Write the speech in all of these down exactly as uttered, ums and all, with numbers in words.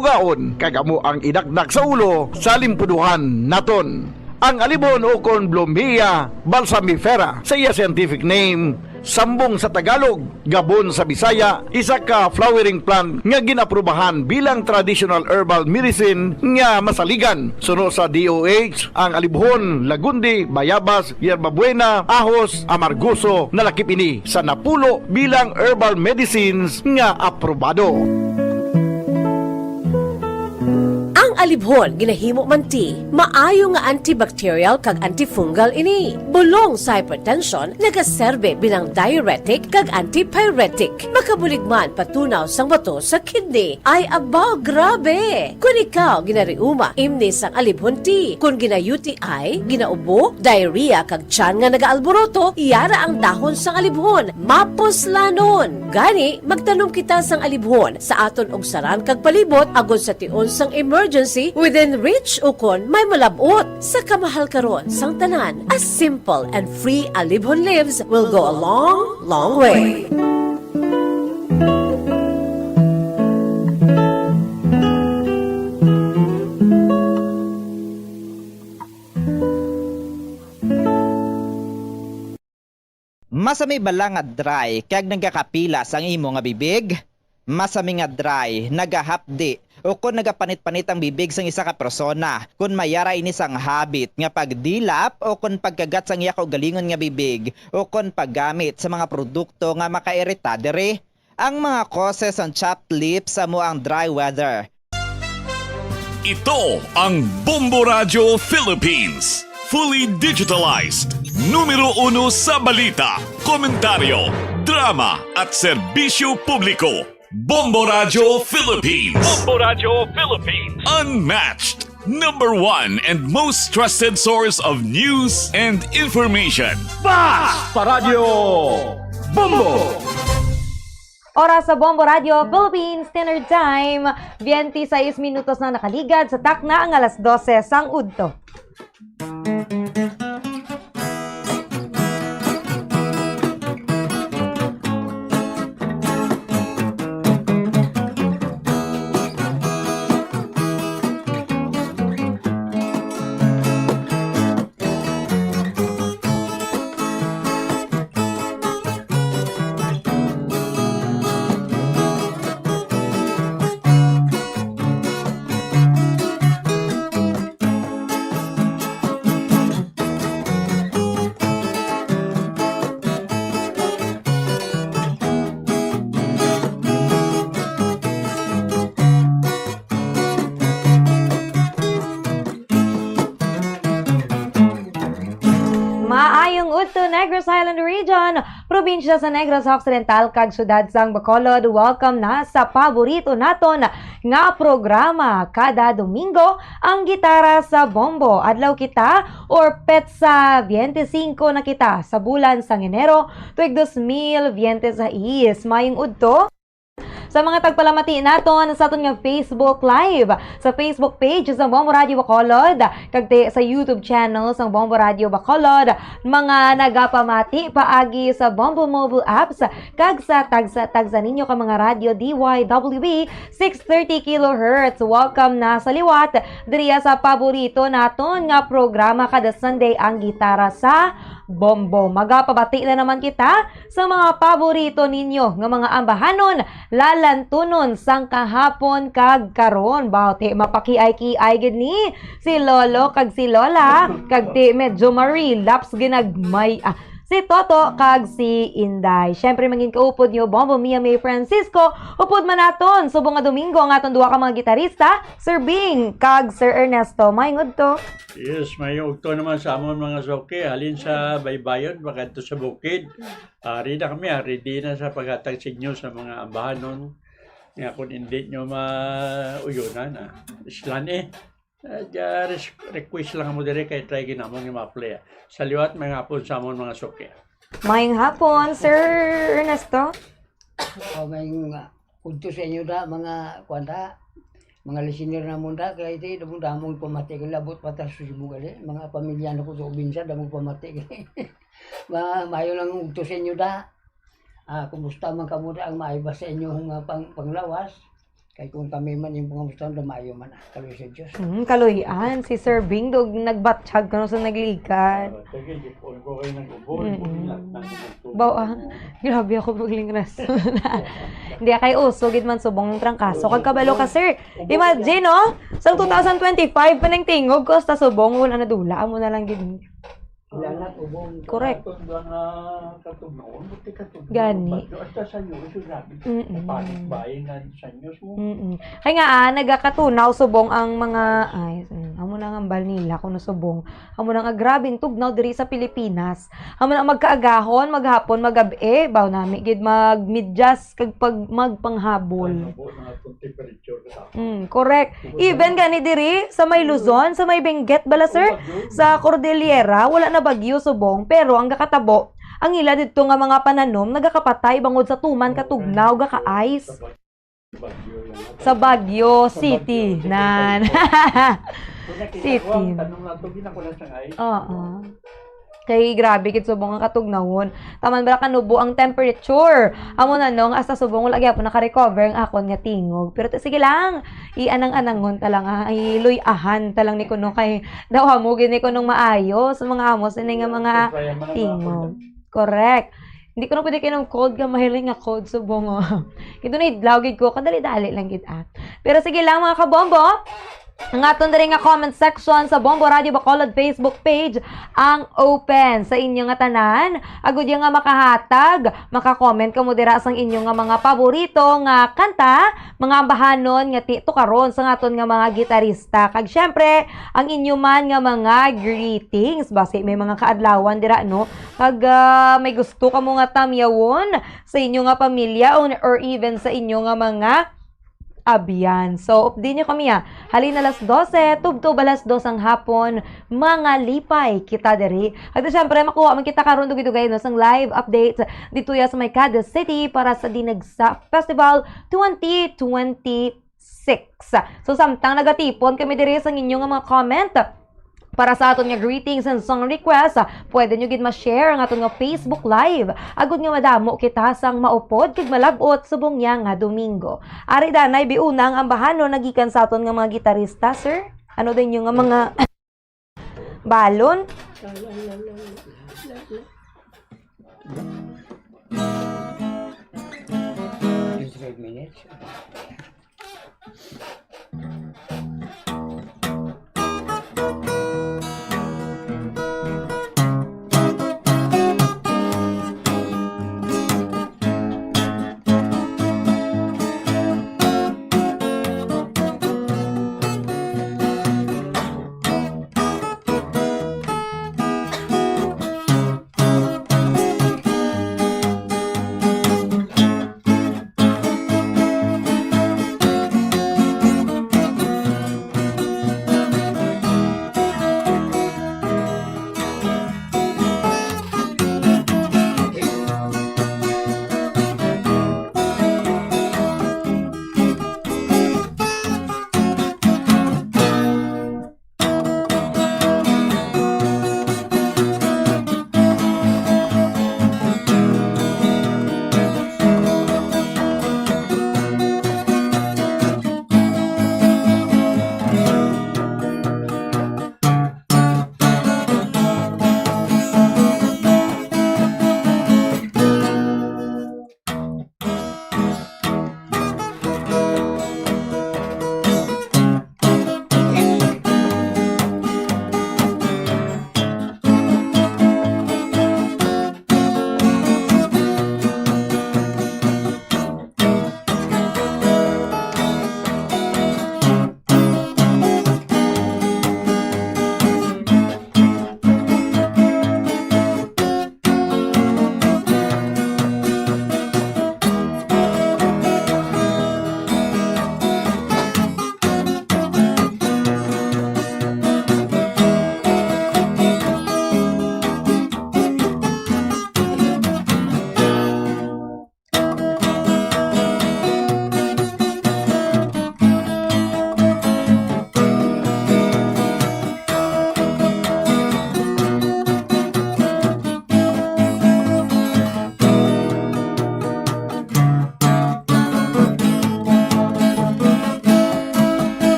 ugaon, kag amo ang idakdak sa ulo sa limpuduhan naton. Ang alibhon ukon Blumea balsamifera sa iya scientific name, sambong sa Tagalog, gabon sa Bisaya, isa ka flowering plant nga gin-aprubahan bilang traditional herbal medicine nga masaligan. Suno sa D O H, ang alibhon, lagundi, bayabas, yerbabuena, ahos, amargoso, nalakip ini sa napulo bilang herbal medicines nga aprobado. Ang alibhon ginahimo man ti maayo nga antibacterial kag antifungal ini. Bulong sa hypertension, nagaserbe bilang diuretic kag antipyretic. Makabulig man patunaw sang bato sa kidney. Ay, abaw, grabe! Kon ikaw ginariuma, imni sang alibhon ti. Kon gina-U T I, ginaubo, diarrhea, kag tiyan nga nagaalboroto, yara ang dahon sang alibhon. Mapuslanon! Gani, magtanom kita sang alibhon sa aton ugsaran kag palibot, agod sa tion sang emergency, within reach ukon may malab-ot. Sa kamahal karon sang tanan, a simple and free alibhon leaves will go a long, long way. Masami bala nga dry kag nagakapilas ang imo nga bibig? Masami nga dry, nagahapdi, ukon nagapanit-panit ang bibig sang isa ka persona, kon may ara ini sang habit nga pagdilap ukon pagkagat sang iya kaugalingon nga bibig, ukon paggamit sa mga produkto nga makairita diri. Ang mga causes sang chapped lips amo ang dry weather. Ito ang Bombo Radyo Philippines, fully digitalized, numero uno sa balita, komentaryo, drama, at serbisyo publiko. Bombo Radyo Philippines. Bombo Radyo Philippines. Unmatched, number one, and most trusted source of news and information. Basta Radyo Bombo! Oras sa Bombo Radyo Philippines Standard Time, twenty-six minutos na nakaligad sa takna ang alas dose sang udto. Maayong udto, Negros Island Region, probinsya sa Negros Occidental, kag siyudad sang Bacolod. Welcome na sa paborito naton nga programa kada Domingo, ang Gitara sa Bombo. Adlaw kita, or petsa twenty-cinco na kita sa bulan sang Enero, tuig dos mil biyente sais. Mayong udto. Sa mga tagpalamati naton sa aton nga Facebook Live, sa Facebook page sa Bombo Radio Bacolod, kag ti sa YouTube channel sang Bombo Radio Bacolod, mga nagapamati paagi sa Bombo Mobile Apps, kag sa tagsa-tagsa ninyo ka mga radyo D Y W B six thirty kilohertz. Welcome na sa liwat diriya sa paborito naton nga programa kada Sunday, ang Gitara sa Bombo. Magapabati na naman kita sa mga paborito ninyo nga mga ambahanon, lalantunon sang kahapon kag karon. Baw, ti mapakiay-kiay gid ni si Lolo kag si Lola, kag ti medyo ma-relapse ginagmay, ah, si Toto kag si Inday. Syempre, mangin kaupod niyo, Bombo Mia May Francisco. Upod man naton subong nga Domingo ang aton duha ka mga gitarista, Sir Bing kag Sir Ernesto. Mayong udto. Yes, mayong udto naman sa amon mga suki, halin sa baybayon pakadto sa bukid. Ari na kami, ari di na sa paghatag sa inyo sa mga ambahanon nga kung hindi nyo mauyonan, ah, islan eh. Ah, ja, res-, request lang mo dire kay try ginamon nga ma-play, ah. Sa liwat, may hapon sa amon mga suki. Mayong hapon, Sir Ernesto. O, may nga, udto sa inyo da, mga, kuwan da, mga listener namon da, kay iti, damon-damon pamati, kay labot pa ta sa Cebu gali, mga pamilya na ko sa ubinsa, damon pamati gali. Ma-, mayo lang udto sa inyo da. Ah, kumusta man kamo da, ang maayo ba sa inyo nga pang-, panglawas? Kay kung kami man yung mga gusto, lumayo man, ah, kaluoy sa Diyos. Mm, kaluy-an. Si Sir Bing, dog, nagbatsyag kuno sa naglikat. Ah, sige, di po, di po kayo nag-ubo, di po Mm-mm. nila, nag-ubo. Bawa, grabe ako pagling rason. Hindi, kay uso, gid man subong ng trangkaso. Kag kabalo ka, sir. Imagine, no? Sa two thousand twenty-five pa nang tingog ko, hasta subong, wala na dula, amo na lang gid. Wala na, ubong. Correct. Aton lang, ah, katugnaon, buti katugnaon. Gani. Ba't yung hasta sa iyo, ito grabe. Mm-mm. Panic buying nga sa news mo. Mm-mm. Kaya nga, ah, nagakatunaw subong ang mga, ay, mm, amo na nga hambal nila, kung subong. Amo na nga grabing tugnaw diri sa Pilipinas. Amo na magkaagahon, maghapon, magabi, baw nami gid magmedyas kag pag, magpanghabol. Ano po, mga temperature ka Mm, correct. Even gani diri sa may Luzon, sa may Benguet bala, sir, sa Cordillera, wala na bagyo subong, pero ang gakatabo, ang ila didto nga mga pananom nagakapatay bangod sa tuman, katugnaw, gaka-ice. Sa Baguio City, nan. City. Tanong lang to, ginakulan sa ice. Oo. Kay grabe gid subong ang katugnawon. Taman bala kanubo ang temperature. Amo na nung hasta subong wala gyapon naka-recover ang akon nga tingog. Pero ti-, sige lang, ianang-anangon ta lang, ah, iluy-ahan ta lang ni kuno kay daw amo gid ni kunong maayo sa mga amo sini nga mga tingog. Correct. Hindi ko na pwede kainom cold nga mahiling nga cold subong, oh. Kito na idlaw gid ko, kadali-dali lang gid, ah. Pero sige lang, mga kabombo, ang aton diri nga comment section sa Bombo Radio Bacolod Facebook page ang open sa inyo nga tanan. Agud ya nga makahatag, maka-comment kamo dira sang inyo nga mga paborito nga kanta, mga ambahanon nga ti-, tukaron sa aton nga mga gitarista. Kag syempre, ang inyo man nga mga greetings. Basi may mga kaadlawan dira, no? Kag, ah, may gusto kamo nga tamyawon sa inyo nga pamilya or, or even sa inyo nga mga abyan. So, updi nyo kami, ah. Halin alas dose, tubtob alas dos ang hapon, mangalipay kita diri. At syempre, makuha man kita karon dugay-dugay, no, sang live update dito ya sa may Cadiz City para sa Dinagsa Festival twenty twenty-six. So, samtang nagatipon kami diri sa inyo nga mga comment, para sa aton nga greetings and song request, ah, pwede nyo gid ma-share ang aton nga Facebook Live, agud nga madamo kita sang maupod kag malab-ot subong niya nga Domingo. Ari danay, biuna ang ambahanon nagikan sa aton nga mga gitarista, sir. Ano din yung nga mga balon? Twenty-five minutes.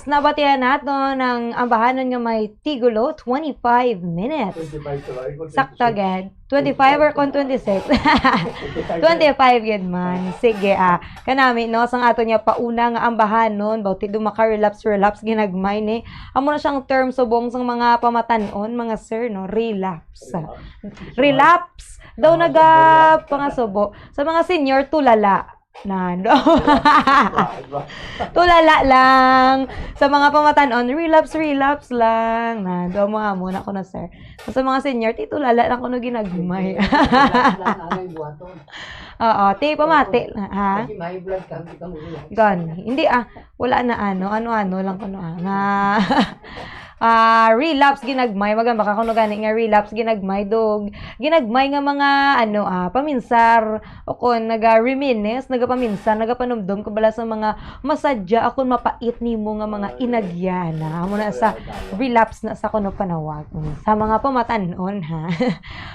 Nabatian naton ang ambahanon nga may tigulo, twenty-five minutes. Twenty-five to, ay, kung Sakto twenty-six. Gid. Twenty-five or kung twenty-six? Twenty-five. Twenty-five gid man. Sige, ah. Kanami, no, sang aton nga pauna nga ambahanon, bauti do maka-relapse, relapse, ginagmay ni. Amo na siyang term subong sang mga pamatan-on, mga sir, no? Relapse. Relapse. Relapse. Daw Ah, naga relapse. Pangasubo. Sa mga senior, tulala. Nan. Tulala lang. Sa mga pamatan-on, relapse, relapse lang. Nan, do mo amo na ko na, sir. Sa mga senior, ti tulala lang kuno ginagmay. Relapse lang, anay buhaton. Oo, ti pamati, ha? Kasi may blood ka, hindi ka mo relapse. Gan, hindi, ah, wala na ano, ano-ano lang kuno, ah, nga, ah, relapse ginagmay, maga baka kuno gani nga relapse ginagmay, dog. Ginagmay nga mga, ano, ah, paminsar, o kon naga-reminisce, nagapaminsan, nagapanumdom ka bala sa mga masadya o kon mapait nimo nga mga Ay. Inagyan, ah. Amo na sa Ay, ay, ay. Relapse na sa kuno panawag. Mm, sa mga pamatan-on, ha?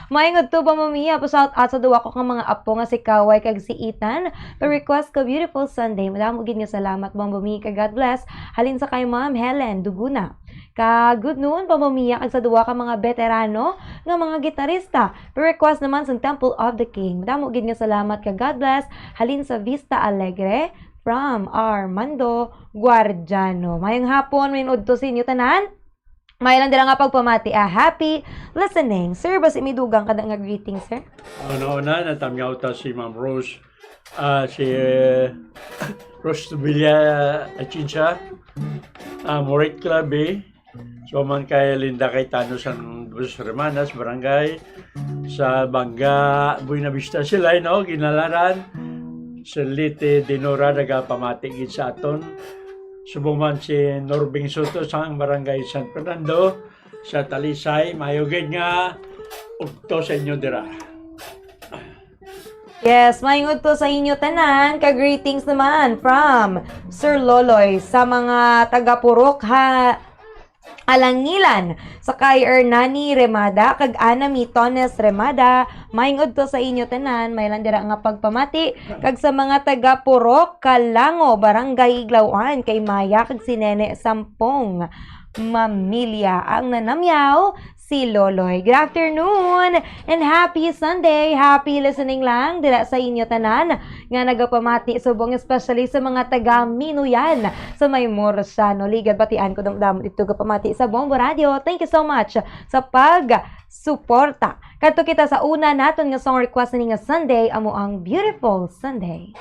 Maayong udto, Mama Mia, pa-shout out sa duwa ko nga mga apo nga si Kaway kag si Ethan. Pa-request ko, beautiful Sunday. Madamo gid nga salamat, Mama Mia, kag God bless. Halin sa kay Ma'am Helen Duguna. Ka good noon, Mama Mia, kag sa duwa ka mga beterano nga mga gitarista. Pa-request naman sa Temple of the King. Madamo gid nga salamat, ka God bless. Halin sa Vista Alegre, from Armando Guardiano. Mayong hapon, mayong udto sa inyo tanan. May lang dira nga pagpamati, ah, happy listening. Sir, basi may dugang ka na nga greeting, sir? Una-una, natamyaw ta si Ma'am Rose, ah, si, eh, Rose Tubilla Atienza, ah, Morit Clave, so man kay Linda Cayetano sang Dos Hermanas, barangay sa Banga, Buena Vista sila, no? Ginalaran, si Liti Dinora nagapamati gid sa aton. Subong man si Norbing Soto sang barangay San Fernando, sa Talisay, mayo gid nga udto sa inyo dira. Yes, mayong udto sa inyo tanan. Ka greetings naman from Sir Loloy sa mga taga Purok ha Alangilan, sa kay Hernani Remada kag Ana Mitones Remada. Mayong udto sa inyo tanan. May lang dira nga pagpamati kag sa mga taga Purok Kalango, Barangay Iglawan, kay Maya kag si Nene Sampong. Mamilya ang nanamyaw, si Loloy. Good afternoon and happy Sunday. Happy listening lang dira sa inyo tanan nga nagapamati subong, especially sa mga taga Minuyan sa may Murciano. Ligad batian ko damdam dito gapamati sa Bombo Radio. Thank you so much sa pagsuporta. Kadto kita sa una naton nga song request ni nga Sunday, amo ang Beautiful Sunday.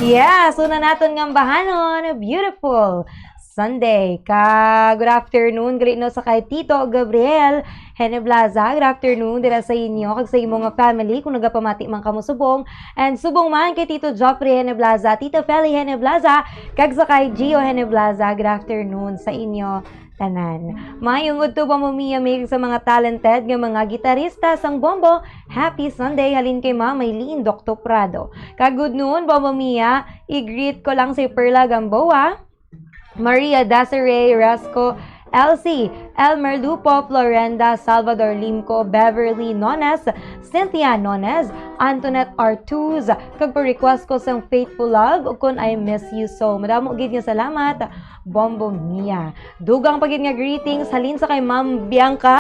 Yes, una naton nga ambahanon, beautiful Sunday. Ka, good afternoon, gali no sa kay Tito Gabriel Heneblaza. Good afternoon dira sa inyo kag sa imo nga family kung nagapamati man kamo subong. And subong man kay Tito Joffrey Heneblaza, Tita Feli Heneblaza, kag sa kay Gio Heneblaza. Good afternoon sa inyo tanan. Maayong udto, Bombo Mia, mig sa mga talented nga mga gitarista sang Bombo. Happy Sunday halin kay Ma'am Maylene Doctor Prado. Kag good noon, Bombo Mia, i-greet ko lang si Perla Gamboa, Maria Desiree Resco, Elsie, Elmer Lupo, Florenda, Salvador Limco, Beverly Nones, Cynthia Nones, Antoinette Artuz, kag pa-request ko sang Faithful Love, ug kon I Miss You So. Madamo gid nga salamat, Bombo Mia. Dugang pa gid nga greetings halin sa kay Ma'am Bianca.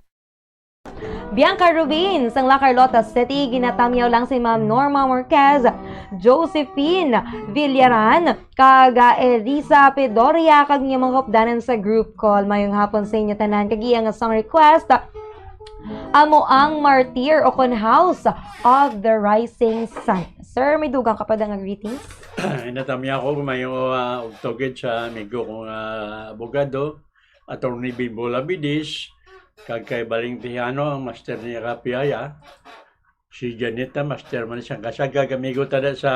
Bianca Rubin, sang La Carlota City, ginatamyaw lang si Ma'am Norma Marquez, Josephine Villaran, kag, ah, Elisa Pedoria, kag niya mga hupdanan sa group call. Mayong hapon sa inyo tanan. Kag iya nga song request, amo ang Martyr o kon House of the Rising Sun. Sir, may dugang ka pa da nga greetings? Inatamyaw ko, mayong, ah, ugtugid sa amigo kong, ah, abogado, Attorney Bimbo Labides, kag kay Baling Tejano, ang master ni Rapiaya. Si Janita, master man siyang kasagag, amigo tada sa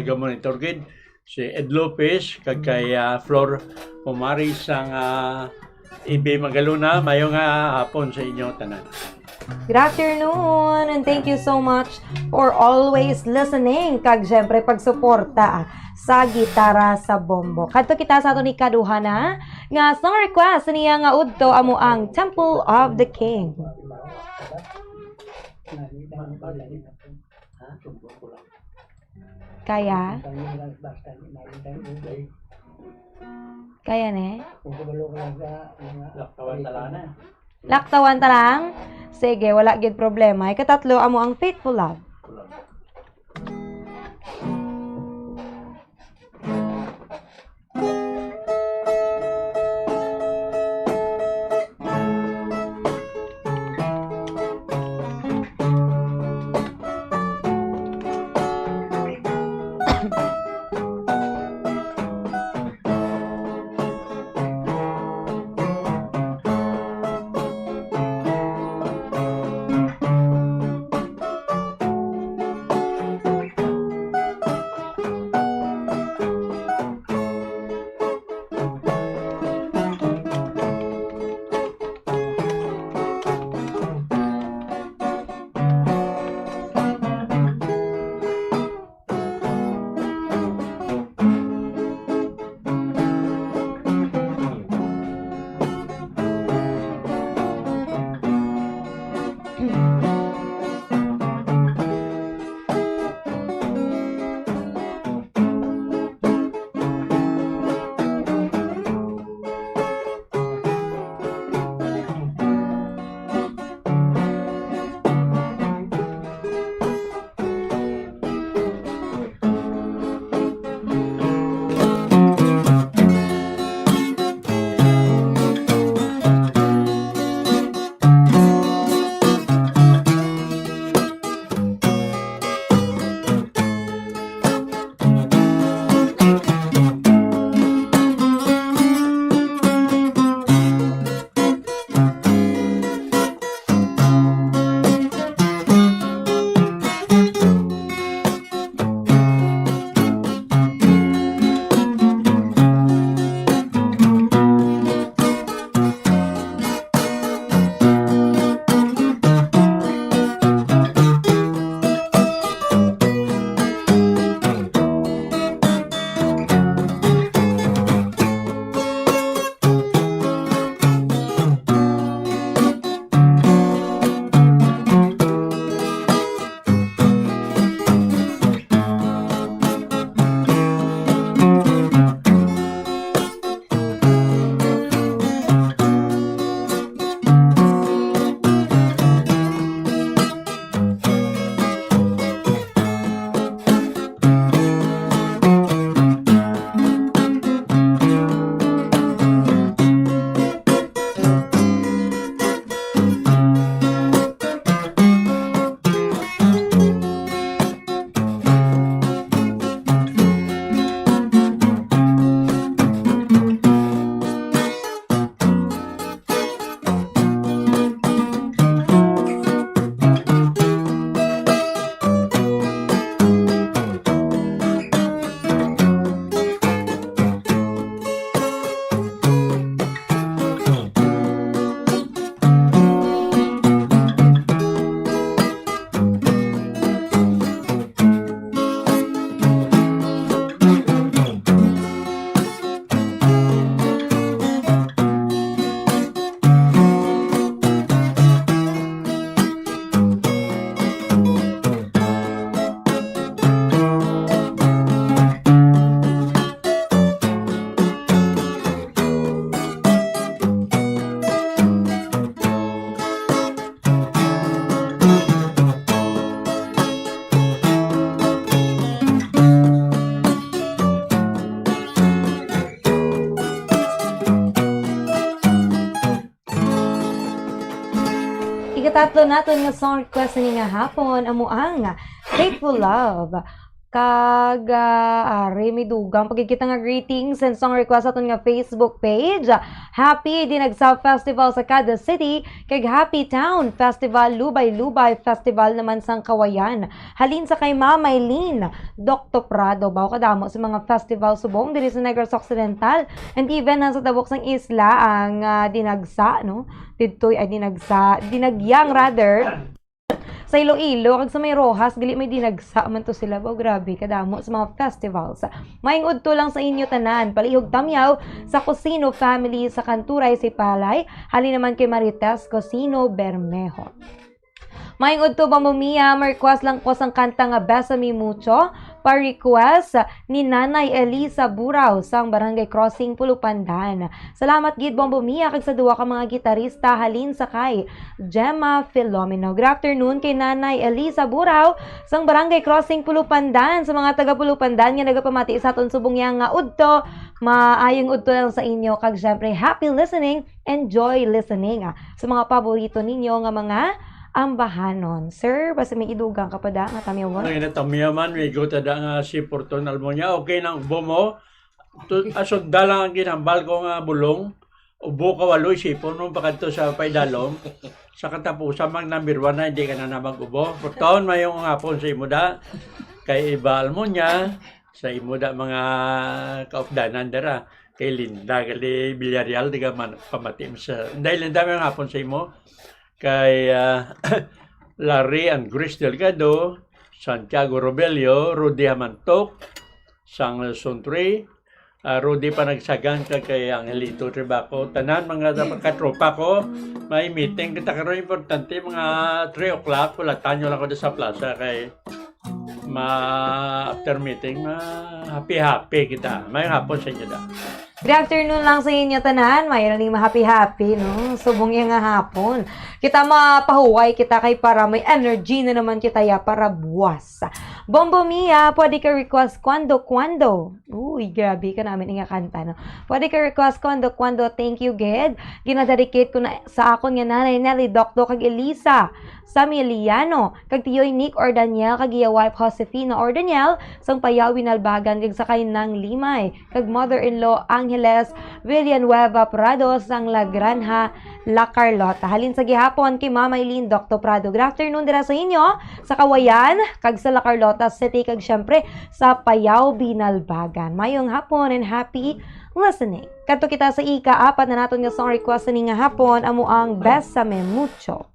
Gamonitor gid. Si Ed Lopez, kag kay, ah, Flor Pumaris, ang, ah, Ibi Magaluna. Mayo nga hapon sa inyo tanan. Good afternoon, and thank you so much for always listening, kag syempre pagsuporta sa Gitara sa Bombo. Kadto kita sa aton ikaduha na nga song request niya nga udto, amo ang Temple of the King. Kaya? Kaya ne? Laktawan ta lang. Sige, wala gid problema. Ikatatlo, amo ang Faithful Love. Tatlo naton nga song request ni nga hapon, amo ang Faithful Love. Kag, ah, ari, may dugang pagkikita nga greetings and song request aton nga Facebook page. Happy Dinagsa Festival sa kada city, kag Happy Town Festival, Lubay-Lubay Festival naman sang Kawayan. Halin sa kay Mama Eileen, Doctor Prado, baw kadamo sa mga festival subong diri sa Negros Occidental, and even nasa tabok sang isla ang, ah, Dinagsa, no? Didtoy ay Dinagsa, Dinagyang rather. Sa Iloilo, kag sa may Roxas, gali may Dinagsa man to sila. Baw, grabe, kadamo sa mga festivals. Maayong udto lang sa inyo tanan. Palihog tamyaw sa Cosino family sa Kanturay, Sipalay. Halin naman kay Marites Cosino Bermejo. Maayong udto, Bombo Mia. Ma-request lang ko sang kanta nga Bésame Mucho. Pa-request ni Nanay Elisa Buraw sang Barangay Crossing, Pulupandan. Salamat gid, Bombo Mia, kag sa duha ka mga gitarista halin sa kay Gemma Filomeno. Good afternoon kay Nanay Elisa Buraw sang Barangay Crossing, Pulupandan. Sa mga taga Pulupandan nga nagapamati sa aton subong niya nga udto, maayong udto lang sa inyo, kag syempre, happy listening. Enjoy listening, ah, sa mga paborito ninyo nga mga ambahanon. Sir, basi may idugang ka pa da nga tamyawan? Ay, natamyaman, may guta da nga si Porton Almonia. Okay nang ubo mo. Tu-, ah, sugda lang ang ginhambal ko nga bulong. Ubo ka walo, isipon mo pa kadto sa paidalom. Sa katapusan, mag number one na, hindi ka na na mag-ubo. Porton, mayong hapon sa imo da. Kay Iba Almonia, sa imo da mga kaupdanan dira. Kay Linda, kay Villarreal, di ka man, pamati mo sa, dahil Linda, may hapon sa imo. Kay, ah, Larry and Grace Delgado, Santiago Robelio, Rudy Hamantok, sang Zone three, ah, Rudy Panagsagan, kag kay Angelito Tribaco. Tanan, mga dapat katropa ko, may meeting kita karon, importante, mga three o'clock, wala tanyo lang ko sa plaza kay ma-, after meeting, ma-happy-happy kita. May hapon sa inyo da. Good afternoon lang sa inyo tanan. Mayroon ning ma-happy-happy, no? Subong iya nga hapon. Kita mapahuway kita kay para may energy na naman kita ya para buwas. Bombo Mia, pwede ka request Cuando Cuando. Uy, grabe ka namin nga kanta, no? Pwede ka request Cuando Cuando. Thank you, gid. Ginadedicate ko na sa akon nga nanay Nelly Docto kag Elisa Samiliano, kag Tiyoy Nick Ordaniel kag iya wife Josefina Ordaniel, sang Payaw Binalbagan, kag sa kay Nang Limay, kag mother-in-law Angeles Villanueva Prado, sang La Granja, La Carlota. Halin sa gihapon kay Mama Eileen Docto Prado. Good afternoon dira sa inyo, sa Kawayan, kag sa La Carlota City, kag syempre sa Payaw Binalbagan. Mayong hapon and happy listening. Kadto kita sa ika-apat na naton nga song request ni nga hapon, amo ang Bésame Mucho.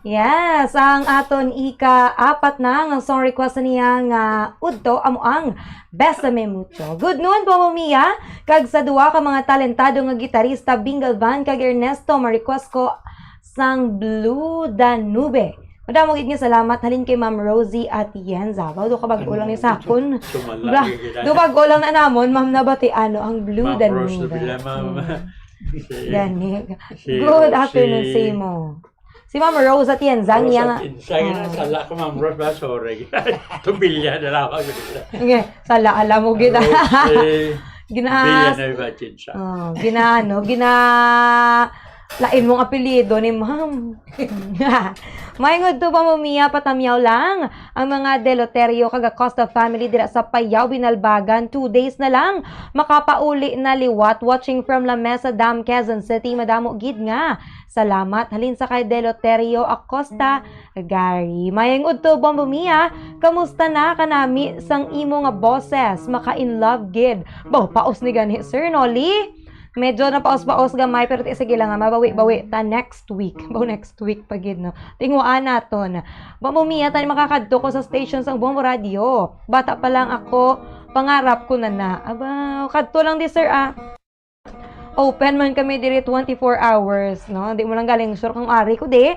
Yes, ang aton ika-apat na nga song request niya nga udto amo ang Bésame Mucho. Good noon po, Mamiya, kag sa duwa ka mga talentado nga gitarista, Bingal Van kag Ernesto, ma-request ko sang Blue Danube. Madamo gid nga salamat halin kay Ma'am Rosie Atienza. Baw, do ka bag-o lang ni sakon. Sumala Bra, gid. Do bag-o lang na namon, Ma'am, nabatian no ang Blue Ma'am Rose Danube. Rubila, ma'am. Mm. Si, Gani. Si Good Rose, afternoon si sa imo. Si Ma'am Rose Atienza, Rose niya nga. Atienza, yun ang Ah. sala ko, Ma'am Rose, ba? Sorry. Tubilya na lang ako. Okay, sala, alam mo, gid. Rose, eh, Ginaas. Tubilya na iba, Atienza. Oh, ginaano, gina-, lain mong apelyido ni ma'am. Maayong udto, Mamiya, patamyaw lang. Ang mga Deloterio kag Acosta family dira sa Payao, Binalbagan, two days na lang makapauli na liwat. Watching from La Mesa Dam, Quezon City. Madamo gid nga salamat halin sa kay Deloterio Acosta. Gary, maayong udto, Bombo Mia. Kamusta na kanami sang imo nga boses? Maka-in love gid. Baw, paos ni gani, Sir Nolly. Medyo napaos-paos gamay, pero ti, sige lang, ah, mabawi-bawi ta next week. Baw, next week pa gid, no? Tinguhaan naton. Bombo Mia, tani makakadto ko sa station sang Bombo Radio. Bata pa lang ako, pangarap ko na na. Aba, kadto lang di, sir, ah. Open man kami diri twenty-four hours, no? Di mo lang galing sure kung ari ko di.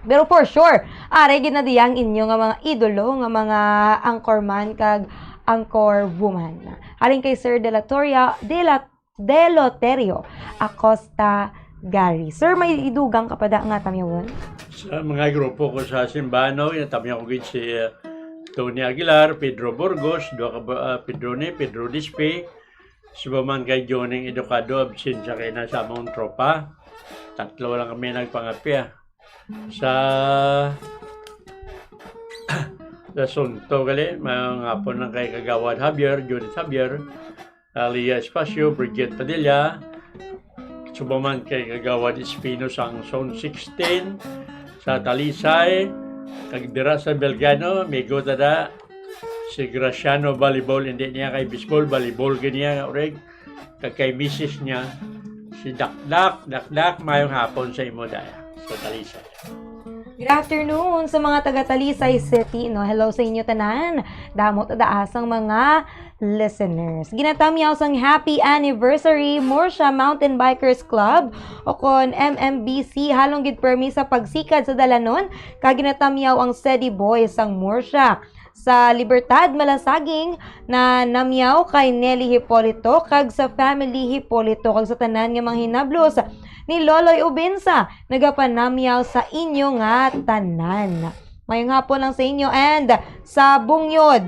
Pero for sure, ari gid na diya ang inyo nga mga idolo, nga mga anchorman kag anchor woman. Halin kay Sir Delatoria, Dela-, Deloterio Acosta Gary. Sir, may idugang ka pa da nga tamyawon? Sa mga grupo ko sa simbahan, no, yung tamyaw ko gid si, uh, Tony Aguilar, Pedro Burgos, duha ka ba, uh, Pedro ni, Pedro Dispe, suba man kay Joning Educado, absent siya kay na sa among tropa. Tatlo lang kami nagpangapi, ah. Sa, sa Sunto gali, mga hapon lang kay Kagawad Javier, Judith Javier, Alia Espacio, Bridget Padilla, suba man kay Kagawad Espino sang Zone sixteen, sa Talisay, kag dira sa Belgano, amigo ta da, si Graciano Volleyball, hindi niya kay baseball, volleyball gid niya, oreg. Kag kay misis niya, si Dakdak, Dakdak, mayong hapon sa imo daya, sa Talisay. Good afternoon sa mga taga Talisay City, no? Hello sa inyo tanan. Damo ta daas ang mga listeners. Ginatamyaw sang happy anniversary, Murcia Mountain Bikers Club, o kon M M B C, halong gid permi sa pagsikad sa dalanon, kag ginatamyaw ang Sedi Boys sang Murcia. Sa Libertad, Malasaging, na namyaw kay Nelly Hipolito kag sa family Hipolito kag sa tanan nga mga hinablos ni Loloy Ubinsa, nagapanamyaw sa inyo nga tanan. Mayong hapon lang sa inyo and sa Bungyod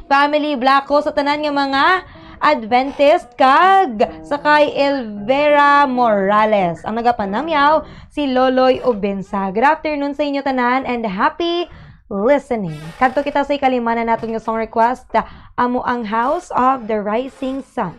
family, Blaco, sa tanan nga mga Adventist kag sa kay Elvera Morales. Ang nagapanamyaw, si Loloy Ubinsa. Good afternoon sa inyo tanan and happy listening. Kadto kita sa ikalima na naton nga song request, amo ang House of the Rising Sun.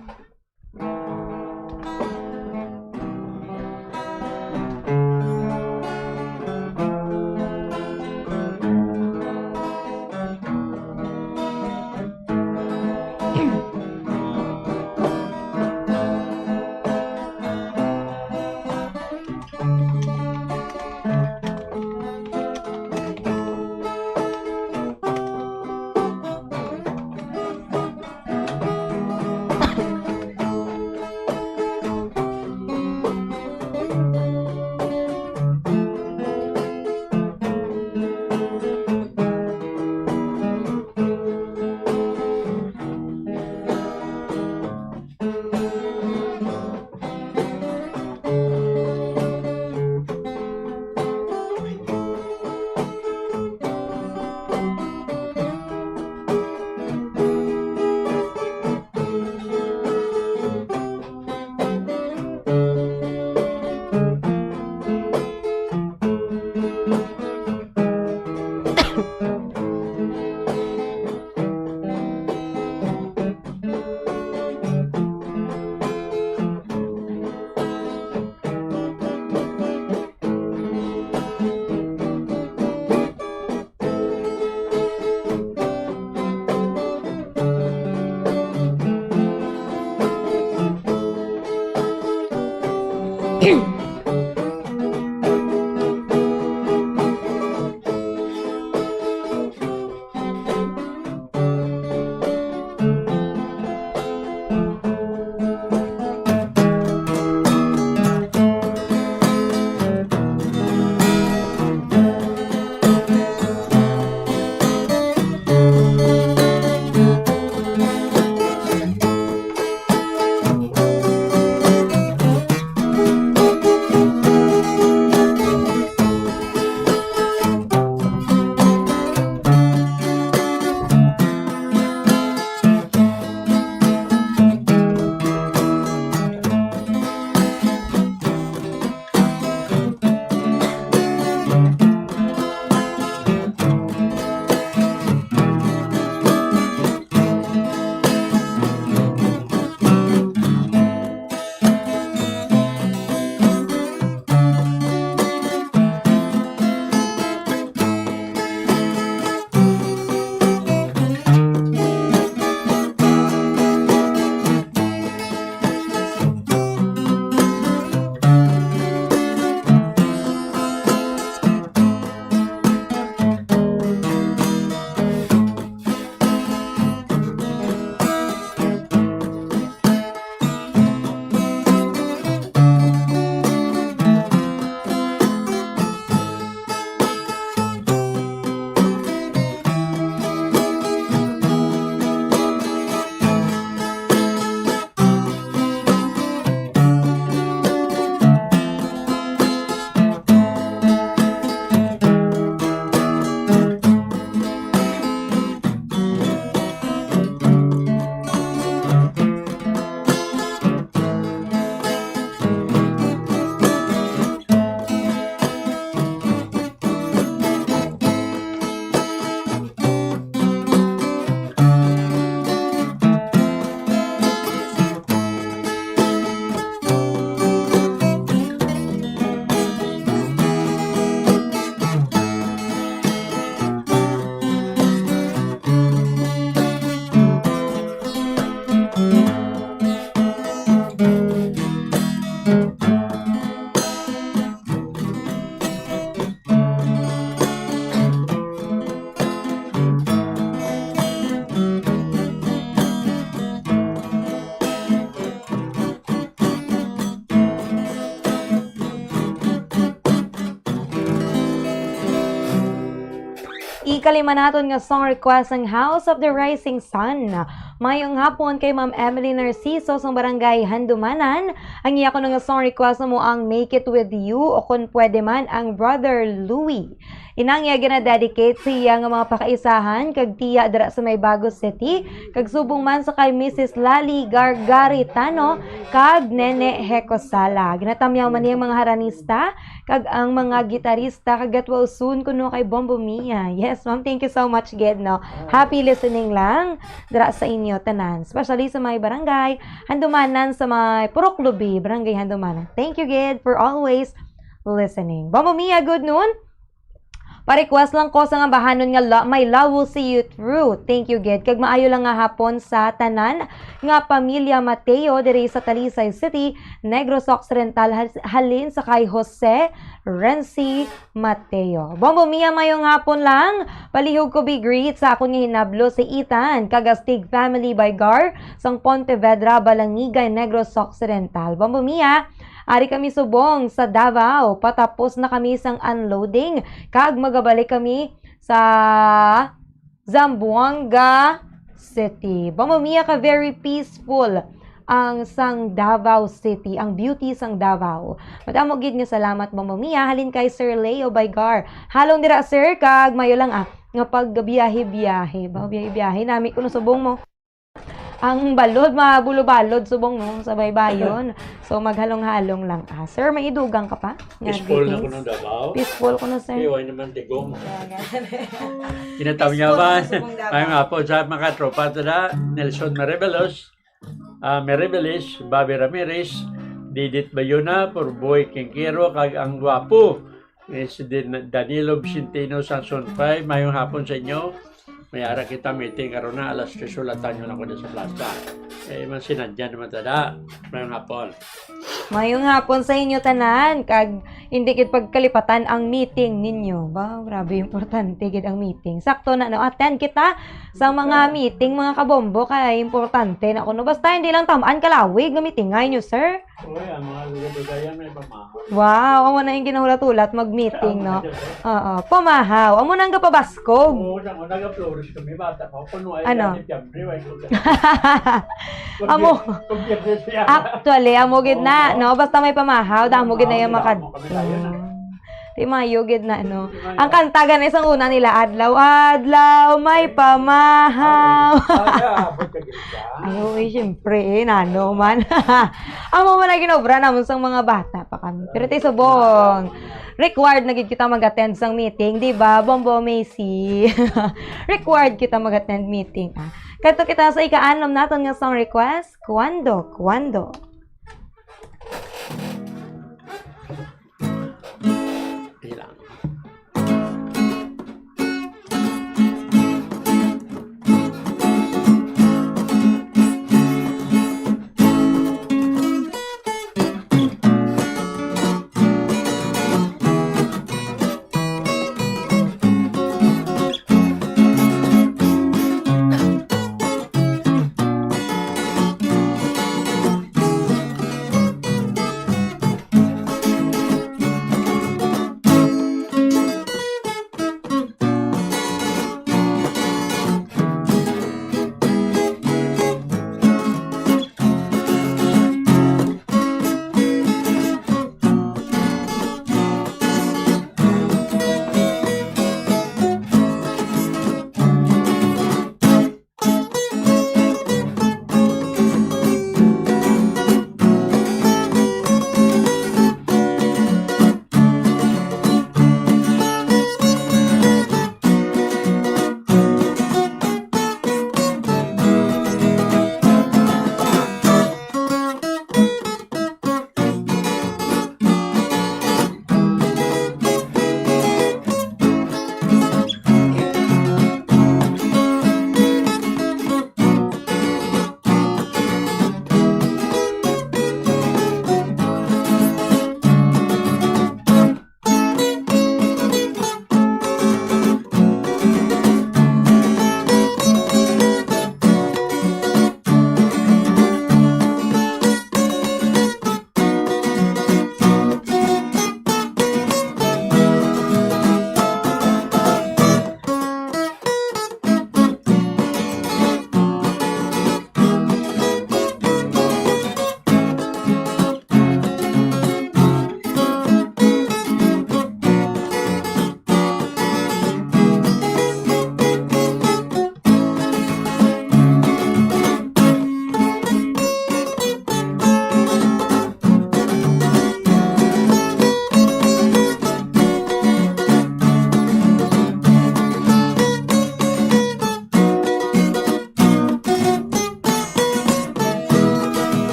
Kalima naton nga song request ang House of the Rising Sun. Mayong hapon kay Ma'am Emily Narciso sang Barangay Handumanan. Ang iya kuno nga song request mo ang Make It With You o kung pwede man ang Brother Louie. Inang iya gina-dedicate sa iya nga mga pakaisahan kag tiya dira sa may Bago City, kag subong man sa kay Missus Lali Gargaritano kag Nene Hecosala. Ginatamyaw man niya ang mga haranista kag ang mga gitarista kag gatwa uson kuno kay Bombo Mia. Yes, ma'am, thank you so much gid, no. Happy listening lang dira sa inyo tanan, especially sa may barangay Handumanan, sa may Purok Lubi, Barangay Handumanan. Thank you gid for always listening. Bombo Mia, good noon. Pa-request lang ko sang ambahanon nga la-, My Love Will See You Through. Thank you gid. Kag maayo lang nga hapon sa tanan nga pamilya Mateo diri sa Talisay City, Negros Occidental, hal-, halin sa kay Jose Renzi Mateo. Bombo Mia, mayong hapon lang. Palihog ko big greet sa akon nga hinablo si Ethan, kag Astig family by Gar, sang Pontevedra, Balangigay, Negros Occidental. Bombo Mia, ari kami subong sa Davao. Patapos na kami sang unloading, kag magabalik kami sa Zamboanga City. Bombo Mia, ka very peaceful ang sang Davao City, ang beauty sang Davao. Madamo gid nga salamat, Bombo Mia, halin kay Sir Leo Baygar. Halong dira, sir, kag mayo lang, ah, nga pagbiyahe-biyahe. Ba, biyahe-biyahe, nami kuno subong mo. Ang balod, mabulo-balod subong, no, sa baybayon. So, maghalong-halong lang, ah. Sir, may idugang ka pa? Nga Peaceful na greetings? Kuno Davao. Peaceful kuno, sir. Iway naman tigong. Kaya nga. Kinataw niya Peaceful ba? Kuno subong Davao. Ay nga po, sa mga tropa, tada, Nelson Maribelos, ah, Maribelis, Bobby Ramirez, Didit Bayona, Purboy Quinquero, kag ang gwapo ni si Din-, Danilo Vicentino sang Sunfay. Mayong hapon sa inyo. May ara kita meeting karon na alas tres, sulatan nyo lang ko sa plaza. Eh, man sinadya naman tada. Mayong hapon. Mayong hapon sa inyo tanan, kag hindi gid pagkalipatan ang meeting ninyo. Ba, grabe, importante gid ang meeting. Sakto na, no? Attend kita sa mga meeting, mga kabombo, kay importante na kuno. Basta hindi lang tamaan kalawig nga meeting nga inyo, sir. Uy, ang mga lugadugayan may pamahaw. Wow, amo na yung ginahulat-hulat mag-meeting, no? Pamahaw, sir. Oo, pamahaw. Amo na ang gapabaskog. Oo, na, na, nag-flourish kami, bata pa. Puno ay Ano? Dati piyambre, wala ko. Amo. Pag-, pag-, pag-, Actually, amo gid na, Oo. no? Basta may pamahaw, damo gid na yung Pamahaw, makad-, damo kami tayo na. Mm. Di mayo gid na, no? Di mayo. Ang kanta gani sang una nila, "Adlaw, adlaw, may pamahaw." Ay, ay, abot ka gid ka. Ay, uy, syempre, eh, nano man. Amo man ang ginobra namon sang mga bata pa kami. Pero ti subong, required na gid kita mag-attend sang meeting, di ba, Bombo Macy? Required kita mag-attend meeting, ah. Kadto kita sa ika-anom naton nga song request, Cuando, Cuando. Ilang.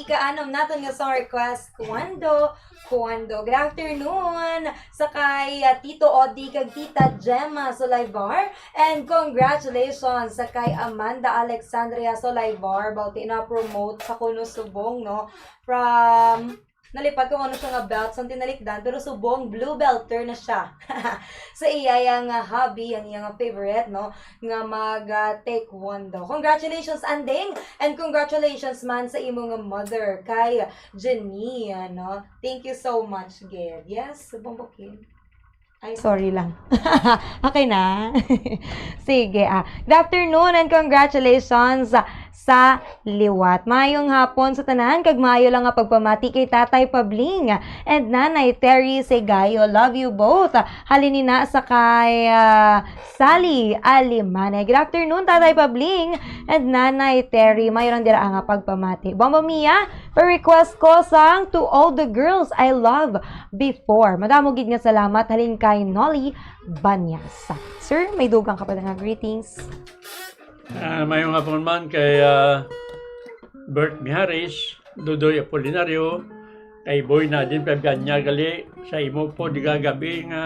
Ika-anom naton nga song request, Cuando, Cuando. Good afternoon sa kay, ah, Tito Odi kag Tita Gemma Solaybar. And congratulations sa kay Amanda Alexandria Solaybar. Bauti na promote sa kuno subong, no? From, nalipad ko kung ano siya nga belt, sa tinalikdan, pero subong blue belter na siya. Sa iya yang, ah, hobby, ang iya nga favorite, no? Nga mag, ah, taekwondo. Congratulations, Anding! And congratulations man sa imo nga mother, kay Jenny, no? Thank you so much, Ged. Yes, subong bukid. Ay, sorry lang. Okay na. Sige, ah. Good afternoon and congratulations sa liwat. Maayong hapon sa tanan, kag maayo lang nga pagpamati kay Tatay Pabling and Nanay Terry Segayo. Love you both. Halin ni na sa kay, ah, Sally Alimane. Good afternoon, Tatay Pabling and Nanay Terry. Maayo lang dira nga pagpamati. Bombo Mia, pa-request ko sang To All the Girls I Love Before. Madamo gid nga salamat halin kay Nolly Banyas. Sir, may dugang ka pa nga greetings? Ah, mayong hapon man kay, ah, Bert Miharis, Dudoy Apolinario, kay Boy Nadine Paganya gali, sa imo po di kagabi nga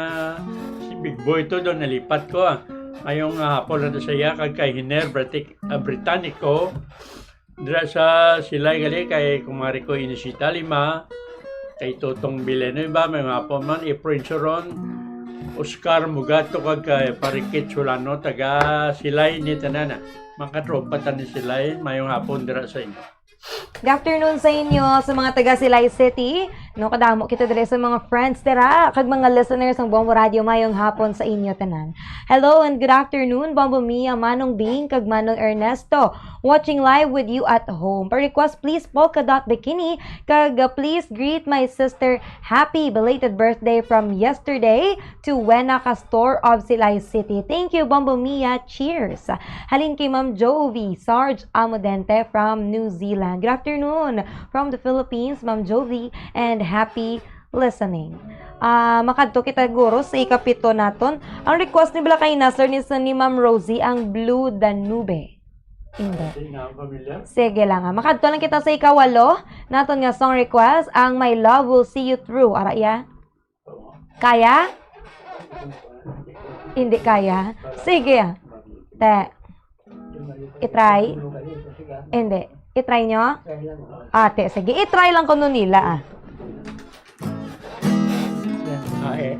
si Big Boy to doon, nalipat ko, ah. Mayong, ah, hapon na to sa iya, kag kay Hiner Bratic-, ah, Britannico, dira sa Silay gali, kay kumari ko Inisita Lima, kay Tutong Bilenoy ba, may hapon man, Efrain Suron, Oscar Mugato, kag kay Parikit Sulano, taga Silay ni tanan, ah. Mga katropa ta ni Silay, mayong hapon dira sa inyo. Good afternoon sa inyo, sa mga taga Silay City. No, kadamo kita diri sa mga friends dira, kag mga listeners ng Bombo Radio, mayong hapon sa inyo tanan. Hello and good afternoon, Bombo Mia, Manong Bing, kag Manong Ernesto. Watching live with you at home. Pa-request, please, Polka Dot Bikini, kag, uh, please greet my sister, happy belated birthday from yesterday to Wena Castor of Silay City. Thank you, Bombo Mia. Cheers. Halin kay Ma'am Jovi, Sarge Amodente from New Zealand. Good afternoon from the Philippines, Ma'am Jovi, and happy listening. Ah, makadto kita, guro, sa ikapito naton. Ang request ni Blakay Nasser ni, ni Ma'am Rosie, ang Blue Danube. Hindi. Sige lang, ah. Makadto lang kita sa ikawalo naton nga song request, ang My Love Will See You Through. Ara iya. Kaya? Hindi kaya. Sige. Te. I-try? Hindi. I-try nyo? Ate, sige. I-try lang kuno nila, ah. Ah, eh.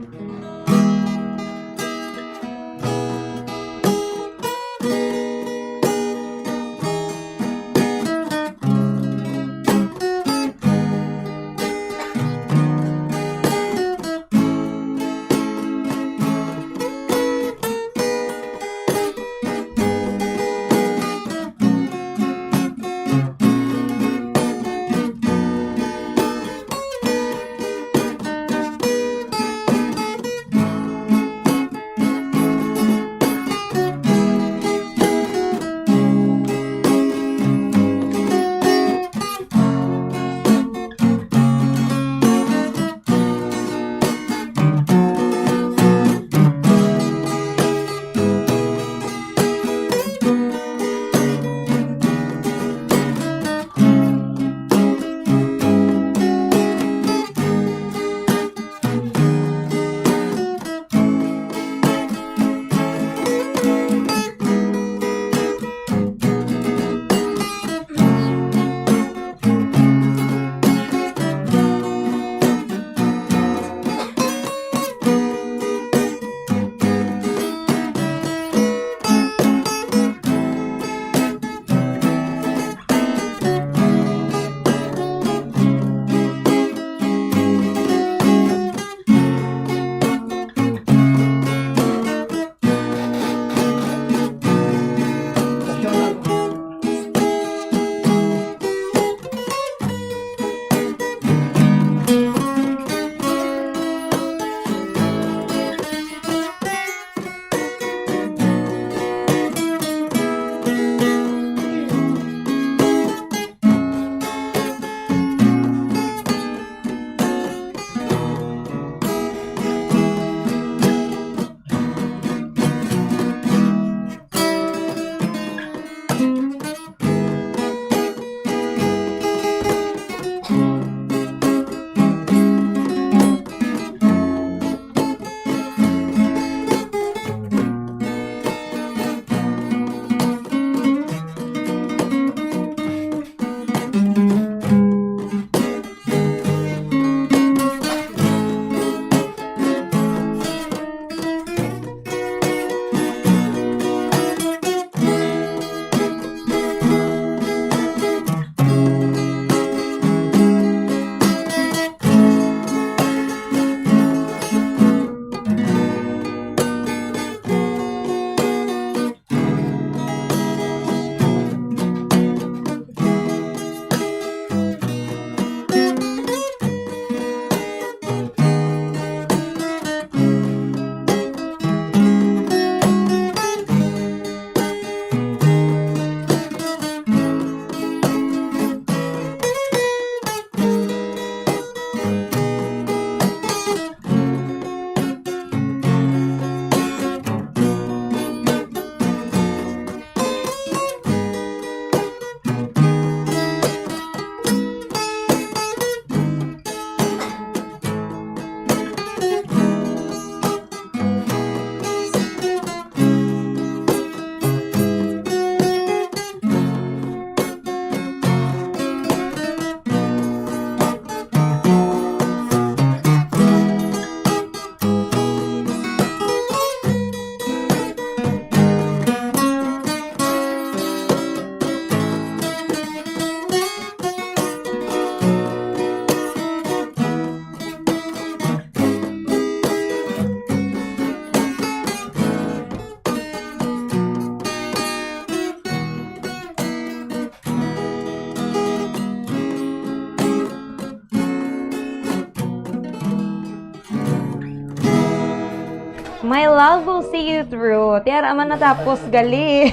My love will see you through. Tiara man natapos gali.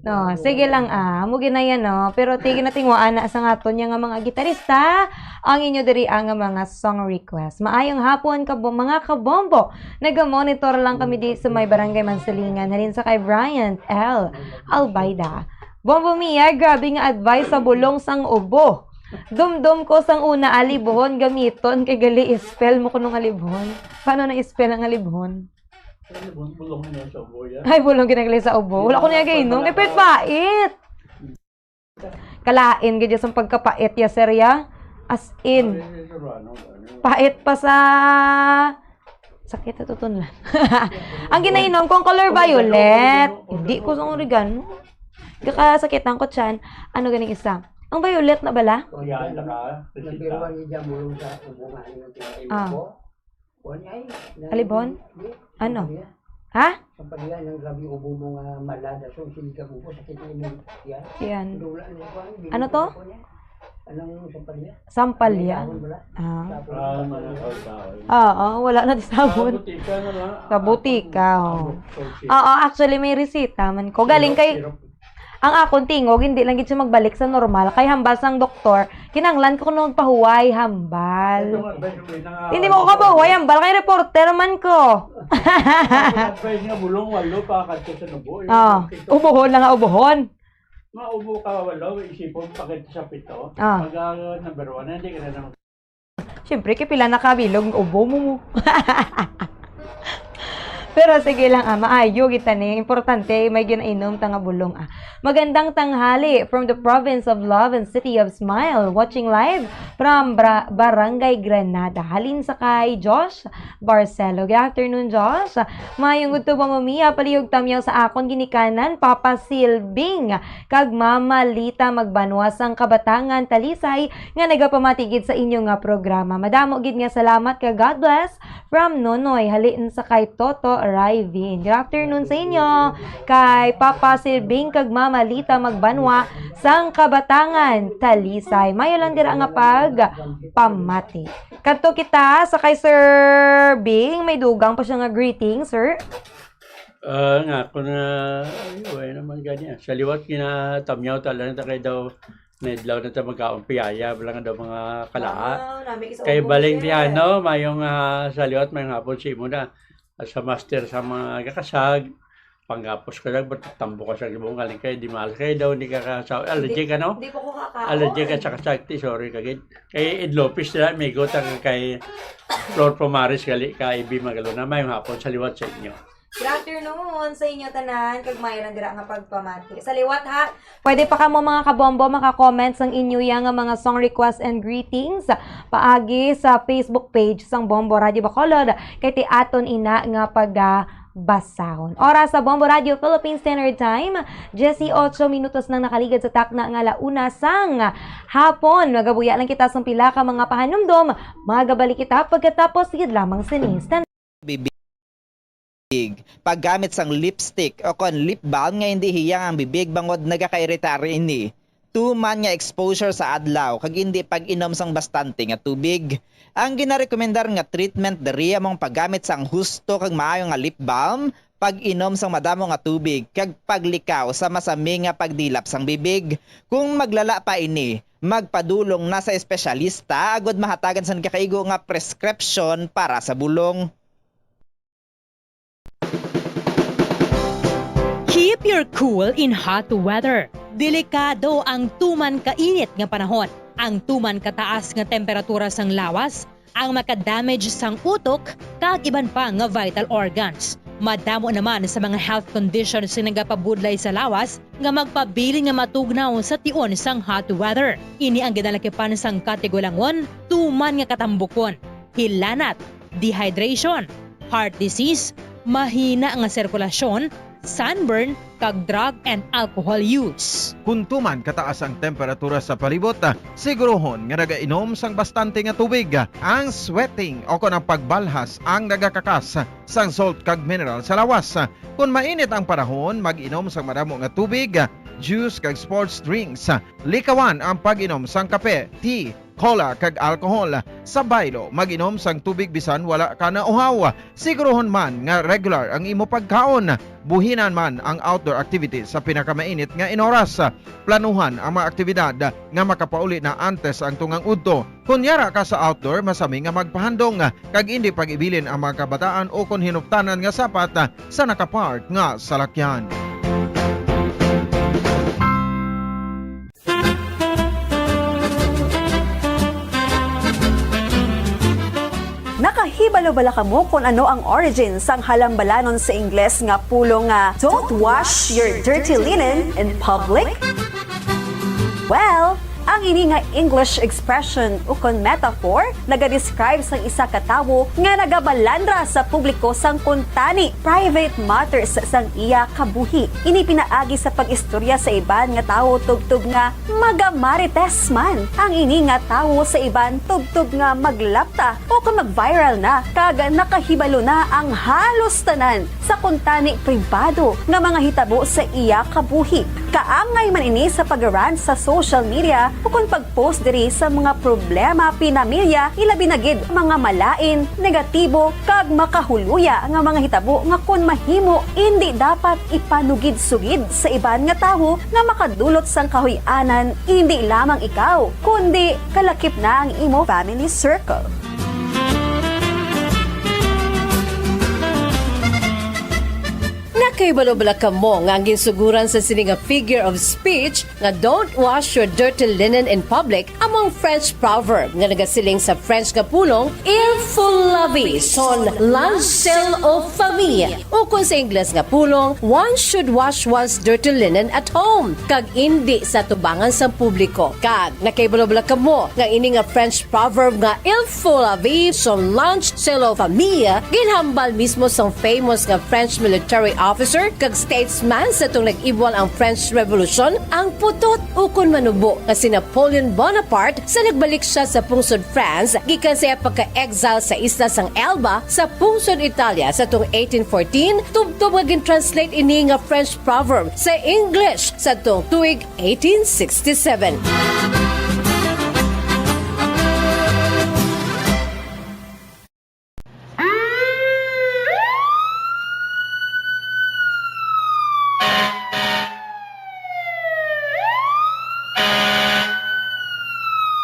No, sige lang, ah. Amo gid na yan, no? Pero tigin natin wa ana sa aton nga mga gitarista ang inyo diri ang mga song request. Maayong hapon, kabo, mga kabombo. Naga-monitor lang kami di sa may Barangay Mansilingan. Halin sa kay Bryant L Albayda. Bombo Mia, grabe nga advice sa bulong sang ubo. Dumdum ko sang una, alibhon gamiton kay gali spell mo kuno nga libhon. Paano na spell ang alibhon? Ay, bulong ginagali sa ubo. Wala ko niya gainom. Kay pait-pait. Kalain gid sang pagkapait ya, sir, ya. As in, pait pa sa sakit sa tutunlan. Ang ginainom ko, ang color violet. Hindi ko sa oregano. Gakasakit ang kutsan. Ano ganing isa? Ang violet na bala? Nagbiruan ni Jambulong sa ubo nga ano yung tinaim ko. Alibon? Ano? Ha? Sampalya, nang grabe ubo mo nga malada, so, sige ka ubo, sakit na yung yan. Yan. Dula na yung kuwan, Ano to? Anong sampalya? Sampalya. Ang dahon wala. Ah. Tapos, Ah, mga kahoy-kahoy. Oo, wala na di sabon. Sa butika na lang. Sa butika, oh. Ang sirop. Oo, actually, may resita man ko. Galing kay, Sirop, sirop. Ang akon tingog, hindi lang gid siya magbalik sa normal. Kay hambal sang doktor, kinahanglan ko kuno magpahuway, hambal. Ito nga, advice mo, ina nga, Hindi mo ko kapahuway, hambal. Kay reporter man ko. Advice nga bulong, walo pa kadto sa nubo. Yung Oh, pito. Ubuhon lang nga ubuhon. Maubo ka, walo, isipon pa kadto sa pito. Ah. Pag, ah, number one, hindi ka na naman. Siyempre, kay pila na ka bilog, ubo mo mo. Pero sige lang, ah, maayo kita ni. Importante, may ginainom ta nga bulong, ah. Magandang tanghali from the province of love and city of smile. Watching live from Bra-, Barangay Granada. Halin sa kay Josh Barcelo. Good afternoon, Josh. Mayong udto, Mama Mia. Palihog tamyaw sa akon ginikanan, Papa Silbing, kag Mama Lita Magbanwa sang Kabatangan, Talisay, nga nagapamati gid sa inyo nga programa. Madamo gid nga salamat kag God bless from Nonoy, halin sa kay Toto Rivin. Good afternoon sa inyo, kay Papa Silbing kag Mama Lita Magbanwa sang Kabatangan, Talisay. Mayo lang dira nga pagpamati. Kadto kita sa kay Sir Bing, may dugang pa siya nga greeting, sir. Ah, nga, kung, ah, ay, way naman gani, ah. Sa liwat, ginatamyaw ta lang ta kay daw, naidlaw na ta magkaon piyaya, wala nga daw mga kalaa. Ah, nami sa Kay ubo, baling sir. Di ano, mayong, ah, sa liwat, mayong hapon sa imo na. Sa master sa mga kakasag, panggapos ka lang, ba't tambo ka sa gibong, galing kay, di mahal kayo daw, hindi ka kasaw-, allergic Hindi, ka, no? hindi po ko kakaon. Allergic ka sa kasagti, sorry, kagid. Kay Ed Lopez nila, amigo, ta kay Flor Pomares, gali ka, Ibi Magalona, mayong hapon sa liwat sa inyo. Good afternoon sa inyo tanan, kag maayo lang dira nga pagpamati. Sa liwat, ha, pwede pa kamo, mga kabombo, maka-comment sang inyo ya nga mga song request and greetings paagi sa Facebook page sang Bombo Radio Bacolod, kay ti aton ina nga pagabasahon. Oras sa Bombo Radio Philippine Standard Time, diyesyocho minutos nang nakaligad sa takna nga ala una sang hapon. Magabuya lang kita sang pila ka mga pahanumdom. Magabalik kita pagkatapos gid lamang sini. Stand- bibig, paggamit sang lipstick o kon lip balm nga hindi hiyang ang bibig bangod nagakairitar ini. Tuman nga exposure sa adlaw kag hindi pag-inom sang bastante nga tubig. Ang ginarekomendar nga treatment diri amo ang paggamit sang husto kag maayo nga lip balm, pag-inom sang madamo nga tubig, kag paglikaw sa masami nga pagdilap sang bibig. Kung maglala pa ini, magpadulong na sa espesyalista agud mahatagan sang gakaigo nga prescription para sa bulong. Keep your cool in hot weather. Delikado ang tuman kainit nga panahon. Ang tuman kataas nga temperatura sang lawas ang makadamage sang utok kag iban pa nga vital organs. Madamo naman sa mga health conditions nga nagapabudlay sa lawas nga magpabilin nga matugnaw sa tion sang hot weather. Ini ang ginalakipan sang katigulangon, tuman nga katambukon, hilanat, dehydration, heart disease, mahina nga sirkulasyon, sunburn, kag drug and alcohol use. Kung tuman kataas ang temperatura sa palibot, sigurohon nga nagainom sang bastante nga tubig. Ang sweating o kon ang pagbalhas ang nagakakas sang salt kag mineral sa lawas. Kung mainit ang panahon, mag-inom sang madamo nga tubig, juice kag sports drinks. Likawan ang pag-inom sang kape, tea, cola, kag alcohol. Sa baylo, mag-inom sang tubig bisan wala ka nauhaw. Siguruhon man nga regular ang imo pagkaon. Buhinan man ang outdoor activities sa pinakamainit nga inoras. Planuhan ang mga aktibidad nga makapauli na antes ang tungang udto. Kon yara ka sa outdoor, masami nga magpahandom kag indi pag-ibilin ang mga kabataan o kon hinuptanan nga sapat sa nakapark nga salakyan. Nakahibalo bala kamo kon ano ang origin sang halambalanon sa Ingles nga pulong nga "Don't wash your dirty linen in public"? Well, ang ini nga English expression ukon metaphor nagadescribe sang isa ka tawo nga nagabalandra sa publiko sang kuntani, private matters, sang iya kabuhi. Ini pinaagi sa pag-istorya sa iban nga tawo tubtob nga magamarites man ang ini nga tawo sa iban tubtob nga maglapta o kon mag-viral na kag nakahibalo na ang halos tanan sa kuntani pribado nga mga hitabo sa iya kabuhi. Kaangay man ini sa pag-rant sa social media ukon pag-post diri sa mga problema pinamilya, ilabi na gid mga malain, negatibo, kag makahuluya nga mga hitabo nga kon mahimo, indi dapat ipanugid-sugid sa iban nga tawo nga makadulot sang kahuy-anan, indi lamang ikaw, kundi kalakip na ang imo family circle. Nakahibalo bala kamo nga ang ginsuguran sa sini nga figure of speech nga "Don't wash your dirty linen in public" amo ang French proverb nga nagasiling sa French nga pulong "Il faut laver son linge sale aux familles", ukon sa Ingles nga pulong "One should wash one's dirty linen at home", kag indi sa tubangan sang publiko. Kag nakahibalo bala kamo nga ini nga French proverb nga "Il faut laver son linge sale aux familles" ginhambal mismo sang famous nga French military officer kag statesman sa tong nag-ibwal ang French Revolution, ang putot ukon manubo nga si Napoleon Bonaparte sa nagbalik sia sa pungsod France gikan sa iya pagka-exile sa isla sang Elba sa pungsod Italia sa tong eighteen fourteen, tubtob nga gin-translate ini nga French proverb sa English sa tong tuig eighteen sixty-seven.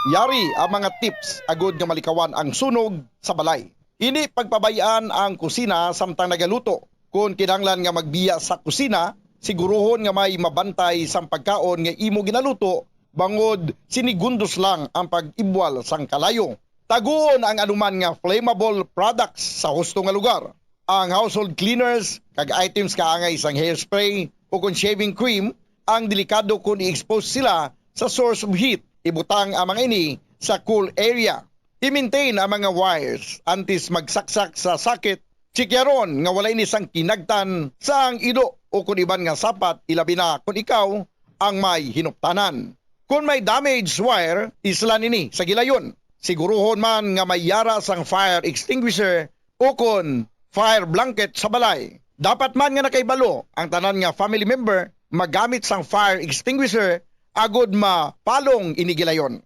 Yari ang mga tips agud nga malikawan ang sunog sa balay. Indi pagpabay-an ang kusina samtang nagaluto. Kon kinahanglan nga magbiya sa kusina, siguruhon nga may mabantay sang pagkaon nga imo ginaluto, bangod sinigundos lang ang pag-ibwal sang kalayo. Taguon ang anuman nga flammable products sa husto nga lugar. Ang household cleaners kag items kaangay sang hairspray ukon shaving cream ang delikado kon i-expose sila sa source of heat. Ibutang ang mga ini sa cool area. I-maintain ang mga wires antes magsaksak sa socket. Tsikyaron nga wala ini sang kinagtan sang ido ukon iban nga sapat, ilabi na kon ikaw ang may hinuptanan. Kon may damaged wire, islan ini sa gilayon. Siguruhon man nga may yara sang fire extinguisher ukon fire blanket sa balay. Dapat man nga nakahibalo ang tanan nga family member magamit sang fire extinguisher agud mapalong ini gilayon.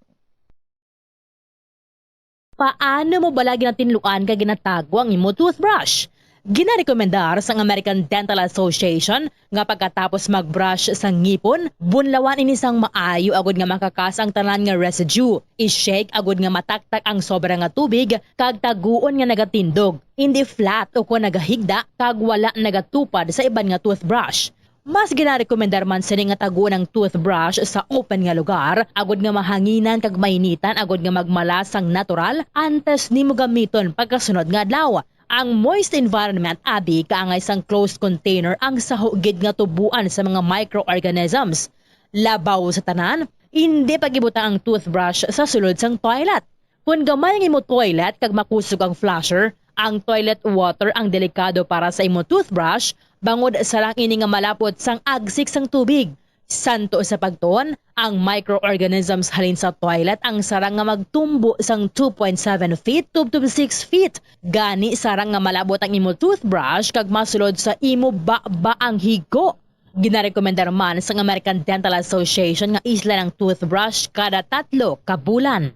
Paano mo bala ginatinluan kag ginatago ang imo toothbrush? Ginarekomendar sang American Dental Association nga pagkatapos mag-brush sa ngipon, bunlawan ini sang maayo agud nga makakas ang tanan nga residue. I-shake agud nga mataktak ang sobra nga tubig kag taguon nga nagatindog, indi flat ukon nagahigda kag wala nagatupad sa iban nga toothbrush. Mas ginarekomendar man sini nga taguon ang toothbrush sa open nga lugar, agud nga mahanginan kag mainitan agud nga magmala sang natural antes nimo gamiton pagkasunod nga adlaw. Ang moist environment abi kaangay sang closed container ang saho gid nga tuboan sa mga microorganisms. Labaw sa tanan, indi pag-ibutang ang toothbrush sa sulod sang toilet. Kon gamay ang imo toilet kag makusog ang flusher, ang toilet water ang delikado para sa imo toothbrush, bangod sarang ini nga malapot sang agsik sang tubig. Santo sa pagtuon, ang microorganisms halin sa toilet ang sarang nga magtumbo sang two point seven feet tubtob six feet. Gani, sarang nga malabot ang imo toothbrush kag masulod sa imo baba ang higko. Ginarekomendar man sang American Dental Association nga islan ang toothbrush kada tatlo ka bulan.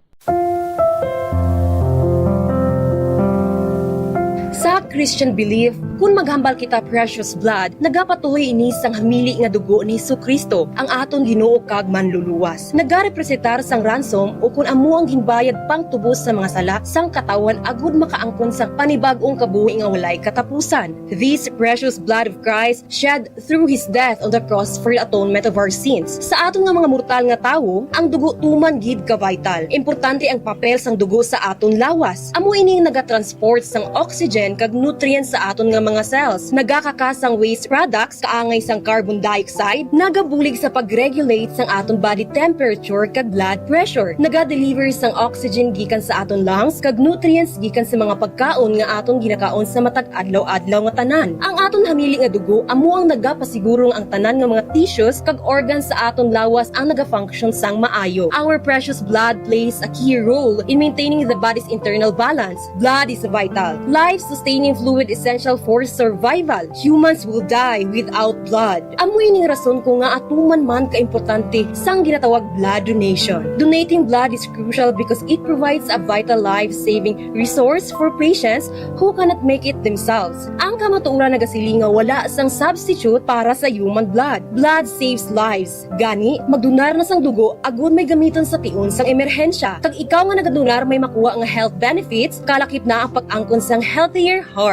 Christian belief, kun maghambal kita precious blood, nagapatuhoy ini sang hamili nga dugo ni Jesu-Cristo, ang aton Ginoo kag Manluluwas. Nagarepresentar sang ransom ukon amo ang ginbayad pangtubos sa mga sala sang katawhan agud makaangkon sang panibag-ong kabuhi nga walay katapusan. This precious blood of Christ shed through his death on the cross for the atonement of our sins. Sa aton nga mga mortal nga tawo, ang dugo tuman gid ka vital. Importante ang papel sang dugo sa aton lawas. Amo ini ang nagatransport sang oxygen kag nutrients sa aton nga mga cells. Nagakakas sang waste products kaangay sang carbon dioxide, nagabulig sa pag-regulate sang aton body temperature kag blood pressure. Nagadeliver sang oxygen gikan sa aton lungs kag nutrients gikan sa mga pagkaon nga aton ginakaon sa matag adlaw-adlaw nga tanan. Ang aton hamili nga dugo amo ang nagapasiguro nga ang tanan nga mga tissues kag organs sa aton lawas ang nagafunction sang maayo. Our precious blood plays a key role in maintaining the body's internal balance. Blood is vital, life-sustaining fluid essential for survival. Humans will die without blood. Amo ining rason ko nga atuman man kaimportante sang ginatawag blood donation. Donating blood is crucial because it provides a vital life-saving resource for patients who cannot make it themselves. Ang kamatuoran nagasiling nga wala sang substitute para sa human blood. Blood saves lives. Gani, magdonar na sang dugo agud may gamiton sa tion sang emerhensya. Kag ikaw nga nagadonar may makuha nga health benefits, kalakip na ang pag-angkon sang healthier heart.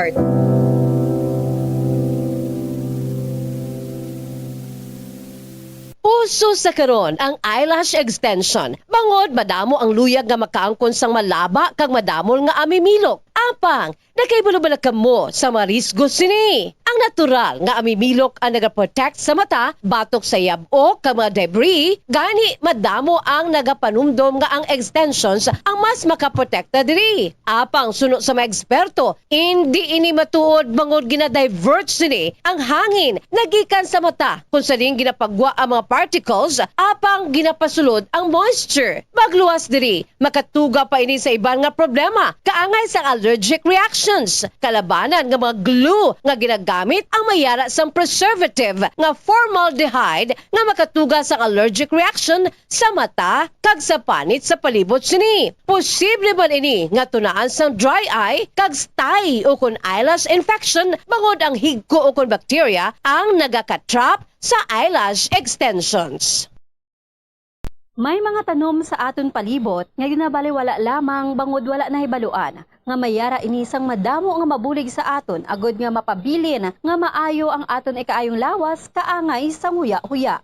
Uso sa karon ang eyelash extension, bangod madamo ang luyag nga makaangkon sang malaba kag madamol nga amimilok. Apang, nakahibalo bala kamo sa mga risgo sini? Ang natural nga amimilok ang nagaprotect sa mata batok sa yab-ok kag mga debris, gani madamo ang nagapanumdom nga ang extensions ang mas makaprotekta diri. Apang suno sa mga eksperto, indi ini matuod bangod gina-divert sini ang hangin nga gikan sa mata, kung sa diin ginapagwa ang mga particles apang ginapasulod ang moisture. Magluwas diri, makatuga pa ini sa iban nga problema, kaangay sang allergic reactions. Kalabanan nga mga glue nga ginagamit ang may ara sang preservative nga formaldehyde nga makatuga sang allergic reaction sa mata kag sa panit sa palibot sini. Posible man ini nga tunaan sang dry eye kag stye ukon eyelash infection bangod ang higko ukon bacteria ang nagaka-trap sa eyelash extensions. May mga tanom sa aton palibot nga ginabaliwala lamang bangod wala nahibaluan nga may ara ini sang madamo nga mabulig sa aton agod nga mapabilin nga maayo ang aton ikaayong lawas kaangay sang huya-huya.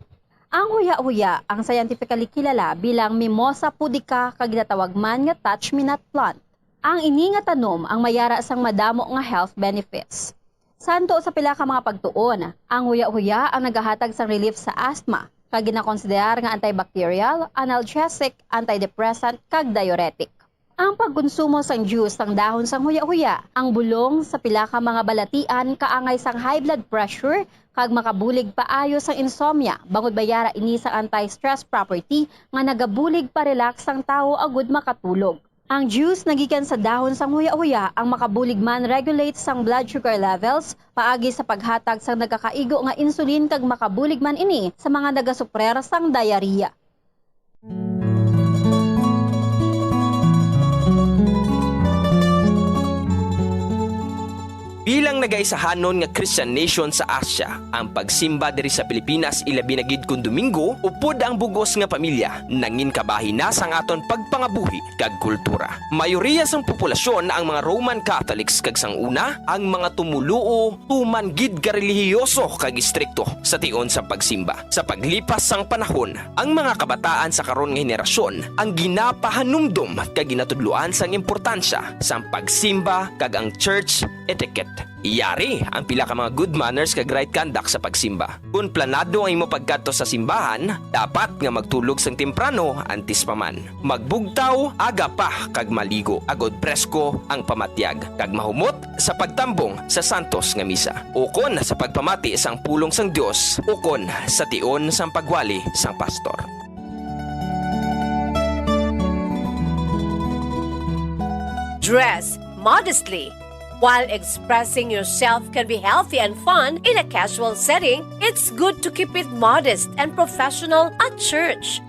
Ang huya-huya, ang scientifically kilala bilang Mimosa pudica kag ginatawag man nga touch-me-not plant. Ang ini nga tanom ang may ara sang madamo nga health benefits. Santo sa pila ka mga pagtuon, ang huya-huya ang nagahatag sang relief sa asthma, kag ginakonsiderar nga antibacterial, analgesic, antidepressant, kag diuretic. Ang pagkonsumo sang juice sang dahon sang huya-huya, ang bulong sa pila ka mga balatian kaangay sang high blood pressure kag makabulig paayo sang insomnia, bangod may ara ini sang anti-stress property nga nagabulig pa-relax sang tawo agud makatulog. Ang juice nga gikan sa dahon sang huya-huya ang makabulig man-regulate sang blood sugar levels paagi sa paghatag sang nagakaigo nga insulin kag makabulig man ini sa mga nagasuprer sang diarrhea. Bilang nagaisahanon nga Christian nation sa Asia, ang pagsimba diri sa Pilipinas, ilabi na gid kon Domingo, upod ang bug-os nga pamilya, nangin kabahin na sang aton pagpangabuhi kag kultura. Mayoriya sang populasyon ang mga Roman Catholics kag sang una, ang mga tumoluo tuman gid ka relihiyoso kag istrikto sa tion sa pagsimba. Sa paglipas sang panahon, ang mga kabataan sa karon nga henerasyon ang ginapahanumdom kag ginatudloan sang importansya sang pagsimba kag ang church etiquette. Yari ang pila ka mga good manners kag right conduct sa pagsimba. Kon planado ang imo pagkadto sa simbahan, dapat nga magtulog sang temprano antes pa man. Magbugtaw aga pa kag maligo, agod presko ang pamatyag, kag mahumot sa pagtambong sa santos nga misa, ukon sa pagpamati sang pulong sang Dios, ukon sa tion sang pagwali sang pastor. Dress modestly. While expressing yourself can be healthy and fun in a casual setting, it's good to keep it modest and professional at church.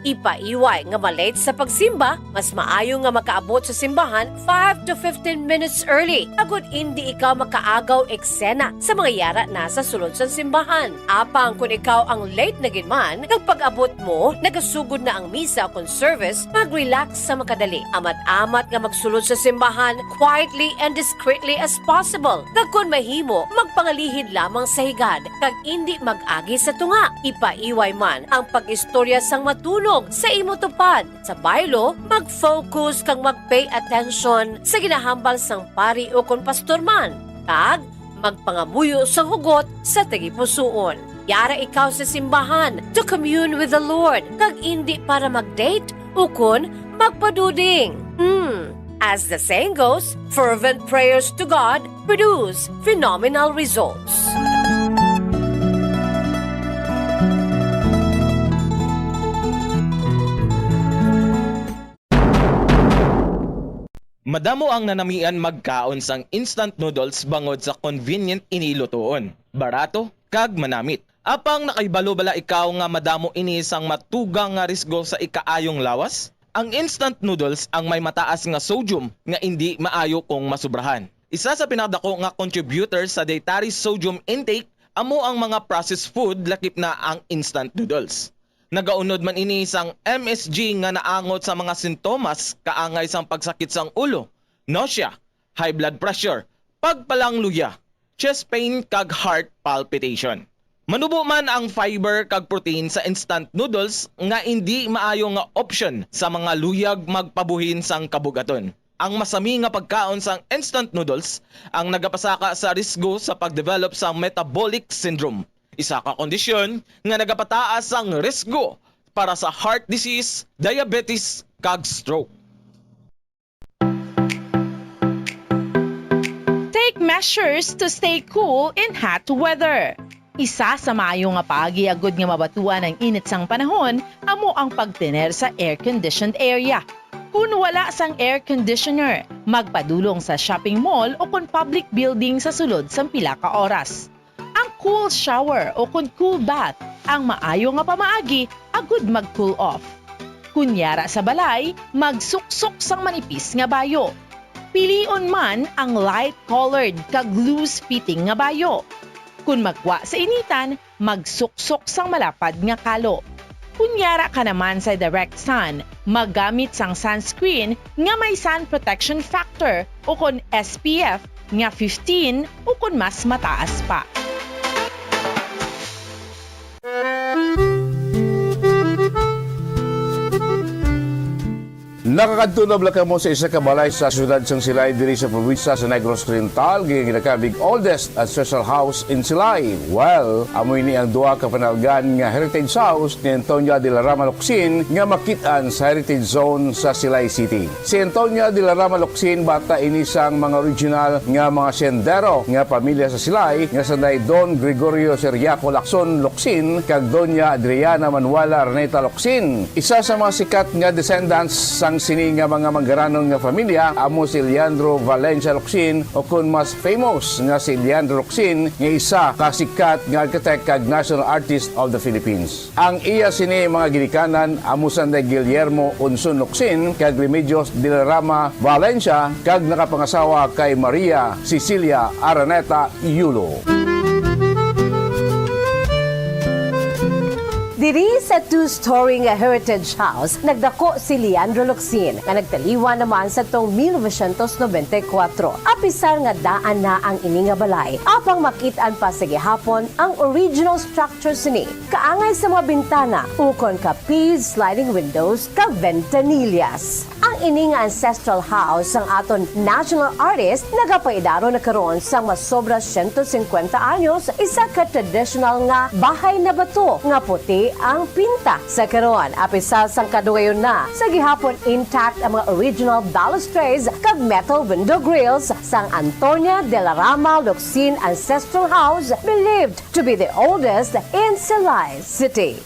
Ipaiway nga ma-late sa pagsimba, mas maayo nga makaabot sa simbahan five to fifteen minutes early, agod indi ikaw makaagaw eksena sa mga yara na sa sulod sang simbahan. Apang kon ikaw ang late na gid man, kag pag-abot mo, nagasugod na ang misa kon service, mag-relax sa makadali. Amat-amat nga magsulod sa simbahan quietly and discreetly as possible. Kag kon mahimo, magpangalihid lamang sa higad, kag indi mag-agi sa tunga. Ipaiway man ang pag-istorya sang matunog sa imo tupad. Sa baylo, mag-focus kag mag-pay attention sa ginahambal sang pari ukon pastor man, kag magpangamuyo sang hugot sa tagipusoon. Yara ikaw sa simbahan to commune with the Lord, kag indi para mag-date ukon magpaduding. Hmm. As the saying goes, fervent prayers to God produce phenomenal results. Madamo ang nanamian magkaon sang instant noodles bangod sa convenient ini lutoon, barato, kag manamit. Apang nakahibalo bala ikaw nga madamo ini sang matugang nga risgo sa ikaayong lawas? Ang instant noodles ang may mataas nga sodium nga indi maayo kung masubrahan. Isa sa pinakadako nga contributor sa dietary sodium intake amo ang mga processed food, lakip na ang instant noodles. Nagaunod man ini sang M S G nga naangot sa mga sintomas kaangay sang pagsakit sang ulo, nausea, high blood pressure, pagpalangluya, chest pain, kag heart palpitation. Manubo man ang fiber kag protein sa instant noodles nga indi maayo nga option sa mga luyag magpabuhin sang kabug-aton. Ang masami nga pagkaon sang instant noodles ang nagapasaka sa risgo sa pag-develop sa metabolic syndrome, isa ka kondisyon nga nagapataas sang risgo para sa heart disease, diabetes, kag stroke. Take measures to stay cool in hot weather. Isa sa maayo nga paagi agud nga mabatuan ang init sang panahon amo ang pagtener sa air-conditioned area. Kon wala sang air conditioner, magpadulong sa shopping mall o kon public building sa sulod sang pila ka oras. Ang cool shower o kon cool bath ang maayo nga pamaagi agud mag-cool off. Kon yara sa balay, magsuksok sang manipis nga bayo. Pilion man ang light-colored kag loose-fitting nga bayo. Kon magwa sa initan, magsuksok sang malapad nga kalo. Kon yara ka naman sa direct sun, maggamit sang sunscreen nga may sun protection factor ukon S P F nga fifteen ukon mas mataas pa. Nakakadto na bala kamo sa isa ka balay sa siyudad sang Silay diri sa probinsya sa Negros Oriental, nga ginakabig oldest ancestral house in Silay? Well, amo ini ang duha ka panalgan nga heritage house ni Antonia de la Rama Locsin nga makit-an sa Heritage Zone sa Silay City. Si Antonia de la Rama Locsin, bata ini sang mga original nga mga siyendero nga pamilya sa Silay nga sanday Don Gregorio Ciriaco Lacson Locsin kag Doña Adriana Manuela Araneta Locsin. Isa sa mga sikat nga descendants sang sini nga mga manggaranon nga pamilya amo si Leandro Valencia Locsin, o kon mas famous nga si Leandro Locsin, nga isa ka sikat nga architect kag national artist of the Philippines. Ang iya sini mga ginikanan amo sanday Guillermo Unson Locsin kag Remedios de la Rama Valencia, kag nakapangasawa kay Maria Cecilia Araneta Yulo. Diri sa two-story nga Heritage House, nagdako si Leandro Locsin, nga nagtaliwan naman sa tong mil novecientos nobenta y kuwatro. Apisar nga daan na ang ini nga balay, apang makit-an pa sa gihapon ang original structure sini, kaangay sa mga bintana ukon ka P sliding windows kag ventanillas. Ang ini nga ancestral house sang aton national artist nagapaidaro na karon sang masobra siyento singkwenta anyos, isa ka traditional nga bahay na bato nga puti ang pinta. Sa karon, apisar sang kadugayon na, sa gihapon intact ang mga original balustrades kag metal window grills sang Antonia de la Rama Locsin Ancestral House, believed to be the oldest in Silay City.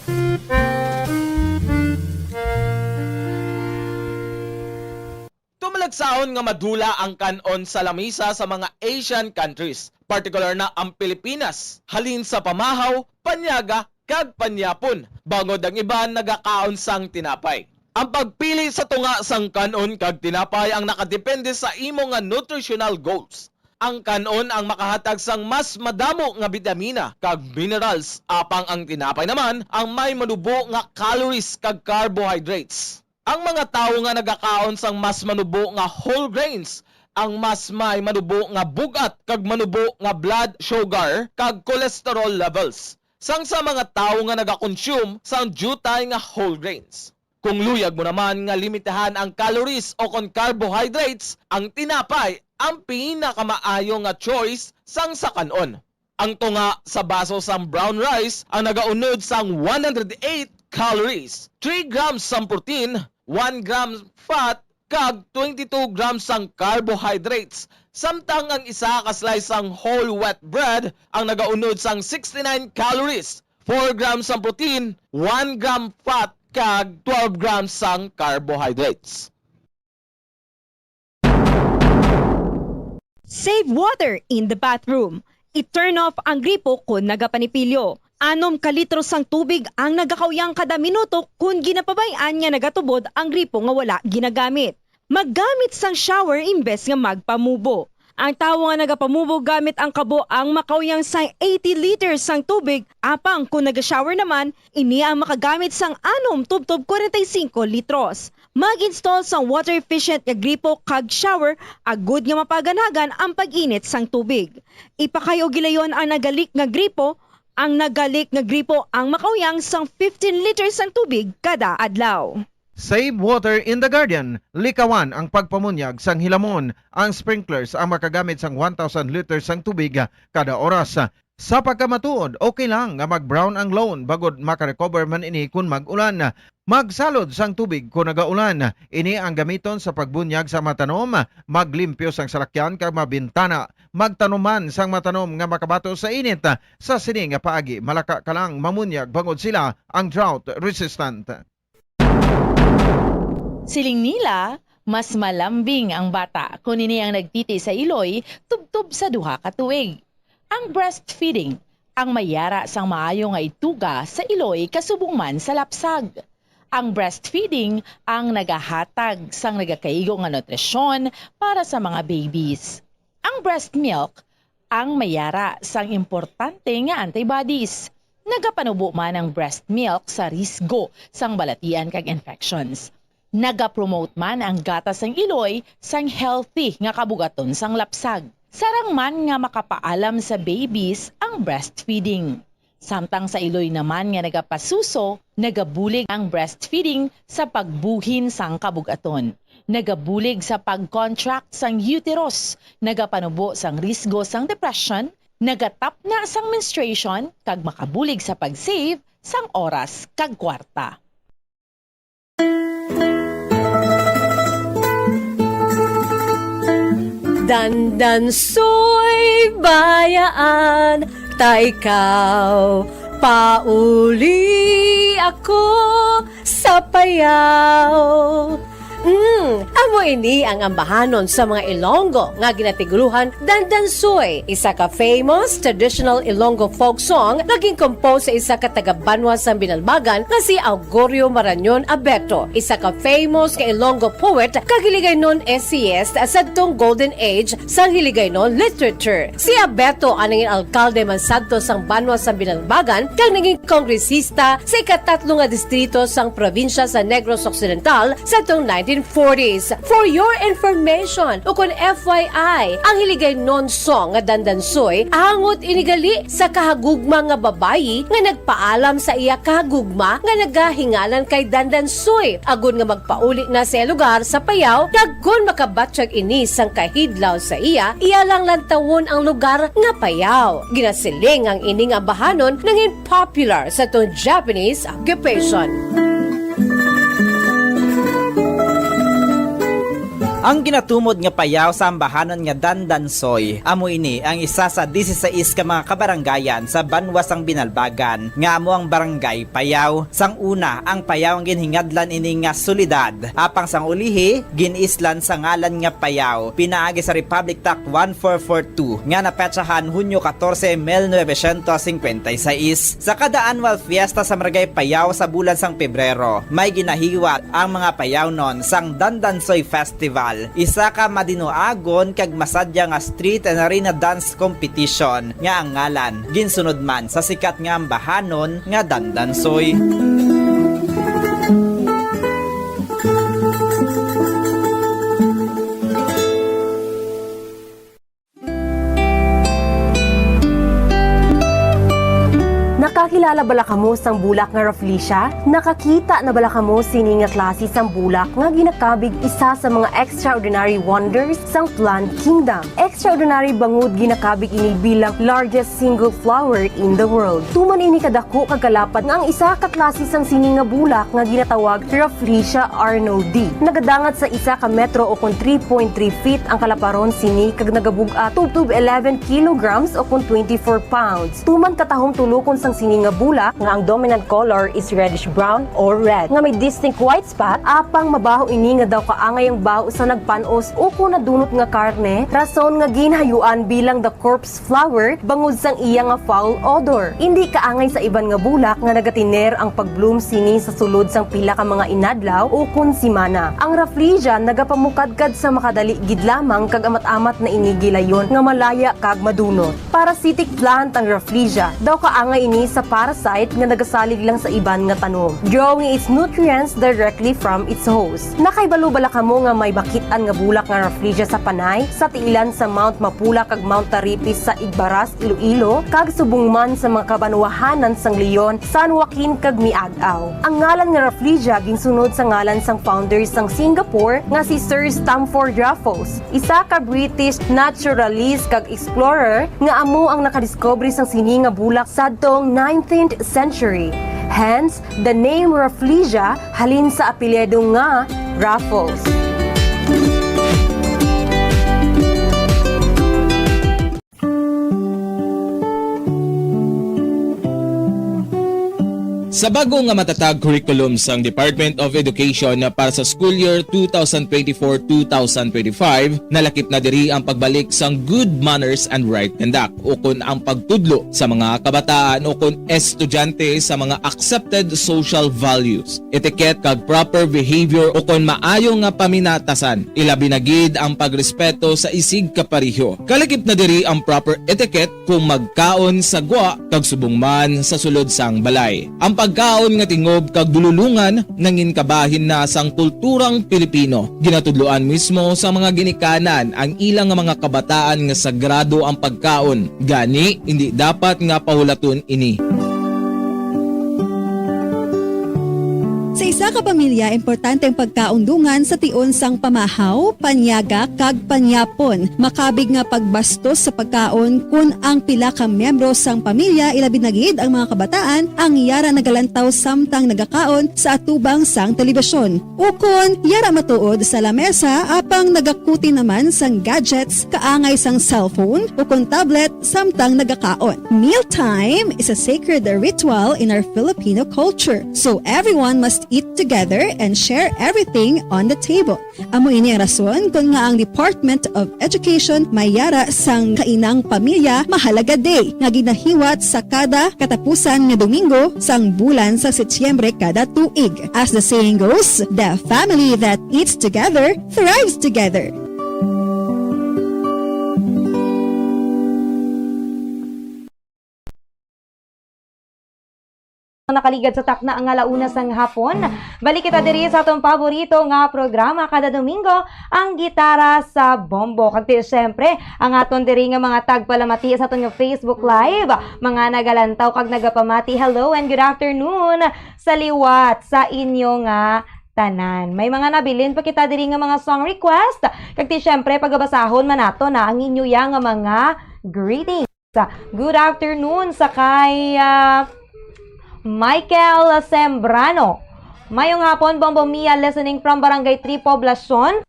Tumalagsahon nga madula ang kan-on sa lamisa sa mga Asian countries, partikular na ang Pilipinas, halin sa pamahaw, panyaga, kag panyapon, bangod ang iban nagakaon sang tinapay. Ang pagpili sa tunga sang kan-on kag tinapay ang nakadepende sa imo nga nutritional goals. Ang kan-on ang makahatag sang mas madamo nga bitamina kag minerals, apang ang tinapay naman ang may manubo nga calories kag carbohydrates. Ang mga tawo nga nagakaon sang mas manubo nga whole grains ang mas may manubo nga bug-at kag manubo nga blood sugar kag cholesterol levels sang sa mga tawo nga nagakonsume sang diutay nga whole grains. Kung luyag mo naman nga limitahan ang calories o kon carbohydrates, ang tinapay ang pinakamaayo nga choice sang sa kan-on. Ang tunga sa baso sang brown rice ang nagaunod sang one hundred eight calories, three grams sang protein, one gram fat, kag twenty-two grams sang carbohydrates, samtang ang isa ka slice sang whole wheat bread ang nagaunod sang sixty-nine calories, four grams sang protein, one gram fat, kag twelve grams sang carbohydrates. Save water in the bathroom. I-turn off ang gripo kon nagapanipilyo. Anom ka litro sang tubig ang nagakauyang kada minuto kon ginapabay-an nga nagatubod ang gripo nga wala ginagamit. Maggamit sang shower imbes nga magpamubo. Ang tawo nga nagapamubo gamit ang kabo ang makauyang sang eighty liters sang tubig, apang kon naga-shower naman, ini ang makagamit sang anom tubtob forty-five litros. Mag-install sang water-efficient nga gripo kag shower agud nga mapaganagan ang pag-init sang tubig. Ipakay-o gilayon ang nagalik nga gripo. Ang nagalik nga gripo ang makauyang sang fifteen liters sang tubig kada adlaw. Save water in the garden. Likawan ang pagpamunyag sang hilamon. Ang sprinklers ang makagamit sang one thousand liters sang tubig kada oras. Sa pagkamatuod, okay lang nga mag-brown ang lawn bangod maka-recover man ini kon mag-ulan. Magsalod sang tubig kon nagaulan. Ini ang gamiton sa pagbunyag sa mga tanom, maglimpyo sang salakyan kag mga bintana. Magtanom man sang mga tanom nga makabato sa init. Sa sini nga paagi, malaka ka lang mamunyag bangod sila ang drought resistant. Siling nila, mas malambing ang bata kon ini ang nagtiti sa iloy tubtob sa duha ka tuig. Ang breastfeeding ang may yara sang maayo nga ituga sa iloy kasubong man sa lapsag. Ang breastfeeding ang nagahatag sang nagakaigo nga nutrisyon para sa mga babies. Ang breast milk ang may yara sang importante nga antibodies. Nagapanubo man ang breast milk sa risgo sang balatian kag infections. Nagapromote man ang gatas sang iloy sang healthy nga kabugaton sang lapsag. Sarang man nga makapaalam sa babies ang breastfeeding. Samtang sa iloy naman nga nagapasuso, nagabulig ang breastfeeding sa pagbuhin sang kabug-aton. Nagabulig sa pag-contract sang uterus, nagapanubo sang risgo sang depression, nagatapna sang menstruation, kag makabulig sa pag-save sang oras kag kwarta. Dandansoy bayaan ta ikaw, pauli ako sa payaw. Mm, amo ini ang ambahanon sa mga Ilonggo nga ginatiguluhan Dandansoy, isa ka famous traditional Ilonggo folk song nga gin-compose sa isa ka taga-banwa sang Binalbagan nga si Augurio Marañon Abeto, isa ka famous nga Ilonggo poet kag Hiligaynon essayist sadtong golden age sang Hiligaynon literature. Si Abeto ang nangin alkalde man sadto sang banwa sang Binalbagan kag nangin kongresista sa ikatatlo nga distrito sang probinsya sa Negros Occidental sadtong nineteen forties. For your information, ukon F Y I, ang Hiligaynon song nga Dandansoy angot ini gali sa kahagugma nga babayi nga nagpaalam sa iya kahagugma nga nagahinganan kay Dandansoy agod nga magpauli na sa iya lugar sa Payao, kag kon makabatyag ini sang kahidlaw sa iya, iya lang lantawon ang lugar nga Payao. Ginasiling ang ining ambahanon nangin popular sa tong Japanese occupation. Ang ginatumod nga payaw sa ambahanon nga Dandansoy amo ini ang isa sa disisais ka mga kabarangayan sa banwa sang Binalbagan, nga amo ang Barangay Payaw. Sang una, ang payaw ang ginhingadlan ini nga solidad, apang sang ulihi, gin-islan sa ngalan nga payaw pinaagi sa Republic Act one four four two nga napetsahan Hunyo katorse, mil novecientos singkwenta y seis. Sa kada annual fiesta sa Barangay Payaw sa bulan sang Pebrero, may ginahiwat ang mga payawnon sang Dandansoy Festival, isa ka madinuagon kag masadya nga street and arena dance competition nga ang ngalan ginsunod man sa sikat nga ambahanon nga Dandansoy. Nakakilala bala kamo sang bulak nga Rafflesia? Nakakita na bala kamo sini nga klase sang bulak nga ginakabig isa sa mga extraordinary wonders sang plant kingdom? Extraordinary bangod ginakabig ini bilang largest single flower in the world. Tuman ini kadako kag kalapad nga ang isa ka klase sang sini nga bulak nga ginatawag Rafflesia arnoldii. Nagadangat sa isa ka metro o kon three point three feet ang kalaparon sini kag nagabug-at tubtob eleven kilograms o kon twenty-four pounds. Tuman katahom tulokon sang sini nga bulak nga ang dominant color is reddish brown or red nga may distinct white spot, apang mabaho ini nga daw kaangay ang baho sa nagpan-os o kon nadunot nga karne, rason nga ginhayuan bilang the corpse flower bangod sang iya nga foul odor. Indi kaangay sa iban nga bulak nga nagatiner ang pag-bloom sini sa sulod sang pila ka mga inadlaw o kon simana. Ang Rafflesia nagapamukadkad sa makadali gid lamang kag amat-amat na ini gilayon nga malaya kag madunot. Parasitic plant ang Rafflesia. Daw kaangay ini sa parasite nga nagasalig lang sa iban nga tanom, drawing its nutrients directly from its host. Nakahibalo bala kamo nga may bakit-an nga bulak nga Rafflesia sa Panay, sa tiilan sa Mount Mapula kag Mount Taripis sa Igbaras, Iloilo, kag subong man sa mga kabanwahanan sang Leon, San Joaquin, kag Miag-ao? Ang ngalan nga Rafflesia ginsunod sa ngalan sang founder sang Singapore nga si Sir Stamford Raffles, isa ka British naturalist kag explorer nga amo ang nakadiskubre sang sini nga bulak sadtong nineteenth century. Hence, the name Rafflesia halin sa apelyido nga Raffles. Sa bag-o nga matatag curriculum sang Department of Education para sa school year two thousand twenty-four, two thousand twenty-five, nalakip na diri ang pagbalik sang good manners and right conduct, ukon ang pagtudlo sa mga kabataan ukon estudyante sa mga accepted social values, etiquette, kag proper behavior, ukon maayo nga paminatasan, ilabi na gid ang pagrespeto sa isigkapareho. Kalakip na diri ang proper etiquette kung magkaon sa gwa kag subong man sa sulod sang balay. Ang pagkaon nga tingob kag dululongan nangin kabahin na sang kulturang Pilipino. Ginatudloan mismo sa mga ginikanan ang ilang mga kabataan nga sagrado ang pagkaon, gani indi dapat nga pahulaton ini. Sa isa ka pamilya, importante ang pagkaon dungan sa tion sang pamahaw, panyaga, kag panyapon. Makabig nga pagbastos sa pagkaon kon ang pila ka miyembro sang pamilya, ilabi na gid ang mga kabataan, ang yara nagalantaw samtang nagakaon sa atubang sang telebisyon. Ukon yara matuod sa lamesa apang nagakuti naman sang gadgets kaangay sang cellphone ukon tablet samtang nagakaon. Mealtime is a sacred ritual in our Filipino culture, so everyone must eat together and share everything on the table. Amo ini ang rason kon nga ang Department of Education may yara sang Kainang Pamilya Mahalaga Day nga ginahiwat sa kada katapusan nga Domingo sang bulan sa Setyembre kada tuig. As the saying goes, the family that eats together thrives together. Nakaligad sa takna nga ala una sang hapon, balik kita diri sa atong paborito nga programa kada Domingo, ang Gitara sa Bombo. Kag ti-, siyempre, ang aton diri nga mga tagpalamati sa aton nga Facebook Live, mga nagalantaw kag nagapamati, hello and good afternoon sa liwat sa inyo nga tanan. May mga nabilin pa kita diri nga mga song request, kag ti-, siyempre, pagabasahon man nato na ang inyo ya nga mga greetings. Good afternoon sa kay, ah, Michael Sembrano. Mayong hapon, Bombo Mia, listening from Barangay three Poblacion.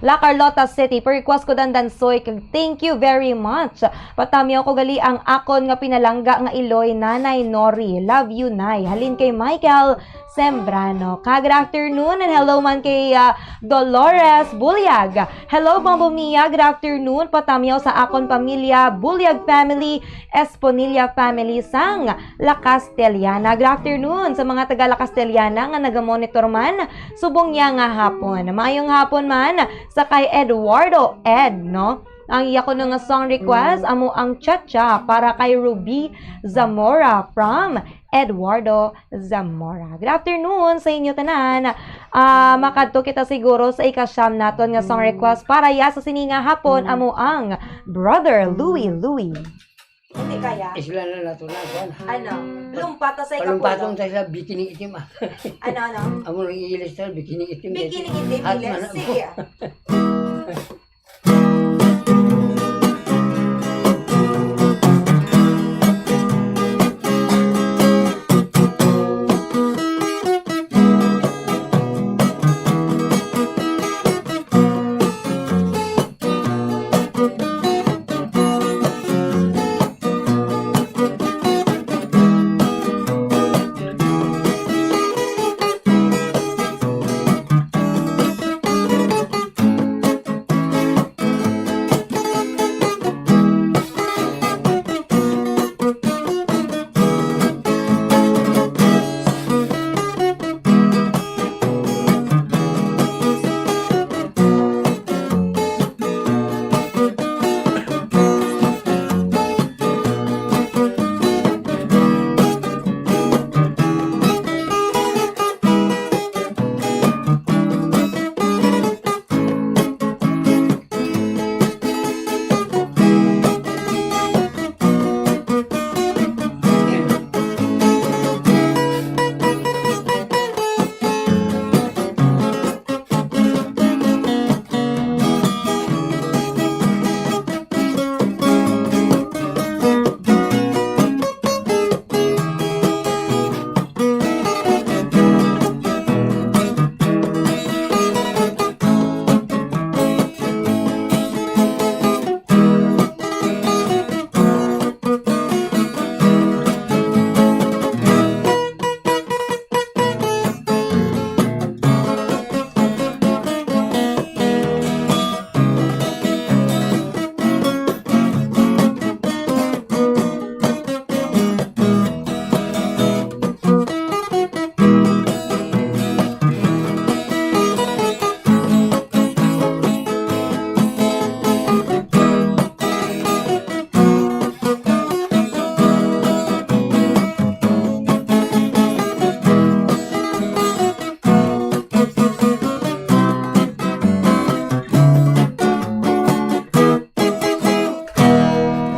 La Carlota City, pa-request ko Dandansoy, kag thank you very much. Patamyaw ko gali ang akon nga pinalangga nga iloy, Nanay Nori. Love you, Nay. Halin kay Michael Sembrano. Ka, good afternoon, and hello man kay, ah, Dolores Bulyag. Hello, Mambo Mia. Good afternoon. Patamyaw sa akon pamilya, Bulyag family, Esponilla family sang La Castellana. Good afternoon sa mga taga La Castellana nga nagamonitor man subong niya nga hapon. Maayong hapon man sa kay Eduardo Ed, no? Ang iya kuno nga song request amo ang Cha-Cha para kay Ruby Zamora from Eduardo Zamora. Good afternoon sa inyo tanan. Ah, makadto kita siguro sa ikasyam naton nga song request para ya sa sini nga hapon amo ang Brother Louie Louie. Hindi kaya. Isla na nato na, kuwan. Ano? Lumpata sa Palumpatong ikapulo. Tayo sa bikining itim, ah. Ano, ano? Amo nang iilis tayo, bikining itim. Bikining itim, Hot ilis. Man ako. Sige.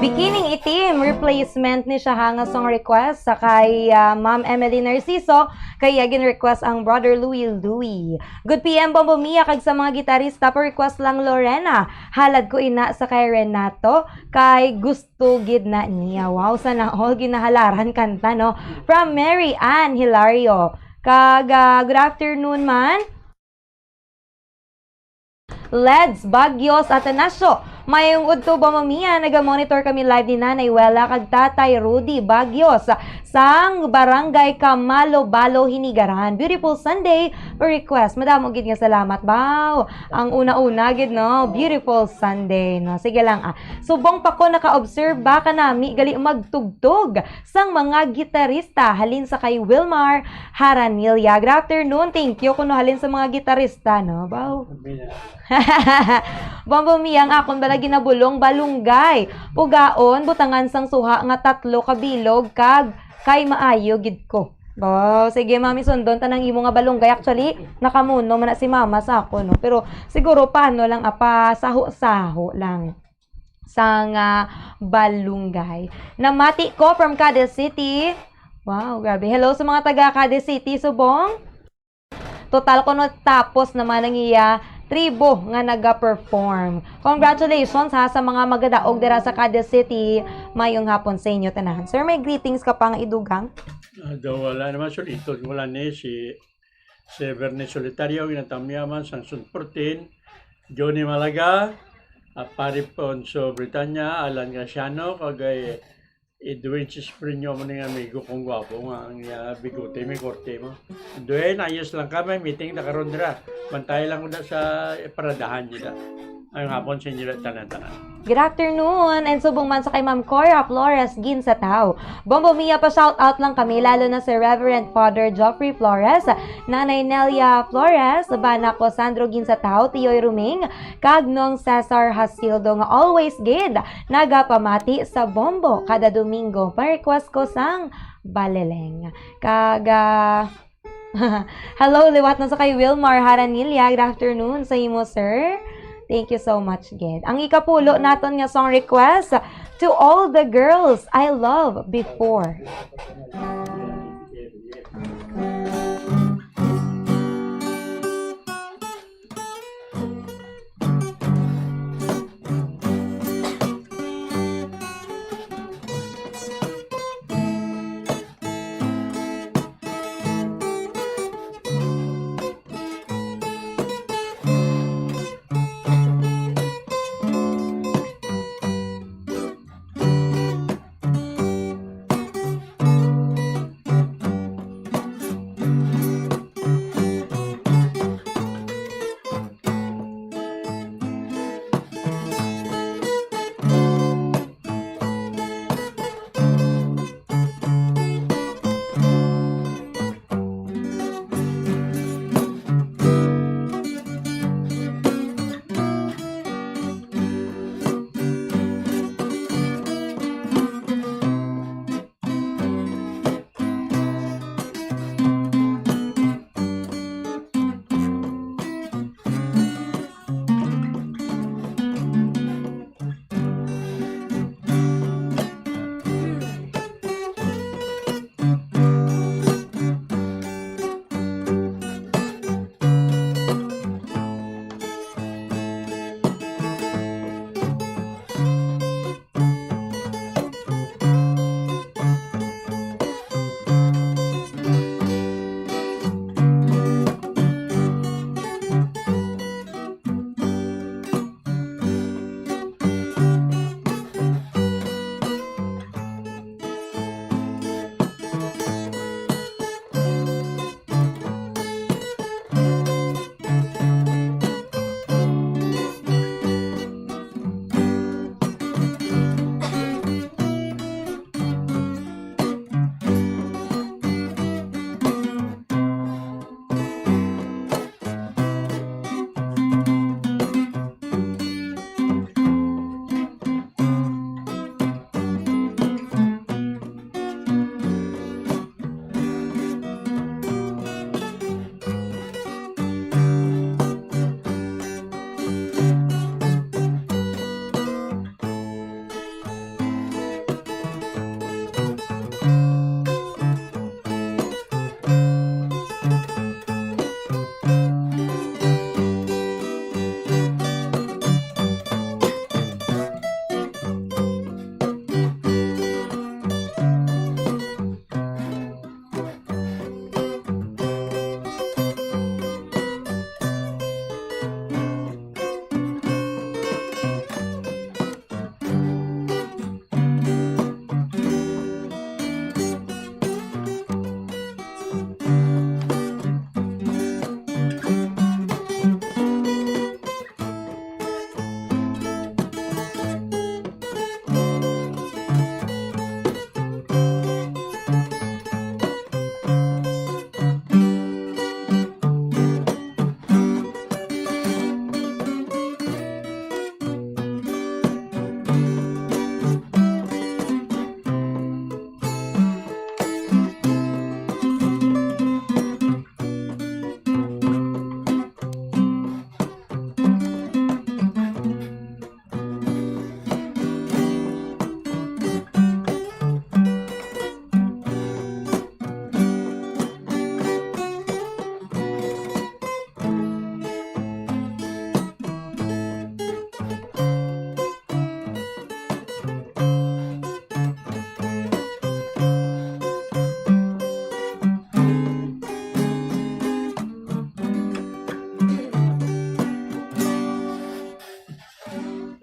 Bikining Itim, replacement ni siya ha, nga song request sa kay, ah, Ma'am Emily Narciso, kay iya gin-request ang Brother Louie Louie. Good P M, Bombo Mia, kag sa mga gitarista, pa-request lang Lorena. Halad ko ina sa kay Renato, kay gusto gid na niya. Wow, sana all, ginahalaran kanta, no? From Mary Ann Hilario. Kag, ah, good afternoon man. Leds Bagyos Atanasio, mayong udto, Bombo Mia, naga-monitor kami live ni Nanay Wela kag Tatay Rudy Bagyos sang Barangay Camalo Balo, Hinigaran. Beautiful Sunday request. Madamo gid nga salamat. Baw, ang una-una gid, no? Beautiful Sunday, no? Sige lang, ah. Subong pa ko naka-observe ba kanami gali magtugtog sang mga gitarista halin sa kay Wilmar Haranilla. Good afternoon. Thank you kuno halin sa mga gitarista, no? Baw. Bombo Mia, ang akon bala ginabulong balunggay. Pugaon, butangan sang suha nga tatlo ka bilog kag kay maayo gid ko. Baw, sige, Mami, sundon ta nang imo nga balunggay. Actually, nakamuno man na si Mama sa ako, no? Pero siguro paano lang, apa, saho-saho lang sang, ah, balunggay. Namati ko from Cadiz City. Wow, grabe. Hello sa mga taga Cadiz City, subong. Total kuno tapos naman ang iya tribo nga naga-perform. Congratulations ha sa mga magadaog dira sa Cadiz City. Mayong hapon sa inyo tanan. Sir, may greetings ka pa nga idugang? Ah, daw wala naman, Solito. Wala ni si Sever ni Solitario, ginatamyaman sang Sun fourteen. Johnny Malaga, ah, Pare Ponso Britanya, Alan Casiano, kag kay Edwin Chispreño mo ning amigo kong gwapo nga ang iya bigote may korte mo. Dwayne, ayos lang ka, may meeting na karon dira. Bantay lang ko na sa paradahan nila. Ang hapon sa inyo tanan-tanan. Good afternoon, and subong man sa kay Ma'am Cora Flores Ginsatao. Bombo Mia, pa shout out lang kami, lalo na si Reverend Father Geoffrey Flores, Nanay Nelia Flores, Bana ko Sandro Ginsatao, Tiyoy Ruming, kag Nong Cesar Hasildo nga always gid nagapamati sa Bombo kada Domingo. Pa-request ko sang Baleleng. Kag ah, hello, liwat na sa kay Wilmar Haranilla. Good afternoon sa imo, sir. Thank you so much, gid. Ang ikapulo naton nga song request, To All the Girls I Love Before.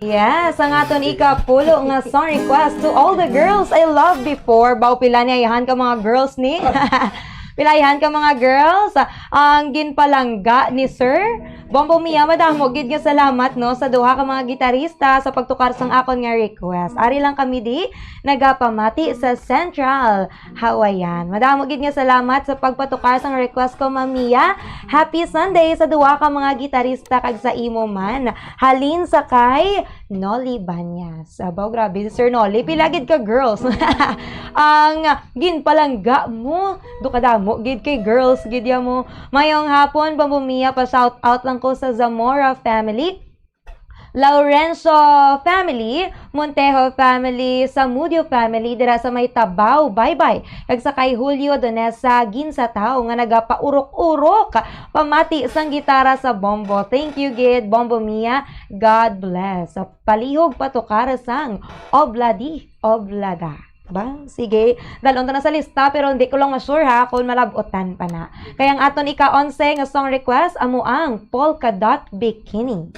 Yes, ang aton ikapulo nga song request to all the girls I love before. Baw, pila ni ayhan ka mga girls ni? Pila ayhan ka mga girls? Ang ginpalangga ni Sir Bombo Mia, madamo gid nga salamat, no, sa duha ka mga gitarista sa pagtukar sang akon nga request. Ari lang kami di nagapamati sa Central Hawaiian. Madamo gid nga salamat sa pagpatukar sang request ko, Ma'am Mia. Happy Sunday sa duha ka mga gitarista kag sa imo man. Halin sa kay Nolly Banyas. Abaw, grabe si Sir Nolly. Pila gid ka girls ang ginpalangga mo? Do kadamo gid kay girls gid ya mo. Mayong hapon, Bombo Mia, pa shout out lang ko sa Zamora family, Laurencio family, Montejo family, Samudio family, dira sa may Tabaw, Baybay, kag sa kay Julio Donesa Ginsatao nga nagapaurok-urok pamati sang gitara sa Bombo. Thank you gid, Bombo Mia. God bless. Palihog patukar sang Obladi Oblada. Ba? Sige. Dalon ta na sa lista, pero hindi ko lang ma-sure, ha, kung malab-otan pa na. Kaya ang aton ika-onse nga song request, amo ang Polka Dot Bikini.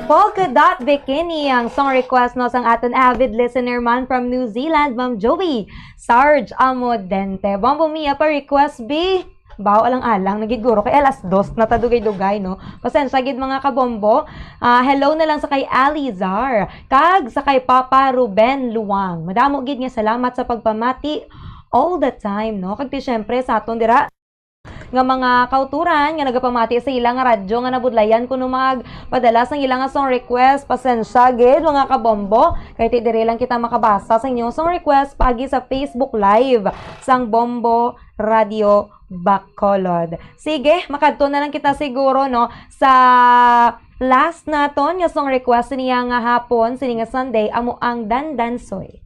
Polka Dot Bikini ang song request, no, sang aton avid listener man from New Zealand, Ma'am Joey Sarge Amodente. Bombo Mia, pa request, bi. Baw, alang-alang na gid guro kay alas dos na ta dugay-dugay, no? Pasensya gid, mga kabombo. Ah, hello na lang sa kay Alizar kag sa kay Papa Ruben Luwang. Madamo gid nga salamat sa pagpamati all the time, no? Kag ti, syempre, sa aton dira nga mga kauturan nga nagapamati sa ila nga radyo nga nabudlayan kuno magpadala sang ila nga song request. Pasensya gid, mga kabombo, kay ti diri lang kita makabasa sa inyong song request paagi sa Facebook Live sang Bombo Radio Bacolod. Sige, makadto na lang kita siguro, no, sa last naton nga song request niya nga hapon, sini nga Sunday, amo ang Dandansoy.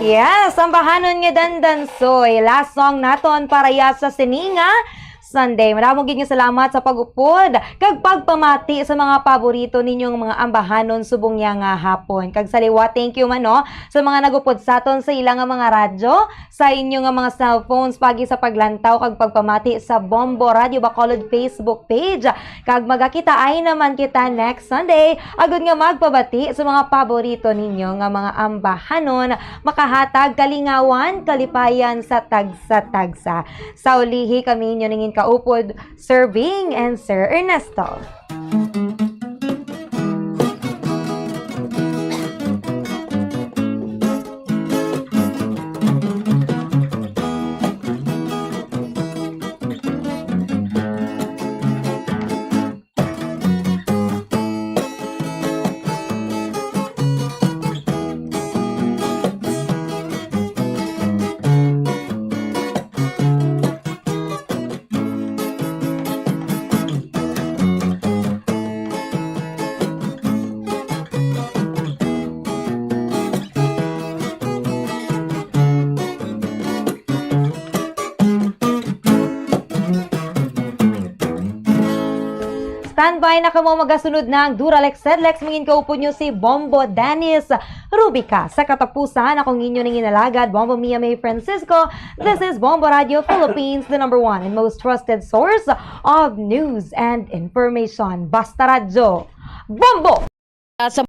Yes, ambahanon nga Dandansoy. Last song naton para ya sa sininga Sunday. Madamo gid nga salamat sa pag-upod kag pagpamati sa mga paborito ninyong mga ambahanon subong niya nga hapon. Kag sa liwat, thank you man, no, sa mga nag-upod sa aton sa ila nga mga radyo, sa inyo nga mga cellphones, pagi sa paglantaw kag pagpamati sa Bombo Radio Bacolod Facebook page. Kag magakita ay naman kita next Sunday, agud nga magpabati sa mga paborito ninyo nga mga ambahanon, makahatag kalingawan, kalipayan sa tagsa-tagsa. Sa ulihi kami inyo nangin kaupod, Sir Bing and Sir Ernesto. Standby na kamo, magasunod na ang Duralex Sedlex. Mangin kaupod nyo si Bombo Dennis Rubica. Sa katapusan, ako ang inyo nangin alagad, Bombo Mia May Francisco. This is Bombo Radio Philippines, the number one and most trusted source of news and information. Basta Radyo, Bombo! Sa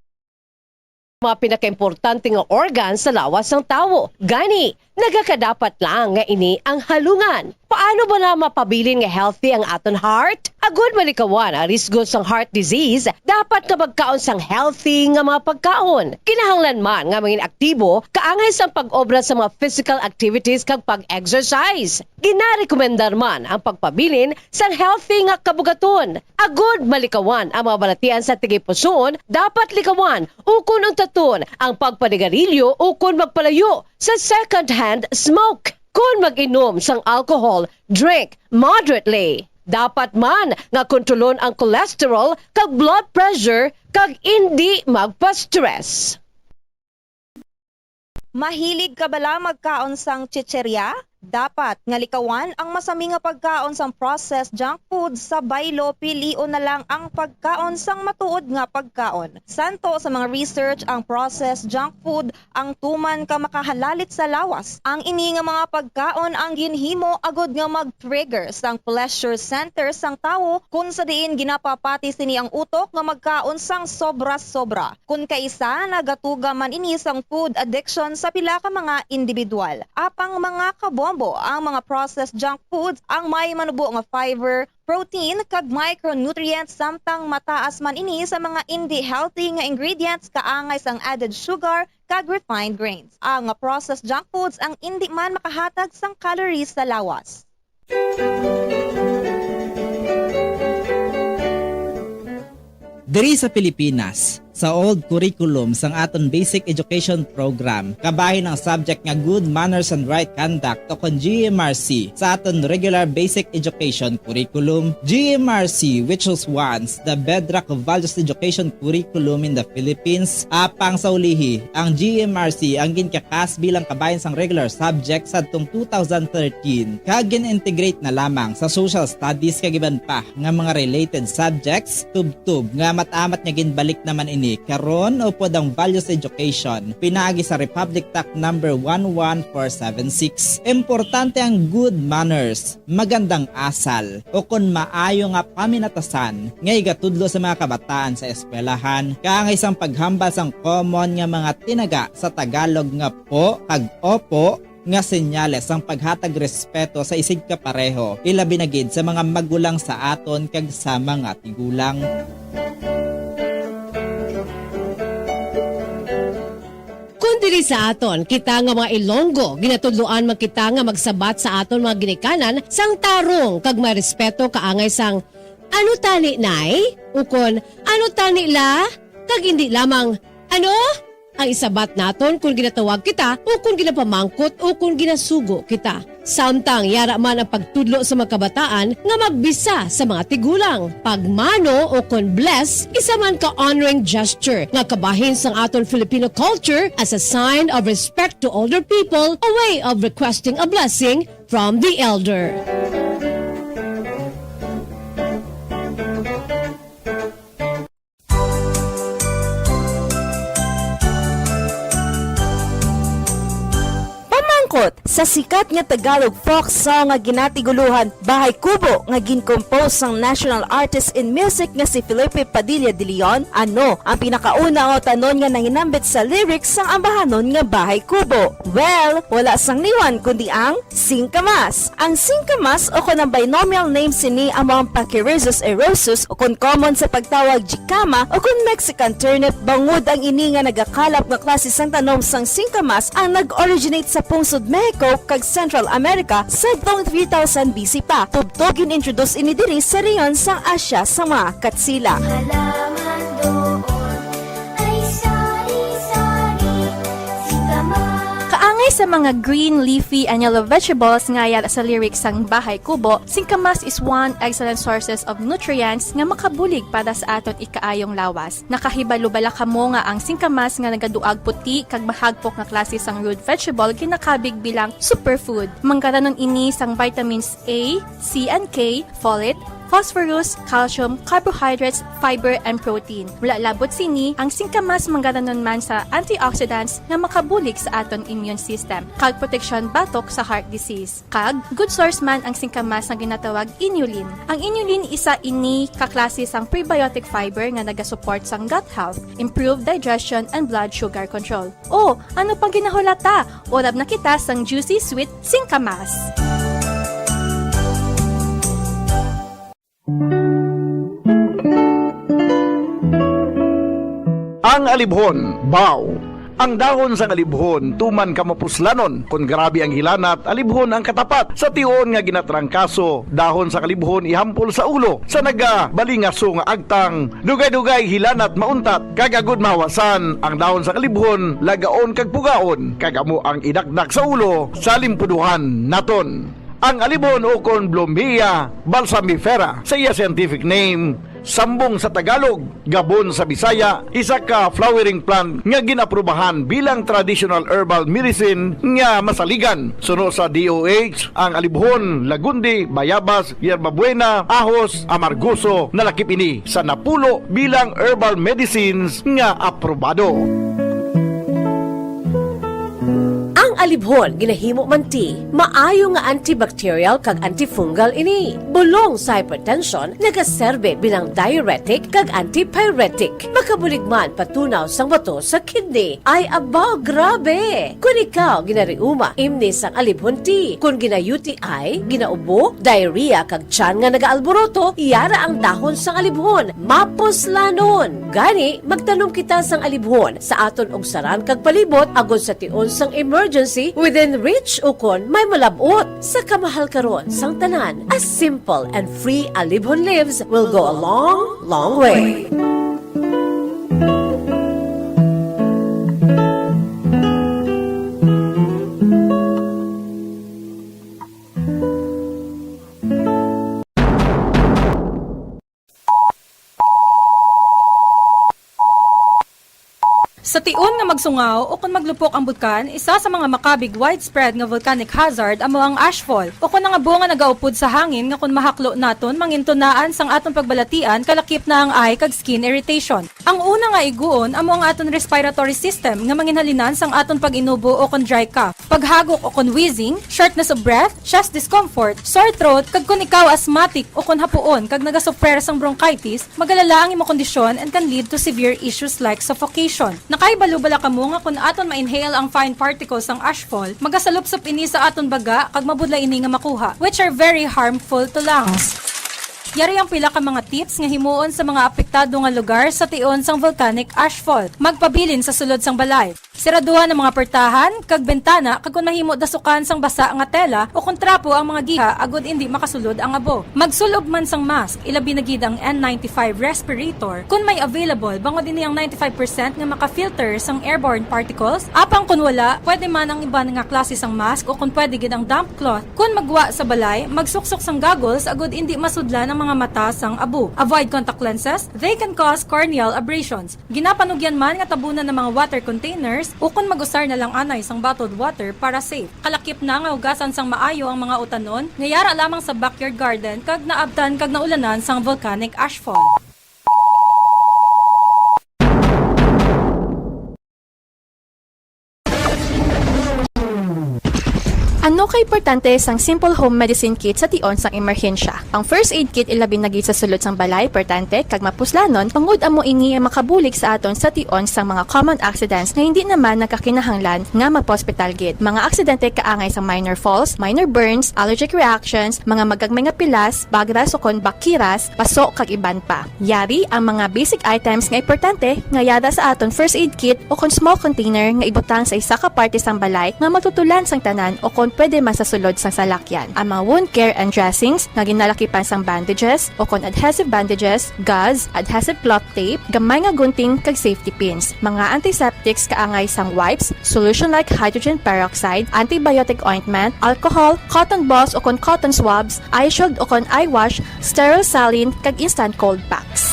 mga pinakaimportante nga organ sa lawas sang tawo. Gani, nagakadapat lang nga ini ang halungan. Paano bala mapabilin nga healthy ang aton heart? Agud malikawan ang risgo sang heart disease, dapat nga magkaon sang healthy nga mga pagkaon. Kinahanglan man nga mangin aktibo, kaangay sang pag-obra sa mga physical activities kag pag-exercise. Ginarekomendar man ang pagpabilin sang healthy nga kabugaton. Agud malikawan ang mga balatian sa tigipusoon, dapat likawan ukon untaton ang pagpanigarilyo ukon magpalayo sa second-hand smoke. Kon mag-inom sang alcohol, drink moderately. Dapat man nga kontrolon ang cholesterol kag blood pressure kag indi magpa-stress. Mahilig ka bala magkaon sang chicheria? Dapat nga likawan ang masami nga pagkaon sang processed junk food sa baylo, pilion na lang ang pagkaon sang matuod nga pagkaon. Santo sa mga research, ang processed junk food ang tuman ka makahalalit sa lawas. Ang ini nga mga pagkaon ang ginhimo agud nga mag-trigger sang pleasure center sang tawo, kun sa diin ginapapati sini ang utok nga magkaon sang sobra-sobra. Kun kaisa, nagatuga man ini sang food addiction sa pila ka mga individual. Apang, mga kabombo, ang mga processed junk foods ang may manubo nga fiber, protein, kag micronutrients, samtang mataas man ini sa mga indi healthy nga ingredients, kaangay sang added sugar kag refined grains. Ang processed junk foods ang indi man makahatag sang calories sa lawas. Diri sa Pilipinas, sa old curriculum sang aton basic education program, kabahin ang subject nga Good Manners and Right Conduct, o kon G M R C, sa aton regular basic education curriculum. G M R C, which was once the bedrock of values education curriculum in the Philippines, apang sa ulihi, ang G M R C ang ginka- kas bilang kabahin sang regular subject sadtong two thousand thirteen, kag gin-integrate na lamang sa social studies kag iban pa nga mga related subjects, tubtob nga amat-amat nga ginbalik naman ini karon upod ang values education pinaagi sa Republic Act number one one four seven six. Importante ang good manners, magandang asal, o kon maayo nga paminatasan nga igatudlo sa mga kabataan sa eskwelahan, kaangay sang paghambal sang common nga mga tinaga sa Tagalog nga po kag opo, nga senyales sang paghatag respeto sa isigkapareho, ilabi na gid sa mga magulang sa aton kag sa mga tigulang. Kon diri sa aton, kita nga mga Ilonggo, ginatudloan man kita nga magsabat sa aton mga ginikanan sang tarong kag may respeto kaangay sang, "Ano tani, Nay?" Ukon, "Ano tani, La?" Kag indi lamang, "Ano?" Ang isabat naton kon ginatawag kita o kon ginapamangkot o kon ginasugo kita. Samtang yara man ang pagtudlo sa mga kabataan nga magbisa sa mga tigulang. Pagmano o kon bless, isa man ka honoring gesture nga kabahin sang aton Filipino culture as a sign of respect to older people, a way of requesting a blessing from the elder. Pamangkot, sa sikat nga Tagalog folk song nga ginatiguluhan Bahay Kubo nga gin-compose sang national artist in music nga si Felipe Padilla de Leon, ano ang pinakauna nga utanon nga nahinambit sa lyrics sang ambahanon nga Bahay Kubo? Well, wala sang liwan kundi ang singkamas. Ang singkamas o kon ang binomial name sini amo ang Pachyrhizis eriosus o kon common sa pagtawag jicama o kon Mexican turnip, bangod ang ini nga nagakalap nga klase sang tanom sang singkamas ang nag-originate sa pungsod Mexico kag Central America sadtong three thousand B C pa. Tubtob gin-introduce ini diri sa rehiyon sang Asia sa mga Katsila. Halaman doon ay sari-sari, singkamas. Kaangay sa mga green, leafy, and yellow vegetables nga yara sa lyrics sang Bahay Kubo, singkamas is one excellent sources of nutrients nga makabulig para sa aton ikaayong lawas. Nakahibalo bala kamo nga ang singkamas nga nagaduag puti kag mahagpok nga klase sang root vegetable ginakabig bilang superfood? Manggaranon ini sang vitamins A, C, and K, folate, phosphorus, calcium, carbohydrates, fiber, and protein. Wala labot sini, ang singkamas manggaranon man sa antioxidants nga makabulig sa aton immune system kag proteksyon batok sa heart disease. Kag good source man ang singkamas nga ginatawag inulin. Ang inulin isa ini ka klase sang prebiotic fiber nga nagasupport sang gut health, improve digestion, and blood sugar control. O, ano pang ginahulata? Urab na kita sang juicy sweet singkamas. Ang alibhon, baw. Ang dahon sang alibhon tuman ka mapuslanon. Kon grabe ang hilanat, alibhon ang katapat. Sa tion nga ginatrangkaso, dahon sang alibhon ihampol sa ulo. Sa nagabalingaso nga agtang, dugay-dugay hilanat mauntat. Kag agud mahawasan, ang dahon sang alibhon lagaon kag pugaon, kag amo ang idakdak sa ulo sa limpuduhan naton. Ang alibhon ukon Blumea balsamifera sa iya scientific name, sambong sa Tagalog, gabon sa Bisaya, isa ka flowering plant nga gin-aprubahan bilang traditional herbal medicine nga masaligan. Suno sa D O H, ang alibhon, lagundi, bayabas, yerbabuena, ahos, amargoso, nalakip ini sa napulo bilang herbal medicines nga aprobado. Ang alibhon ginahimo man tea, maayo nga antibacterial kag antifungal ini. Bulong sa hypertension, nagaserbe bilang diuretic kag antipyretic. Makabulig man patunaw sang bato sa kidney. Ay, abaw, grabe! Kon ikaw ginariuma, imni sang alibhon tea. Kon gina-U T I, ginaubo, diarrhea, kag tiyan nga nagaalboroto, yara ang dahon sang alibhon. Mapuslanon! Gani, magtanom kita sang alibhon sa aton ugsaran kag palibot, agod sa tion sang emergency, within reach ukon may malab-ot. Sa kamahal karon sang tanan, a simple and free alibhon leaves will go a long, long way. Sa tion nga magsungaw ukon maglupok ang bulkan, isa sa mga makabig widespread nga volcanic hazard amo ang ashfall, ukon ang abo nga nagaupod sa hangin nga kon mahaklo naton, mangintunaan sang aton pagbalatian, kalakip na ang eye kag skin irritation. Ang una nga iguon amo ang aton respiratory system nga manginhalinan sang aton pag-inubo ukon dry cough, paghagok ukon wheezing, shortness of breath, chest discomfort, sore throat, kag kon ikaw asthmatic ukon hapuon kag nagasuffer sang bronchitis, magalala ang imo kondisyon and can lead to severe issues like suffocation. Nakahibalo bala kamo nga kon aton ma-inhale ang fine particles sang ashfall, magasalupsop ini sa aton baga kag mabudlay ini nga makuha, which are very harmful to lungs. Yari ang pila ka mga tips nga himuon sa mga apektado nga lugar sa tion sang volcanic ashfall. Magpabilin sa sulod sang balay. Siraduhan ang mga portahan kag bintana, kag kon mahimo, dasukan sang basa nga tela o kon trapo ang mga giha agod indi makasulod ang abo. Magsul-ob man sang mask, ilabi na gid ang N ninety-five respirator, kon may available, bangod ini ang ninety-five percent nga maka-filter sang airborne particles. Apang kon wala, pwede man ang iban nga klase sang mask o kon pwede gid ang damp cloth. Kon maggwa sa balay, magsuksok sang goggles agod indi masudlan ang mga mata sang abo. Avoid contact lenses, they can cause corneal abrasions. Ginapanugyan man nga tabunan ang mga water containers ukon mag-usar na lang anay sang bottled water para safe. Kalakip na nga hugasan sang maayo ang mga utanon nga yara lamang sa backyard garden kag naabtan kag naulanan sang volcanic ashfall. Ano ka importante sang simple home medicine kit sa tion sang emerhensya? Ang first aid kit, ilabi na gid sa sulod sang balay, importante kag mapuslanon, tungod amo ini ang makabulig sa aton sa tion sang mga common accidents nga hindi naman nagkakinahanglan nga magpa-ospital gid. Mga aksidente kaangay sang minor falls, minor burns, allergic reactions, mga magagmay nga pilas, bagras ukon bakiras, paso kag iban pa. Yari ang mga basic items nga importante nga yara sa aton first aid kit ukon small container nga ibutang sa isa ka parte sang balay nga matutulan sang tanan ukon pwede man sa sulod sang salakyan. Ang mga wound care and dressings nga ginalakipan sang bandages ukon adhesive bandages, gauze, adhesive cloth tape, gamay nga gunting kag safety pins. Mga antiseptics kaangay sang wipes, solution like hydrogen peroxide, antibiotic ointment, alcohol, cotton balls ukon cotton swabs, eye shield ukon eye wash, sterile saline, kag instant cold packs.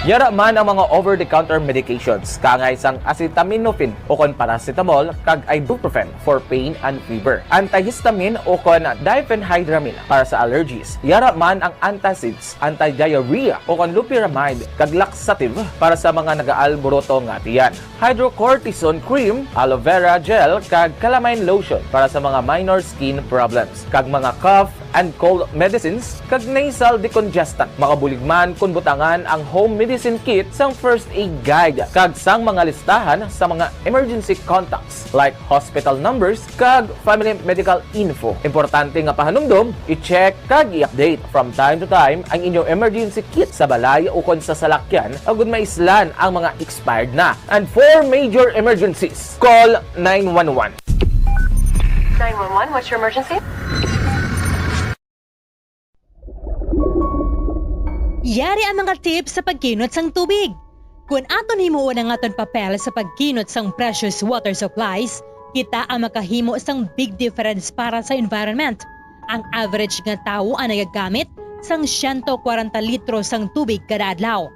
Yara man ang mga over-the-counter medications, kaangay sang acetaminophen ukon paracetamol kag ibuprofen for pain and fever, antihistamine ukon diphenhydramine para sa allergies. Yara man ang antacids, anti-diarrhea ukon loperamide, kag laxative para sa mga nagaalburoto nga tiyan. Hydrocortisone cream, aloe vera gel, kag calamine lotion para sa mga minor skin problems, kag mga cough and cold medicines kag nasal decongestant. Makabulig man kon butangan ang home medicine kit sang first aid guide kag sang mga listahan sa mga emergency contacts like hospital numbers kag family medical info. Importante nga pahanumdom, i-check kag i-update from time to time ang inyo emergency kit sa balay ukon sa salakyan agud maislan ang mga expired na. And for major emergencies, call nine one one. Nine one one, what's your emergency? Yari ang mga tips sa pagkinot sang tubig. Kon aton himuon ang aton papel sa pagkinot sang precious water supplies, kita ang makahimo sang big difference para sa environment. Ang average nga tawo ang nagagamit sang siyento kwarenta litro sang tubig kada adlaw.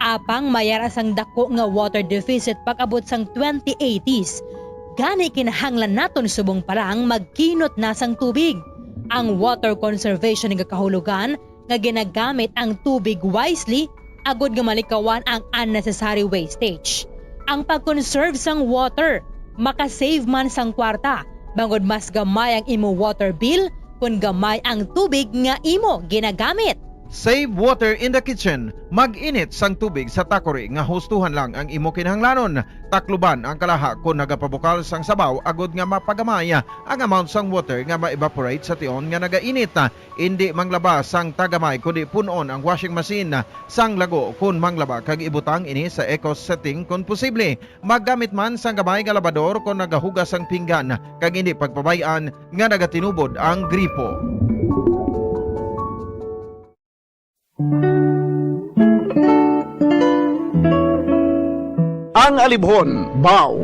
Apang may ara sang dako nga water deficit pag-abot sang twenty eighties. Gani, kinahanglan naton subong pa lang magkinot na sang tubig. Ang water conservation nagakahulugan nga ginagamit ang tubig wisely agud nga malikawan ang unnecessary wastage. Ang pag-conserve sang water makasave man sang kwarta, bangod mas gamay ang imo water bill kon gamay ang tubig nga imo ginagamit. Save water in the kitchen. Mag-init sang tubig sa takuri nga hustuhan lang ang imo kinahanglanon. Takluban ang kalaha kon nagapabukal sang sabaw agud nga mapagamay ang amount sang water nga ma-evaporate sa tion nga nagainit. Indi manglaba sang tagamay, kundi pun-on ang washing machine sang lago kon manglaba kag ibutang ini sa eco setting kon posible. Maggamit man sang gamay nga labador kon nagahugas sang pinggan, kag indi pagpabay-an nga nagatinubod ang gripo. Ang alibhon, baw.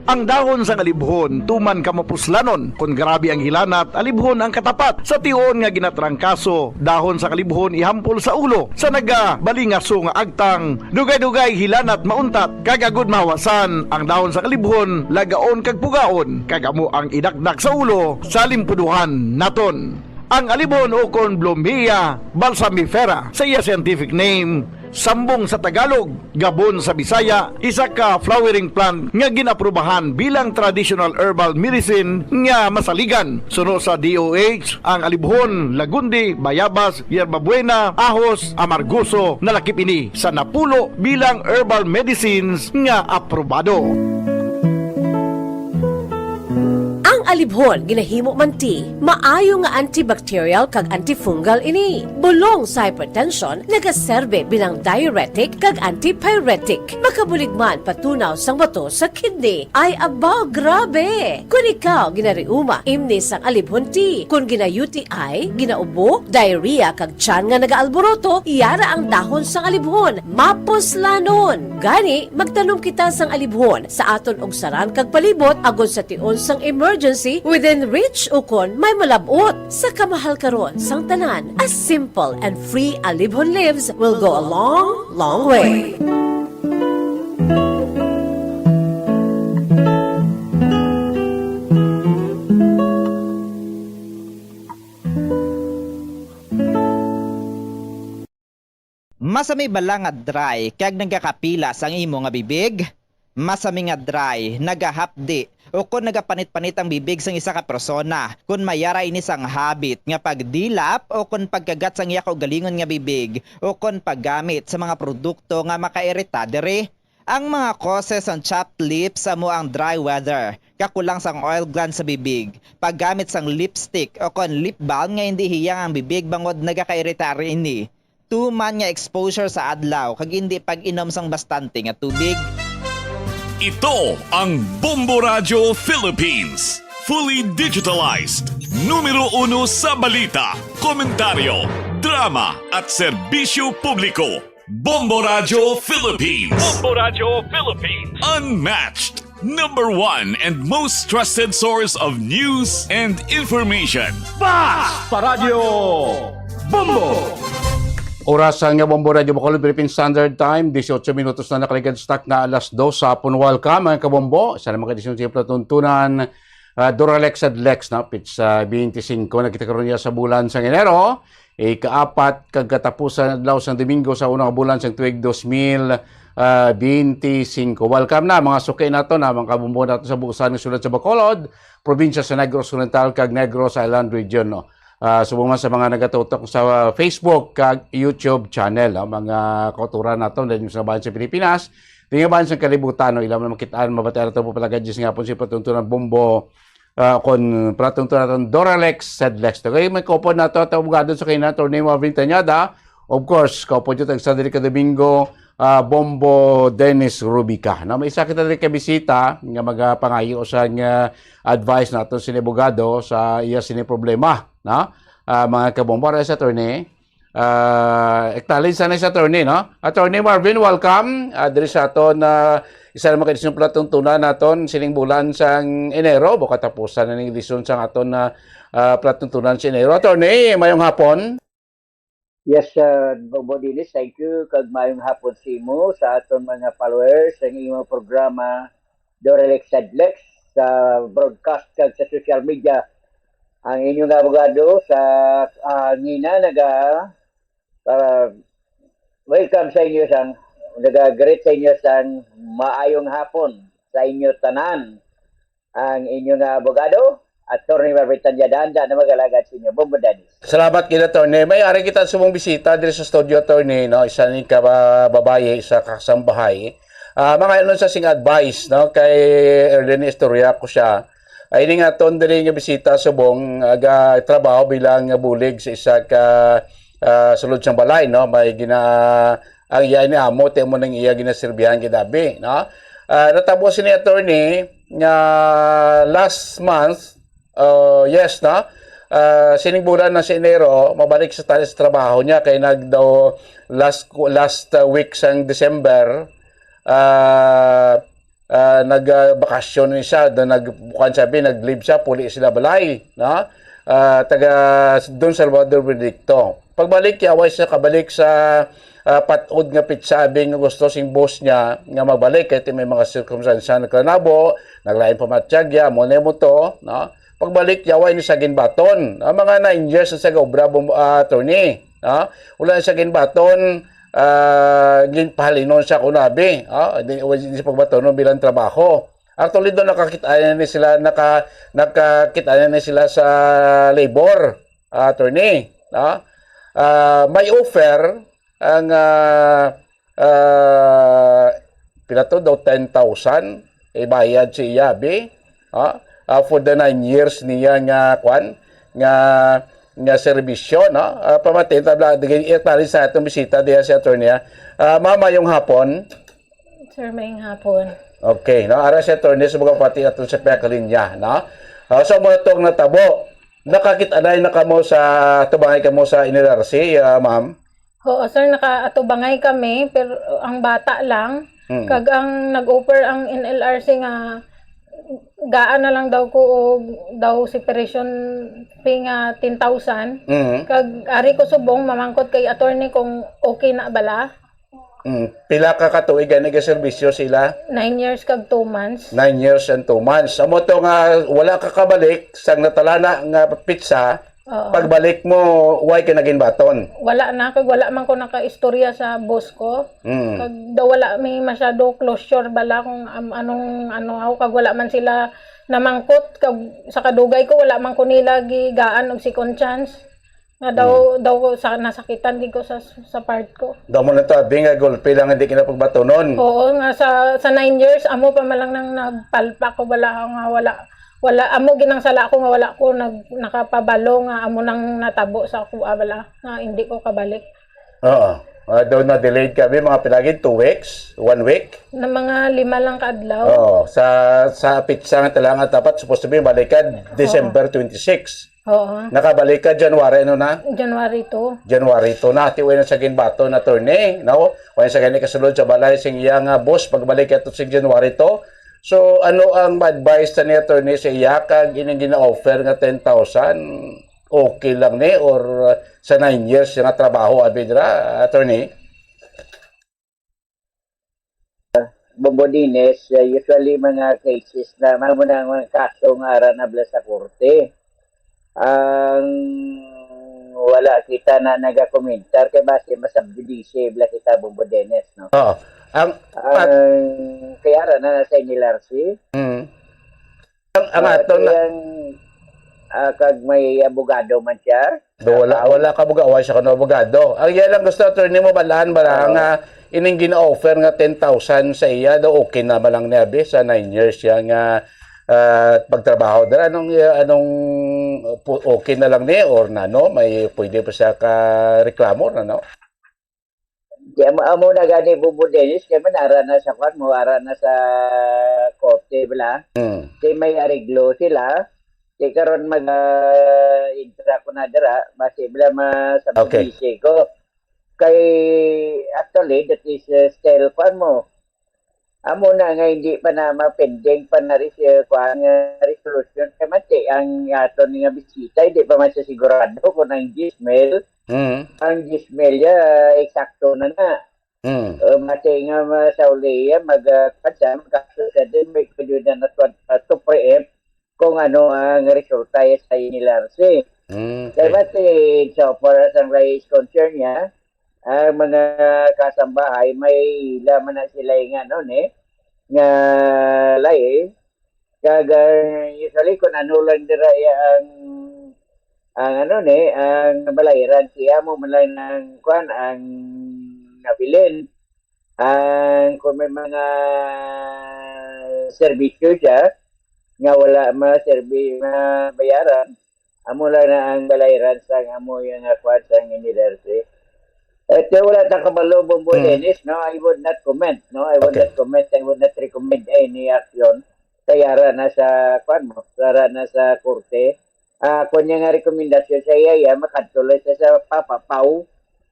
Ang dahon sang alibhon tuman ka mapuslanon. Kon grabe ang hilanat, alibhon ang katapat. Sa tion nga ginatrangkaso, dahon sang alibhon ihampol sa ulo. Sa nagabalingaso nga agtang, dugay-dugay hilanat mauntat, kag agud mahawasan, ang dahon sang alibhon lagaon kag pugaon, kag amo ang idakdak sa ulo sa limpuduhan naton. Ang alibhon ukon Blumea balsamifera sa iya scientific name, sambong sa Tagalog, gabon sa Bisaya, isa ka flowering plant nga gin-aprubahan bilang traditional herbal medicine nga masaligan. Suno sa D O H, ang alibhon, lagundi, bayabas, yerbabuena, ahos, amargoso, nalakip ini sa napulo bilang herbal medicines nga aprobado. Ang Alibhon ginahimo man ti maayo nga antibacterial kag antifungal ini. Bulong sa hypertension nagaserbe bilang diuretic kag antipyretic. Makabulig man patunaw sang bato sa kidney. Ay aba, grabe! Kon ikaw ginariuma, imni sang alibhon ti. Kon gina-U T I, ginaubo, diarrhea kag tiyan nga nagaalboroto, yara ang dahon sang alibhon. Mapuslanon! Gani, magtanom kita sang alibhon sa aton ugsaran kag palibot agod sa tion sang emergency within reach ukon may malab-ot. Sa kamahal karon sang tanan, a simple and free alibhon leaves will go a long, long way. Masami bala nga dry kag nagakapila sang imo nga bibig? Masami nga dry, nagahapdi, ukon nagapanit-panit ang bibig sang isa ka persona kon may ara ini sang habit nga pagdilap ukon pagkagat sang iya kaugalingon nga bibig ukon paggamit sa mga produkto nga makairita diri. Ang mga causes sang chapped lips amo ang dry weather, kakulang sang oil gland sa bibig, paggamit sang lipstick ukon lip balm nga indi hiyang ang bibig bangod nagakairita ini, tuman nga exposure sa adlaw kag indi pag-inom sang bastante nga tubig. Ito ang Bombo Radyo Philippines, fully digitalized, numero uno sa balita, komentaryo, drama at serbisyo publiko. Bombo Radyo Philippines. Bombo Radyo Philippines. Unmatched, number one and most trusted source of news and information. Bas Paradyo Bombo! Oras nga Bombo Radyo Bacolod, Philippine Standard Time, dieciocho minutos na nakaligad sa takna alas dos sa hapon. Welcome, mga kabombo, sa mga edisyon sa Platuntunan, ah, Doralex Adlex, no? Pits, ah, twenty-five na kita karon niya sa bulan sa Enero, ikaapat kag katapusan adlaw sang Domingo sa unang bulan sang tuig dos mil, ah, twenty-five. Welcome na, mga suki nato na, mga kabombo nato sa buusan nga syudad sa Bacolod, probinsya sa Negros Oriental kag Negros Island Region, no? Ah, subong man sa mga nagatutok sa Facebook kag YouTube channel, no? Mga kauturan nato, dahil sa bayan sa Pilipinas, di nga bayan sa kalibutan, no? Ila man makit-an, mabatian nato po pala gadis nga hapon si Patuntunan Bombo, ah, kon platong to naton Doralex, said Lex. Okay, may kaupod nato at abogado sa kanya, Attorney Marvin Tañada. Of course, kaupod yung tagsa diri ka Domingo, ah, Bombo Dennis Rubica. Na may isa kita diri ka bisita nga magapangayo sa nga advice nato sini abogado sa iya sini problema, na? Ah, mga kabombo, para sa attorney. Ah, acknowledge sana sa attorney, no? Attorney Marvin, welcome. Ah, diri sa aton, ah, isa na mga edisyon palatuntunan naton sining bulan sang Enero, o katapusan na ning edisyon sang aton na, ah, palatuntunan sa Enero. Attorney, mayong hapon. Yes, uh, Bobo Dinis, thank you. Kag mayong hapon sa imo, sa aton mga followers, ang imong programa, Doralex Sadlex, sa broadcast kag sa social media. Ang inyong abogado sa, ah, ngina naga, ah, welcome sa inyo sang, naga-greet sa inyo sang maayong hapon sa inyo tanan. Ang inyo nga abogado, Attorney Marvin Tanyada, handa na mag-alagad sa inyo. Bombo Dennis. Salamat gid, Attorney. May ari kita sa mong bisita diri sa studio, Attorney, no? Isa ni ka ba-, babayi, isa ka kasambahay. Ah, mga ano sa sing advice, no? Kay Erlene, istorya ko siya. Ay, ini nga ton diri nga bisita subong aga trabaho bilang bulig sa isa ka, ah, sulod sang balay, no? May gina-, ang iya ni amo, ti mo nang iya ginasirbihan ginabi, no? Ah, natabo sini, attorney, nga last month, uh, yes, no? Ah, sining bulan na sa Enero, mabalik sa tayo sa trabaho niya kay nag daw last, last, uh, week sang December, ah, ah, nag, ah, bakasyon ni siya, do nag, kuwan sabi, nag-leave siya, puli sila balay, no? Ah, taga Don Salvador Benedicto. Pagbalik, yaway siya kabalik sa, ah, patod nga pitsa, abi nga gusto sing boss niya nga mabalik, kay ti may mga sirkumstansya nagkanabo, naglain pa matyag ya, mo na mo to, no? Pagbalik, yaway ni sa ginbaton. Ah, mga nine years na sa gaobra, bum-, ah, attorney, no? Wala na sa ginbaton, ah, ginpahalinon siya kuno abi, ah, di, di siya pagbatonon bilang trabaho. Actually, doon nakakita na ni sila, naka-, nakakita na ni sila sa labor, ah, attorney, no? Ah, may offer ang, ah, ah, pila to daw, ten thousand ibayad si iya abi, ah, ah, for the nine years niya nga, kwan, nga, nga serbisyo, no? Ah, pamati, tabla, digay, i-acknowledge sa atong bisita diya si attorney, ah. Ah, ma'am, mayong hapon. Sir, mayong hapon. Okay, no? Ara si attorney sa mga pati aton sa pagkalinya, no? Ah, so, mo itong natabo. Nakakit-anay na kamo sa, tubangay kamo sa N L R C, ah, ma'am? Oo, sir, nakaatubangay kami, pero ang bata lang. Hmm. Kag ang nag-offer ang N L R C nga gaan na lang daw ko og daw separation fee nga ten thousand. Hmm. Kag ari ko subong mamangkot kay attorney kung okay na bala. Hmm. Pila ka katuig ang nagaserbisyo sila? Nine years kag two months. Nine years and two months. Amo to nga wala ka kabalik sang natalana nga pitsa, Oo. Pagbalik mo, why ka naging baton? Wala na, kag wala man ko nakaistorya sa boss ko. Mm. Kag daw wala may masyado closure bala kung am-, anong ano ako, kag wala man sila namangkot, kag sa kadugay ko, wala man ko nila gigaan og second chance. Nga daw, Mm. daw ko sa, nasakitan gid ko sa, sa part ko. Daw mo na tabi nga gulpi lang, hindi ka na pagbatonon. Oo, nga sa, sa nine years, amo pa man lang nang nagpalpak ko bala nga wala, wala, amo ginang sala ko nga wala ko nag-, nakapabalo nga amo nang natabo sa ako, ah, bala, nga hindi ko kabalik. Oo. Ah, daw na-delayed kami, mga pilagid, two weeks, one week. Na mga lima lang ka adlaw. Oo. Sa, sa pitsa nga talaga dapat supposed to be balik ka Oo. December twenty-six. Oo. Nakabalik ka January, ano na? January two. January two na. Ti, wala na sa ginbaton, attorney, no? Wala sa gani kasulod sa balay sing iya nga boss pagbalik ato sa January two. So, ano ang ma-advise ta ni attorney sa iya kag ining gina-offer nga ten thousand? Okay lang ni or, uh, sa nine years nga trabaho, abi dira, attorney? Bombodines, uh, usually mga cases na, mao na ang mga kaso nga ara na bala sa korte. Ang wala kita na nagakomentar kay basi masubjudice bala kita, Bombo Dennis, no? Oo. Ang, Ang, kay ara na sa N L R C. Mm. Ang, ang Ah, aton na kay ang, ah, kag may abogado man siya. Do, wala, Tao. Wala ka buga-, wala siya kano abogado. Ang iya lang gusto, attorney, mo balaan, bala Oo. nga ining gina-offer nga ten thousand sa iya, daw okay na ba lang niya, abi, sa nine years siya nga, ah, pagtrabaho dira. Anong, ah, anong, pu-, okay na lang ni or nano, may pwede pa siya ka reklamo, nano? Di, amo, amo na gani, Bubo Dennis, kay man ara na sa kwan mo, ara na sa korte, bala. Mm. Kay may ariglo sila. Kay karon mag, ah, intra ko na dira, basi bala ma-, Okay. Sa ko. Kay, actually, that is, uh, still, kwan mo. Amo na nga hindi pa na ma-pending pa na res-, uh, kwan, uh, resolution. Kay mati, ang aton nga bisita, hindi pa man siya sigurado kung ang Gmail, Mm. ang Gmail niya, eksakto na na. Mm. Uh, mati nga ma-, sa uli, mag, uh, kwan siya, magkaso siya din, may pwede na na to, uh, to preempt kung ano ang resulta sa N L R C. Mm, Kay okay. Mati, so far as ang lahi is concerned niya, ang mga kasambahay, may ila man na sila nga, ano, ni, nga lahi. Kag, ah, usually, kung ano lang dira, iya ang, ang, ano, ni, ang balayran, siya mo man lang ng, kwan, ang nabilin. Ang, kung may mga serbisyo siya, nga wala ma-, serbi-, mabayaran, amo lang na ang balayran sang amo yung nga kwan sang N L R C. Ito, wala ta kabalo, Bombo Mm. Dennis, no? I would not comment, no? I would Okay. not comment, I would not recommend any action. Kay ara na sa, kwan mo, ara na sa korte. Ah, kung niya nga rekomendasyon sa iya, iya, makadto lang siya sa Papa Pau.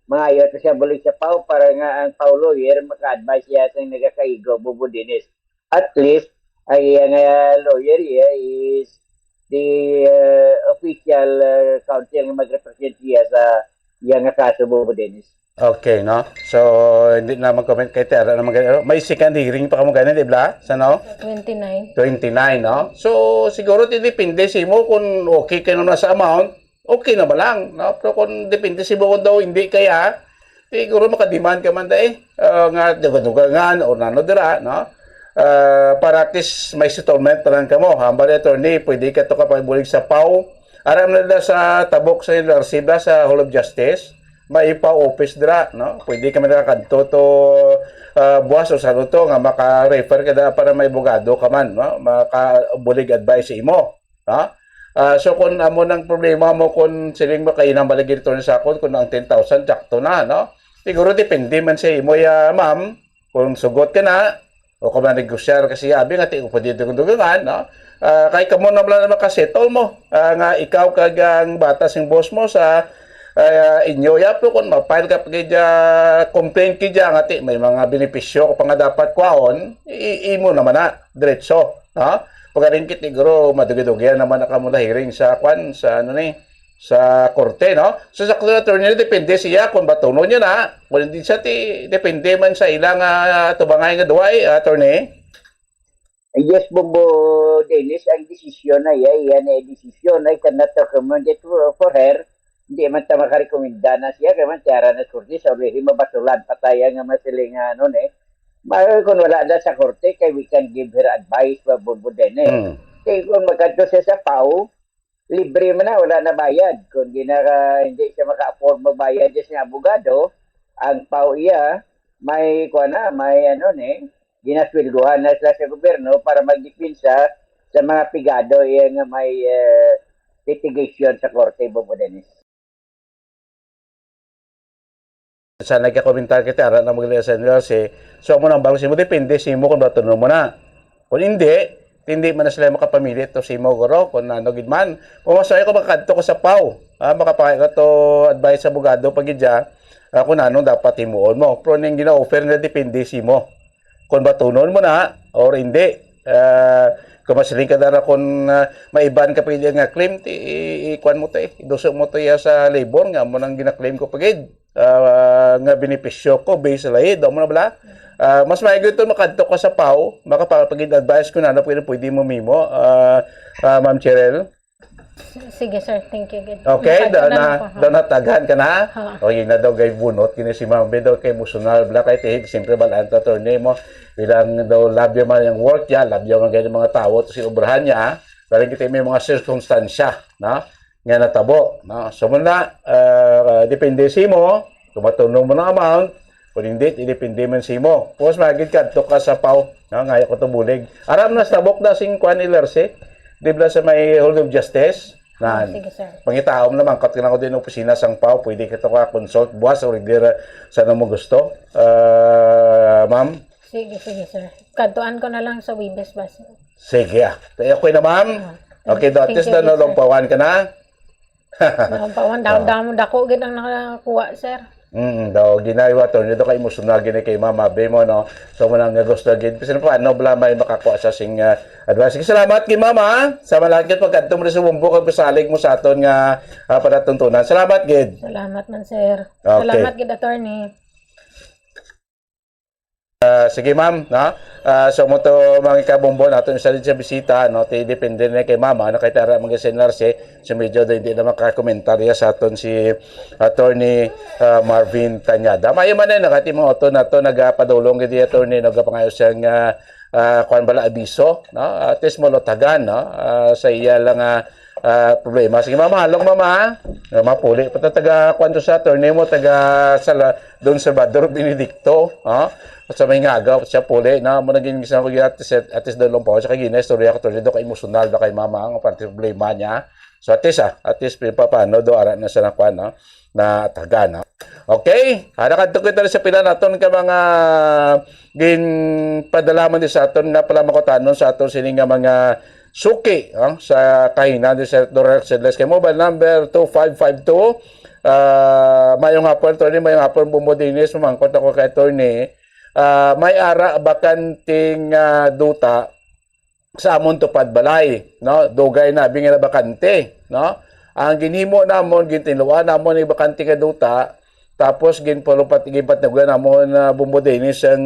Mangayo to siya bulig sa Pau para nga ang Pau lawyer maka-advise siya sa nagakaigo, Bombo Dennis. At least, ang iya nga lawyer iya is the, uh, official, uh, counsel nga mag-represent siya sa iya nga kaso, Bombo Dennis. Okay, no? So, hindi na mag-comment kay Tera naman ganyan. May second hearing pa kamo ganyan, di ba? Sa, no? Twenty-nine. Twenty-nine, no? So, siguro, depende sa imo kung okay ka naman sa amount, okay na ba lang, no? Pero kung depende sa imo kung daw hindi kaya, siguro makademand ka man, dai. Ah, nga dugadugangan o nano dira, no? Ah, para at least may settlement pa lang kamo. Hambal ni attorney, pwede ka to ka pagbulig sa Pau. Aram na nila sa tabok sa N L R C ba, sa Hall of Justice? may pa-office dira, no? Pwede ka man nakakadto to, ah, buwas o sa luto nga maka-refer ka dira para may abogado ka man, no? Makabulig advice sa imo, no? Ah, so kung amo nang problema mo, kung siling mo kay nang baligid to sa akon, kung ang ten thousand, sakto na, no? Siguro depende man sa imo, ya, ma'am, kung sugot ka na, o kung manegosyar ka siya, abi nga, ti ko pwede dugang-dugangan, no? Ah, kay kamo na lang naman ka-settle mo, ah, nga ikaw kag ang bata sing boss mo sa, ah, inyo, ya po kung ma-file ka pag, ah, complaint ka dyan, nga ti, may mga benepisyo ka pa nga dapat kwaon, i-, imo naman na, diretso, no? Pagkaringkit, siguro, madugi-dugi naman na kamo na hearing sa, kwan, sa, ano ni, sa korte, no? So, sa attorney, depende siya kung batunon niya na, kung hindi siya, ti, depende man sa ilang, ah, tubangay nga duway, attorney. Yes, Bombo Dennis, ang desisyon na iya, iya na desisyon ay cannot recommend it for, for her. Hindi man ta makarekomenda na siya, kaya man tiyara na sa korte, sa ulihi mabasulan, pataya nga masiling nga ano ni. Ma-, kung wala na sa korte, kay we can give her advice, Bombo Dennis. Mm. Kay kung magkadto siya sa pau, libre man na, wala na bayad. Kung di na ka, hindi siya maka-afford magbayad sa abogado, ang pau iya, may, kuha na, may ano ni, ginasweldohan na sila sa gobyerno para magdepensa sa mga pigado iya nga may, eh, litigation sa korte, Bombo Dennis. Sa nagkakomentar kita, ara na magdala sa N L C. So, amo nang balo sa imo, depende sa imo kung batunon mo na. Kung hindi, hindi man na sila makapamili to sa imo, guro, kung ano gid man. Kung mas maayo ko makadto ko sa pau, ah, makapangay ko to advice sa abogado pag idya, ah, kung anong dapat himuon mo. Pero ning gina-offer nila, depende sa imo. Kung batunon mo na, or hindi. Ah, kung masiling ka dara kung, ah, maiban ka pwede nga claim, ti, i-, i-, kuwan mo to eh. Iduso mo to iya sa labor nga mo nang gina-claim ko pagid, ah, nga benepisyo ko based sa lahi. Daw mo na bala? Ah, mas maayo ito makadto ka sa pau, makapagid advice kung ano pwede, pwede mo mimo, ah, ah, Ma'am Cheryl. Sige, sir. Thank you. Good. Okay, Makadto daw na na, lang ako, ha? Daw natagan ka na? Ha. Okay, na daw kay bunot, kini si Ma'am Be, daw kay emosyonal, bala kay tihig, siyempre, balaan ta, attorney mo. Bilang daw, love you man yung work niya, love you man kayo ng mga tao, to si obrahan niya, ha? Pero kita may mga sirkunstansya, no? Nga natabo, no? So, muna, ah, depende sa imo, kung matunog mo ng amount, kung hindi, idepende man sa imo. Pos, magid ka, to ka sa pau, no? Ngayo ko to bulig. Aram na sa tabok na sing kwan ni Lerse, di ba sa may Hall of Justice? Nan. Sige, sir. Pangitaom naman, kat lang ko din opisina sang pau, pwede ka to ka consult, buwas, o hindi ra sa mo gusto. Ah, ma'am? Sige, sige, sir. Kadtuan ko na lang sa Webes ba, sir? Sige, ah. Tayo ko na, ma'am. Ah, Okay, thank, daw, at thank least you, na sir. Nalampawan ka na. Nalampawan, damo, Ah. damo, dako gid ang nakakuha, sir. Mm, daw, ginaiwa to. Nito kay emosyonal gini kay Mama Be mo, no? So, mo nang gusto gid. Kasi pa, ano, bala may makakuha sa sing, ah, advice. Sige, salamat kay Mama, ha? Sa malakit pagkadto mo sa bumbo kag pasalig mo sa aton nga, ah, panatuntunan. Salamat gid. Salamat man, sir. Okay. Salamat gid, attorney. Ah, sige, ma'am, no? Ah, so mo to, mga kabombo, naton isa din sa bisita, no? Ti depende na kay mama, ano, kay tara mag-seminar si, si medyo di, di na makakomentarya sa aton si Attorney, ah, Marvin Tañada. Mayo man na, nakati mga oto na to, nagapadulong gid, attorney, nagapangayo siyang, ah, ah, kuwan bala, abiso, no? At least malutagan, no? Ah, sa iya lang, ah, ah, problema. Sige, mama, halong, mama, ha? Nga mapuli pa ta taga, kuwan to sa attorney mo, taga Sala-, Don Salvador Benedicto, ha? At sa may ngagaw, siya puli, na mo naging isang ko at least, at least daw lang po, sa kagina, istorya ko to, do ka emosyonal, do kay mama, ang parte problema niya. So, at least, ah, at least, pa-, paano, do, ara na sa nakuan, no? Na taga, no? Okay, ara kadto kita sa pila naton ka mga ginpadalaman di sa aton nga pala makutanon sa aton sini nga mga suki, ah, sa kahinan di sa Doral Sedles kay mobile number two five five two. Ah, mayong hapon, attorney, mayong hapon, Bumbo Dennis, mamangkot ako kay attorney. Ah, may ara bakanting, ah, duta sa amon tupad balay, no? Dugay na abi nga nabakante, no? Ang ginhimo namon, gintinluan namon ni bakante nga duta, tapos ginpalupat, ginpatnugan namon na Bumbo Dennis ang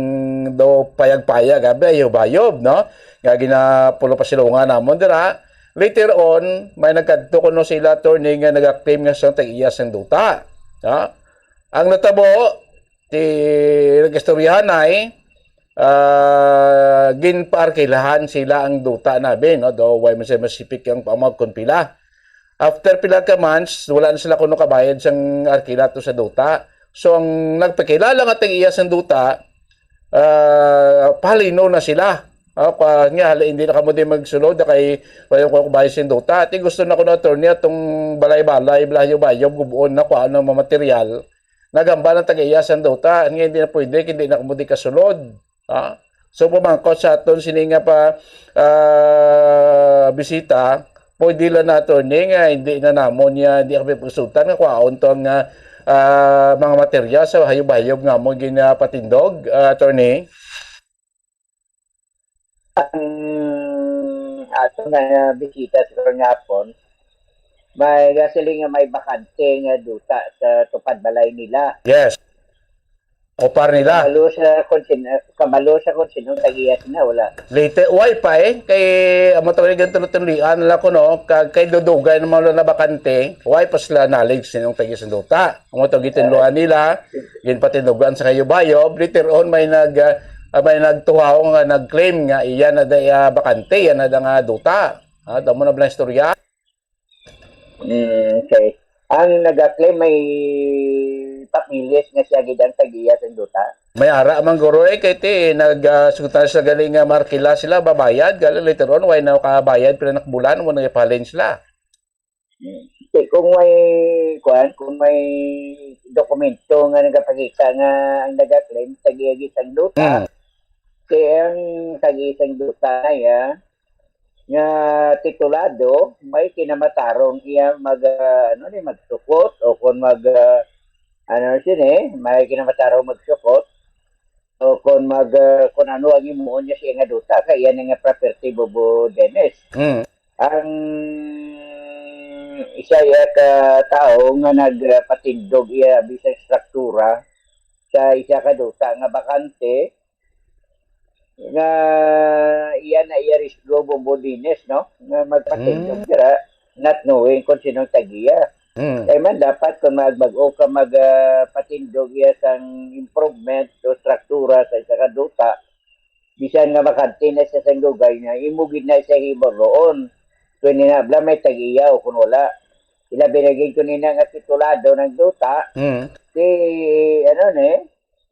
daw payag-payag, abi, ayob-ayob, no? Nga ginapulupasilugan namon dira. Later on, may nagkadto kuno sila, attorney, nga nag-claim nga siyang tag-iya sang duta, no? Ang natabo, ti nag-istoryahan ay, ah, ginpaarkilahan sila ang duta na, abi, no? Daw, way man siya masipik ang pamag kung pila. After pila ka months, wala na sila kuno kabayad sang arkila to sa duta. So, ang nagpakilala nga tag-iya sang duta, ah, pahalino na sila. Ah, pa, nga, hala, hindi na kamo di magsulod, kay wala ko kabayad sang duta. Ati gusto na kuno, attorney, atong balay-balay, bahayob-bahayob, gub-on na, kuha na mga material. Nagamba na tag-iya sang duta, nga hindi na pwede, hindi na kamo di kasulod. Ah, so, pamangkot sa aton sini nga pa, ah, bisita, pwede lang na, attorney, nga hindi na namon niya, hindi kami pagsultan nga kwaon to nga, ah, mga material sa hayob-hayob nga mo ginapatindog, ah, attorney. Ang ato nga bisita sa karong hapon, may gasiling nga may bakante nga duta sa tupad balay nila. Yes. Opar nila. Kabalo sa kung sin-, kabalo sa kung sinong tag-iya sina, wala. Later, why pa eh? Kay, amo to, kay ganito, tuloy-tuloyan lang ko, no? Kag, kay dudugay naman lang na bakante, why pa sila nalig sinong tag-iya sa duta? Amo to, gitinluhan nila, ginpatindugan sa kayob-hayob. Later on, may nag, ah, may nagtuhaw nga nag-claim nga iya na da, ah, bakante, iya na da nga duta. Ah, damo na bala istorya. Mm, okay. Ang nag-claim may papeles nga siya gid ang tag-iya sang duta. May ara man guro eh, kay ti, nag, ah, sugtan sa galing nga markila sila, babayad, galing later on, why na kabayad, pila na ka bulan, mo nagpalin sila. Mm. Ti, kung may, kuan, kung may dokumento nga nagapakita nga ang nag-claim, tag-iya gid sang duta, Mm. kay ang tag-iya sang duta na iya, nga titulado, may kinamatarong iya mag, ah, ano ni, magsukot o kon mag, ah, ano siya ni, may kinamatarong magsukot o kon mag, ah, kon ano ang imuon niya siya nga duta, kay iya na nga property, Bobo Dennis. Mm. Ang isa iya ka tawo nga nagpatindog iya bisag struktura sa isa ka duta nga bakante, nga iya na iya risgo, Bobo Dennis, no? Nga magpatindog Mm. dira, not knowing kung sinong tag-iya. Mm. Kay man dapat kung mag-, bag-o ka mag, ah, patindog iya sang improvement o struktura sa isa ka duta, bisan nga bakante na siya sang dugay na, imo gid na siya hibaroon kung ina bala may tag-iya o kung wala. Ilabi na gid kung ina nga titulado ng duta, Mm. si, ano ni,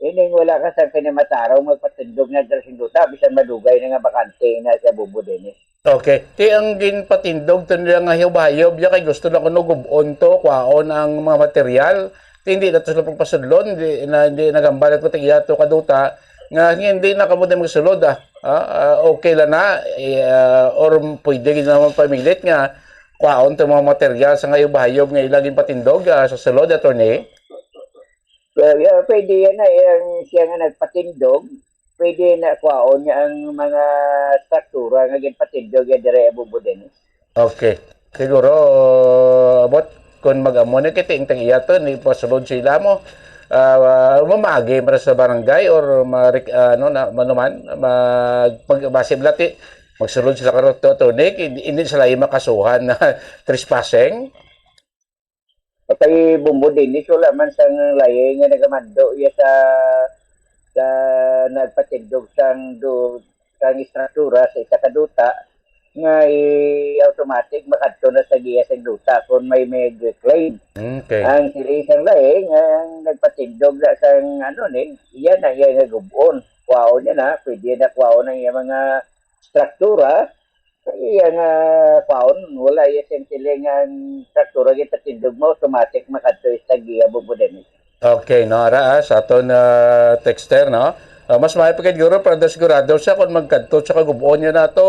ining wala ka sa kinimatarong magpatindog na dira sing duta, bisan madugay na nga bakante na siya, Bobo Dennis. Okay. Ti ang ginpatindog to nila nga hayob-hayob, ya kay gusto na kuno gub-on to, kwaon ang mga material. Ti hindi na to sila pagpasudlon, di na, hindi nagambal ko tag-iya to ka duta, nga hindi na kamo di magsulod, ah. Ah, ah, okay lang na, eh, ah, or pwede gid naman pamilit nga kwaon to mga material sa hayob-hayob nga ila ginpatindog, ah, sa sulod, attorney. Well, yeah, pwede yan na, yung siya nga nagpatindog, pwede na kwaon niya ang mga struktura nga ginpatindog ya dire, Bobo Dennis. Okay. Siguro, abot, kung mag-amo na kita, ang tag-iya to, ni pasulod sila mo, ah, mamagi para sa barangay or marik-, ano na, manuman, mag-, mag-, base blati, magsulod sila karon to, to, Nick, hindi, hindi sila yung makasuhan na trespassing. Kay Bombo Dennis, wala man sang lahi nga nagamando iya sa, sa nagpatindog sang du-, sang istruktura sa isa ka duta nga i-, automatic makadto na sa giya sang duta kung may, may claim. Okay. Ang sila isang lahi nga ang nagpatindog na sang ano ni, iya na iya nga gub-on. Kuwaon niya na, pwede na kuwaon ang iya mga struktura, iya nga, ah, kwaon, wala iya siyang siling ang traktura gid sa tindog mo, automatic makadto sa giya, Bombo Dennis. Okay, no, ara, ah, sa aton, ah, texter, no? Ah, mas maayo pa gid, guro, para daw sigurado siya kung magkadto sa kagub-on niya na to,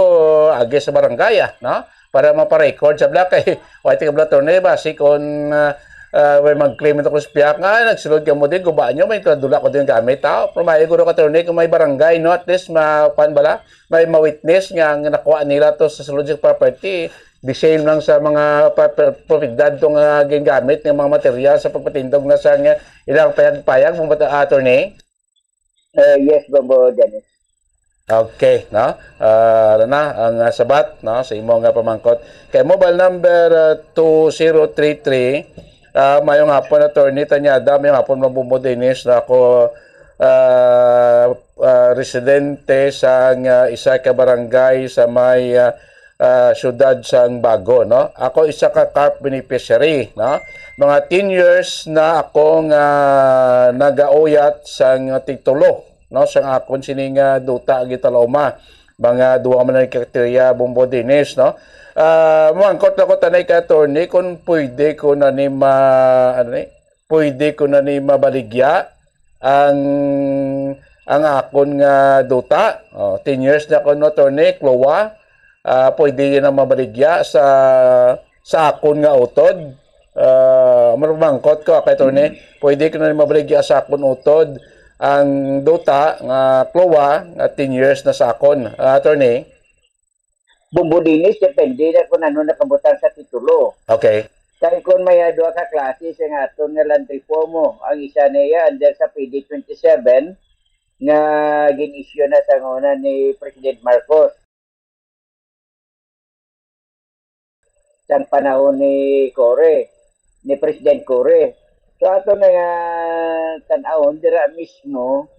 agi sa barangay, ah, no? Para maparecord sa black, kay, wala tingabla to na, basi kung, ah, ah, may mag-claim ito kung sa piyak nga, "Ay, nagsulod ka mo din, gubaan nyo, may kadula ko din gamit, ha?" Pero maayo, guro, ka attorney, kung may barangay, no? At least, ma-, kuwan bala? May ma-witness nga ang nakuha nila to sa sulod sa property, the same lang sa mga pa-, pa-, propiedad to nga gingamit nga mga material sa pagpatindog na sa nga ilang payag-payag, mga bata-, attorney? Eh, yes, Bombo Dennis. Okay, no? Ah, ano na, ang, ah, sabat, no, sa imo nga pamangkot. Kay mobile number, ah, two zero three three, ah, mayong hapon, Attorney Tanyada, mayong hapon, Bombo Dennis, na ako, ah, ah, residente sa nga isa ka barangay sa may, ah, ah, siyudad sang Bago, no? Ako isa ka carp beneficiary, no? Mga ten years na ako nga nagauyat sang titulo, no? Sang akon sini nga duta gitalauma. Mga duha man ang hektarya, Bombo Dennis, no? Ah, mangkot ako tanay ka attorney kung pwede ko na ni ma-, ano ni? Pwede ko na ni mabaligya ang, ang akon nga duta. Oh, ten years na ko, no, attorney, CLOA. Ah, pwede na mabaligya sa, sa akon nga utod. Ah, mangkot ko, kay attorney, pwede ko na ni mabaligya sa akon utod ang duta nga CLOA nga ten years na sa akon. Ah, attorney? Bombo Dennis, depende na kung ano nakabutang sa titulo. Okay. Kay kung may, ah, duha ka klase sa nga aton nga land reform mo, ang isa na iya under sa P D twenty-seven nga gin-issue na sa una ni President Marcos. Sang panahon ni Cory, ni President Cory. So, ato na nga tan-awon dira mismo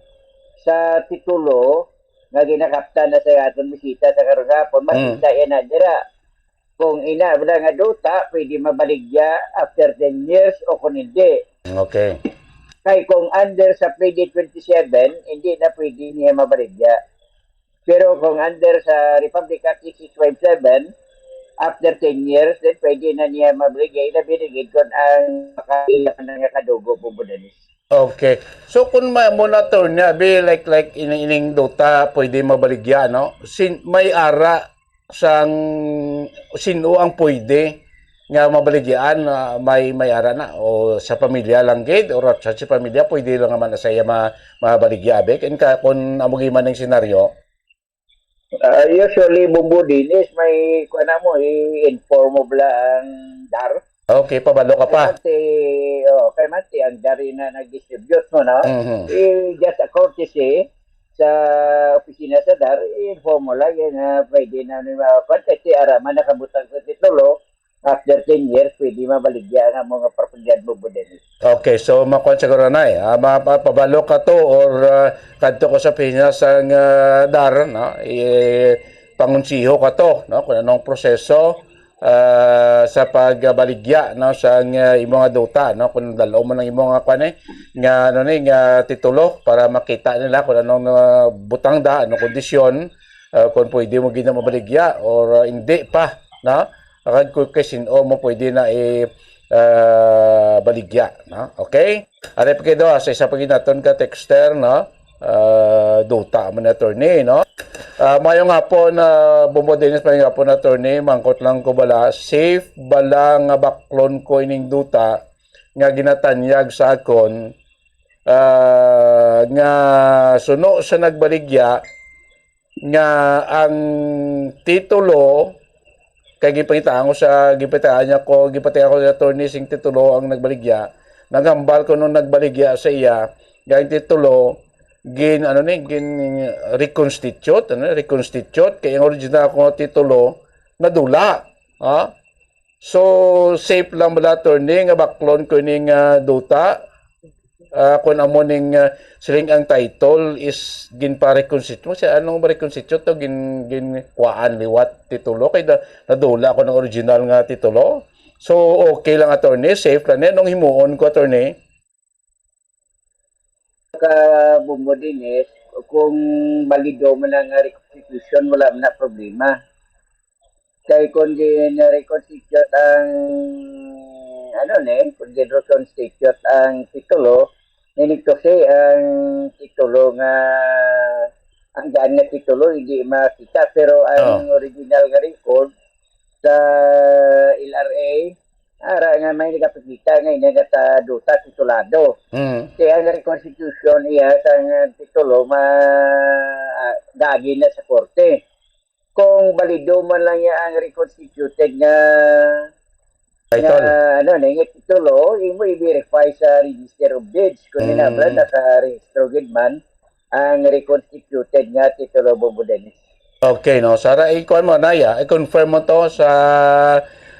sa titulo nga ginakaptan na sa aton bisita sa karong hapon, Mm. makita yan na dira. Kung ina, wala nga duta, pwede mabaligya after ten years o kung hindi. Okay. Kay kung under sa P D twenty-seven, hindi na pwede niya mabaligya. Pero kung under sa Republic Act six six five seven, after ten years, then pwede na niya mabaligya. Ilabi na gid kung ang makaila na nga kadugo, Bombo Dennis. Okay. So, kung ma-, mo na to niya, be like, like, ining, ining duta, pwede mabaligya, no? Sin-, may ara sang sino ang pwede nga mabaligyaan, ah, may, may ara na, o sa pamilya lang gid, or sa, sa pamilya, pwede lang naman sa iya ma-, mabaligya, be. Kaya ka, kung amo gid man ang senaryo. Ah, usually, Bombo Dennis, may, kuha na mo, i-inform mo bala ang dar. Okay, pabalo ka pa. Kay Manti, oh, kay Manti, ang dari na nag-distribute mo, no? Mhm. Eh, just a courtesy sa opisina sa dar, i-inform mo lang yan, ah, pwede na ni mga kwan, kasi ara man nakabutang sa titulo, after ten years, pwede mabaligya ang mga propiedad mo, Bombo Dennis. Okay, so makuan siguro na eh. Ah, ma-, ma-, pabalo ka to or, ah, kadto ko sa opisina sang, ah, dar, no? I-, pangunsiho ka to, no? Kung anong proseso, ah, sa pagbaligya, no, sang, ah, imo nga duta, no, kung dal-o mo ng imo nga kwan, eh, nga, ano ni, nga titulo para makita nila kung anong, ah, butang da, anong kondisyon, ah, kung pwede mo gid na mabaligya or, ah, hindi pa, no? Agad ko kay sin-o mo pwede na i-, ah, baligya, no? Okay? Ari pa kayo, ah, sa isa pa gid naton ka texter, no? Ah, duta man, attorney, no? Ah, mayong hapon, ah, Bombo Dennis, mayong hapon, attorney. Mangkot lang ko bala, safe bala nga baklon ko ining duta nga ginatanyag sa akon, ah, nga suno sa nagbaligya nga ang titulo, kay gipangitaan ko sa, gipangitaan niya ko, gipangitaan ko sa attorney sing titulo ang nagbaligya. Naghambal ko nung nagbaligya sa iya, nga ang titulo, gin, ano ni, gin reconstitute, ano, reconstitute, kay ang original ko nga titulo, nadula. Ha? So, safe lang bala, attorney, nga baklon ko ning, ah, duta? Ah, kung amo ning, ah, siling ang title is ginpa-reconstitute. Sa anong reconstitute to? Gin-, ginkuhaan liwat titulo. Kay na-, nadula ko ng original nga titulo. So, okay lang, attorney. Safe lang yan. Nung himuon ko, attorney? Ka Bombo Dennis, kung balido man ang reconstitution, wala man na problema. Kay kung gin-reconstitute ang, ano ni, kung gin-reconstitute ang titulo, meaning to say, ang titulo nga, ang daan nga titulo, hindi makita, pero ang Oh. original nga record sa L R A, ara nga may nagapakita nga ina nga ta-, duta titulado. Mm. Kaya ang reconstitution iya sa nga titulo, ma-, ah, gaagi na sa korte. Kung balido man lang niya ang reconstituted nga, Title. nga, ano, na nga titulo, imo i-verify sa Register of Deeds. Kung Mm. inabra, nakarehistro gid man ang reconstituted nga titulo, Bombo Dennis. Okay, no? Sara, ikuan mo, Naya, i-confirm mo to sa,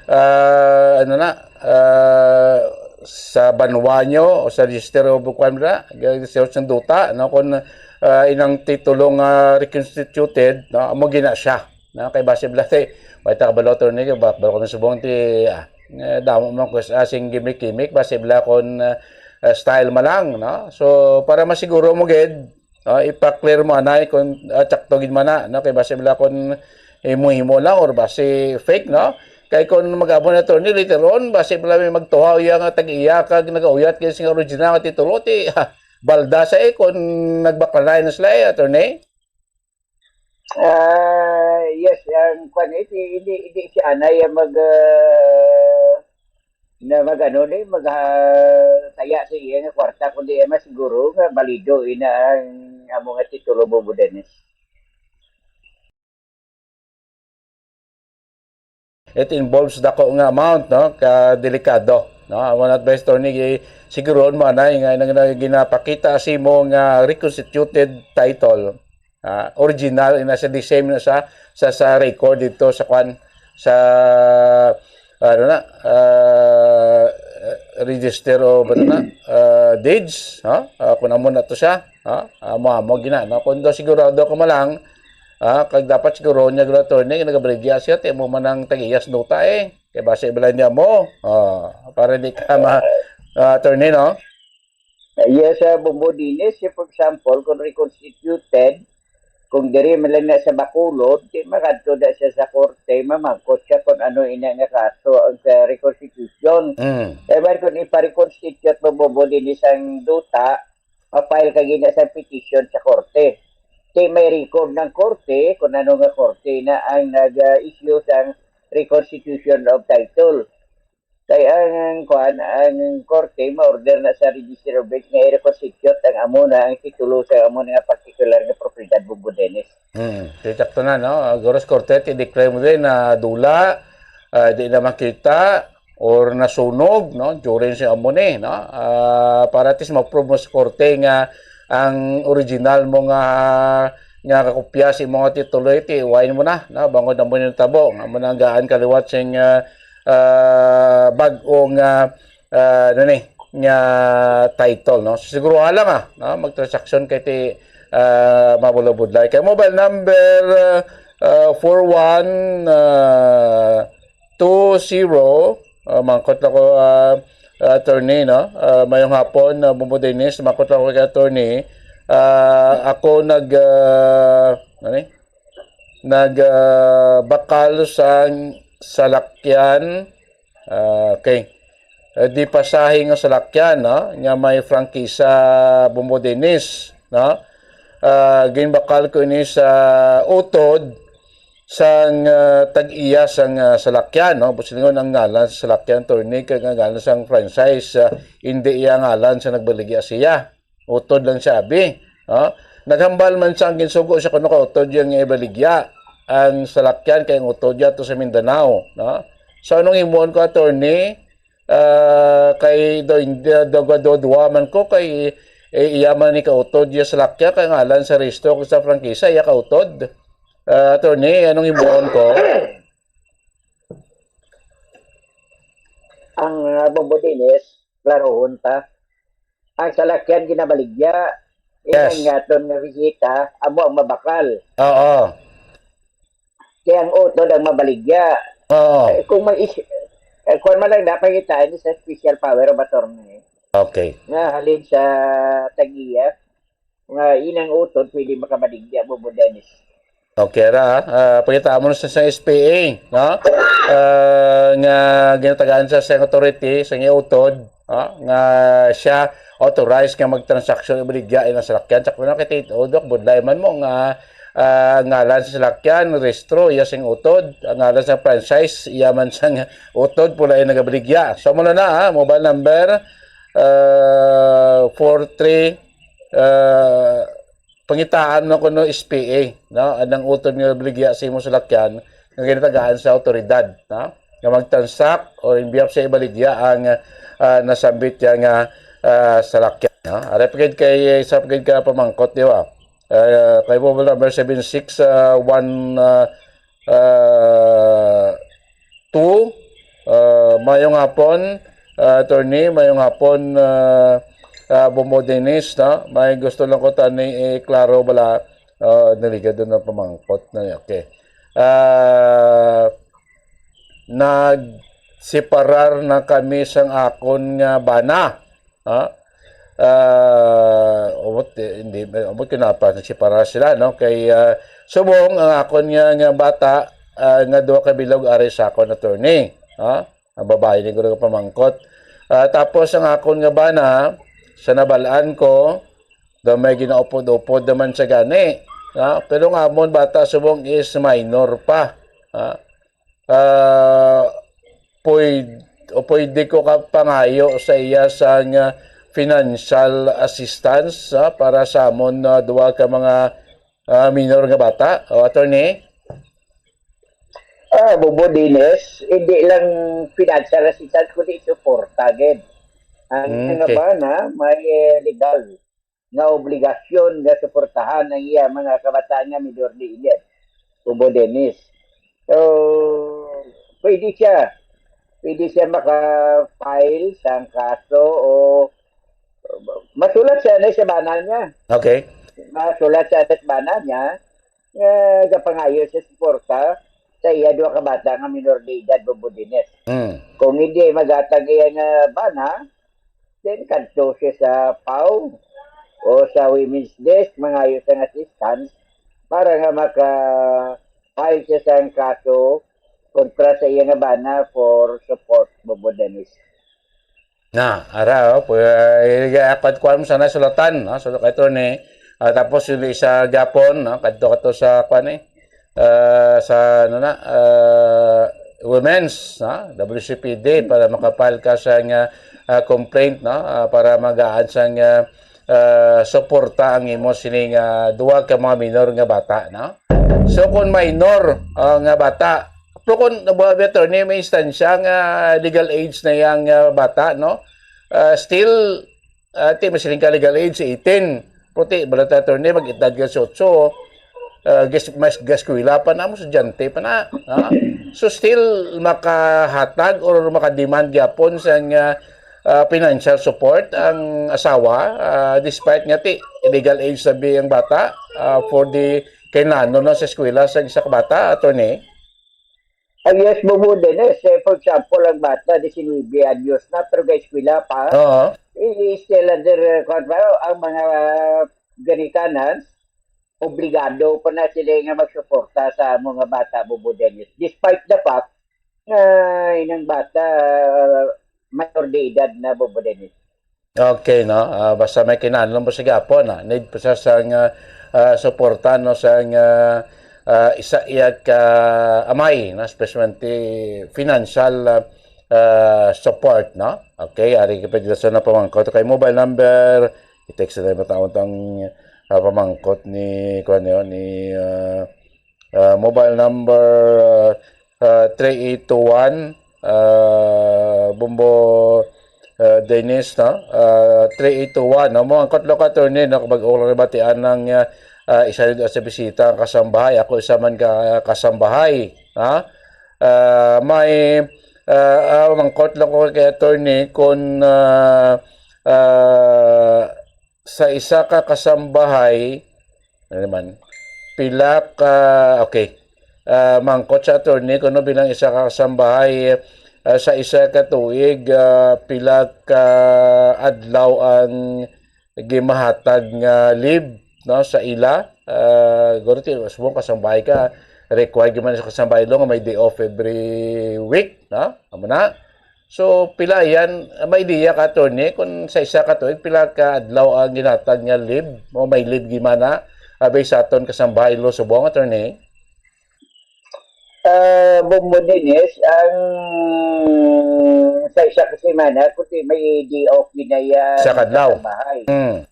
ah, ano na, ah, sa banwa nyo o sa Register of, kuan na, sa, sa duta, no? Kung, ah, inang titulo nga reconstituted, no? Amo gina siya. No? Kay basi bala ti, may ta kabalo, attorney, kay ba-, balo kami subong ti, ah, eh, damo man ko sa sing gimik-gimik, basi bala kon, ah, ah, style man lang, no? So, para masiguro mo gid, no, ipa-clear mo anay kung, ah, tsakto gid man na, no? Kay basi bala kon himo-himo lang or basi fake, no? Kay kung mag-amo na, attorney, later on, basi bala may magtuhaw iya nga tag-iya kag nagauyat gid sing original nga titulo, ti, balda sa, eh, kung nagbakla na sila, eh, attorney. Ah, yes, ang kwan, eh, di, hindi, hindi si anay ang mag, ah, na mag, ano, ni, mag, ah, saya sa iya nga kwarta, kundi iya masiguro nga balido ina ang amo nga titulo, Bobo Dennis. It involves dako nga amount, no? Ka delikado, no? Amo na advice, attorney, gi-, sigurohon mo anay nga nang, nang ginapakita sa imo nga reconstituted title, ah, original, ina sa the same na sa, sa, sa record dito sa kwan, sa, ano na, ah, register o, ano na, ah, deeds, no? Ah, kung amo na to siya, no? Amo, amo gina, no? Kung do sigurado ka man lang, ah, kag dapat siguro niya, attorney, nagabaligya siya, ti amo man ang tag-iya sa duta, eh. Kay basi bala niya mo, ah, para di ka ma-, ah, attorney, no? Yes, uh, Bombo Dennis, if, for example, kung reconstituted, kung diri man lang na sa Bacolod, di makadto na siya sa korte, mamangkot siya kung ano ina nga kaso ang sa reconstitution. Mm. Kaya man kung ipa-reconstitute mo, Bombo Dennis, ang duta, ma-file ka gina sa petition sa korte. Kay may record ng korte kung ano nga korte na ang nag-issue sang reconstitution of title. Kay ang, ang kuan, ang korte ma-order na sa Registrar of Deeds nga i-reconstitute ang amo na ang titulo sa amo na nga particular nga propiedad, Bombo Dennis. Hmm, sakto na, no? Siguro sa korte, i-declare mo din na dula, ah, di na makita, or nasunog, no? During sa amo ni, no? Ah, para at least ma-prove mo sa korte nga ang original mo nga, nga kakopya sa imo nga titulo, iti, iwain mo na, no? Bangod amo ni natabo, nga mo na ang gaan kaliwat sing, ah, ah, bag-o nga, ah, ano ni, nga title, no? Siguro lang, ah, no? Magtransaksyon kay ti, ah, mabulabudlay. Kay mobile number, ah, ah, four one, ah, two zero, ah, mangkot ako, ah, attorney, no? Ah, mayong hapon, ah, Bombo Dennis, mangkot ako kay attorney. Ah, ako nag, ah, ano ni? Nag, ah, bakal sang salakyan. Ah, okay. Eh, di pasahe nga salakyan, no? Nga may prangkisa, Bombo Dennis, no? Ah, ginbakal ko ini sa utod sang, ah, tag-iya sang, ah, salakyan, no? Busilingon ang ngalan sa salakyan, attorney, kag ang ngalan sang franchise, ah, hindi iya ngalan sa nagbaligya siya. Utod lang siya, abi. No? Naghambal man siya ang ginsugo siya kuno ka utod iya nga ibaligya ang salakyan kay ang utod iya to sa Mindanao, no? So, anong himuon ko, attorney? Ah, kay do, do, do, do, duwa man ko kay, eh, iya man ni kautod iya salakyan kay ngalan sa rehistro kag sa prangkisa iya kautod. Ah, attorney, anong himuon ko? Ang, ah, Bombo Dennis, klarohon ta. Ang salakyan ginabaligya, Yes. Ang aton nga bisita, amo ang mabakal. Oo. Kaya ang utod ang mabaligya. Oo. Eh, kung mag-is-, eh, kung man lang napangitaan sa special power of attorney. Okay. Nga halin sa tag-iya, nga inang utod pwede makabaligya, Bombo Dennis. Okay ra, ah, pangita mo na sa, sa S P A, no? Ah, nga ginatagaan sa, sa authority, sa iyang utod, no? Nga siya authorized nga magtransaksyon, ibaligya ina salakyan. Sa kuno kay Tito Dok, budlay man mo nga, ah, ngalan sa salakyan, rehistro, iya sing utod, ang ngalan sa franchise, iya man sang utod, pula yung nagabaligya. So, muna na, ah, mobile number, ah, four three, ah, pangitaan mo kuno S P A, no? Anang utod nga baligya sa imo salakyan nga ginatagaan sa awtoridad, no? Nga mag-transact o imbiyap sa ibaligya ang, ah, nasambit niya nga, ah, salakyan, no? Aray pa gid kay, isa pa gid ka pamangkot, di ba? Ah, kay mobile number seven six, ah, one, ah, ah, two. Ah, mayong hapon, ah, attorney, mayong hapon, ah, ah, Bombo Dennis, no? May gusto lang ko tani, eh, klaro bala, ah, naligad doon ang pamangkot na, okay. ah, nagseparar na kami sang akon nga bana. Ha? Ah, umot, eh, hindi, umot kinapa, nagseparar sila, no? Kay, ah, subong ang akon nga, nga bata, ah, nga duha ka bilog ari sa akon, attorney. Ha? Ang babayi ni ko nga pamangkot. Ah, tapos ang akon nga bana, sa nabalaan ko, gamay ginaupod-upod naman sa gani. Ha? Pero ang amon bata subong is minor pa. Ha? Ah, pwed-, o pwede ko ka pangayo sa iya sang, ah, financial assistance, ah, para sa amon, ah, duha ka mga, ah, minor nga bata, o, attorney? Ah, Bobo Dines, hindi lang financial assistance, kundi suporta gid. Ang Mm, nga okay. bana, may, eh, legal nga obligasyon nga suportahan ang iya mga kabataan nga minor de edad, Bobo Dennis. So, pwede siya. Pwede siya maka-file sang kaso o masulat siya na sa bana niya. Okay. Masulat siya na sa bana niya nga gapangayo sa suporta sa iya duha ka bata nga minor de edad, Bobo Dennis. Mm. Kung hindi maghatag iya nga bana, then kadto siya sa paw o sa women's desk, mangayo sang assistance para nga maka-file siya sang kaso kontra sa iya nga bana for support, Bobo Dennis. Na, ara, oh, pu-, eh, kuwan, kuwan mo sana sulatan, no? So, kay attorney, ah, tapos yung isa gapon, no? Kadto, kadto sa, kuwan, eh, ah, sa, ano na, ah, women's, no? W C P D, para makapal ka sa nga, ah, complaint, no? Ah, para magaan sa nga, ah, suporta ang imo sining, ah, duha ka mga minor nga bata, no? So, kung minor, ah, nga bata, pero kung, ah, attorney, may instansya nga legal age na yang, ah, bata, no? Ah, still, ah, ti, masiling ka legal age, eighteen. Pero ti, balata, attorney, mag-edad ka sa otso, ah, gas-, mas gaskwela pa na mo, estudyante pa na, ha? So, still makahatag or makademand gyapon sang, ah, ah, financial support ang asawa, ah, despite nga ti, legal age sabi ang bata, ah, for the kailangan na sa eskwela sa isa ka bata, attorney? Ah, yes, Bobo Dennis. Eh, for example, ang bata, diecinuebe anyos na, pero ga-eskwela pa. Oo. I-, still under, uh, kwan pa, ang mga ginikanan, obligado pa na sila nga magsuporta sa amo nga bata, Bobo Dennis. Despite the fact nga inang bata, uh, minor de edad na, Bobo Dennis. Okay, no? Ah, basta may kinahanglan mo sa gapon, ah. Need pa siya sang, ah, ah, suporta, no, sang, ah, ah, isa iya ka amay, no, especially financial, ah, ah, support, no? Okay, ari ka pwede sa na pamangkot kay mobile number, i-text na tayo ang, ah, pamangkot ni, kuwan yun, ni, ah, ah, mobile number, ah, ah, three eight two one, ah, Bombo, ah, Dennis, no? Ah, three eight two one, no? Mo ang kutlo ka, attorney, no? Kapag ulang nabatian ng, ah, ah, isa dito sa bisita ang kasambahay. Ako isa man ka, kasambahay, ha? Ah, may, ah, ah, mangkot lang ko kay attorney kung, ah, ah, sa isa ka kasambahay, ano naman, pila ka, okay, ah, mangkot sa attorney, kuno bilang isa ka kasambahay, ah, sa isa ka tuig, ah, pila ka adlaw ang gimahatag nga leave, no, sa ila? Ah, guro ti, subong kasambahay ka, required gyud man sa kasambahay law nga may day off every week, no? Amo na. So, pila yan? May idea ka, attorney, kung sa isa ka tuig, pila ka adlaw ang ginatag nga leave? O may leave gimana? Abay sa aton kasambahay lo subong, attorney? Ah, Bombo Dennis, ang sa isa ka semana, kung di may day off ginaya Sa kadlaw. Sa bahay. Mm.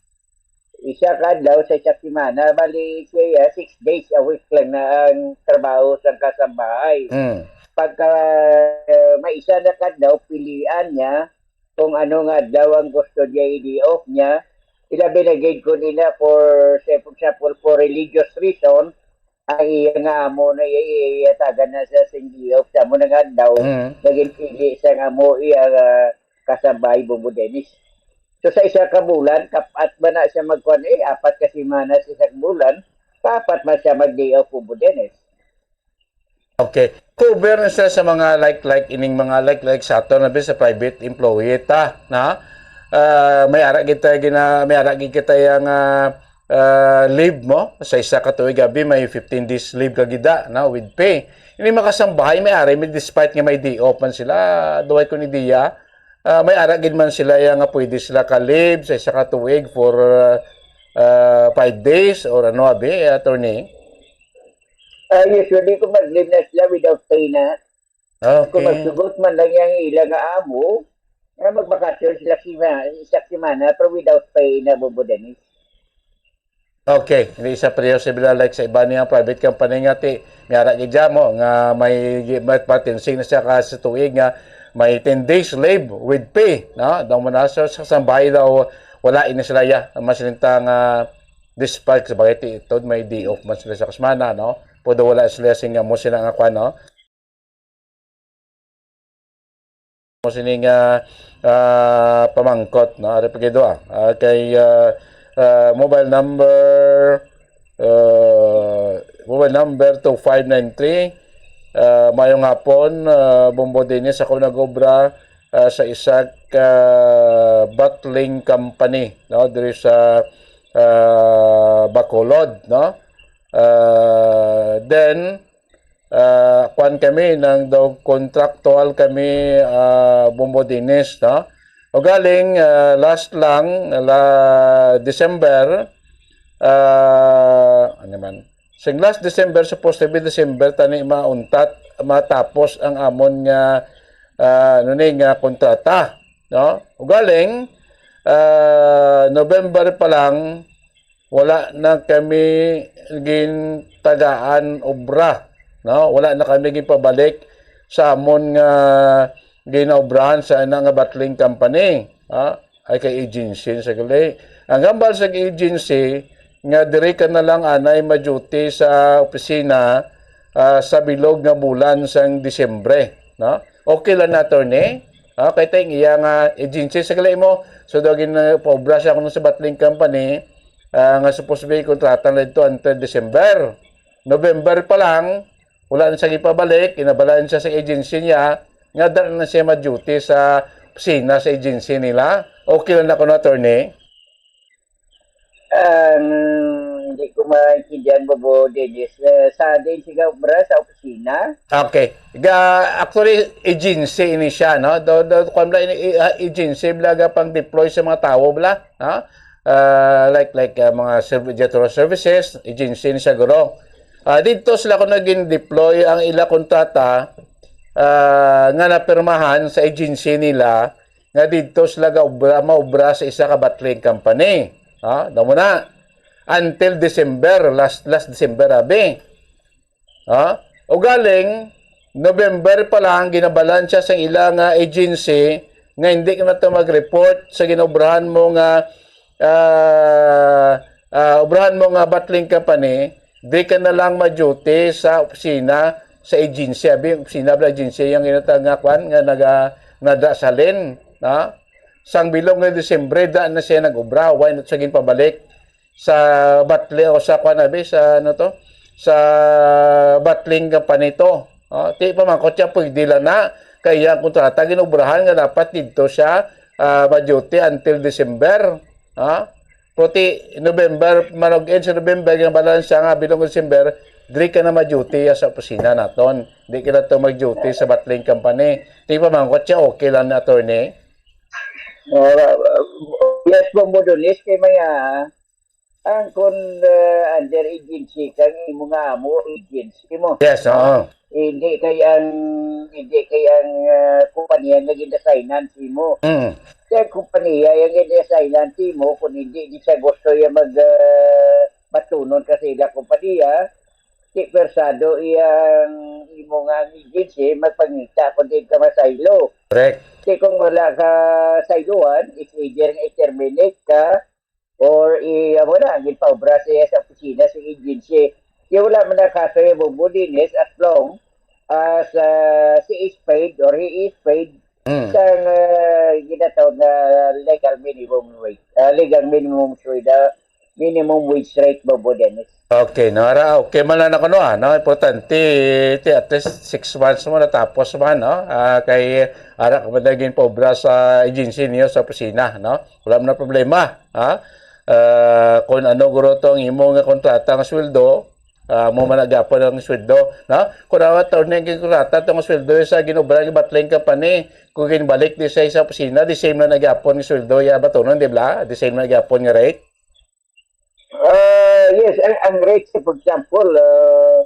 Isa ka adlaw sa isa semana, bali siya, six days a week lang na ang trabaho sang kasambahay. Mm. Pagka, uh, may isa na kadlaw, pilian niya kung ano nga adlaw ang gusto niya i-day off niya. Ilabi na gid kung ina for, say, for example, for religious reason, ang iya nga amo na iya, iya, iyatagan na sa sing day off sa amo na nga adlaw, Mm. naging pili sa nga amo iya, ah, kasambahay, Bombo Dennis. So, sa isa ka bulan, kapat ba na siya magkuan? Eh, apat ka semana sa isa ka bulan, kapat man siya mag-day off, Bombo Dennis. Okay. Cover na siya sa mga like, like, ining mga like, like sa ato na sa private employee ta, na? Ah, may ara kita gina, may ara gid kita yang, ah, ah, leave mo sa isa ka tuig abi, may fifteen days leave ka gida, na, with pay. Ini makasambahay may ari, may despite nga may day off man sila, duway ko ni diya. Ah, may ara gid man sila yang nga pwede sila ka leave sa isa ka tuig for, ah, ah, five days or ano abi, attorney? Ah, usually, kung mag-leave na sila without pay na, kung Okay. magsugot man lang yung ila nga amo, nga mag-vacation sila sima, isa semana, pero without pay na, Bobo Dennis. Okay, hindi sa priyo sila like sa iba niya private company nga ti may ara gid mo nga may gi- may patency na siya ka sa tuig nga may ten days leave with pay, no? Daw mo na sa, sa sambay daw wala ini sila ya. Mas linta nga despite sa bagay ti itod may day off man sila sa kasmana, no? Pudo wala sila sing mo sila nga kwan, no? Mo sini nga ah, pamangkot, no? Ari pa gid, ah. Ah, kay ah, ah, mobile number ah, mobile number two five nine three. Ah, mayong hapon, ah, Bombo Dennis, ako nagobra ah, sa isa ka bottling company, no, diri sa ah, Bacolod, no. Ah, then ah, kwan kami, nang daw contractual kami, ah, Bombo Dennis, no? O galing, ah, last lang, la December, ah, ano man, sing last December, supposed to be December, tani mauntat, matapos ang amon nga, ah, ano ni, nga kontrata, no? O galing, ah, November pa lang, wala na kami gintagaan obra, no? Wala na kami ginpabalik sa amon nga ginaobrahan sa ina nga bottling company, ha? Ay kay agency sa gali. Ang hambal sa agency nga diri ka na lang anay ma-duty sa opisina ah, sa bilog nga bulan sang Disyembre, no? Okay lang na, attorney. Ah, kay tayong iya nga agency sa gali mo. So daw gin uh, paobra siya kuno sa bottling company ah, nga supposed to be kontrata na dito until December. November pa lang, wala na siya gipabalik, inabalaan siya sa agency niya, nga dala na siya ma-duty sa opisina sa agency nila. Okay lang na kuno, attorney? Ang hindi ko maintindihan, Bobo Dennis. Eh, sa din siya obra sa opisina? Okay. Ga, actually, agency ini siya, no? Do, do, kwan bala, ini, i- ah, agency bala ga pang deploy sa mga tawo bala, ha? Ah, like like ah, mga serv- janitorial services, agency ni siya guro. Ah, dito sila ko naging deploy ang ila kontrata ah, nga napirmahan sa agency nila nga didto sila gaobra, maobra sa isa ka bottling company. Ha? Daw mo na. Until December, last last December, abi. Ha? O galing, November pa lang, ginabalan siya sa ila nga agency nga hindi ka na to mag-report sa ginobrahan mo nga ah, ah, obrahan mo nga bottling company, di ka na lang ma-duty sa opisina sa agency, abi, opisina bala agency yang ginatawag nga kwan nga naga nada sa lin, na sang bilog nga Disyembre da na siya nag-obra, why not siya ginpabalik sa batli o sa kwan, abi, sa ano to, sa bottling company to. Oh, ti pa man ko siya pwede lang na kay ang kontrata ginobrahan nga dapat didto siya ah, ma-duty until December. Ha? Puti November, manug-in sa November, nga balan siya nga bilog December, diri ka na ma-duty sa opisina naton. Di ka na to mag-duty sa bottling company. Di pa man ko siya okay lang na, attorney. Uh, yes, Bombo Dennis, kay may ah, ang kung uh, under agency kang imo nga amo, agency mo. Yes, oo. Hindi kay ang hindi kay ang uh, kumpanya nga ginasignan mo. Mm. Kaya kumpanya yung ginasignan mo, kung hindi di siya gusto yung mag uh, matunon ka sa ila kumpanya, si persado iyang imo nga agency magpangita kung di ka masaylo. Correct. Kaya kung wala ka sayluhan, it's either nga i-terminate ka or i amo na, ginpaobra siya sa opisina sa agency. Kaya wala man na kaso yung Bombo Dennis as long as uh, she is paid or he is paid Mm. sang uh, ginatawag nga legal minimum wage, uh, legal minimum wage, uh, minimum wage rate, Bobo Dennis. Okay, no? Ara, okay man lang ako, no? Ano, importante, ti, at least six months mo natapos man, no? Ah, kay ara ka man naging paobra sa agency niyo sa opisina, no? Wala man na problema, ha? Ah, kung ano guro to ang imo nga kontrata nga sweldo, ah, mo man na gyapon ang sweldo, no? Kung awat taon na yung kontrata, itong sweldo sa ginobra, gibatling company, kung ginbalik di sa isa opisina, the same na nagyapon ang sweldo, ya batunon, di ba? The same na nagyapon nga rate. Ah, yes, ang, ang rate, for example, ah,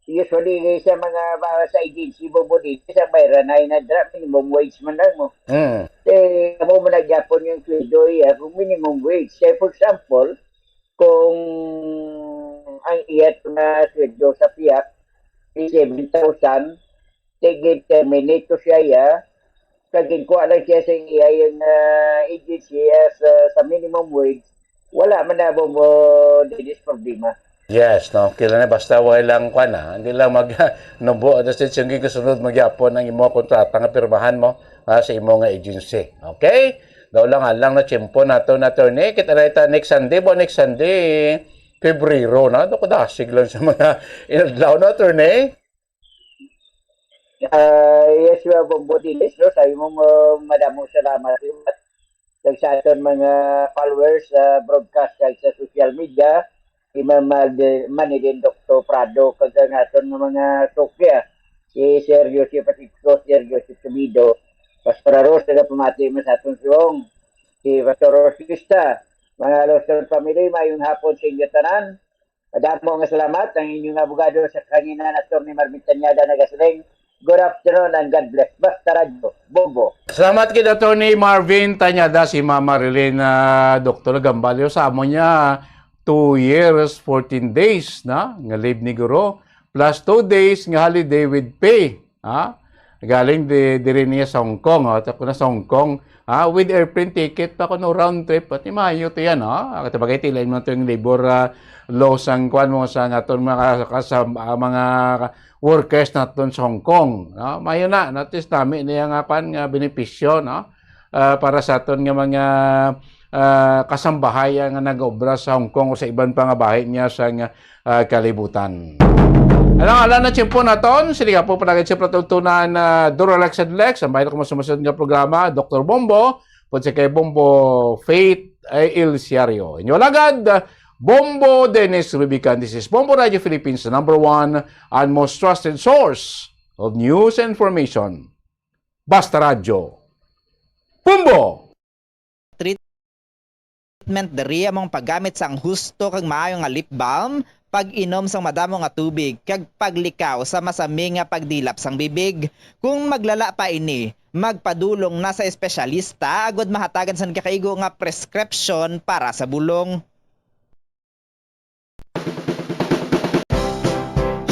usually sa mga, mga sa agency mo mo dito, sa bayran na yun, minimum wage man lang mo. Mm. Eh, amo man nagyapon yung sweldo iya, kung minimum wage. Say, for example, kung ang iya nga sweldo sa piyak is seven thousand, sige, terminate ko siya, iya, kag ginkuha lang siya sa iya yung, ah, agency as, ah, sa minimum wage, wala man na mo, mo dinis problema. Yes, no? Kila na basta wala lang kwan, ah. Hindi lang mag nubo, ano, sa yung kasunod, magyapon ang imo kontrata nga pirmahan mo, ah, sa imo nga agency. Okay? Daw lang, alang na tiyempo nato na, attorney. Kita na ita next Sunday, bo, next Sunday, Pebrero na. Daw kadasig lang sa mga inadlaw na, attorney. Ah, yes, uh, Bombo Dilis, no? Sa imong, uh, madamong salamat. Kag sa aton mga followers sa broadcast kag sa social media, si Ma'am Mal-, Manilin Doctor Prado, kag ang aton nga mga sokya, si Sir Joseph Pacifico, Sir Joseph Subido, Pastor Aros, nagapamati man sa aton suong, si Pastor Rosista, mga Luzon family, mayong hapon sa inyo tanan. Madamo nga salamat ang inyong abogado sa kanginan, Attorney Marvin Tañada, nagasiling, "Good afternoon and God bless." Basta Radyo, Bombo. Salamat kid Attorney Marvin Tañada, si Ma'am Marilyn, ah, Doktor Gambalyo sa amo niya, two years, fourteen days na nga leave ni Guro, plus two days nga holiday with pay. Ha? Galing di, diri niya sa Hong Kong, oh. Ako na sa Hong Kong, ha? With airplane ticket pa kuno, round trip, pati maayo to yan, ha? Ang tabagay, tilain mo to yung labor, ah, law sang kwan mo, sa aton mga kasam-, ah, mga workers naton sa Hong Kong, no? Maayo na, at least nami niya nga kwan nga benepisyo, no? Ah, para sa aton nga mga, ah, kasambahay nga nag-obra sa Hong Kong o sa iban pa nga bahin niya sa nga, ah, kalibutan. Alang-alang na tiyempo naton, sini nga po palagay sa palatuntunan na Duralex and Lex, ang bayan ko masusunod nga programa, Doktor Bombo, pud sa kay Bombo Faith, eh, El Siario. Inyo lagad, Bombo Dennis Rubican. This is Bombo Radio Philippines, the number one and most trusted source of news and information. Basta Radyo. Bombo! Treatment diri amo ang paggamit sang husto kag maayo nga lip balm, pag-inom sang madamo nga tubig, kag paglikaw sa masami nga pagdilap sang bibig. Kung maglala pa ini, magpadulong na sa espesyalista agud mahatagan sang nagakaigo nga prescription para sa bulong.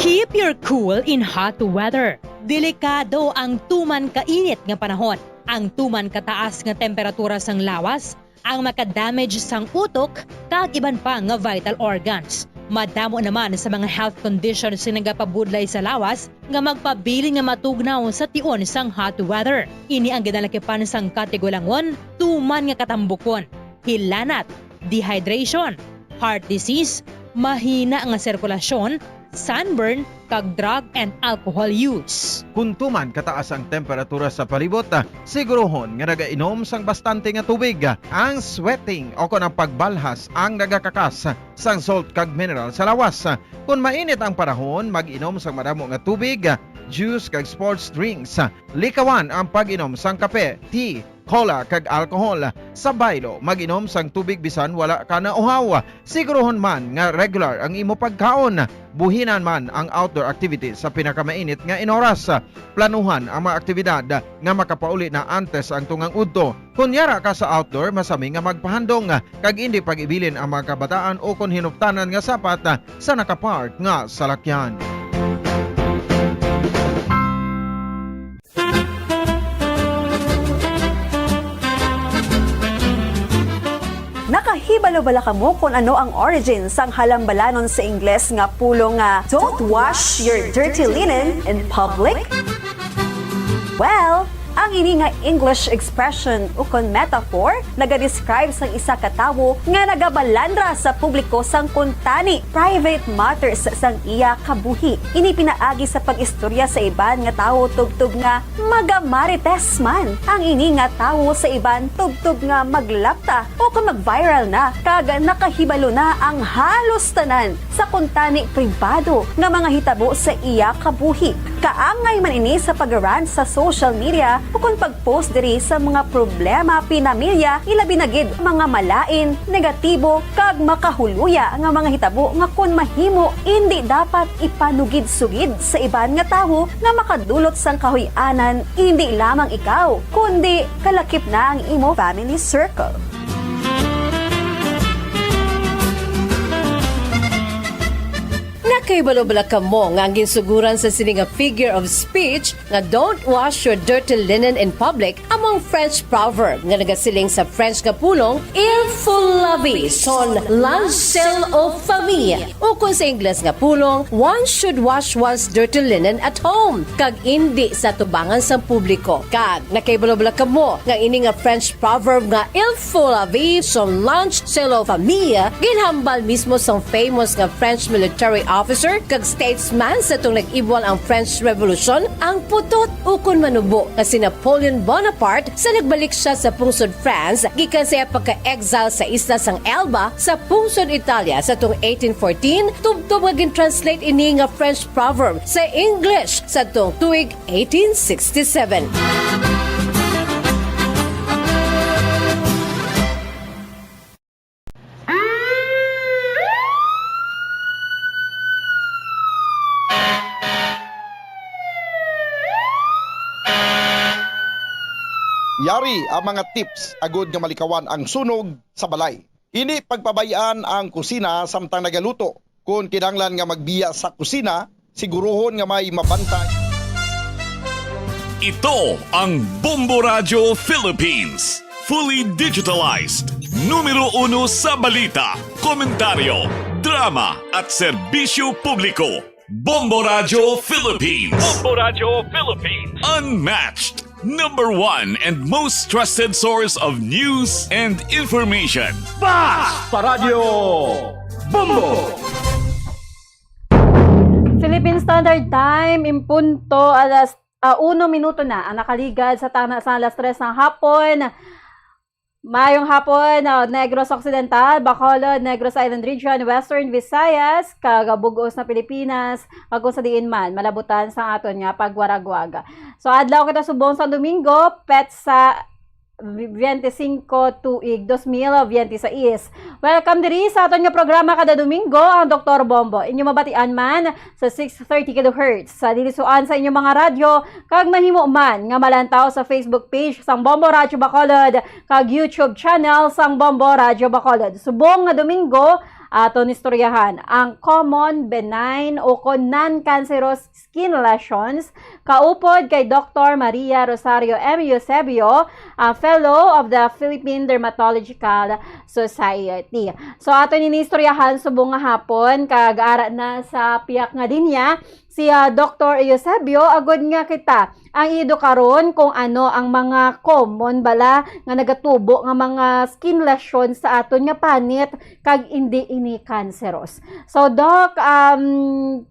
Keep your cool in hot weather. Delikado ang tuman kainit nga panahon. Ang tuman kataas nga temperatura sang lawas ang makadamage sang utok kag iban pa nga vital organs. Madamo naman sa mga health conditions nga nagapabudlay sa lawas nga magpabilin nga matugnaw sa tion sang hot weather. Ini ang ginalakipan sang katigulangon, tuman nga katambukon, hilanat, dehydration, heart disease, mahina nga sirkulasyon, sunburn, kag drug and alcohol use. Kung tuman kataas ang temperatura sa palibot, siguruhon nga nagainom sang bastante nga tubig. Ang sweating o kon ang pagbalhas ang nagakakas sang salt kag mineral sa lawas. Kung mainit ang panahon, mag-inom sang madamo nga tubig, juice kag sports drinks. Likawan ang pag-inom sang kape, tea, cola, kag alcohol. Sa baylo, mag-inom sang tubig bisan wala ka nauhaw. Siguruhon man nga regular ang imo pagkaon. Buhinan man ang outdoor activities sa pinakamainit nga inoras. Planuhan ang mga aktibidad nga makapauli na antes ang tungang udto. Kon yara ka sa outdoor, masami nga magpahandom kag indi pag-ibilin ang mga kabataan o kon hinuptanan nga sapat sa nakapark nga salakyan. Nakahibalo bala kamo kon ano ang origin sang halambalanon sa Ingles nga pulong nga "Don't wash your dirty linen in public"? Well, Ang ini nga English expression ukon metaphor nagadescribe sang isa ka tawo nga nagabalandra sa publiko sang kuntani, private matters, sang iya kabuhi. Ini pinaagi sa pag-istorya sa iban nga tawo tubtob nga magamarites man ang ini nga tawo sa iban tubtob nga maglapta o kon mag-viral na kag nakahibalo na ang halos tanan sa kuntani pribado nga mga hitabo sa iya kabuhi. Kaangay man ini sa pag-rant sa social media ukon pag-post diri sa mga problema pinamilya, ilabi na gid mga malain, negatibo, kag makahuluya nga mga hitabo nga kon mahimo, indi dapat ipanugid-sugid sa iban nga tawo nga makadulot sang kahuy-anan, indi lamang ikaw, kundi kalakip na ang imo family circle. Nakahibalo bala kamo nga ang ginsuguran sa sini nga figure of speech nga "Don't wash your dirty linen in public" amo ang French proverb nga nagasiling sa French nga pulong, "Il faut laver son linge sale aux femmes," ukon sa Ingles nga pulong, "One should wash one's dirty linen at home," kag indi sa tubangan sang publiko. Kag nakahibalo bala kamo nga ini nga French proverb nga "Il faut laver son linge sale aux femmes" ginhambal mismo sang famous nga French military officer kag statesman sa tong nag-ibwal ang French Revolution, ang putot ukon manubo nga si Napoleon Bonaparte sa nagbalik siya sa pungsod France gikan sa iya pagka-exile sa isla sang Elba sa pungsod Italia sa tong eighteen fourteen, tubtob nga gin-translate ini nga French proverb sa English sa tong tuig eighteen sixty-seven. Yari ang mga tips agud nga malikawan ang sunog sa balay. Indi pagpabay-an ang kusina samtang nagaluto. Kon kinahanglan nga magbiya sa kusina, siguruhon nga may mabantay. Ito ang Bombo Radyo Philippines. Fully digitalized. Numero uno sa balita, komentaryo, drama at serbisyo publiko. Bombo Radyo Philippines. Bombo Radyo Philippines. Unmatched. Number one and most trusted source of news and information. Basta Radyo Bombo! Philippine Standard Time, in punto alas ah, uno minuto na ang nakaligad sa tana sa alas tres ng hapon. Mayong hapon, ah, Negros Occidental, Bacolod, Negros Island Region, Western Visayas, kag bug-os na Pilipinas, kag kung sa diin man malabutan sa aton nga pagwaragwag. So, adlaw kita subong sa Domingo, petsa veinticinco, tuig dos mil veintiséis. Welcome diri sa aton nga programa kada Domingo, ang Doktor Bombo. Inyo mabatian man sa six thirty kilohertz sa dilisuan sa inyong mga radyo, kag mahimo man nga malantaw sa Facebook page sang Bombo Radyo Bacolod kag YouTube channel sang Bombo Radyo Bacolod. Subong nga Domingo, aton istoryahan ang common, benign, o kon non-cancerous skin lesions, kaupod kay Doktor Maria Rosario M. Eusebio, ah, Fellow of the Philippine Dermatological Society. So, aton ini istoryahan subong nga hapon, kag ara na sa piyak nga linya si, ah, Doktor Eusebio, agud nga kita ang i-edukaron kung ano ang mga common bala nga nagatubo nga mga skin lesion sa aton nga panit, kag indi ini cancerous. So, Doc, um,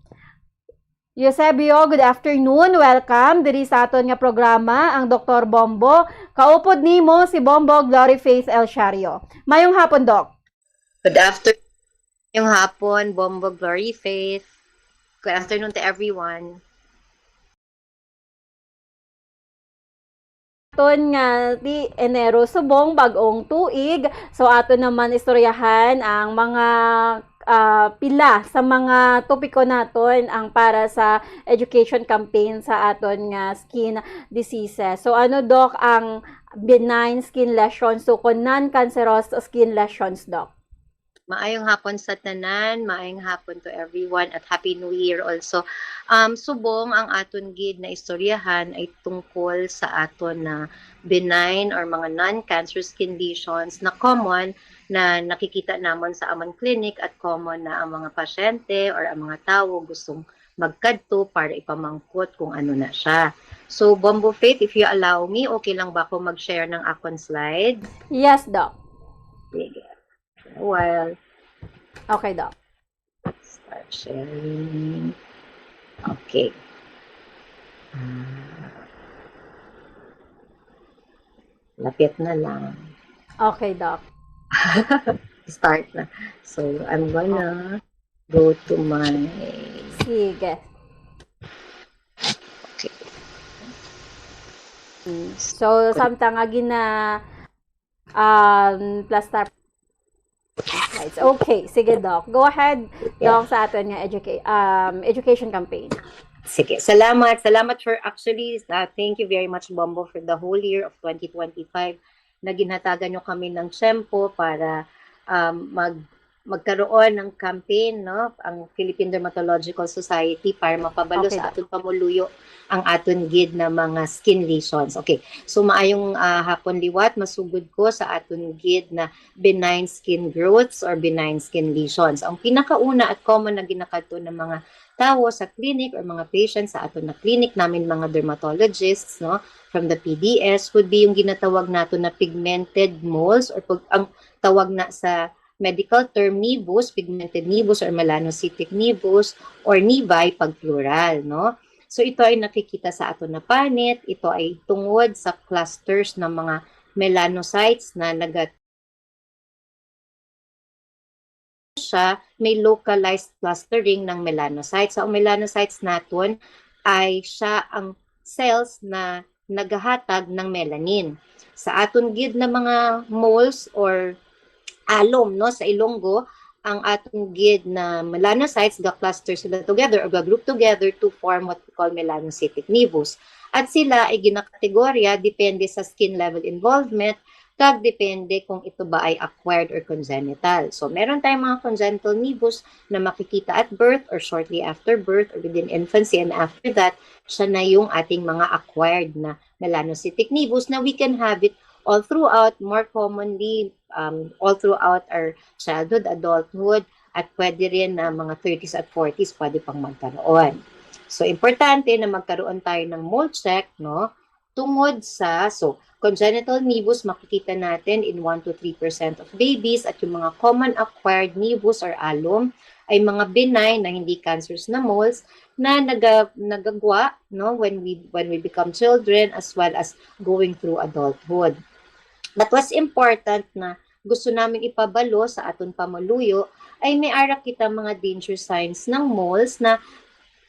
Eusebio, good afternoon. Welcome diri sa aton nga programa, ang Doktor Bombo. Kaupod nimo si Bombo Glory Faith El Shario. Mayong hapon, Doc. Good afternoon. Mayong hapon, Bombo Glory Faith. Good afternoon to everyone. Aton nga ti Enero subong bag-ong tuig. So, aton naman istoryahan ang mga, ah, pila sa mga topiko naton ang para sa education campaign sa aton nga skin diseases. So, ano, Doc, ang benign skin lesions, so kon non-cancerous skin lesions, Doc? Maayong hapon sa tanan, maayong hapon to everyone, at Happy New Year also. Um, subong ang aton gid na istoryahan ay tungkol sa aton na benign or mga non-cancerous skin lesions na common na nakikita namon sa amon clinic at common na ang mga pasyente or ang mga tawo gustong magkadto para ipamangkot kung ano na siya. So, Bombo Faith, if you allow me, okay lang ba ako mag-share ng akon slide? Yes, Doc. Sige. Well, Okay, Doc. Start sharing. Okay. Ah. Lapit na lang. Okay, Doc. Start na. So, I'm gonna go to my... Sige. Okay. Mm. So, samtang nga gina um, plaster. Right. Okay, sige, Doc. Go ahead, Yeah. Doc, sa aton nga educa- um, education campaign. Sige. Salamat. Salamat for actually, uh, thank you very much, Bombo, for the whole year of twenty twenty-five na ginhatagan nyo kami ng tiyempo para um, mag magkaroon ng campaign, no, ang Philippine Dermatological Society para mapabalo Okay, sa Doc. aton pamuluyo ang aton gid na mga skin lesions. Okay, so maayong ah, hapon liwat, masugod ko sa aton gid na benign skin growths or benign skin lesions. Ang pinakauna at common na ginakadto ng mga tawo sa clinic or mga patients sa aton na clinic namin, mga dermatologists, no, from the P D S, would be yung ginatawag nato na pigmented moles or pag, ang tawag na sa medical term, nevus, pigmented nevus or melanocytic nevus, or nevi pag plural, no? So ito ay nakikita sa aton na panit, ito ay tungod sa clusters ng mga melanocytes na naga siya, may localized clustering ng melanocytes. Sa melanocytes naton ay siya ang cells na nagahatag ng melanin. Sa aton gid na mga moles or alom, no, sa Ilonggo, ang aton gid na melanocytes ga-cluster sila together or ga-group together to form what we call melanocytic nevus. At sila ay ginakategorya depende sa skin level involvement kag depende kung ito ba ay acquired or congenital. So, meron tayong mga congenital nevus na makikita at birth or shortly after birth or within infancy, and after that, siya na yung ating mga acquired na melanocytic nevus na we can have it all throughout, more commonly, um, all throughout our childhood, adulthood, at pwede rin na mga thirties at forties, pwede pang magkaroon. So, importante na magkaroon tayo ng mole check, no? Tungod sa, so, congenital nevus, makikita natin in one to three percent of babies, at yung mga common acquired nevus or alom ay mga benign na hindi cancerous na moles na naga, nagagwa, no, when we, when we become children as well as going through adulthood. But what's important na gusto namin ipabalo sa aton pamaluyo ay may ara kita mga danger signs ng moles na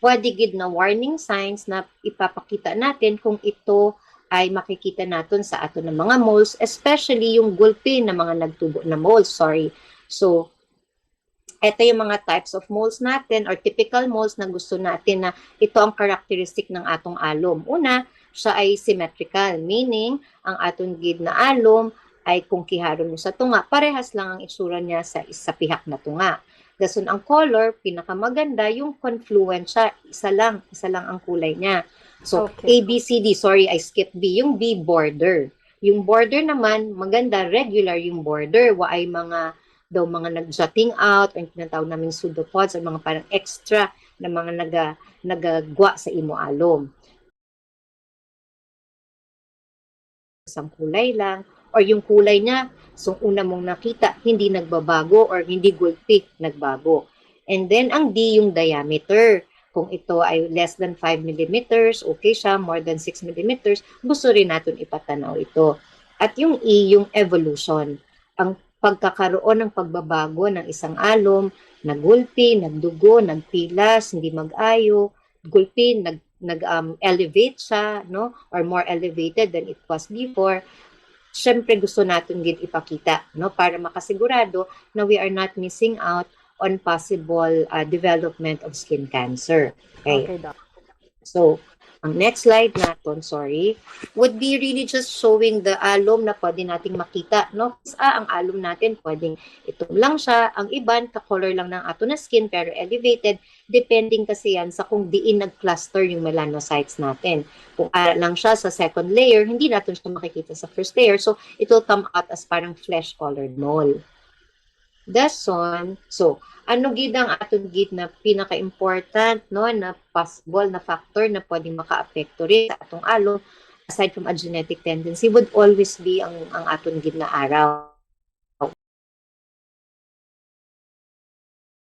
pwede gid na warning signs na ipapakita natin kung ito ay makikita naton sa aton ng mga moles, especially yung gulpi na mga nagtubo na moles. Sorry. So, ito yung mga types of moles natin or typical moles na gusto natin na ito ang characteristic ng atong alom. Una, siya ay symmetrical, meaning ang aton gid na alom ay kung kiharon mo sa tunga, parehas lang ang itsura niya sa isa pihak na tunga. Dason ang color, pinakamaganda yung confluent siya, isa lang, isa lang ang kulay niya. So, Okay. A B C D, sorry, I skipped B, yung B border. Yung border naman, maganda, regular yung border. Wa ay mga daw mga nag-jutting out, ang tinatawag naming pseudopods, or mga parang extra na mga naga, nagagwa sa imo alom. Isang kulay lang, or yung kulay niya, so una mong nakita, hindi nagbabago or hindi gulpi nagbago. And then, ang D, yung diameter. Kung ito ay less than five millimeters, okay siya. More than six millimeters, gusto rin natin ipatanaw ito. At yung E, yung evolution. Ang pagkakaroon ng pagbabago ng isang alom, nagulpi, nagdugo, nagpilas, hindi mag-ayo, gulpi, nag, nag, um, elevate siya, no? Or more elevated than it was before. Siyempre, gusto natin gid ipakita, no? Para makasigurado na we are not missing out on possible uh, development of skin cancer. Okay. Okay, Doc. So, ang next slide natin, sorry, would be really just showing the alom na pwede nating makita, no? Ah, ang alom natin, pwedeng itom lang siya. Ang iban, ka-color lang ng ato na skin, pero elevated. Depending kasi yan sa kung diin nag-cluster yung melanocytes natin. Kung ara lang siya sa second layer, hindi natin siya makikita sa first layer. So, it will come out as parang flesh-colored mole. Dason, so, ano gid ang aton gid na pinaka-important, no, na possible na factor na pwedeng makaapekto rin sa atong alom, aside from a genetic tendency, would always be ang, ang aton gid na araw.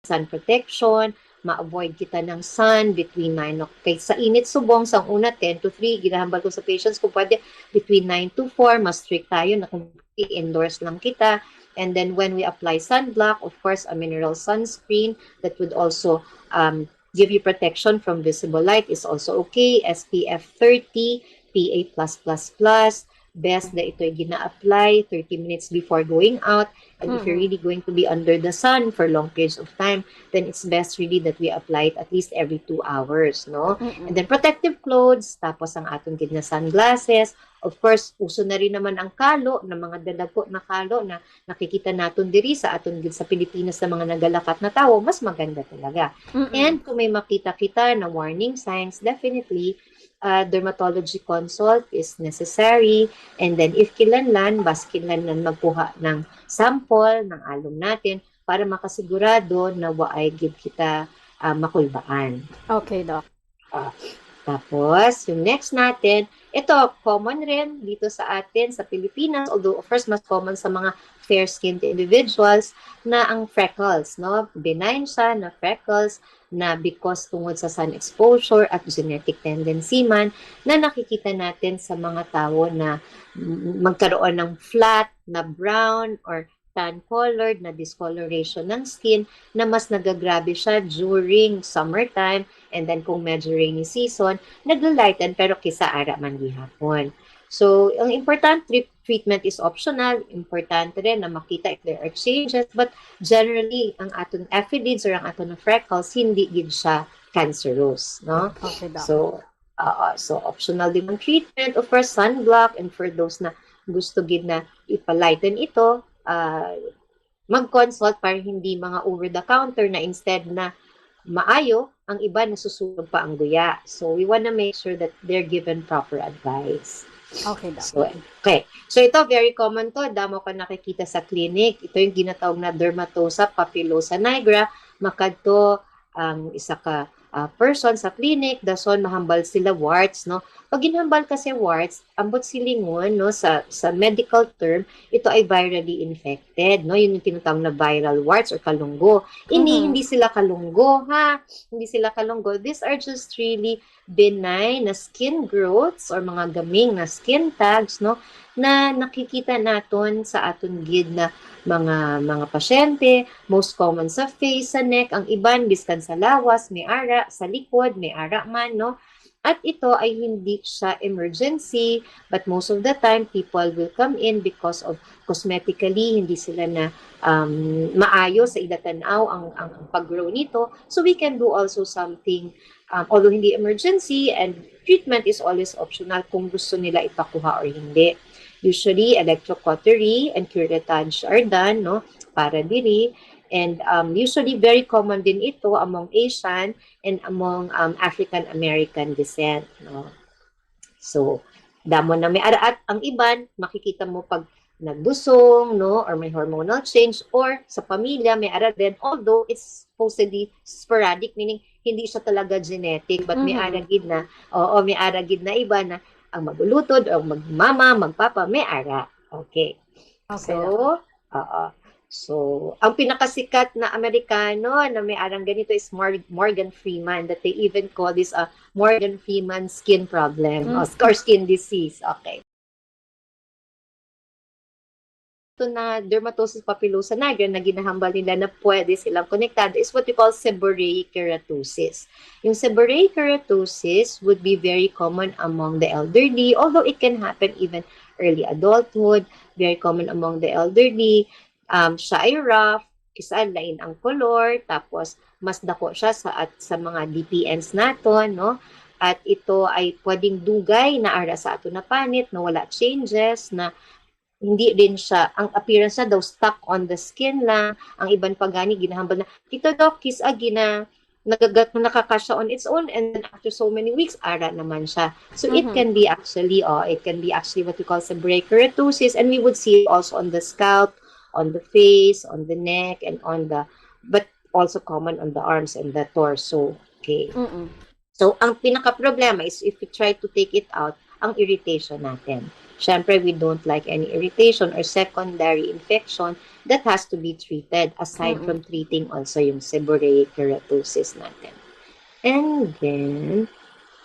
Sun protection, ma-avoid kita ng sun between nine o-, kay sa init subong, sa una, ten to three, ginahambal ko sa patients kung pwede between nine to four, mas strict tayo na kung indoors lang kita. And then when we apply sunblock, of course, a mineral sunscreen that would also, um, give you protection from visible light is also okay. S P F thirty, P A plus plus plus, best na ito'y gina-apply thirty minutes before going out. And if you're Mm-mm. really going to be under the sun for long periods of time, then it's best really that we apply it at least every two hours, no? Mm-mm. And then protective clothes, tapos ang aton gid nga sunglasses. Of course, uso na rin naman ang kalo, na mga dalago na kalo na nakikita naton diri sa aton gid sa Pilipinas na mga nagalakat na tawo, mas maganda talaga. Mm-mm. And kung may makita kita na warning signs, definitely, uh, dermatology consult is necessary. And then, if kinahanglan, bas kinahanglan magkuha ng sample ng alom natin para makasigurado na waay gid kita, ah, makulbaan. Okay, Doc. Ah, tapos, yung next natin, ito, common rin dito sa atin, sa Pilipinas, although, of course, mas common sa mga fair-skinned individuals, na ang freckles, no? Benign siya na freckles na because tungod sa sun exposure at genetic tendency man na nakikita natin sa mga tao na, mm, magkaroon ng flat na brown or tan-colored na discoloration ng skin na mas nagagrabe siya during summertime, and then kung medyo rainy season, nagla-lighten pero kisa ara man gihapon. So, ang important, treat-, treatment is optional. Importante rin na makita if there are changes, but generally, ang aton aphidids or ang aton freckles, hindi gid siya cancerous, no? Okay, Doc. So, oo, so optional din ang treatment. Of course, sunblock, and for those na gusto gid na ipa-lighten ito, ah, mag-consult para hindi mga over-the-counter na, instead na maayo, ang iba nasusunog pa ang guya. So, we wanna make sure that they're given proper advice. Okay, Doc. So, okay. So, ito, very common to. Damo ko nakikita sa clinic. Ito yung ginatawag na dermatosa papulosa nigra. Makadto ang isa ka, ah, person sa clinic, dason mahambal sila warts, no? Pag ginhambal kasi warts, ambot silingon, no, sa, sa medical term, ito ay virally infected, no? Yun yung tinatawag na viral warts or kalunggo. Ini, Mhm. hindi sila kalunggo, ha? Hindi sila kalunggo. These are just really benign na skin growths or mga gaming na skin tags, no, na nakikita naton sa aton gid na mga, mga pasyente, most common sa face, sa neck, ang iban biskan sa lawas, may ara, sa likod, may ara man, no. At ito ay hindi siya emergency, but most of the time, people will come in because of cosmetically, hindi sila na, um, maayo sa ila tan-aw ang, ang, ang pag-grow nito. So we can do also something, um, although hindi emergency, and treatment is always optional kung gusto nila ipakuha or hindi. Usually, electrocautery and curettage are done, no, para diri. And, um, usually, very common din ito among Asian and among, um, African American descent, no? So, damo na may ara, at ang iban, makikita mo pag nagbusong, no, or may hormonal change, or sa pamilya, may ara din, although it's supposedly sporadic, meaning hindi siya talaga genetic, but may Mhm. ara gid na, oo, may ara gid na iba na ang mag-ulutod, o magmama, magpapa, may ara. Okay. Okay. So, oo. So, ang pinakasikat na Amerikano na may arang ganito is Mor-, Morgan Freeman, that they even call this a Morgan Freeman skin problem, Mm. o, or skin disease. Okay. Ito na dermatosis papulosa nigra na ginahambal nila na pwede silang konektado is what we call seborrheic keratosis. Yung seborrheic keratosis would be very common among the elderly, although it can happen even early adulthood, very common among the elderly. Um, siya ay rough, kis-a lain ang kolor, tapos mas dako siya sa, at sa mga D P Ns naton, no? At ito ay pwedeng dugay na ara sa aton na panit, no? Wala changes, na hindi rin siya, ang appearance niya daw stuck on the skin lang. Ang iban pa gani ginahambal na, "Tito Doc, kis-a gina-, nagagat na nakakasya on its own, and then after so many weeks, ara naman siya." So, it Mhm. can be actually, oh, it can be actually what we call seborrheic keratosis, and we would see it also on the scalp, on the face, on the neck, and on the, but also common on the arms and the torso. Okay. Mm-mm. So, ang pinaka-problema is if we try to take it out, ang irritation natin. Siyempre, we don't like any irritation or secondary infection that has to be treated aside Mm-mm. from treating also yung seborrheic keratosis natin. And then,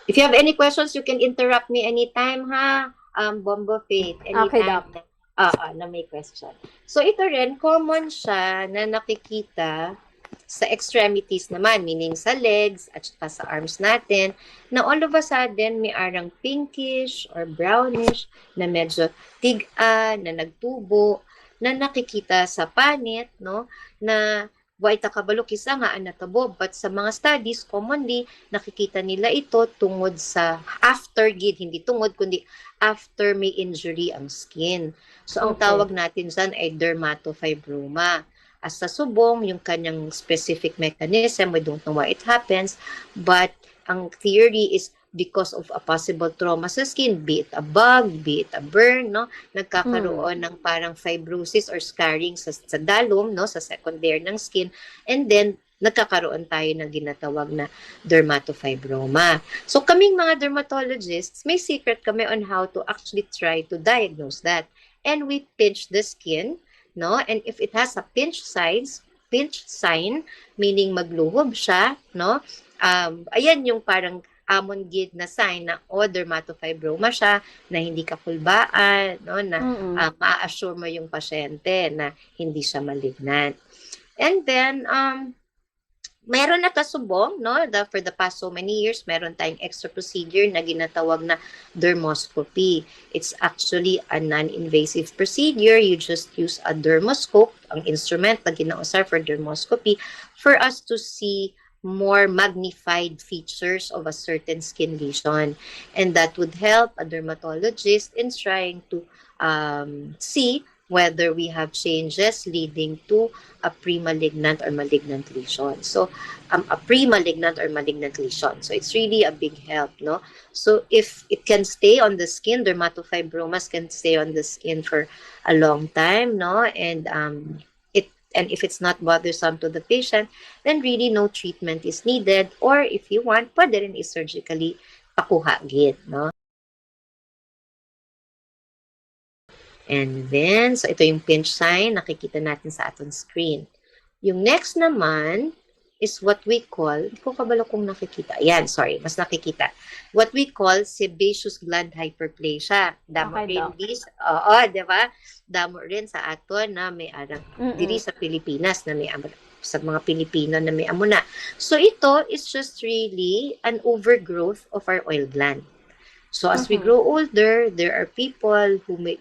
if you have any questions, you can interrupt me anytime, ha? Um, Bombo Faith, Okay, anytime. Doc. Oo, na may question. So, ito rin, common siya na nakikita sa extremities naman, meaning sa legs at saka sa arms natin, na all of a sudden may arang pinkish or brownish na medyo tig-a, na nagtubo, na nakikita sa panit, no? Na wa ita kabalo kisa nga ang natabo, but sa mga studies, commonly nakikita nila ito tungod sa after gid, hindi tungod kundi after may injury ang skin. So ang Okay. tawag natin dyan ay dermatofibroma. As sa subong, yung kanyang specific mechanism, we don't know why it happens, but ang theory is because of a possible trauma sa skin, be it a bug, be it a burn, no? Nagkakaroon ng parang fibrosis or scarring sa, sa dalom, no? Sa second layer ng skin. And then, nagkakaroon tayo ng ginatawag na dermatofibroma. So, kaming mga dermatologists, may secret kami on how to actually try to diagnose that. And we pinch the skin, no? And if it has a pinch size, pinch sign, meaning magluhob siya, no? Um, ayan yung parang amon gid na sign na, oh, dermatofibroma siya, na hindi kakulbaan, no? Na Mm-mm. ah, ma-assure mo yung pasyente na hindi siya malignant. And then, um, meron na kasubong, no? The, for the past so many years, meron tayong extra procedure na ginatawag na dermoscopy. It's actually a non-invasive procedure. You just use a dermoscope, ang instrument na ginausar for dermoscopy, for us to see more magnified features of a certain skin lesion. And that would help a dermatologist in trying to um, see whether we have changes leading to a pre-malignant or malignant lesion. So, um, a pre-malignant or malignant lesion. So, it's really a big help, no? So, if it can stay on the skin, dermatofibromas can stay on the skin for a long time, no? And um, it and if it's not bothersome to the patient, then really no treatment is needed. Or if you want, pwede rin i-surgically pakuha gid, no? And then, so ito yung pinch sign, nakikita natin sa aton screen. Yung next naman is what we call, hindi ko kabalo kung nakikita. Yan, sorry, mas nakikita. What we call sebaceous gland hyperplasia. Damo Okay, rin Doc. This, oo, di ba? Damo rin sa aton na may arang, Mm-mm. diri sa Pilipinas na may amo, sa mga Pilipino na may amo na. So ito is just really an overgrowth of our oil gland. So as we Mhm. grow older, there are people who may,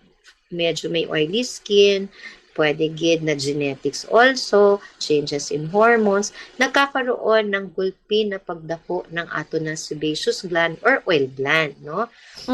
medyo may oily skin, pwede gid na genetics also, changes in hormones, nagkakaroon ng gulpi na pagdako ng aton na sebaceous gland or oil gland, no?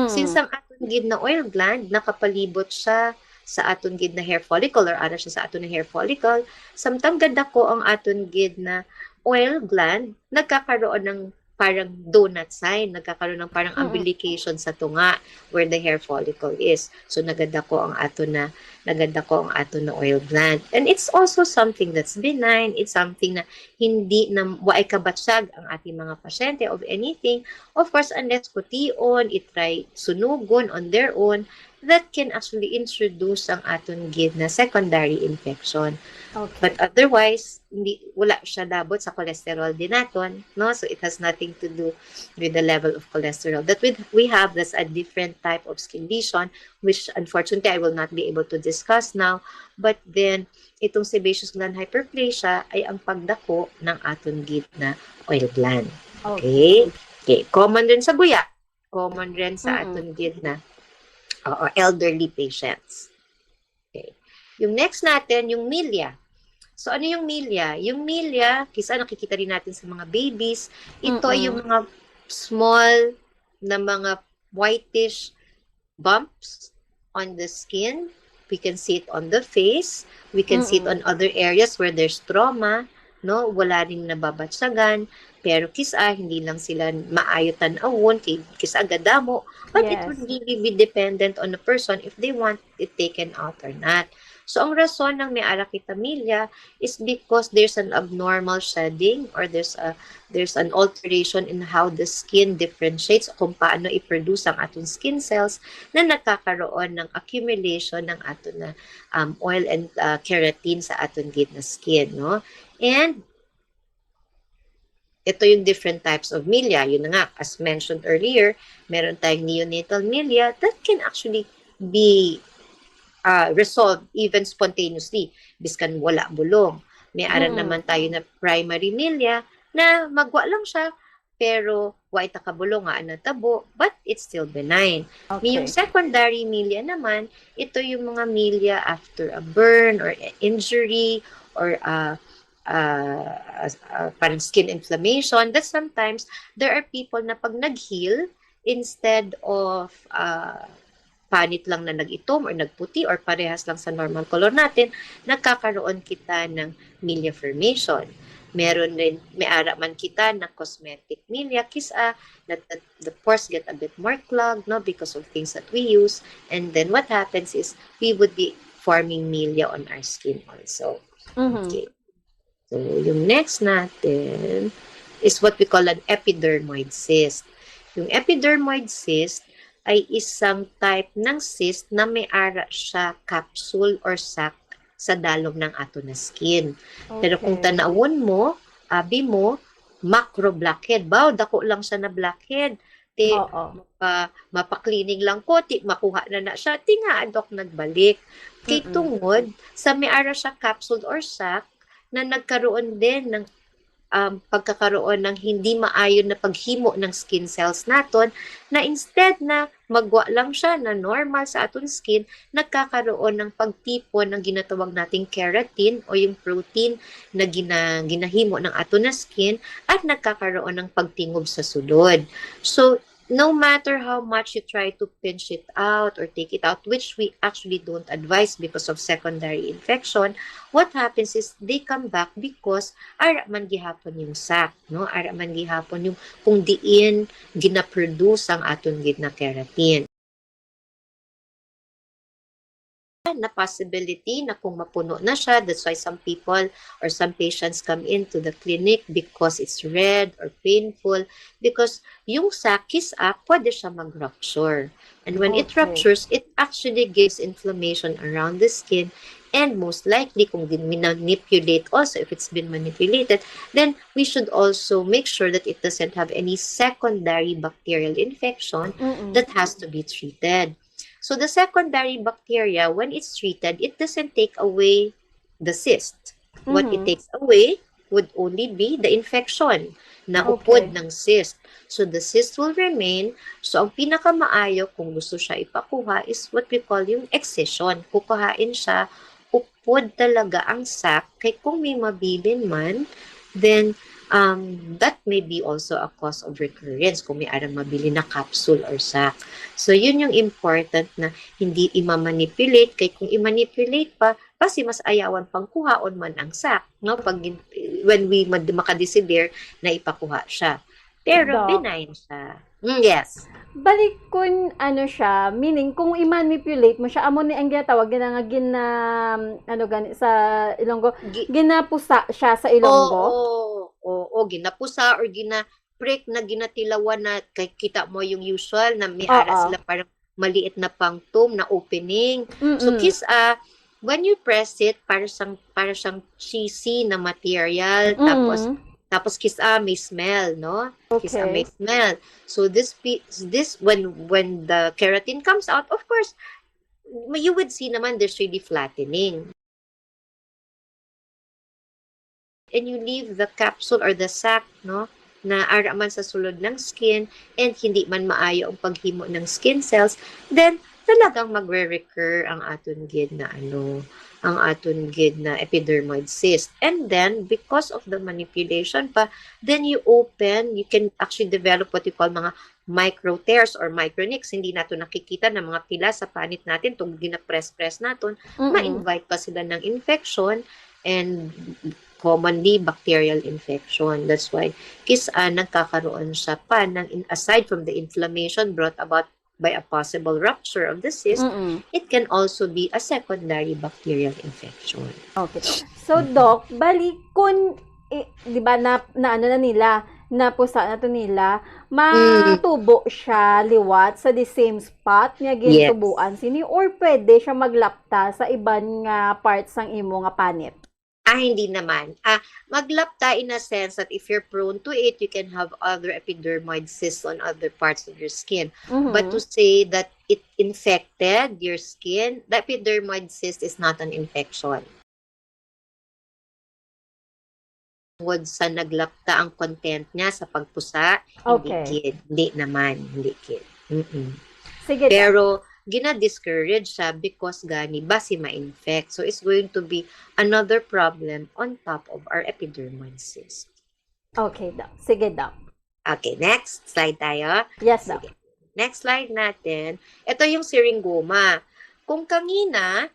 Since Mm. ang aton gid na oil gland, nakapalibot siya sa aton gid na hair follicle or ana siya sa aton na hair follicle, samtang gadako ang aton gid na oil gland, nagkakaroon ng parang donut sign, nagkakaroon ng parang Mm. umbilication sa tunga where the hair follicle is. So nagadako ang aton na, nagadako ang aton na oil gland. And it's also something that's benign. It's something na hindi na waay kabatyag ang ating mga pasyente of anything. Of course, unless kution, itry sunugon on their own, that can actually introduce ang aton gid na secondary infection. But Okay. otherwise, hindi, wala siya labot sa cholesterol din naton, no? So it has nothing to do with the level of cholesterol that we, we have. That's a different type of skin lesion, which unfortunately I will not be able to discuss now. But then, itong sebaceous gland hyperplasia ay ang pagdako ng aton gid na oil gland. Okay? Okay. Okay, common rin sa guya. Common rin sa Mm-mm. aton gid na, oo, elderly patients. Okay. Yung next natin, yung milia. So ano yung milia? Yung milia, kisa nakikita rin natin sa mga babies, ito ay yung Mm-mm. mga small na mga whitish bumps on the skin. We can see it on the face. We can see it on Mm-mm. other areas where there's trauma, no? Wala ring nababatyagan. Pero kisa, hindi lang sila maayo tan-awon, kay kisa gadamo. But it would Yes. really be dependent on a person if they want it taken out or not. So, ang rason ng may ara kita milya is because there's an abnormal shedding or there's a there's an alteration in how the skin differentiates, kung paano i-produce ang aton skin cells, na nagkakaroon ng accumulation ng aton na um, oil and uh, keratin sa aton gid na skin, no? And ito yung different types of milya. Yun na nga, as mentioned earlier, meron tayong neonatal milya that can actually be uh, resolved even spontaneously, biskan wala bulong. May ara Mm. naman tayo na primary milya na magwa lang siya, pero wa ita kabulong nga natabo, but it's still benign. May yung Okay. secondary milya naman, ito yung mga milya after a burn or injury or uh, uh, uh, parang skin inflammation, that sometimes there are people na pag nag-heal, instead of uh, panit lang na nag-itom or nagputi or parehas lang sa normal color natin, nagkakaroon kita ng milya formation. Meron rin, may ara man kita na cosmetic milya, kis-a that the, the pores get a bit more clogged, no, because of things that we use. And then what happens is we would be forming milya on our skin also. Mhm. Okay. So, yung next natin is what we call an epidermoid cyst. Yung epidermoid cyst ay isang type ng cyst na may ara siya capsule or sac sa dalom ng ato na skin. Pero kung Okay. tanawon mo, abi mo, macro blackhead. Baw, dako lang siya na blackhead. Ti, Oo. mapa, mapa-cleaning lang ko, ti, makuha na na siya. Ti nga, adok nagbalik. Kay Mm-mm. tungod, sa may ara siya capsule or sac, na nagkaroon din ng um, pagkakaroon ng hindi maayo na paghimo ng skin cells naton, na instead na magwa lang siya na normal sa aton skin, nagkakaroon ng pagtipon ng ginatawag nating keratin o yung protein na gina, ginahimo ng aton na skin at nagkakaroon ng pagtingob sa sulod. So, no matter how much you try to pinch it out or take it out, which we actually don't advise because of secondary infection, what happens is they come back because ara man gihapon yung sac, no? Ara man gihapon yung kung diin ginaproduce ang aton gid na keratin. Na possibility na kung mapuno na siya, that's why some people or some patients come into the clinic because it's red or painful, because yung sac is up, pwede siya mag-rupture. And when it Okay. ruptures, it actually gives inflammation around the skin. And most likely, kung din manipulate also, if it's been manipulated, then we should also make sure that it doesn't have any secondary bacterial infection Mm-mm. that has to be treated. So the secondary bacteria, when it's treated, it doesn't take away the cyst. What it Mhm. takes away would only be the infection na upod Okay. ng cyst. So the cyst will remain. So ang pinakamaayo kung gusto siya ipakuha is what we call yung excision. Kukuhain siya, upod talaga ang sac. Kay kung may mabilin man, then um, that may be also a cause of recurrence kung may arang mabilin na capsule or sac. So yun yung important na hindi i-manipulate. Kay kung i-manipulate pa, basi mas ayawan pang kuhaon man ang sac, no? Pag gin-, when we mad-, makadesider na ipakuha siya. Pero Doc. benign siya. Mm, yes. Balik kun ano siya, meaning kung i-manipulate mo siya, amo ni ang ginatawag gina nga gina-, ano gani sa Ilonggo, Gi- ginapusa siya sa Ilonggo? Oo, oo, ginapusa or gina-prick na ginatilawan na kay kita mo yung usual na may ara Oo. sila parang maliit na punctum na opening. So, Mm-mm. kis-a, when you press it, para siyang, para siyang cheesy na material. Tapos, Mm. tapos kis-a may smell, no? Kis-a may Okay. smell. So, this, pe-, this, when, when the keratin comes out, of course, you would see naman there's really flattening. And you leave the capsule or the sac, no, na ara man sa sulod ng skin and hindi man maayo ang paghimo ng skin cells, then talagang magre-recur ang aton gid na ano, ang aton gid na epidermoid cyst. And then, because of the manipulation pa, then you open, you can actually develop what you call mga micro tears or micro nicks. Hindi nato nakikita na mga pila sa panit natin, tong gina-press-press naton, Mm-mm. ma-invite pa sila ng infection and commonly bacterial infection. That's why kis-a nagkakaroon siya pa ng in-, aside from the inflammation brought about by a possible rupture of the cyst, Mm-mm. it can also be a secondary bacterial infection. Okay. So, Doc, bali, kung, eh, di ba, na, na ano na nila, napusa na to nila, matubo siya liwat sa the same spot nga Yes. gintubuan sini, or pwede siya maglapta sa iban nga parts sang imo nga panit? Ah, hindi naman. Ah, maglapta in a sense that if you're prone to it, you can have other epidermoid cysts on other parts of your skin. But Mhm. to say that it infected your skin, the epidermoid cyst is not an infection. Tungod sa naglapta ang content niya sa pagpusa, hindi Okay. gid. Hindi naman, hindi gid. Mm-mm. Sige, Doc. Pero gina-discourage siya because gani basi ma-infect. So it's going to be another problem on top of our epidermoid cyst. Okay, Doc. Sige, Doc. Okay, next slide tayo. Yes, Doc. Sige. Next slide natin. Ito yung syringoma. Kung kangina,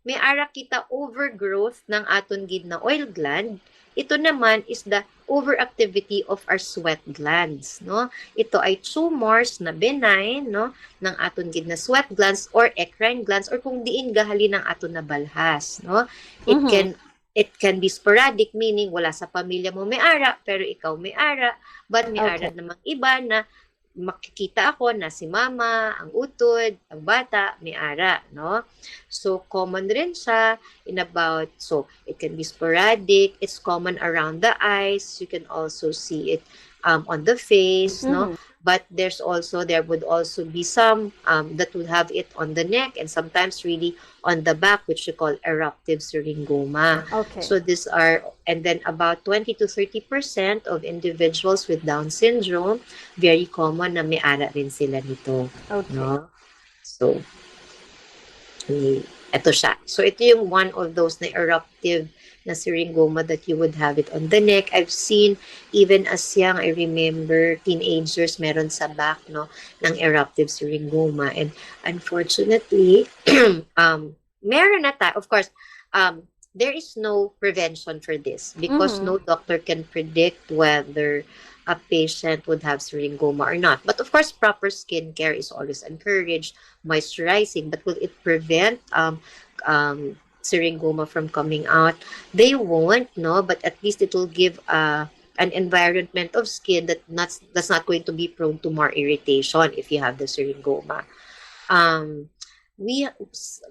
may ara kita overgrowth ng aton gid na oil gland. Ito naman is the overactivity of our sweat glands, no? Ito ay tumors na benign, no, ng aton gid na sweat glands or eccrine glands or kung diin gahalin ang aton na balhas, no? It Mhm. can it can be sporadic, meaning wala sa pamilya mo may ara, pero ikaw may ara, but may ara Okay. namang iba na makikita ako na si mama, ang utod, ang bata, may ara, no? So, common rin siya in about, so, it can be sporadic, it's common around the eyes, you can also see it um, on the face, no? Mhm. But there's also, there would also be some um, that would have it on the neck and sometimes really on the back, which you call eruptive syringoma. Okay. So these are, and then about twenty to thirty percent of individuals with Down syndrome, very common na may ara rin sila nito, Okay. no? So, ni ito siya. So ito yung one of those na eruptive na syringoma that you would have it on the neck. I've seen even as young, I remember teenagers meron sa back, no, ng eruptive syringoma. And unfortunately, um, meron na ta, of course, um, there is no prevention for this because Mhm. no doctor can predict whether a patient would have syringoma or not. But of course, proper skincare is always encouraged, moisturizing, but will it prevent um, um, syringoma from coming out? They won't, no, but at least it will give uh, an environment of skin that not that's not going to be prone to more irritation if you have the syringoma. Um, we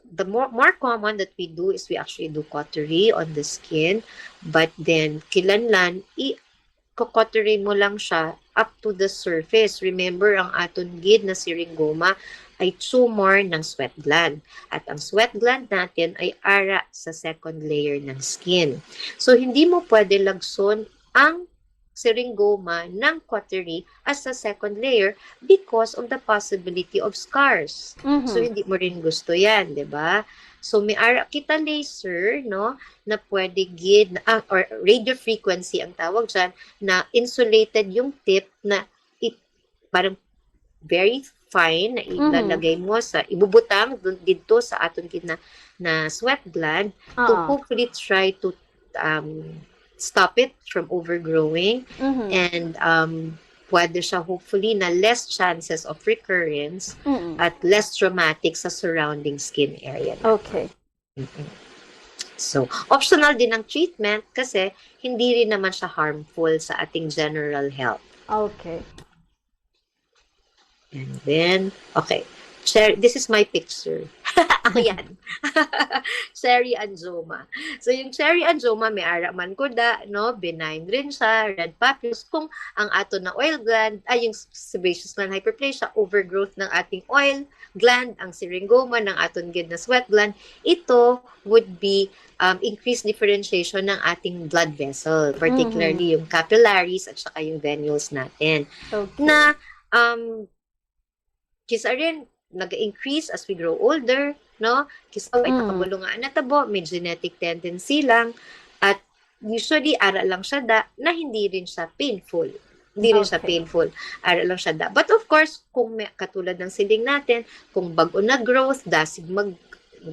the more more common that we do is we actually do cautery on the skin, but then kinahanglan i cautery mo lang siya up to the surface. Remember, ang aton gid na syringoma ay tumor ng sweat gland. At ang sweat gland natin ay ara sa second layer ng skin. So, hindi mo pwede lagson ang syringoma ng cautery as a second layer because of the possibility of scars. Mhm. So, hindi mo rin gusto yan, di ba? So, may ara kita laser, no, na pwede gid, ah, or radio frequency ang tawag dyan, na insulated yung tip na it, parang very fine na Mhm. ilalagay mo sa, ibubutang dun, dito sa aton gid na, na sweat gland to Oo. hopefully try to um, stop it from overgrowing Mhm. and um, pwede siya hopefully na less chances of recurrence Mm-mm. at less traumatic sa surrounding skin area na. Okay. Mm-mm. So, optional din ang treatment kasi hindi rin naman siya harmful sa ating general health. Okay. And then, okay. Cher- this is my picture. Ako yan. Cherry angioma. So, yung cherry angioma, may ara man kuda, no? Benign rin siya, red papules. Kung ang aton na oil gland, ay yung sebaceous gland hyperplasia, overgrowth ng ating oil gland, ang syringoma ng aton gid na sweat gland, ito would be um, increased differentiation ng ating blood vessel, particularly Mhm. yung capillaries at saka yung venules natin. Okay. Na um, kisa rin, nag-increase as we grow older, no? Kisa ay Mm. nakabulungan na tabo, may genetic tendency lang, at usually, ara lang siya da, na hindi rin siya painful. Hindi rin siya Okay. painful. Ara lang siya da. But of course, kung may, katulad ng siling natin, kung bago na growth, dasig mag,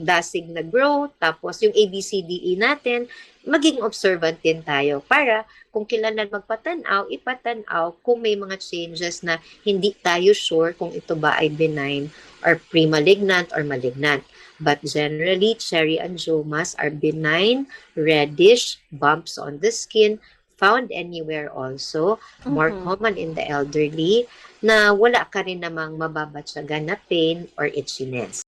dasig na growth, tapos yung A B C D E natin, maging observant din tayo para kung kailangan magpatanaw, ipatanaw kung may mga changes na hindi tayo sure kung ito ba ay benign or pre-malignant or malignant. But generally, cherry angiomas are benign, reddish bumps on the skin, found anywhere also, more Mhm. common in the elderly, na wala ka rin namang mababatyagan na pain or itchiness.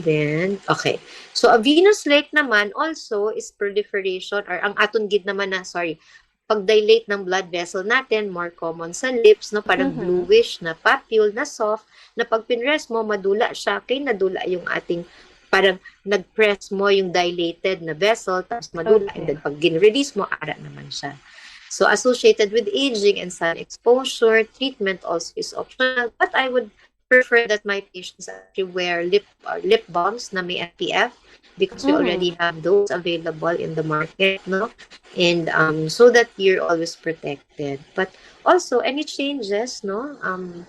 Then, okay. So, a venous lake naman also is proliferation or ang aton gid naman na, sorry, pag-dilate ng blood vessel natin, more common sa lips, no? Parang Mhm. bluish na papule na soft, na pag pinrest mo, madula siya, kay nadula yung ating, parang nag-press mo yung dilated na vessel, tapos madula, and Okay. then pag gin-release mo, ara naman siya. So, associated with aging and sun exposure, treatment also is optional. But I would prefer that my patients actually wear lip, uh, lip balms na may S P F because we Mhm. already have those available in the market, no? And, um, so that you're always protected. But also, any changes, no? Um,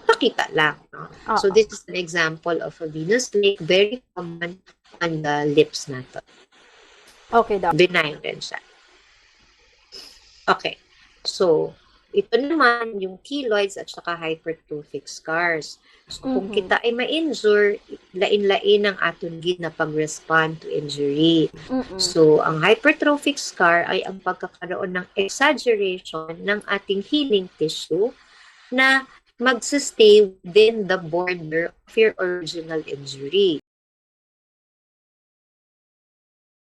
pakita lang, no? So, Oo. this is an example of a venous lake, very common on the lips nato. Okay, Doc. Benign rin siya. Okay. So, ito naman yung keloids at saka hypertrophic scars. So, kung Mhm. kita ay ma-injure, lain-lain ang aton gid na pag-respond to injury. Mm-mm. So, ang hypertrophic scar ay ang pagkakaroon ng exaggeration ng ating healing tissue na magsistay within the border of your original injury.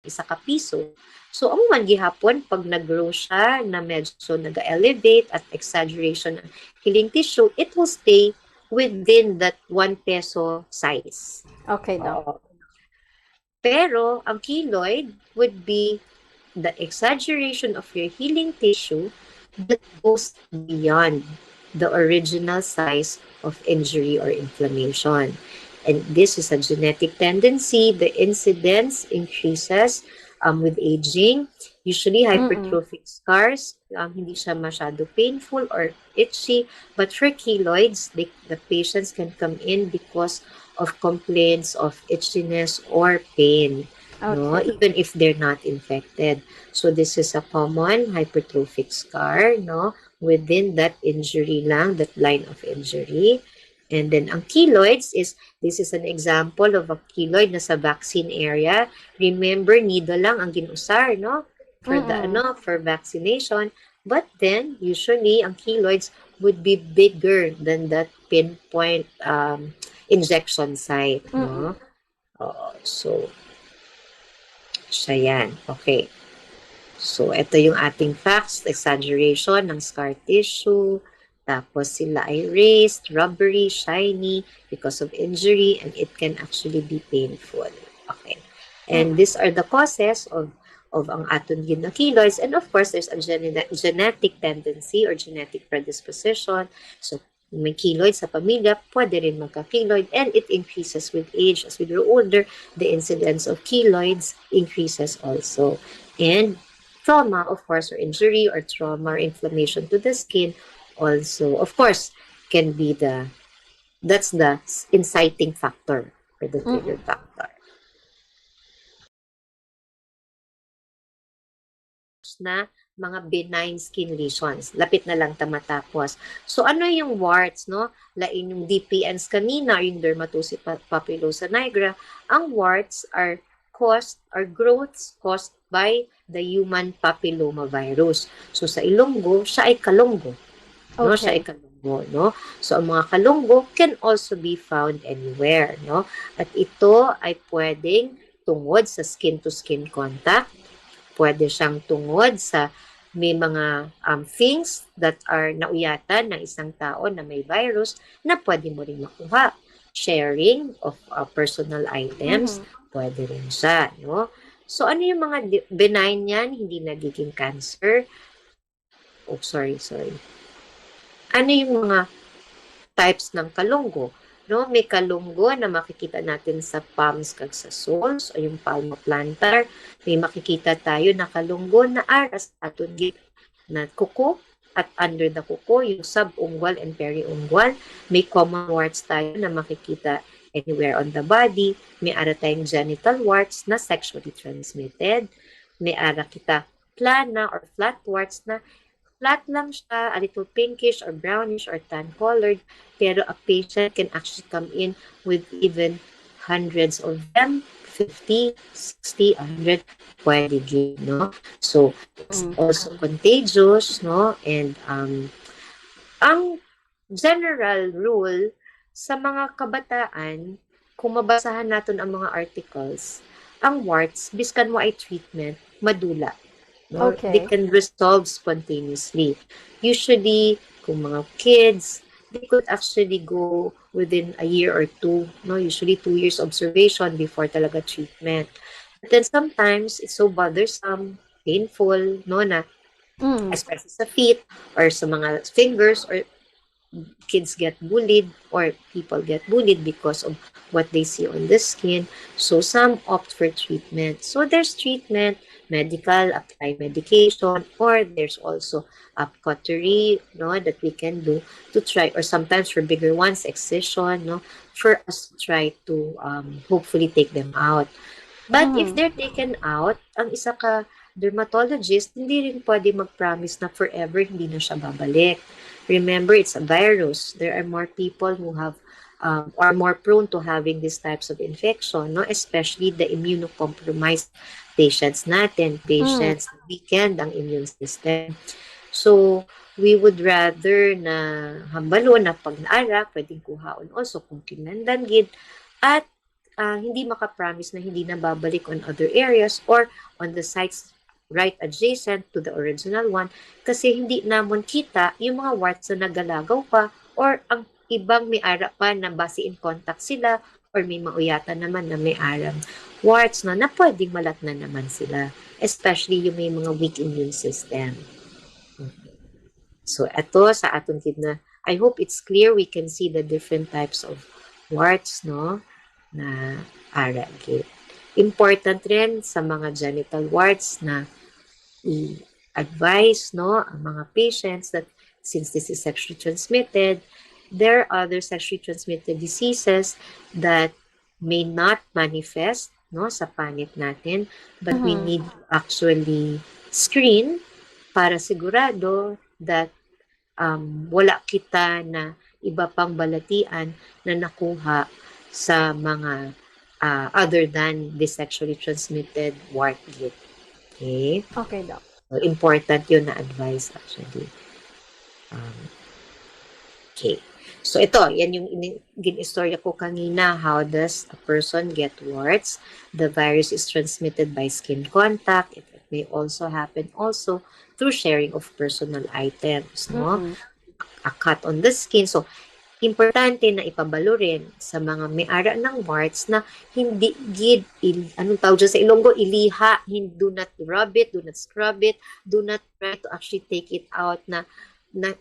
Isa ka piso. So, amo man gihapon, pag nag-grow siya na medyo nag-elevate at exaggeration ang healing tissue, it will stay within that one peso size. Okay, Doc. Oo. Pero ang keloid would be the exaggeration of your healing tissue that goes beyond the original size of injury or inflammation. And this is a genetic tendency. The incidence increases, um, with aging. Usually, Mm-mm. hypertrophic scars, um, hindi siya masyado painful or itchy. But for keloids, they, the patients can come in because of complaints of itchiness or pain, no? Okay. Even if they're not infected. So this is a common hypertrophic scar, no? Within that injury lang, that line of injury. And then ang keloids is, this is an example of a keloid na sa vaccine area. Remember, needle lang ang gin-usar, no? For the, Mm-mm. ano, for vaccination. But then, usually, ang keloids would be bigger than that pinpoint, um, injection site, no? Mm-mm. Oo, so, siya yan. Okay. So, ito yung ating facts, exaggeration ng scar tissue, tapos sila ay raised, rubbery, shiny because of injury, and it can actually be painful. Okay. And Mm. these are the causes of, of ang aton gid nga keloids. And of course, there's a gene-, genetic tendency or genetic predisposition. So, kung may keloid sa pamilya, pwede rin magka-keloid, and it increases with age. As we grow older, the incidence of keloids increases also. And trauma, of course, or injury or trauma or inflammation to the skin also, of course, can be the, that's the s-, inciting factor or the trigger Mm-mm. factor. Na mga benign skin lesions. Lapit na lang ta matapos. So, ano yung warts, no? Lain yung D P Ns kanina, yung dermatosis pa-, papulosa nigra. Ang warts are caused, are growths caused by the human papillomavirus. So, sa Ilonggo, siya ay kalonggo. No? Siya Okay. ay kalonggo, no? So, ang mga kalonggo can also be found anywhere, no? At ito ay pwedeng tungod sa skin-to-skin contact. Pwede siyang tungod sa may mga, um, things that are nauyatan ng isang tao na may virus na pwede mo ring makuha. Sharing of, uh, personal items, Mhm. pwede rin siya, no? So, ano yung mga di-, benign yan? Hindi nagiging cancer. Oh, sorry, sorry. Ano yung mga types ng kalunggo? No, may kalunggo na makikita natin sa palms kag sa soles, o yung palmoplantar. May makikita tayo na kalunggo na ara sa aton gid na kuko, at under the kuko, yung subungual and periungual. May common warts tayo na makikita anywhere on the body. May ara tayong genital warts na sexually transmitted. May ara kita plana or flat warts na flat lang siya, a little pinkish or brownish or tan colored, pero a patient can actually come in with even hundreds of them, fifty, sixty, a hundred, pwede gyud, no? So, it's Mm. also contagious, no? And um, ang general rule sa mga kabataan, kung mabasahan naton ang mga articles, ang warts, biskan mo ay treatment, madula. No? Okay. They can resolve spontaneously. Usually, kung mga kids, they could actually go within a year or two. No? Usually, two years observation before talaga treatment. But then sometimes, it's so bothersome, painful, no, na Mm. especially sa feet or sa mga fingers, or kids get bullied or people get bullied because of what they see on the skin. So some opt for treatment. So there's treatment, medical, apply medication, or there's also a cautery, no, that we can do to try, or sometimes for bigger ones, excision, no, for us to try to um, hopefully take them out. But if Mm. they're taken out, ang isa ka dermatologist, hindi rin pwede mag-promise na forever hindi na siya babalik. Remember, it's a virus. There are more people who have um, are more prone to having these types of infection, no? Especially the immunocompromised patients natin, patients na weakened ang immune system. So, we would rather na hambalon na pag naara, pwedeng kuhaon also kung kinahanglan gid, at ah, hindi makapromise na hindi na babalik on other areas or on the sites right adjacent to the original one, kasi hindi namon kita yung mga warts na nagalagaw pa or ang ibang may ara pa na basi in contact sila or may mauyatan naman na may arang warts na, na pwedeng malatnan naman sila, especially yung may mga weak immune system. So, ato sa aton gid na, I hope it's clear, we can see the different types of warts, no, na ara gid. Important rin sa mga genital warts na i-advise, no, ang mga patients that since this is sexually transmitted, there are other sexually transmitted diseases that may not manifest, no, sa panit natin, but we Mhm. need to actually screen para sigurado that um, wala kita na iba pang balatian na nakuha sa mga ah, other than the sexually transmitted wart gid. Okay? Okay, Doc. So, important yun na advice actually. Um, okay. So ito, yan yung ini- gin-istorya ko kanina. How does a person get warts? The virus is transmitted by skin contact. It, it may also happen also through sharing of personal items, no? Mm-mm. A cut on the skin. So, importante na ipabalo rin sa mga may ara ng warts na hindi gid, il, anong tawag dyan sa Ilonggo, iliha, hin, do not rub it, do not scrub it, do not try to actually take it out na, na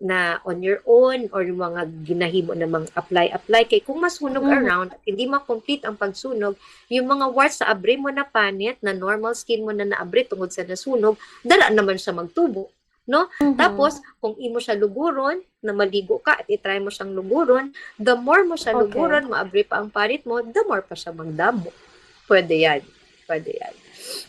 na on your own or yung mga ginahimo na mga apply-apply. Kay kung masunog Mhm. around at hindi ma-complete ang pagsunog, yung mga warts sa abri mo na panit na normal skin mo na naabri tungod sa nasunog, dala naman siya magtubo, no? Mhm. Tapos, kung imo siya luguron, na maligo ka at i-try mo siyang luguron, the more mo siya Okay. luguron, maabri pa ang panit mo, the more pa siya magdamo. Pwede yan. Pwede yan.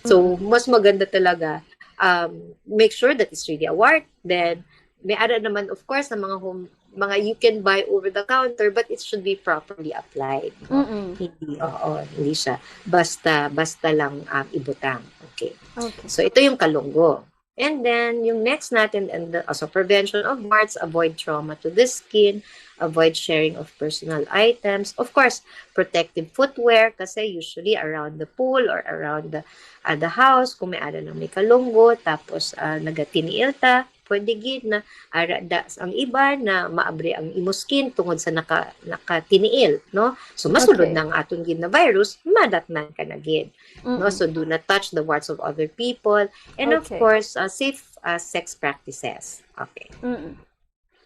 So, Mhm. mas maganda talaga, um, make sure that it's really a wart. Then, may ara naman, of course, sa mga home, mga you can buy over the counter, but it should be properly applied, no? Mm-mm. Hindi, oo, hindi siya basta, basta lang um, ibutang. Okay. Okay. So, ito yung kalunggo. And then, yung next natin, and the, also prevention of warts, avoid trauma to the skin, avoid sharing of personal items. Of course, protective footwear, kasi usually around the pool or around the, uh, the house, kung may ara ng may kalunggo, tapos uh, nagatiniil ta, pwede gid na ara da ang iba na maabri ang imo skin tungod sa naka, nakatiniil, no? So, masulod Okay. na ang aton gid na virus, madatnan ka na gid. No? Mm-mm. So, do not touch the warts of other people. And of Okay. course, uh, safe uh, sex practices. Okay. Mm-mm.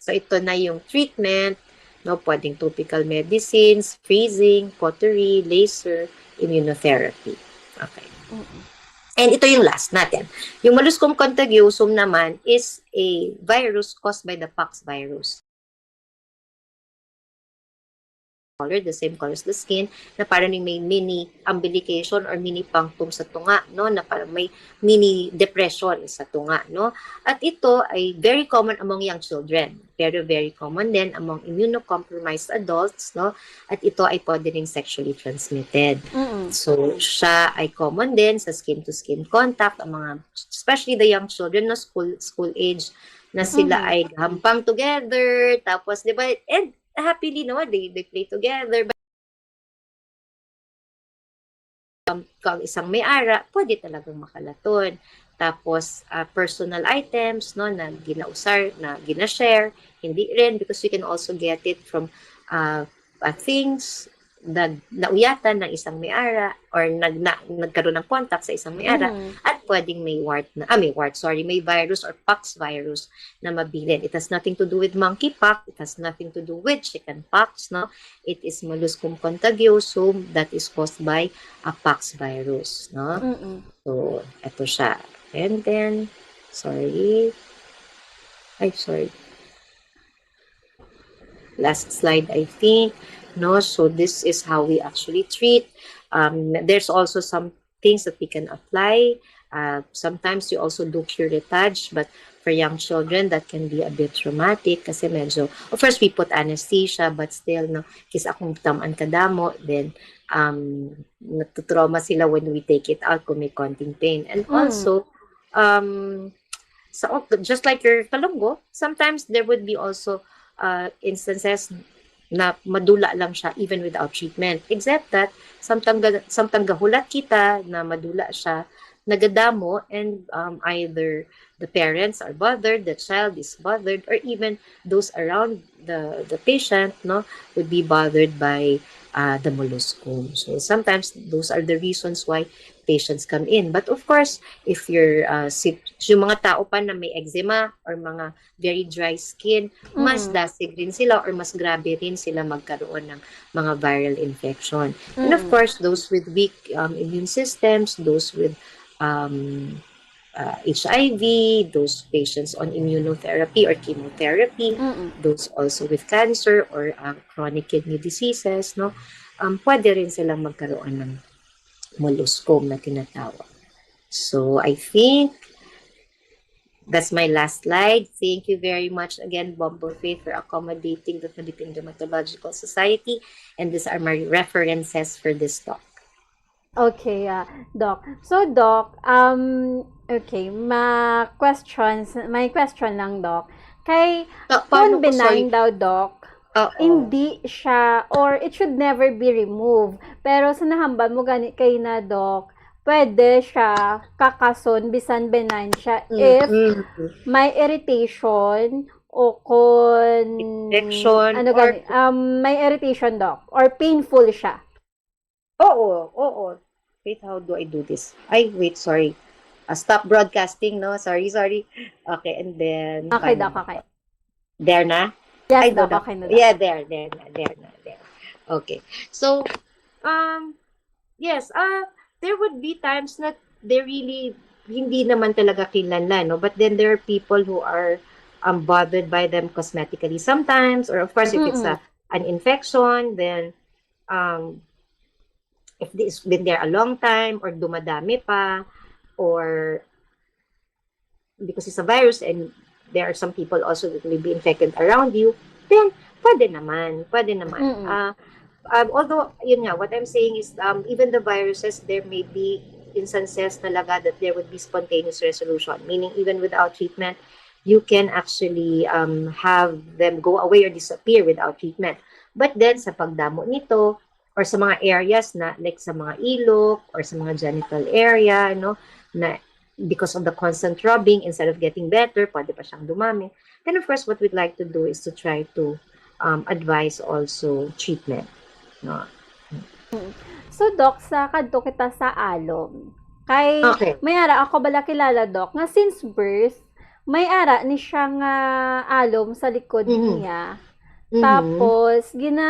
So, ito na yung treatment, no? Pwedeng topical medicines, freezing, cautery, laser, immunotherapy. Okay. Mm-mm. And ito yung last natin. Yung molluscum contagiosum naman is a virus caused by the pox virus. Color, the same color as the skin, na parang yung may mini ambilication or mini punctum sa tunga, no? Na parang may mini depression sa tunga, no? At ito ay very common among young children. Very, very common din among immunocompromised adults, no? At ito ay pwede ring sexually transmitted. Mm-mm. So, siya ay common din sa skin-to-skin contact, ang mga, especially the young children, no, school school age, na sila Mhm. ay hampang together, tapos, di ba, and happily, no, they, they play together. But, um, kung isang may ara, pwede talagang makalaton. Tapos, ah, personal items, no, na ginausar, na ginashare, hindi rin, because you can also get it from, ah, ah, things na nauyatan ng isang may ara or nag, na, nagkaroon ng contact sa isang may ara, Mhm. at pwedeng may wart na, ah, may wart, sorry, may virus or pox virus na mabilin. It has nothing to do with monkeypox, it has nothing to do with chickenpox, no? It is molluscum contagiosum that is caused by a pox virus, no? Mm-mm. So, eto siya. And then, sorry. Ay, sorry. Last slide, I think. No, so this is how we actually treat. Um, there's also some things that we can apply. Uh, sometimes we also do curettage, but for young children, that can be a bit traumatic kasi medyo, of course, we put anesthesia, but still, no, kis akong taman kadamo, then, um, nagtutrauma sila when we take it out kung may konting pain. And Mm. also, um, so, just like your kalunggo, sometimes there would be also, uh, instances na madula lang siya even without treatment. Except that, samtang, ga- samtang gahulat kita na madula siya, nagadamo, and, um, either the parents are bothered, the child is bothered, or even those around the, the patient, no, would be bothered by, uh, the molluscum. So, sometimes, those are the reasons why patients come in. But of course, if you're, uh, sit, yung mga tao pa na may eczema or mga very dry skin, mas Mm. dasig rin sila or mas grabe rin sila magkaroon ng mga viral infection. And of Mm. course, those with weak, um, immune systems, those with, um, uh, H I V, those patients on immunotherapy or chemotherapy, Mm-mm. those also with cancer or, uh, chronic kidney diseases, no? Um, pwede rin silang magkaroon ng molluscum na tinatawag. So, I think that's my last slide. Thank you very much again, Bombo Faith, for accommodating the Philippine Dermatological Society. And these are my references for this talk. Okay, ah, Doc. So, Doc, um, okay, ma questions, may question lang, Doc. Kay, Pa- kung paano ko, sorry? benign daw, Doc, Oo. hindi siya, or it should never be removed. Pero sa nahambal mo gani kay na, Doc, pwede siya kakason, bisan benign siya, if Mm-mm. may irritation o kung Infection ano or gani, um, may irritation, Doc, or painful siya. Oo, oo. Wait, how do I do this? Ay, wait, sorry. Ah, stop broadcasting, no? Sorry, sorry. Okay, and then, Okay, paano Doc, ba? Okay. There na? Yes, Ay, no, Doc, no. Okay na, Doc. Yeah, there, there na, there na, there. Okay. So, um, yes, uh, there would be times na they really, hindi naman talaga kinlanlan, no? But then there are people who are, um, bothered by them cosmetically sometimes, or of course, if it's a, Mm-mm. an infection, then, um, if it's been there a long time or dumadami pa, or because it's a virus and there are some people also that will be infected around you, then pwede naman, pwede naman. Mm-mm. Uh, um, although, yun nga, what I'm saying is, um, even the viruses, there may be instances talaga that there would be spontaneous resolution, meaning even without treatment, you can actually, um, have them go away or disappear without treatment. But then, sa pagdamo nito, or sa mga areas na, like sa mga ilok or sa mga genital area, no, na because of the constant rubbing, instead of getting better, pwede pa siyang dumami. Then, of course, what we'd like to do is to try to, um, advise also treatment. No? So, Doc, sa kadto kita sa alom. Kay, Okay. May ara ako bala kilala, Doc, nga since birth, may ara ni siya nga alom sa likod Mhm. niya. Mhm. Tapos, gina,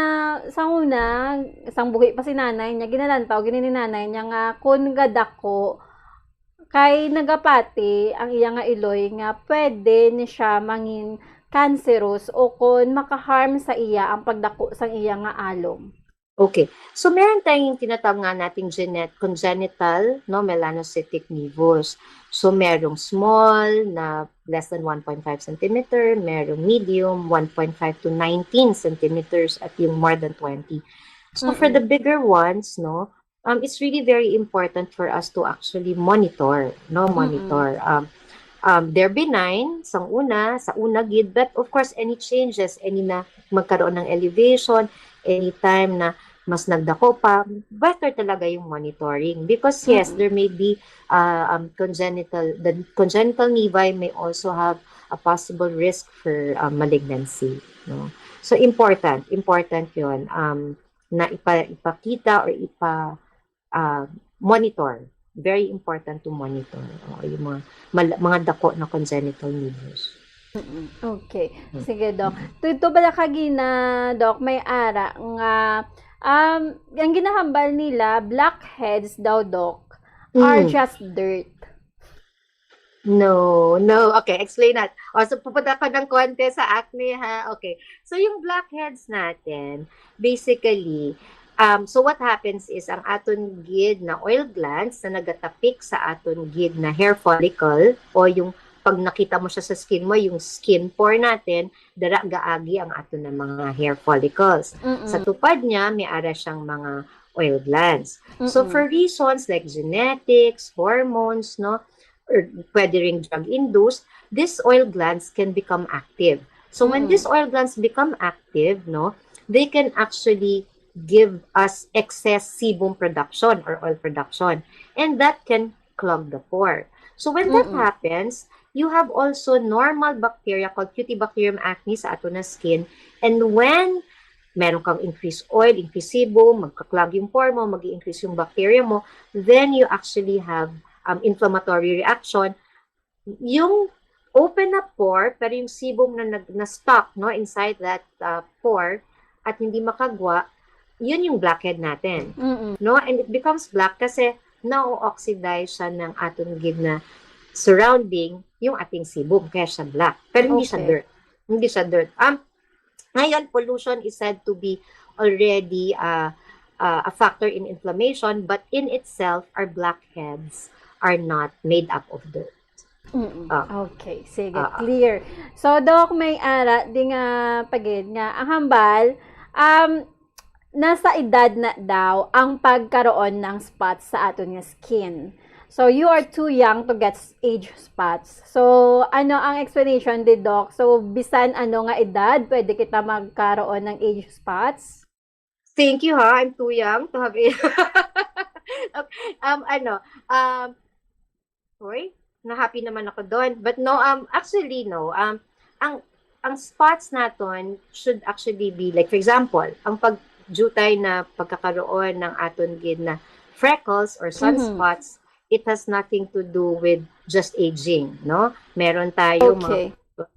sa una, sang buhi pa si nanay niya, ginalantaw, gini ni nanay niya nga, kun gadako, Kay nagapati ang iya nga iloy nga pwede ni siya mangin cancerous o kon maka-harm sa iya ang pagdako sang iya nga alom. Okay. So, meron tayong tinatawag nga nating genet-, congenital, no, melanocytic nevus. So, merong small na less than one point five centimeter, merong medium, one point five to nineteen centimeters, at yung more than twenty. So, for Mm-mm. the bigger ones, no, um, it's really very important for us to actually monitor, no, Mm-mm. monitor. Um, um, they're benign, sang una, sa una gid, but of course, any changes, any na magkaroon ng elevation, anytime na mas nagdako pa, better talaga yung monitoring. Because yes, Mm-mm. there may be uh, um, congenital, the congenital nevi may also have a possible risk for um, malignancy. No? So important, important yon um, na ipa, ipakita or ipa uh, monitor. Very important to monitor. O, yung mga, mal- mga dako na congenital nevus. Mm-mm. Okay. Mm. Sige, Doc. Tuto bala kagina, Doc, may ara nga um, ang ginahambal nila, blackheads daw, Doc, are Mm. just dirt. No, no. Okay, explain that. O, so pupunta ko ng konti sa acne, ha? Okay. So, yung blackheads natin, basically, um, so what happens is, ang aton gid na oil glands na nagatapik sa aton gid na hair follicle, o yung pag nakita mo siya sa skin mo, yung skin pore natin, dara gaagi ang aton na mga hair follicles. Sa Mm-mm. tupad niya, may ara siyang mga oil glands. So, Mm-mm. for reasons like genetics, hormones, no, or pwede ring drug-induced, these oil glands can become active. So, when Mm-mm. these oil glands become active, no, they can actually give us excess sebum production or oil production. And that can clog the pore. So, when that Mm-mm. happens, you have also normal bacteria called Cutibacterium acnes sa ato na skin. And when meron kang increased oil, increased sebum, magka-clog yung pore mo, mag-increase yung bacteria mo, then you actually have um, inflammatory reaction. Yung open na pore, pero yung sebum na nag- na-stuck, no, inside that uh, pore at hindi makagwa, yun yung blackhead natin. Mm-mm. No? And it becomes black kasi na-oxidize siya ng aton gid na surrounding yung ating sebum, kaya siya black. Pero hindi siya Okay. dirt. Hindi siya dirt. Um, ngayon, pollution is said to be already uh, uh, a factor in inflammation, but in itself, our blackheads are not made up of dirt. Mm-mm. Ah. Okay, sige, Ah, ah. Clear. So, Doc, may ara di nga pagid nga ang hambal, um, nasa edad na daw ang pagkaroon ng spots sa aton nga skin. So, you are too young to get s- age spots. So, ano ang explanation di, Doc? So, bisan ano nga edad, pwede kita magkaroon ng age spots? Thank you, ha. I'm too young to have a... Okay, um, ano, um, sorry, na-happy naman ako doon. But no, um, actually, no. Um, ang ang spots naton should actually be, like, for example, ang pagjutay na pagkakaroon ng aton gid na freckles or Mhm. sunspots, it has nothing to do with just aging, no? Meron tayo mga Okay.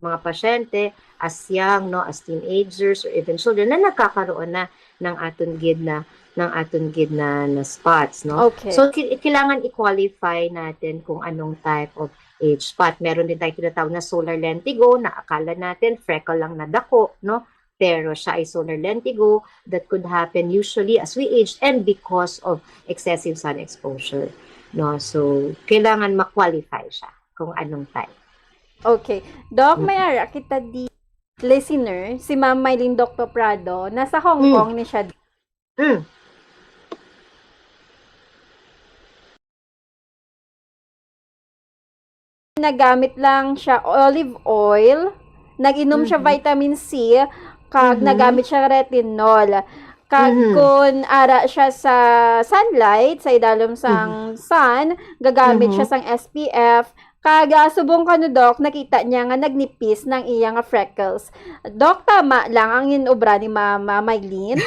mga pasyente as young, no, as teenagers or even children na nagkakaroon na ng aton gid na ng aton gid na, na spots, no? Okay. So ki- kailangan i-qualify natin kung anong type of age spot. Meron din tayong tinatawag na solar lentigo na akala natin freckle lang na dako, no? Pero siya ay solar lentigo that could happen usually as we age and because of excessive sun exposure, no? So kailangan ma-qualify siya kung anong type. Okay. Doc, Mm. may ara kita di listener, si Ma'am Mylene Doctor Prado, nasa Hong Mm. Kong ni siya. Mm. Nagamit lang siya olive oil, nag-inom siya Mhm. vitamin C, kag Mhm. nagamit siya retinol. Kag Mhm. kun ara siya sa sunlight, sa idalom sang Mhm. sun, gagamit siya Mhm. sang S P F. Kag ah, subong kano, Doc, nakita niya nga nagnipis ng iya nga freckles. Doc, tama lang ang inobra ni Mama Mylene?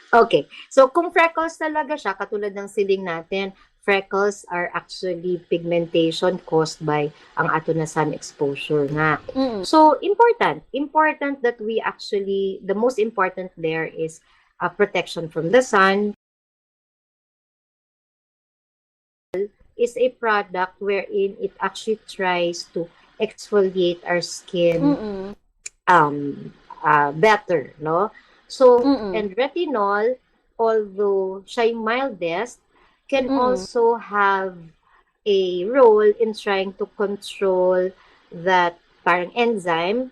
Okay. So, kung freckles talaga siya, katulad ng siling natin, freckles are actually pigmentation caused by ang ato na sun exposure nga. Mm. So, important, important that we actually, the most important there is uh, protection from the sun. is a product wherein it actually tries to exfoliate our skin Mm-mm. um uh, better, no? So, Mm-mm. And retinol, although siya yung mildest, can Mm-mm. also have a role in trying to control that parang enzyme,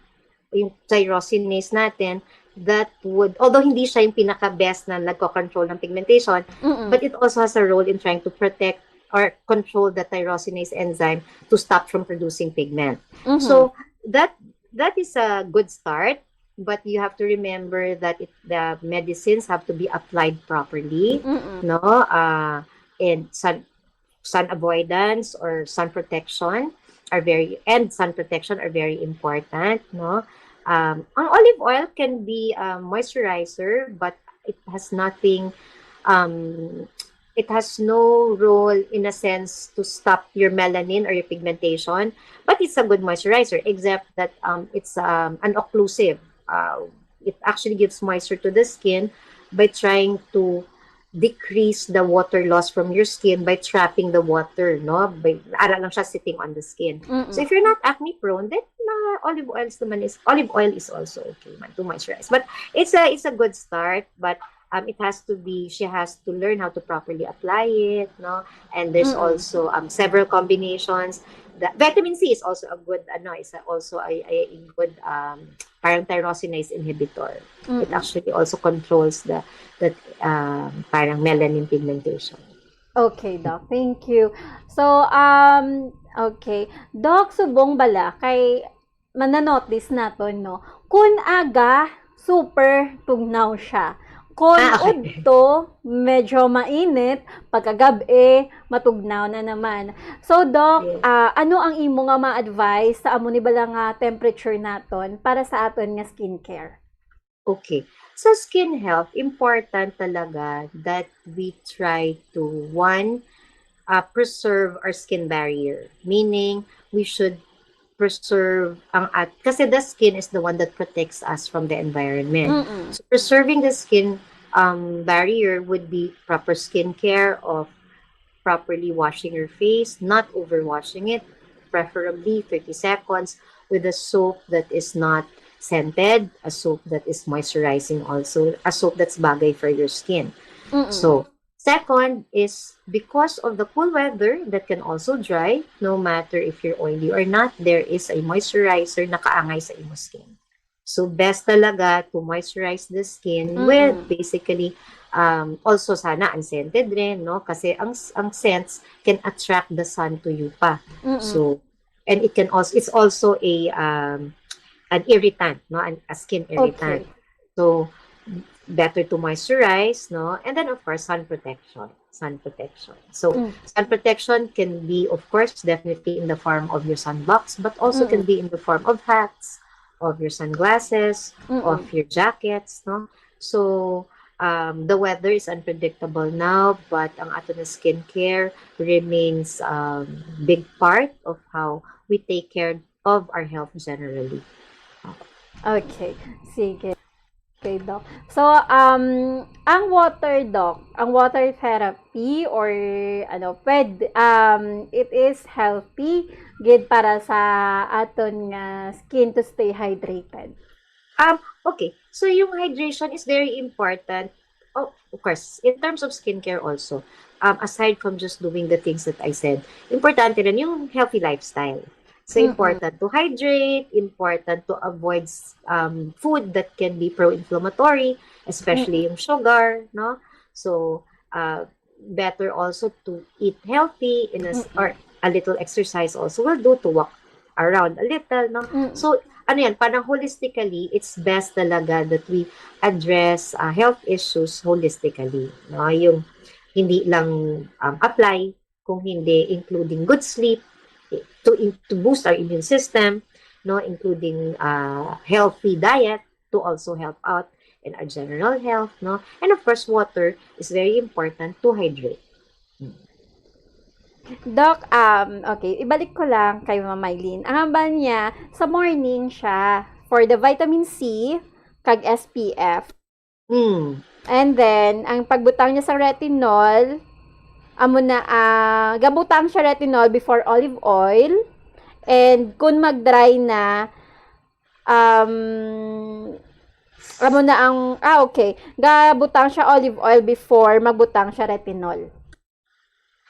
yung tyrosinase natin, that would, although hindi siya yung pinaka-best na nagko-control ng pigmentation, Mm-mm. but it also has a role in trying to protect or control the tyrosinase enzyme to stop from producing pigment. Mhm. So that that is a good start, but you have to remember that it, the medicines have to be applied properly, Mm-mm. no? Uh, and sun sun avoidance or sun protection are very and sun protection are very important, no? Um, ang olive oil can be a moisturizer, but it has nothing um, it has no role in a sense to stop your melanin or your pigmentation, but it's a good moisturizer, except that um, it's um, an occlusive. Uh, it actually gives moisture to the skin by trying to decrease the water loss from your skin by trapping the water, no? By, ara lang siya sitting on the skin. Mm-mm. So if you're not acne prone, then uh, olive oils naman is olive oil is also okay man to moisturize. But it's a it's a good start, but um, it has to be she has to learn how to properly apply it, no? And there's Mm-mm. also um, several combinations. The vitamin C is also a good ano, is a, also a, a good um, parang tyrosinase inhibitor. It Mm-mm. actually also controls the that um, parang melanin pigmentation. Okay, Doc. Thank you. So, um, okay. Doc, subong bala kay mananotice naton, no? Kun aga, super tugnaw siya. Kun Ah, okay. Udto, medyo mainit, pagkagab-i, matugnaw na naman. So, Doc, Yes. ah, ano ang imo nga ma-advise sa amo ni bala nga temperature naton para sa aton nga skincare? Okay. Sa skin health, important talaga that we try to, one, uh, preserve our skin barrier. Meaning, we should preserve ang at kasi the skin is the one that protects us from the environment. Mm-mm. So preserving the skin um, barrier would be proper skincare of properly washing your face, not overwashing it, preferably thirty seconds with a soap that is not scented, a soap that is moisturizing also, a soap that's bagay for your skin. Mm-mm. So, second is because of the cool weather that can also dry, no matter if you're oily or not, there is a moisturizer na kaangay sa imo skin. So, best talaga to moisturize the skin Mm-mm. with basically um, also sana unscented rin, no? Kasi ang ang scents can attract the sun to you pa. Mm-mm. So, and it can also it's also a um, an irritant, no? An, a skin irritant. Okay. So, better to moisturize, no? And then of course, sun protection. Sun protection. So, Mm. sun protection can be, of course, definitely in the form of your sunblocks, but also can Mm-mm. be in the form of hats, of your sunglasses, Mm-mm. of your jackets, no? So, um, the weather is unpredictable now, but ang ato na skincare remains um, big part of how we take care of our health generally. Okay. Sige. Okay, Doc. So, um, ang water, Doc, ang water therapy or ano, pwede, um, it is healthy gid para sa aton nga skin to stay hydrated. Um, okay. So yung hydration is very important. Oh, of course, in terms of skincare also, um, aside from just doing the things that I said, importante rin yung healthy lifestyle. So Mm-mm. important to hydrate, important to avoid um, food that can be pro-inflammatory, especially yung sugar, no? So uh, better also to eat healthy in a, s- Mm-mm. or a little exercise also will do to walk around a little, no? Mm. So, ano yan, parang holistically, it's best talaga that we address uh, health issues holistically, no? Yung hindi lang um, apply, kung hindi including good sleep, to, in- to boost our immune system, no? Including uh, healthy diet to also help out in our general health, no? And of course, water is very important to hydrate. Doc, um, okay, ibalik ko lang kay Ma'am Mylene. Ang hambal niya, sa morning siya for the vitamin C kag S P F. Mm. And then, ang pagbutang niya sa retinol, Amo na, ah, gabutang siya retinol before olive oil. And kung mag-dry na, um, amo na ang, ah, okay. Gabutang siya olive oil before magbutang siya retinol.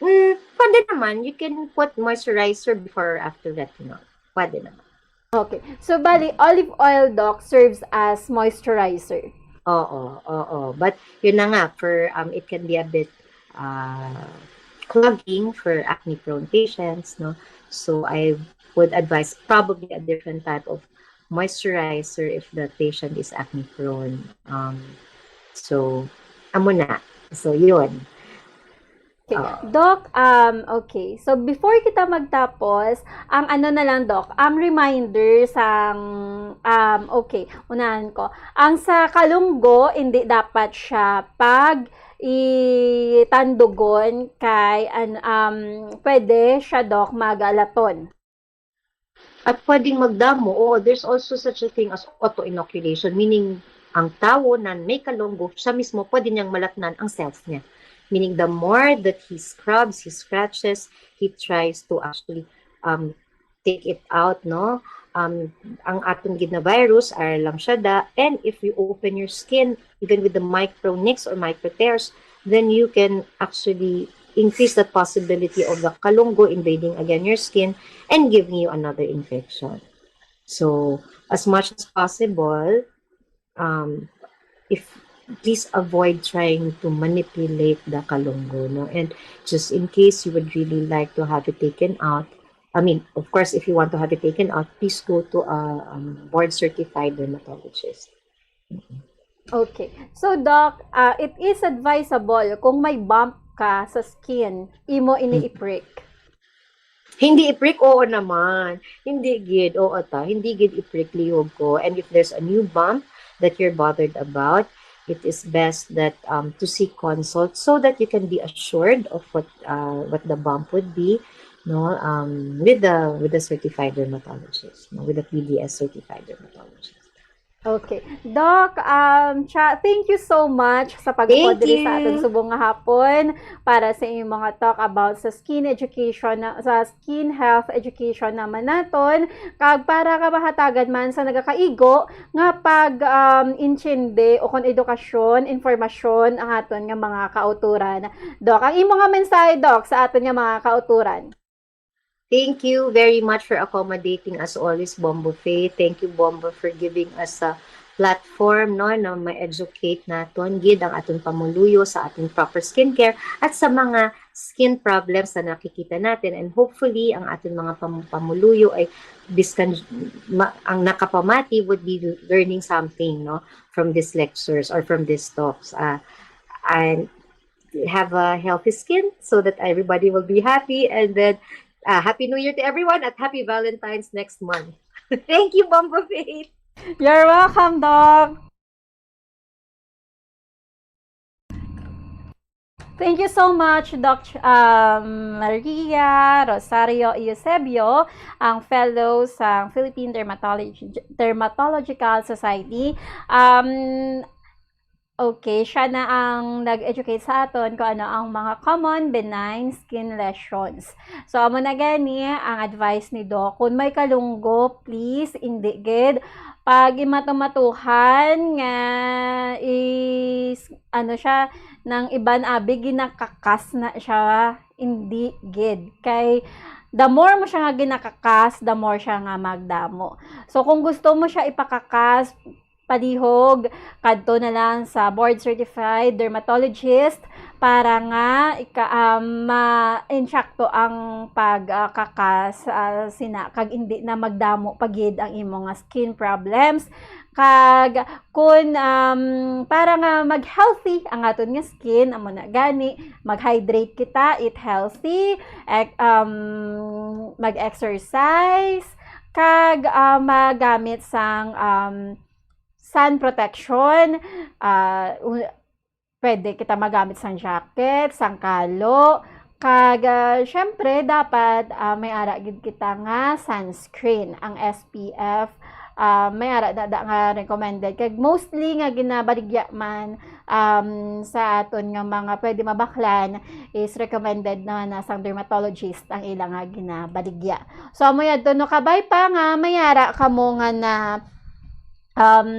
Mm, pwede naman, you can put moisturizer before or after retinol. Pwede naman. Okay. So, bali, olive oil, Doc, serves as moisturizer. Oo, oo. But yun na nga, for um, it can be a bit uh, clogging for acne-prone patients, no? So I would advise probably a different type of moisturizer if the patient is acne-prone. Um, so, amo na. So, yun. Okay. Uh, Doc, um, okay. So, before kita magtapos, ang ano na lang, Doc, ang reminder sang, um, okay, unahan ko. Ang sa kalunggo, hindi dapat siya pag itandugon kay an, um, pwede siya, Doc, magalaton. At pwedeng magdamo, oo, there's also such a thing as auto-inoculation, meaning ang tawo na may kalunggo, siya mismo pwede niyang malatnan ang cells niya. Meaning the more that he scrubs, he scratches, he tries to actually um, take it out, no? Um, ang atong gid na virus, ara lang siya da. And if you open your skin, even with the micro nicks or micro tears, then you can actually increase the possibility of the kalunggo invading again your skin and giving you another infection. So, as much as possible, um, if please avoid trying to manipulate the kalunggo, no? And just in case you would really like to have it taken out, I mean, of course, if you want to have it taken out, please go to a um, board certified dermatologist. Okay. So, Doc, uh, it is advisable kung may bump ka sa skin, imo ini i-prick. Hindi i-prick, oo naman. Hindi gid, oo ta. Hindi gid i-prick, lihog ko. And if there's a new bump that you're bothered about, it is best that um, to seek consult so that you can be assured of what uh, what the bump would be, no, um, with the with the certified dermatologist, no, with the P D S certified dermatologist. Okay. Doc, um, Cha, thank you so much sa pagupod diri sa aton subong nga hapon para sa inyong mga talk about sa skin education, na, sa skin health education naman naton, kag para ka mahatagan man sa nagakaigo nga pag um, intindi o kon edukasyon, informasyon ang aton nga mga kauturan. Doc, ang imo nga mensahe, Doc, sa aton nga mga kauturan. Thank you very much for accommodating us always, Bombo Faye. Thank you, Bombo, for giving us a platform, no, na ma-educate naton gid ang aton pamuluyo sa ating proper skincare at sa mga skin problems na nakikita natin. And hopefully, ang ating mga pam- pamuluyo ay biskan ma- ang nakapamati would be learning something, no, from these lectures or from these talks. Uh, and have a healthy skin so that everybody will be happy. And then, uh, Happy New Year to everyone at Happy Valentine's next month. Thank you, Bombo Faith. You're welcome, Doc. Thank you so much, Doc um, Maria Rosario Eusebio, ang fellow sa Philippine Dermatology, Dermatological Society. Um, Okay, siya na ang nag-educate sa aton kung ano ang mga common benign skin lesions. So, amo na gani ang advice ni Doc. Kung may kalunggo, please, hindi gid pag imatumatuhan nga is, ano siya, nang iban abi ginakakas na siya, hindi gid. Kay the more mo siya nga ginakakas, the more siya nga magdamo. So, kung gusto mo siya ipakakas, palihog, kadto na lang sa board certified dermatologist para nga ika, um, ma-insakto ang pagkakas uh, sina kag hindi na magdamo pa gid ang imo nga skin problems. Kag kun um, para nga mag-healthy ang aton nga skin, amo na gani, mag-hydrate kita, eat healthy, ek, um, mag-exercise, kag uh, magamit sang um, sun protection, ah, u- pwede kita magamit sang jacket, sang kalo, kag ah, syempre dapat ah, may ara gid kita nga sunscreen, ang S P F. Ah, may ara na da nga recommended kag mostly nga ginabaligya man um, sa aton nga mga pwede mabaklan, is recommended na, na sang dermatologist ang ila nga ginabaligya. So, amo yadto, no, kabay pa nga mayara kamo nga na, um,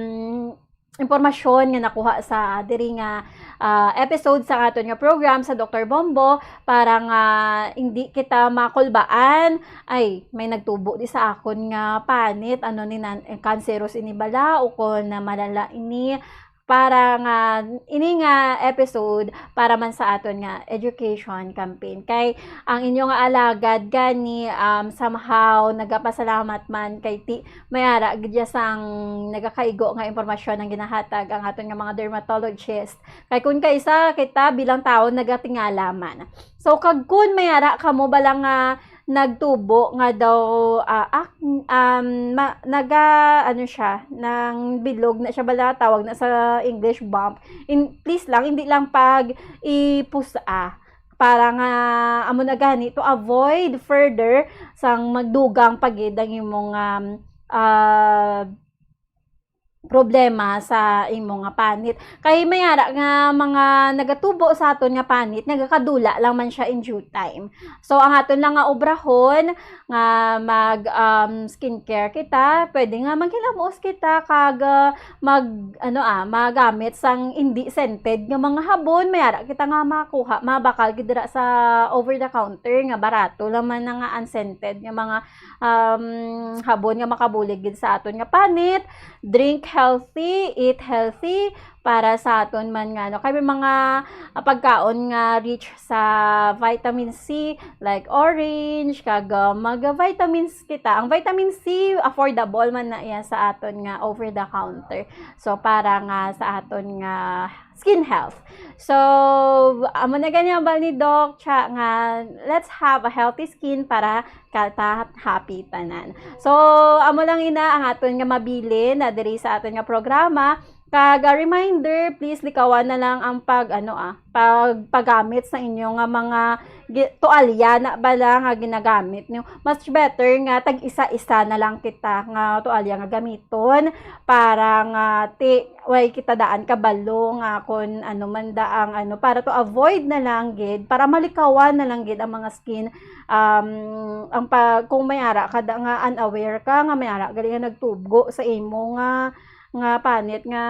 impormasyon nga nakuha sa diri nga, ah, episode sa aton nga program sa Doktor Bombo, para nga hindi kita makulbaan. Ay, may nagtubo di sa akon nga panit, ano ni nan-, eh, cancerous ini bala o kon na malala ini, para nga ini nga episode para man sa aton nga education campaign. Kay ang inyo nga alagad gani, um, somehow nagapasalamat man kay ti-, mayara gid ya sang nagakaigo nga impormasyon ang ginahatag ang aton nga mga dermatologist. Kay kun kaisa kita bilang tawo nagatingala man. So, kag kun mayara kamo bala nga nagtubo nga daw, ah, ak-, um, ma-, naga, ano siya, nang bilog na siya bala, tawag na sa English bump. In, please lang, hindi lang pag ipusa. Para nga, amo na gani, to avoid further sang magdugang pa gid ang imong, um, ah, problema sa imo nga panit. Kay may ara nga mga nagatubo sa aton nga panit, nagakadula lang man siya in due time. So, ang aton lang nga obrahon nga mag, um, skincare kita, pwede nga maghilam-os kita kag, uh, mag, ano, ah, magamit sang indi scented nga mga habon. May ara kita nga makuha, mabakal gid dira sa over the counter nga barato lang man na nga unscented nga mga, um, habon nga makabulig gid sa aton nga panit. Drink healthy, eat healthy, para sa aton man nga, ano, kay may mga, ah, pagkaon nga rich sa vitamin C, like orange, kag, ah, mga vitamins kita. Ang vitamin C, affordable man na iya sa aton nga over the counter. So, para nga sa aton nga skin health. So, amo na gani ang bal ni Doc, siya nga, let's have a healthy skin para kata happy tanan. So, amo lang ina ang aton nga mabilin na diri sa aton nga programa. Kag, ah, reminder, please likawan na lang ang pag, ano, ah, pag, paggamit sa inyo nga mga gi-, tualya na bala nga ginagamit niyo. Much better nga tag-isa-isa na lang kita nga tualya nga gamiton para nga ti-, way kita daan kabalo nga kun ano man da ang ano, para to avoid na lang gid, para malikawan na lang gid ang mga skin, um, ang pa-, kung may ara ka da nga unaware ka, nga may ara gali nga nagtubo sa imo nga, nga panit nga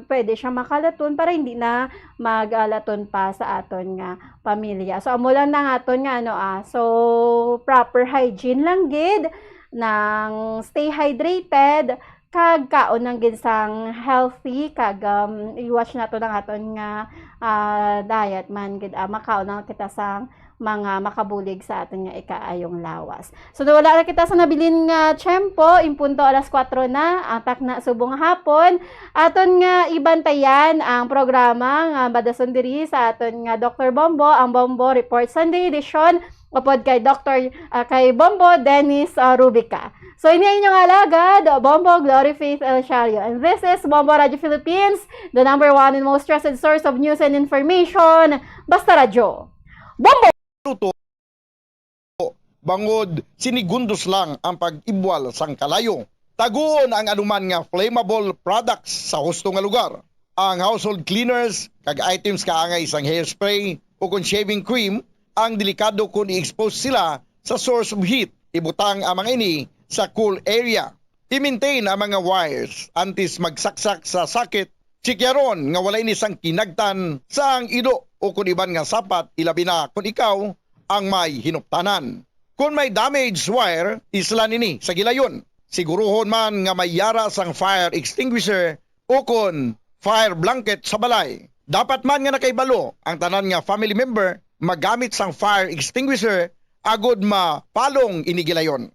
pwede siya makalaton para hindi na magalaton pa sa aton nga pamilya. So, amo lang na nga aton nga ano, ah, so proper hygiene lang gid, nang stay hydrated, kag kaon lang gid sang healthy, kag, um, i-watch nato ang aton nga, ah, diet man gid, ah, makaon lang kita sang mga makabulig sa aton nga ikaayong lawas. So, wala na kita sa nabilin nga tiyempo, in punto alas kuwatro na, ang takna subong hapon. Aton nga ibantayan ang programa nga madason diri sa aton nga Doktor Bombo, ang Bombo Report Sunday edition, upod kay Doktor, ah, kay Bombo Dennis, ah, Rubica. So, ini ang inyong alagad, Bombo Glory Faith El Shario. And this is Bombo Radio Philippines, the number one and most trusted source of news and information. Basta Radyo. Bombo! Tuto, bangod sinigundos lang ang pag-ibwal sang kalayo. Taguon ang anuman nga flammable products sa husto nga lugar. Ang household cleaners kag items kaangay sang hairspray o kon shaving cream ang delikado kon i-expose sila sa source of heat. Ibutang ang mga ini sa cool area. I-maintain ang mga wires antes magsaksak sa socket. Tsikyaron nga wala ini sang kinagtan sang ido o kon iban nga sapat, ilabi na kon ikaw ang may hinuptanan. Kon may damaged wire, islan ini sa gilayon. Siguruhon man nga may yara sang fire extinguisher o kon fire blanket sa balay. Dapat man nga nakahibalo ang tanan nga family member magamit sang fire extinguisher agod mapalong ini gilayon.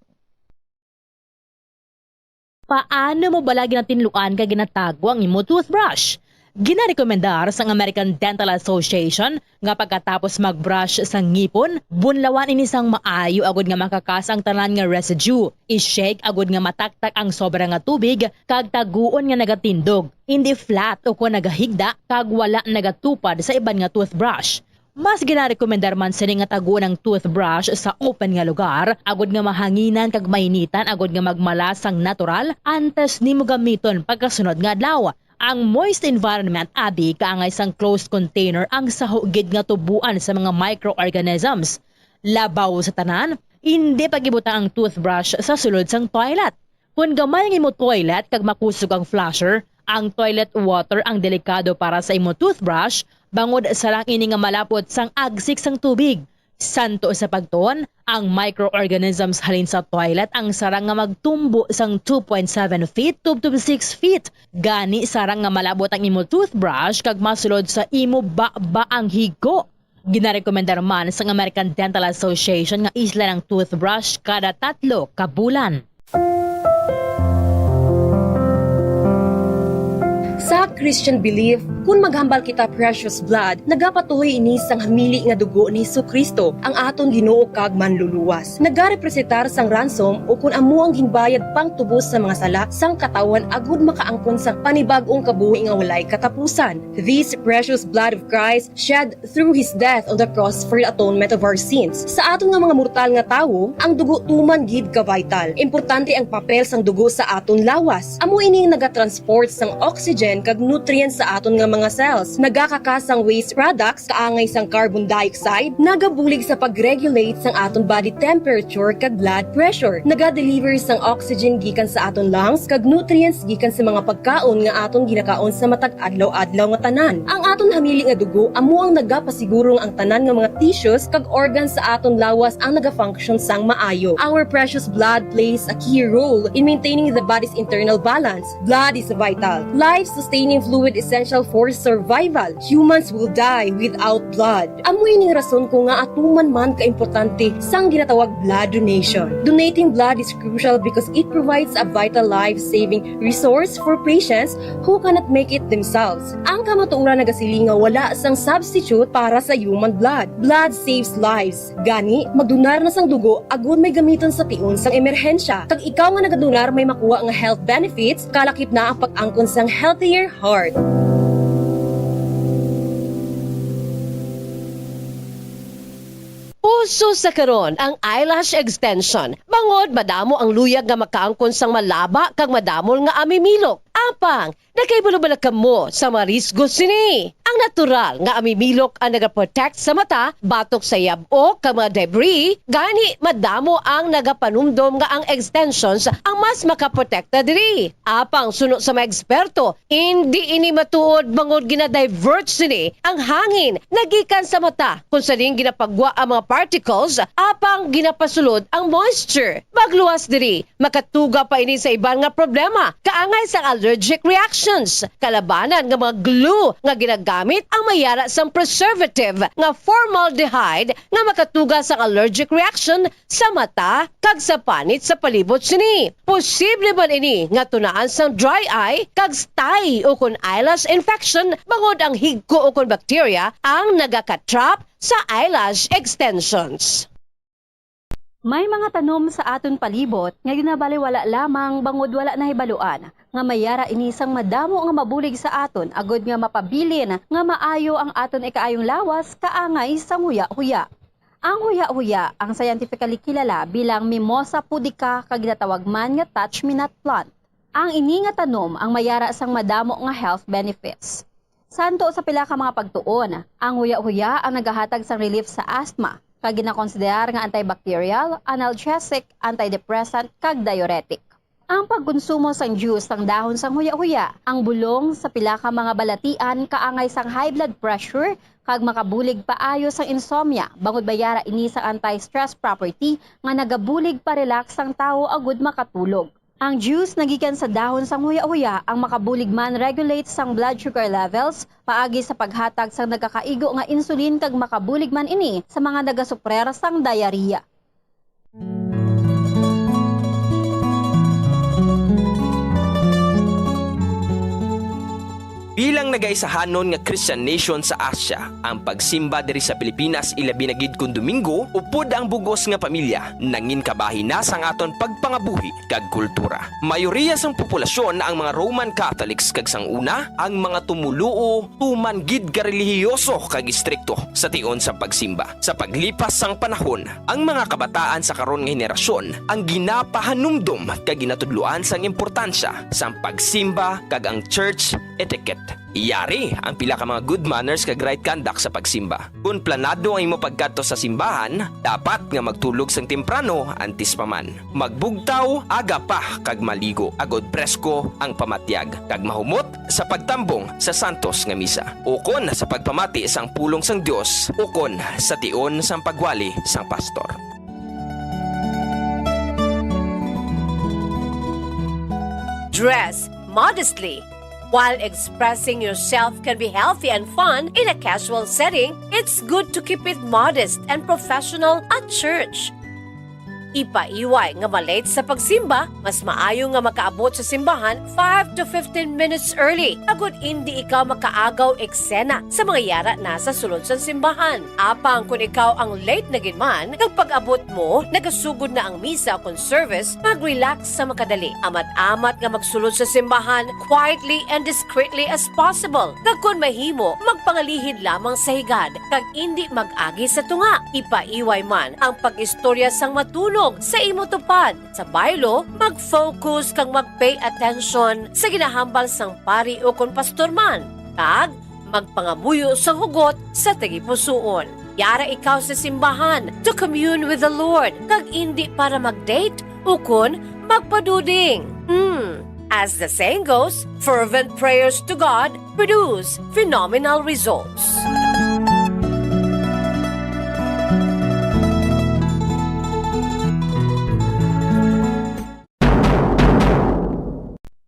Paano mo bala ginatinluan kag ginatago ang imo toothbrush? Ginarekomendar sang American Dental Association nga pagkatapos mag-brush sa ngipon, bunlawan ini sang maayo agud nga makakas ang tanan nga residue. I-shake agud nga mataktak ang sobra nga tubig kag taguon nga nagatindog, indi flat o kon nagahigda kag wala nagatupad sa iban nga toothbrush. Mas ginarekomendar man sini nga taguon ang toothbrush sa open nga lugar, agud nga mahanginan kag mainitan agud nga magmala sang natural antes nimo gamiton pagkasunod nga adlaw. Ang moist environment abi kaangay sang closed container ang saho gid nga tuboan sa mga microorganisms. Labaw sa tanan, indi pag-ibutang ang toothbrush sa sulod sang toilet. Kon gamay ang imo toilet kag makusog ang flusher, ang toilet water ang delikado para sa imo toothbrush, bangod sarang ini nga malabot sang agsik sang tubig. Santo sa pagtuon, ang microorganisms halin sa toilet ang sarang nga magtumbo sang two point seven feet tubtob six feet. Gani, sarang nga malabot ang imo toothbrush kag masulod sa imo baba ang higko. Ginarekomendar man sang American Dental Association nga islan ang toothbrush kada tatlo ka bulan. Sa Christian belief, kun maghambal kita precious blood, nagapatuhoy ini sang hamili nga dugo ni Jesu-Cristo, ang aton Ginoo kag Manluluwas. Nagarepresentar sang ransom, o kun amo ang ginbayad pangtubos sa mga sala sang katawhan, agud makaangkon sang panibag-ong kabuhi nga walay katapusan. This precious blood of Christ shed through his death on the cross for the atonement of our sins. Sa aton nga mga mortal nga tawo, ang dugo tuman gid ka vital. Importante ang papel sang dugo sa aton lawas. Amo ini ang nagatransport sang oxygen kag nutrients sa aton nga mga cells. Nagakakas sang waste products kaangay sang carbon dioxide, nagabulig sa pag-regulate sang aton body temperature kag blood pressure. Nagadeliver sang oxygen gikan sa aton lungs kag nutrients gikan sa mga pagkaon nga aton ginakaon sa matag adlaw-adlaw nga tanan. Ang aton hamili nga dugo amo ang nagapasiguro nga ang tanan nga mga tissues kag organs sa aton lawas ang nagafunction sang maayo. Our precious blood plays a key role in maintaining the body's internal balance. Blood is vital, life-sustaining fluid essential for survival. Humans will die without blood. Amo ini nga rason kon ngaa atuman man kaimportante sang ginatawag blood donation. Donating blood is crucial because it provides a vital life-saving resource for patients who cannot make it themselves. Ang kamatuoran nagasiling nga wala sang substitute para sa human blood. Blood saves lives. Gani, magdonar na sang dugo agud may gamiton sa tion sang emerhensya. Kag ikaw nga nagadonar may makuha nga health benefits, kalakip na ang pag-angkon sang healthier heart. Uso sa karon ang eyelash extension, bangod madamo ang luyag nga makaangkon sang malaba kag madamol nga amimilok. Apang, nakahibalo bala kamo sa mga risgo sini? Ang natural nga amimilok ang nagaprotect sa mata batok sa yab-ok kag mga debris, gani madamo ang nagapanumdom nga ang extensions ang mas makaprotekta diri. Apang suno sa mga eksperto, indi ini matuod bangod gina-divert sini ang hangin nagikan sa mata, kung sa diin ginapagwa ang mga particles, apang ginapasulod ang moisture. Magluwas diri, makatuga pa ini sa iban nga problema, kaangay sang allergic reactions. Kalabanan nga mga glue nga ginagamit ang may ara sang preservative nga formaldehyde nga makatuga sang allergic reaction sa mata kag sa panit sa palibot sini. Posible man ini nga tunaan sang dry eye kag stye ukon eyelash infection bangod ang higko ukon bacteria ang nagaka-trap sa eyelash extensions. May mga tanom sa aton palibot nga ginabaliwala lamang bangod wala nahibaluan nga may ara ini sang madamo nga mabulig sa aton agud nga mapabilin nga maayo ang aton ikaayong lawas kaangay sang huya-huya. Ang huya-huya ang scientifically kilala bilang Mimosa pudica kag ginatawag man nga touch-me-not plant. Ang ini nga tanom ang may ara sang madamo nga health benefits. Santo sa pila ka mga pagtuon, ang huya-huya ang nagahatag sang relief sa asthma, kag ginakonsiderar nga antibacterial, analgesic, antidepressant, kag diuretic. Ang pagkonsumo sang juice sang dahon sang huya-huya, ang bulong sa pila ka mga balatian kaangay sang high blood pressure kag makabulig paayo sang insomnia, bangod may ara ini sang anti-stress property nga nagabulig pa-relax sang tawo agud makatulog. Ang juice nagikan sa dahon sang huya-huya ang makabulig man regulate sang blood sugar levels paagi sa paghatag sang nagakaigo nga insulin kag makabulig man ini sa mga nagasuprer sang diarrhea. Bilang nagaisahanon nga Christian nation sa Asia, ang pagsimba diri sa Pilipinas, ilabi na gid kon Domingo, upod ang bug-os nga pamilya, nangin kabahin na sang aton pagpangabuhi kag kultura. Mayoriya sang populasyon ang mga Roman Catholics, kag sang una, ang mga tumoluo tuman gid ka relihiyoso kag istrikto sa tion sang pagsimba. Sa paglipas sang panahon, ang mga kabataan sa karon nga henerasyon ang ginapahanumdom kag ginatudloan sang importansya sang pagsimba kag ang church etiquette. Yari ang pila ka mga good manners kag right conduct sa pagsimba. Kon planado ang imo pagkadto sa simbahan, dapat nga magtulog sang temprano antes pa man. Magbugtaw aga pa kag maligo, agod presko ang pamatyag, kag mahumot sa pagtambong sa santos nga misa, ukon sa pagpamati sang pulong sang Dios, ukon sa tion sang pagwali sang pastor. Dress modestly. While expressing yourself can be healthy and fun in a casual setting, it's good to keep it modest and professional at church. Ipaiway nga ma-late sa pagsimba, mas maayo nga makaabot sa simbahan five to fifteen minutes early, agod indi ikaw makaagaw eksena sa mga yara na sa sulod sang simbahan. Apang kon ikaw ang late na gid man, kag pag-abot mo, nagasugod na ang misa kon service, mag-relax sa makadali. Amat-amat nga magsulod sa simbahan quietly and discreetly as possible. Kag kon mahimo, magpangalihid lamang sa higad, kag indi mag-agi sa tunga. Ipaiway man ang pag-istorya sang matunog sa imo tupad. Sa baylo, mag-focus kag mag-pay attention sa ginahambal sang pari ukon pastor man, kag magpangamuyo sang hugot sa tagipusoon. Yara ikaw sa simbahan to commune with the Lord, kag indi para mag-date ukon magpaduding. Hmm. As the saying goes, fervent prayers to God produce phenomenal results.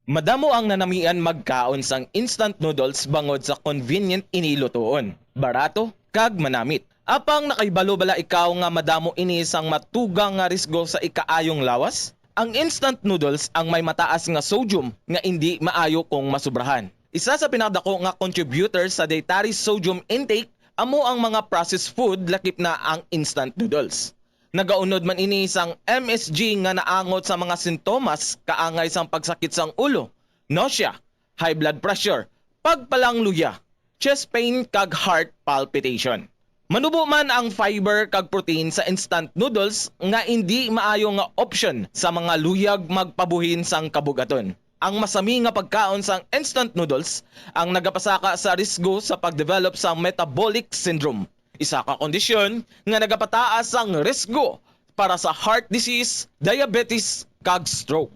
Madamo ang nanamian magkaon sang instant noodles bangod sa convenient ini lutoon, barato, kag manamit. Apang nakahibalo bala ikaw nga madamo ini sang matugang nga risgo sa ikaayong lawas? Ang instant noodles ang may mataas nga sodium nga indi maayo kung masubrahan. Isa sa pinakadako nga contributor sa dietary sodium intake amo ang mga processed food, lakip na ang instant noodles. Nagaunod man ini sang M S G nga naangot sa mga sintomas kaangay sang pagsakit sang ulo, nausea, high blood pressure, pagpalangluya, chest pain, kag heart palpitation. Manubo man ang fiber kag protein sa instant noodles nga indi maayo nga opsyon sa mga luyag magpabuhin sang kabug-aton. Ang masami nga pagkaon sang instant noodles ang nagapasaka sa risgo sa pag-develop sang metabolic syndrome, isa ka kondisyon nga nagapataas sang risgo para sa heart disease, diabetes, kag stroke.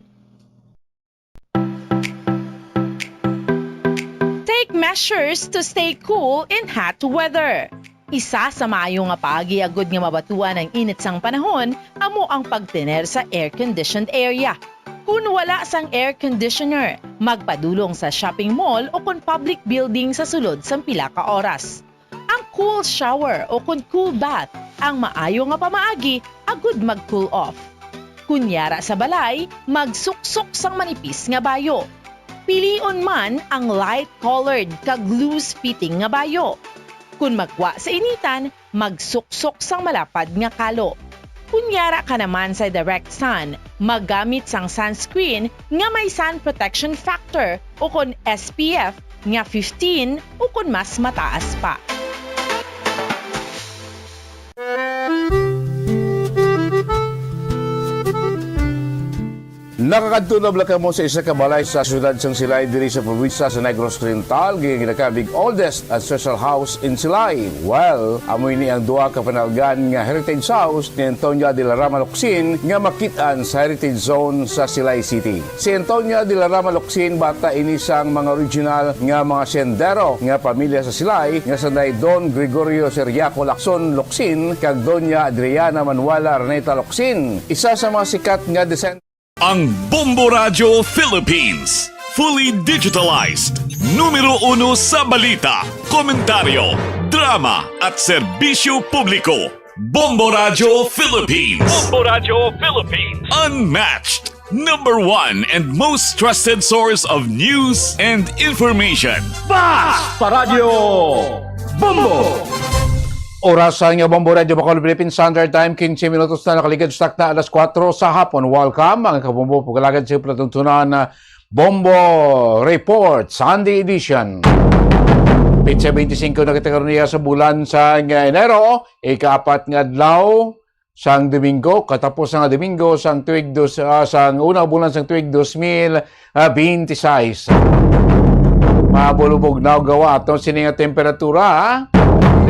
Take measures to stay cool in hot weather. Isa sa maayo nga paagi agud nga mabatuan ang init sang panahon amo ang pagtener sa air-conditioned area. Kun wala sang air conditioner, magpadulong sa shopping mall o kon public building sa sulod sang pila ka oras. Ang cool shower o kon cool bath ang maayo nga pamaagi agud mag-cool off. Kun yara sa balay, magsuksok sang manipis nga bayo. Pilion man ang light-colored kag loose-fitting nga bayo. Kun magwa sa initan, magsuksok sang malapad nga kalo. Kun yara ka naman sa direct sun, maggamit sang sunscreen nga may sun protection factor o kon S P F nga fifteen o kon mas mataas pa. Nakakadto na bala kamo sa isa ka balay sa siyudad sang Silay diri sa probinsya sa Negros Oriental, nga ginakabig oldest ancestral house in Silay? Well, amo ini ang duha ka panalgan nga heritage house ni Antonia de la Rama Locsin nga makit-an sa Heritage Zone sa Silay City. Si Antonia de la Rama Locsin, bata ini sang mga original nga mga sendero nga pamilya sa Silay nga sanday Don Gregorio Ciriaco Lacson Locsin kag Doña Adriana Manuela Araneta Locsin, isa sa mga sikat nga desen- Ang Bombo Radyo Philippines, fully digitalized, numero uno sa balita, komentaryo, drama, at serbisyo publiko. Bombo Radyo Philippines. Bombo Radyo Philippines. Unmatched. Number one and most trusted source of news and information. Bas Paradyo Bombo! Oras ang Bombo Radyo Bacolod Philippine Standard Time, quince minutos na nakaligad sa takna alas kuwatro sa hapon. Welcome, mga kabombo, pagkalagad sa palatuntunan na Bombo Report Sunday Edition. Petsa twenty-five na kita karon niya sa bulan sa nga Enero, ikaapat nga adlaw sang Domingo, katapos nga Domingo sang tuig dos, ah, sang una bulan sang tuig dos mil, ah, binte sais. Mabulubog na gawa aton sini nga temperatura, ha?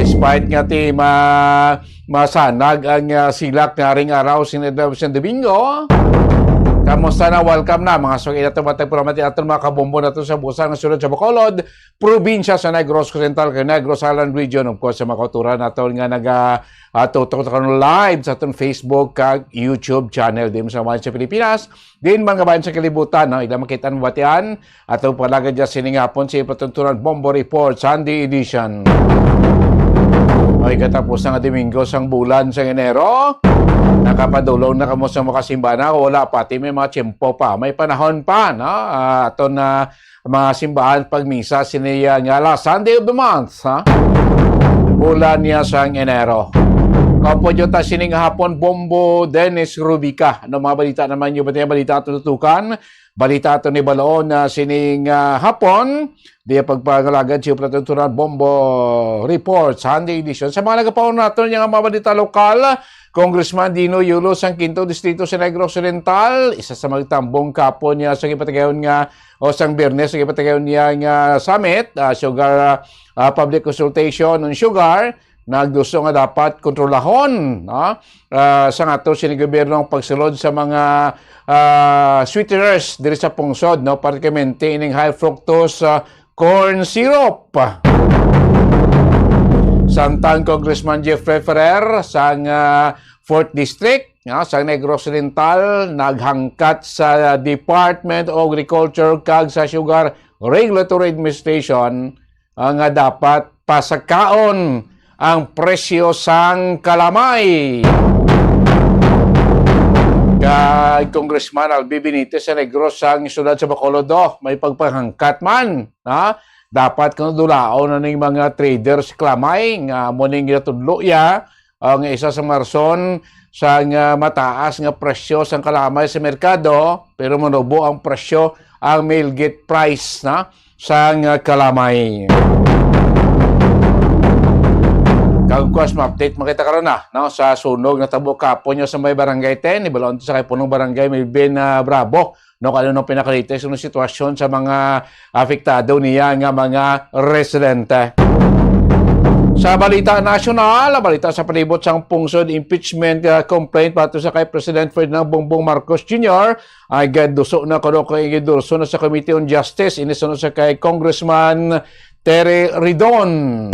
Despite nga ti ma-, masanag ang, ah, silak nga ring araw sini sang Domingo. Kamusta na? Welcome na, mga suki nato, matag pramati aton mga kabombo nato sa busa nga sulod sa Bacolod, probinsya sa Negros Occidental, kag Negros Island Region, of course, sa mga kauturan naton nga naga, ah, tutok karon live sa aton Facebook kag YouTube channel. Di mo sa mga sa Pilipinas, din man nga bayan sa kalibutan, no? Ila makita ang batian, ato palagad dyan sining hapon si Patuntunan Bombo Report, Sunday Edition. Ay, katapos nga Domingo sang bulan sa Enero, nakapadulong na kamo sa makasimbana, wala pati may mga tiyempo pa, may panahon pa, no? Ah, ato na mga simbahan pagmisa sini, ah, nga last Sunday of the month, ha? Bulan niya sang Enero. Kaupod ta sining hapon, Bombo Dennis Rubica. Ano mga balita naman yung balita, balita tutukan? Balita ato ni Balaon na sining, ah, hapon. Di pagpangalagad si Platon Turan Bombo Report Sunday edition. Sa mga nagapaon naton yung mga balita lokal, Congressman Dino Yulo sang Quinto Distrito sa Negros Oriental, isa sa magtambong kapon niya sa gipatigayon nga o sang Biyernes sa gipatigayon niya nga summit, ah, sugar, ah, public consultation on sugar, nagduso nga dapat kontrolahon, no? Ah, sa ato sini gobyerno ang pagsulod sa mga, ah, sweeteners diri sa pungsod, no? Partikularmente ining high fructose, ah, corn syrup. Samtang Congressman Jeffrey Ferrer sang, ah, Fourth District, no, sa Negros Oriental, naghangkat sa Department of Agriculture kag sa Sugar Regulatory Administration, ah, nga dapat pasakaon ang presyo sang kalamay. Kay Congressman Albi Benitez sa Negros sang siyudad sa Bacolod, oh, may pagpanghangkat man, ha? Dapat kuno dulaon na ning mga traders kalamay nga amo ning ginatudlo iya, ah, nga isa sa mga rason sang, ah, mataas nga presyo sang kalamay sa merkado, pero manubo ang presyo, ang mill gate price na sang, ah, kalamay. Kag of course, ma-update man kita karon na, no, sa sunog natabo kapon niya sa may Barangay ten, ni Balon sa kay punong Barangay Melvin, ah, Bravo. No, kung ano nang pinakalites ng sitwasyon sa mga apektado niya nga mga residente. Sa balita nasyonal, ang balita sa palibot sang pungsod impeachment, ah, complaint bato sa kay President Ferdinand Bongbong Marcos Junior ay gaduso na kuno kay gidurso na sa Committee on Justice, ini sunod sa kay Congressman Terry Ridon.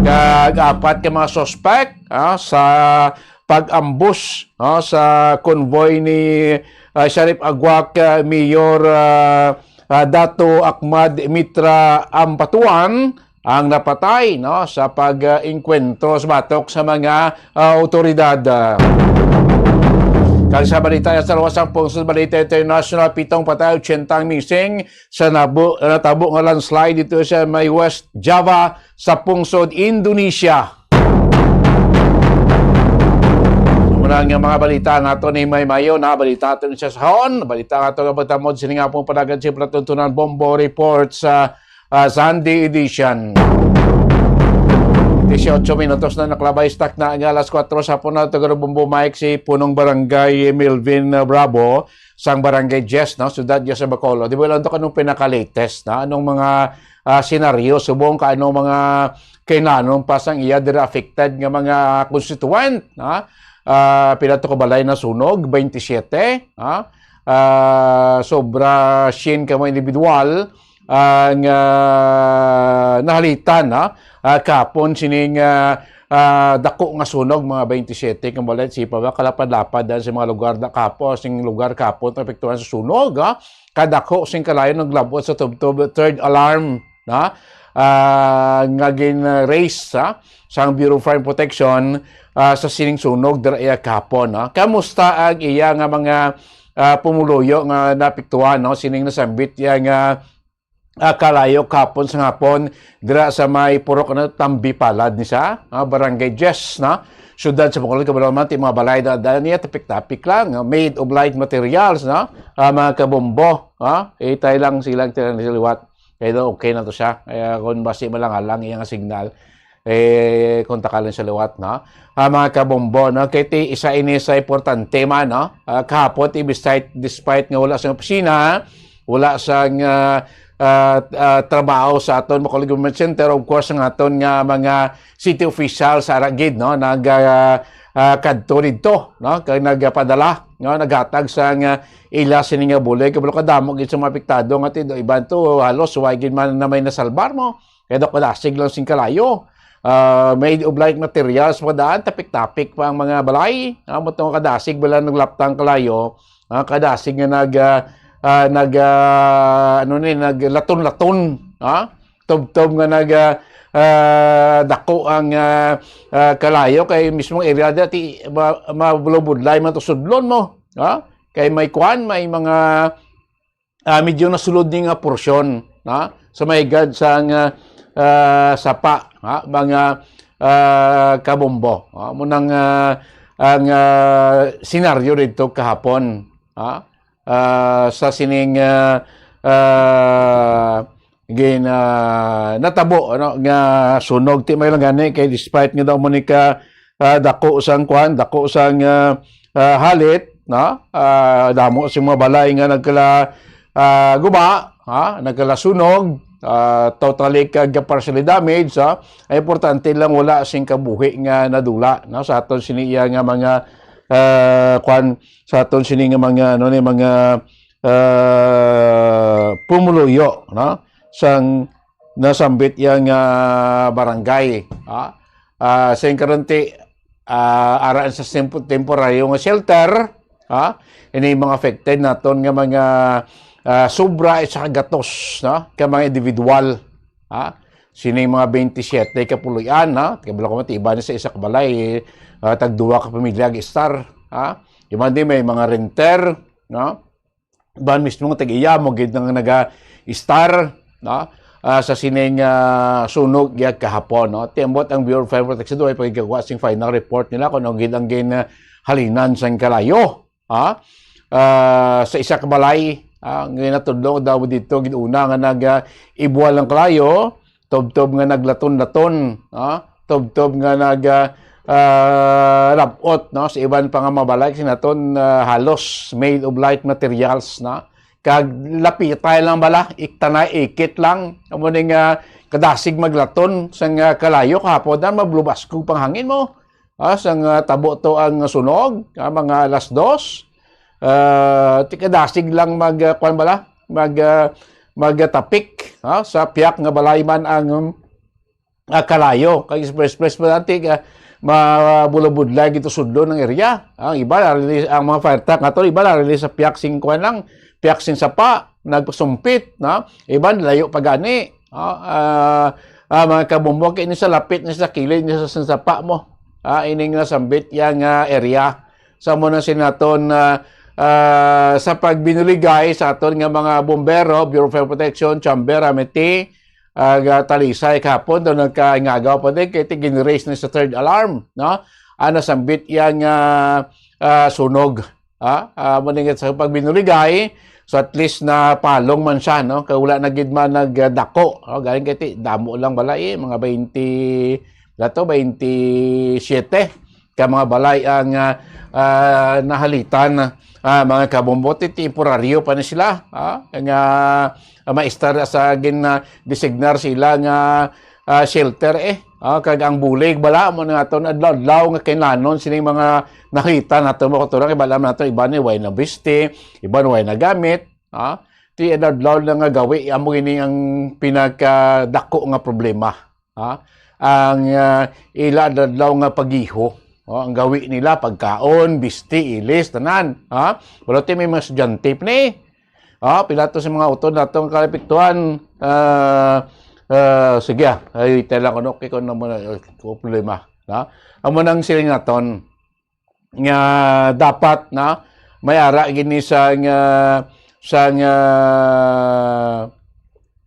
Kag apat ka mga suspect, ah, sa pag-ambush, no, sa convoy ni, ah, Sheriff Aguac, ah, Mayor, ah, ah, Dato Ahmad Mitra Ampatuan ang napatay, no, sa pag-engkwentro sa batok sa mga, ah, awtoridad. Kag sa balita sa luwas ang pungsod balita international, pitong patay, ochenta ang missing sa nabo-, natabo nga landslide dito sa may West Java sa pungsod Indonesia. Muna nga mga balita nato ni May Mayo na balita ato ni Sasahon. Balita nato nga pagtamod sining hapon palagad si Platuntunan Bombo Report sa, ah, Sunday edition. Dieciocho minutos na nakalabay stock na nga alas kuwatro sa hapon na taga Bombo Mike si Punong Barangay Melvin, ah, Bravo sang Barangay Jess, no? Siyudad niya sa Bacolod. Di ba lang ito kanong pinaka-latest na? Anong mga, ah, senaryo? Subong ka anong mga kailanong pa sang iya dira affected nga mga constituent, ha? Ah, pila to ka balay na sunog? Twenty-seven, ha? Ah, sobra siyam ka mga individual ang, ah, nahalitan, ha? Ah, kapon sining, ah, ah, dako nga sunog, mga twenty-seven ka balay, sipa ba kalapad-lapad dan sa mga lugar na kapo, sing lugar kapo, apektuhan sa sunog, ha? Kadako sing kalayo naglabot sa tubtob third alarm, ha? Ah, nga gin-raise, ha, sang Bureau of Fire Protection, ah, sa sining sunog dira iya kahapon, no? Kamusta ang iya nga mga, ah, pumuluyo nga naapektuhan, no? Sining nasambit iya nga, ah, kalayo kahapon sa hapon dira sa may purok, ano, Tambi Palad ni sa, ah, Barangay Jess, no? Siyudad sa Bacolod, kabalo man, ti mga balay da, da niya, tapik-tapik lang, no? Made of light materials, no? Ah, mga kabombo, ah, itay lang silang tinanong sa liwat. Kaya daw okay na to siya. Kaya kung basi malangalang iyang signal, eh, kontakan lang sa liwat, no? Ah, mga kabombo, no? Kay ti isa ini sa importante man, no? Ah, kahapon, ti despite, despite nga wala sa opisina, wala sang, ah, ah, ah, trabaho sa aton Bacolod Government Center, of course, ang aton nga mga city officials sa ara gid, no? Nag, ah, ah, kadto didto, no? Kag nagpadala, no? Naghatag sang, ah, ila sini nga bulig. Kabalo kadamo gid sa mga apektado nga ti-, iban to halos wa gid man na may nasalbar mo. Kaya daw kadasig lang sing kalayo. Ah, made of light materials, mga daan, tapik-tapik pa ang mga balay. Ah, mo tong kadasig bala naglaptang kalayo. Ah, kadasig nga nag, ah, ah, nag, ah, ano ni, naglaton-laton. Ah, tubtob nga nag, ah, ah, dako ang, ah, ah, kalayo kay mismong area dati ma-, mabulabudlay man to sudlon mo. Ah, kay may kwan, may mga, ah, medyo nasulod ni nga porsyon, ha? Sa may gad sang, ah, ah, sapa, ha? Mga, ah, kabombo, ha? Mo nang, ah, ang, ah, senaryo didto kahapon, ha? Ah, sa sining, ah, ah, gin, ah, natabo, ano, nga sunog. Ti may lang gani kay despite nga daw mo ni ka, ah, dako sang kwan, dako sang, ah, ah, halit, no? Ah, damo sing mga balay nga nagkala, ah, guba, ha? Nagkala sunog, ah, totally kag partially damaged, ha? Ang importante lang wala sing kabuhi nga nadula, no? Sa aton sini iya nga mga, ah, kwan, sa aton sini nga mga, ano ni, mga, ah, pumuluyo, no? Sang nasambit iya nga barangay, ha? Ah, sa currently, ah, ara sa tempo-, temporaryo nga shelter, ha? Ini mga affected naton nga mga, ah, sobra sa gatos, no? Ka mga individual, ha? Sining mga twenty-seven ka puloy-an, ha? Kabalo ko, iban sa isa ka balay, ah, tagduwa ka pamilya ag-istar, ha? Iban din may mga renter, no? Ban mismo nga tag-iya mo gid nang naga-istar, no? Ah, sa sining, ah, sunog ya kahapon, no? Ti ambot ang Bureau of Fire Protection, way pa gid kakuha sing final report nila kung ano gid ang ginhalinan sang kalayo, ha? Ah, sa isa ka balay, ah, nga natudlo daw dito gid una nga nag, ah, ibuwal ang kalayo, tubtob nga naglaton-laton, ah, tubtob nga nag, ah, ah, rabot, no, sa iban pa nga mga balay, kasi naton, ah, halos made of light materials, no? Kag lapitay lang bala, iktanay, ikit lang. Amo ni nga kadasig maglaton sang, ah, kalayo, kahapon na mablubaskog pang hangin mo. Ah, sang, ah, tabo to ang sunog, ah, mga alas dos. Ah, ti kadasig lang mag, ah, kwan bala, mag, ah, magtapik, ah, sa piyak nga balay man ang, um, ah, kalayo. Kag express, express pa dati, ah, mabulabudlay gito sudlo ng area. Ang iba, narili-, ang mga fire truck nga to, iba narili sa piyak sing kwan lang, piyak sing sapa, nagpasumpit, no? Iba layo pa gani. Ah, ah, ah, mga kabumbo, kini sa lapit ni sa kilid ni sa sapa mo. Ah, ining nasambit yang, ah, area. Sa mo na sinaton, ah, ah, sa pagbinuligay sa aton nga mga bombero, Bureau of Fire Protection, Chamber, Amity, ah, ga-, Talisay kahapon, daw nagkaingagaw pa din, kay ti-, gin-raise na sa third alarm, no? Ah, nasambit yang, ah, ah, sunog. Ah, ah, mo ni nga sa pagbinuligay, so at least na palong man siya, no? Kay wala na gid man nagdako, no? Galing kay ti-, damo lang bala, eh, mga twenty, wala to, twenty-seven ka mga balay ang, ah, ah, nahalitan, ah, mga kabombo. Ti-, temporaryo pa ni sila, ah, nga, ah, maistar sa gin, ah, designar sila nga, ah, shelter, eh. Ah, kag ang bulig bala mo nga aton adlaw-adlaw nga kinlanon sining mga nakita nato, mga kauturan, kay bala nato iban ni way na bisti, iban way na gamit, ah. Ti adlaw-adlaw na nga gawi, amo ini ang pinakadako nga problema, ha? Ang, ah, ila adlaw-adlaw nga pagiho, oh, ang gawi nila pagkaon, bisti, ilis, tanan, ha? Pero ti may mga estudyante pa ni, ah, pila to sa mga utod nato nga kalapiktuhan, ah, ah, sige, ah, ay, tala ko, no, okay, kung ano mo na, eh, ko problema. no? Amo nang siling naton nga dapat, no, may ara gini sang, ah, sang, ah,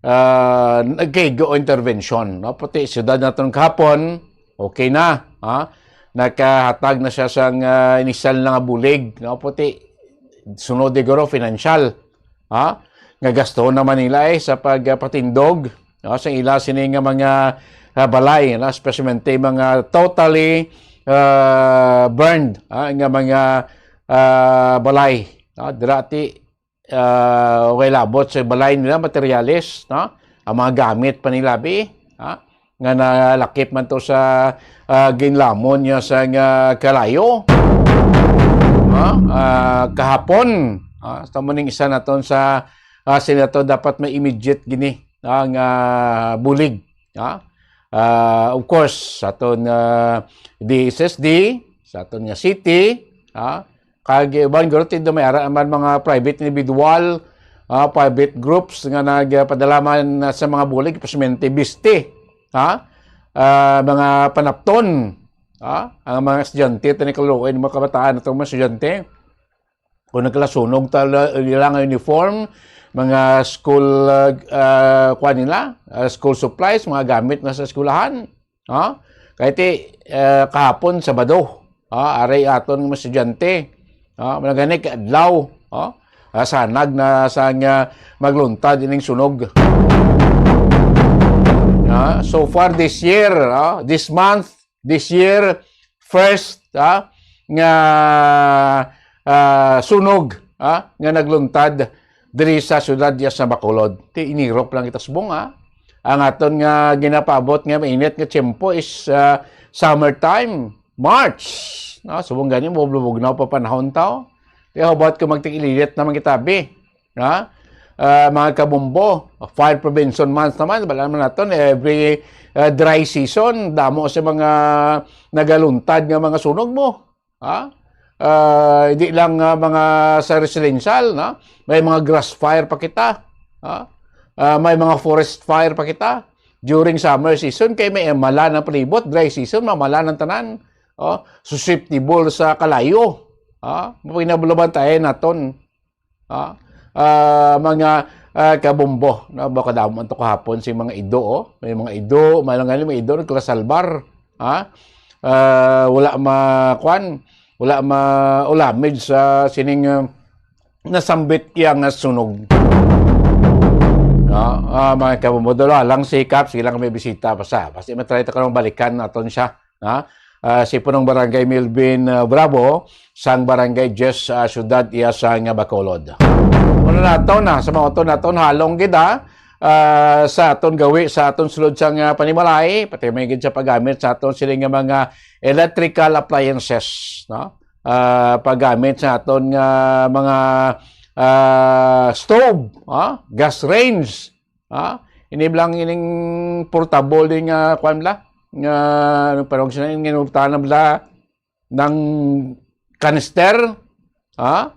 ah, nagkaigo intervention, no? Pati siyudad naton kahapon, okay na, ha? Nakahatag na siya sang, ah, inisyal na nga bulig, no? Pati sunod siguro financial, ha? Nga gasto naman nila, eh, sa pagpatindog, no, sa ila sini nga mga, ah, balay, no? Especially mga totally, ah, burned, ha? Nga mga, ah, balay, no? Dira ti, ah, way labot sa balay nila, materyales, no? Ang mga gamit pa nila, bi, ha? Nga nalakip man to sa, ah, ginlamon niya sa nga kalayo. Ha? Ah, kahapon, ah, sa mo ning isa naton sa, ah, senator, dapat may immediate gini, ah, nga bulig. Ha? Ah, of course, sa aton nga D S S D, sa aton nga city, ha? Kag iban guro, ti do may ara man mga private individual, ah, private groups nga nagpadala man sa mga bulig, pasyente, biste, ha? Ah, mga panapton, ha? Ang mga estudyante, tani kaluoy, mga kabataan, atong mga estudyante, kung nagkalasunog ta, ila nga uniform, mga school, ah, ah, kuwan nila, ah, school supplies, mga gamit na sa eskwelahan, ha? Kay ti, eh, kahapon, Sabado, ha? Aray aton nga mga estudyante, ha? Malagani kay adlaw, ha? Ah, sanag na sa nga magluntad ining sunog. Ha? So far this year, ha? This month, this year, first, ha? Nga, ah, sunog, ha? Nga nagluntad diri sa siyudad ya sa Bacolod. Ti inirop lang kita subong, ha? Ang aton nga ginapaabot nga mainit nga tiyempo is, ah, summertime, March. No? Subong gani, mabulubog na pa panahon taw. Kaya how about kung magtig-ililit naman kita, bi? Ha? Ah, mga kabumbo, fire prevention month naman, wala naman naton, every, ah, dry season, damo sa mga nagaluntad nga mga sunog mo. Ha? Ah, hindi lang, ah, mga sa residential, no? May mga grass fire pa kita. Ha? Ah, may mga forest fire pa kita. During summer season, kay may mala ng palibot, dry season, mamala ng tanan. Oh, susceptible sa kalayo. Ha? Mapinabulabantayan naton. Ah, ah, mga, ah, kabumbo, no? Baka damo man to kahapon si mga ido, oh. May mga ido, may lang gani, mga ido nagkalasalbar, ha? Ah, wala ma-, kwan, wala ma-, ulamid sa sining, ah, nasambit iya nga sunog. No? Ah, mga kabumbo, dula lang si Kap, sige lang may bisita pa sa. Basta matry ta karong balikan naton siya. Ha? Ah, si Punong Barangay Melvin, ah, Bravo, sang Barangay Jess, ah, Siyudad iya sang Bacolod. Ano naton, ah, sa mga uton naton, halong gid, ah, ah, sa aton gawi, sa aton sulod sang, ah, panimalay, pati may gid sa paggamit sa aton sini nga mga electrical appliances, no? Ah, paggamit sa aton nga mga, ah, stove, ah, gas range, ha? Ini lang ining portable din nga, kwan bala, nga, anong panawag sila, nga inultahan na bala ng kanister, ha?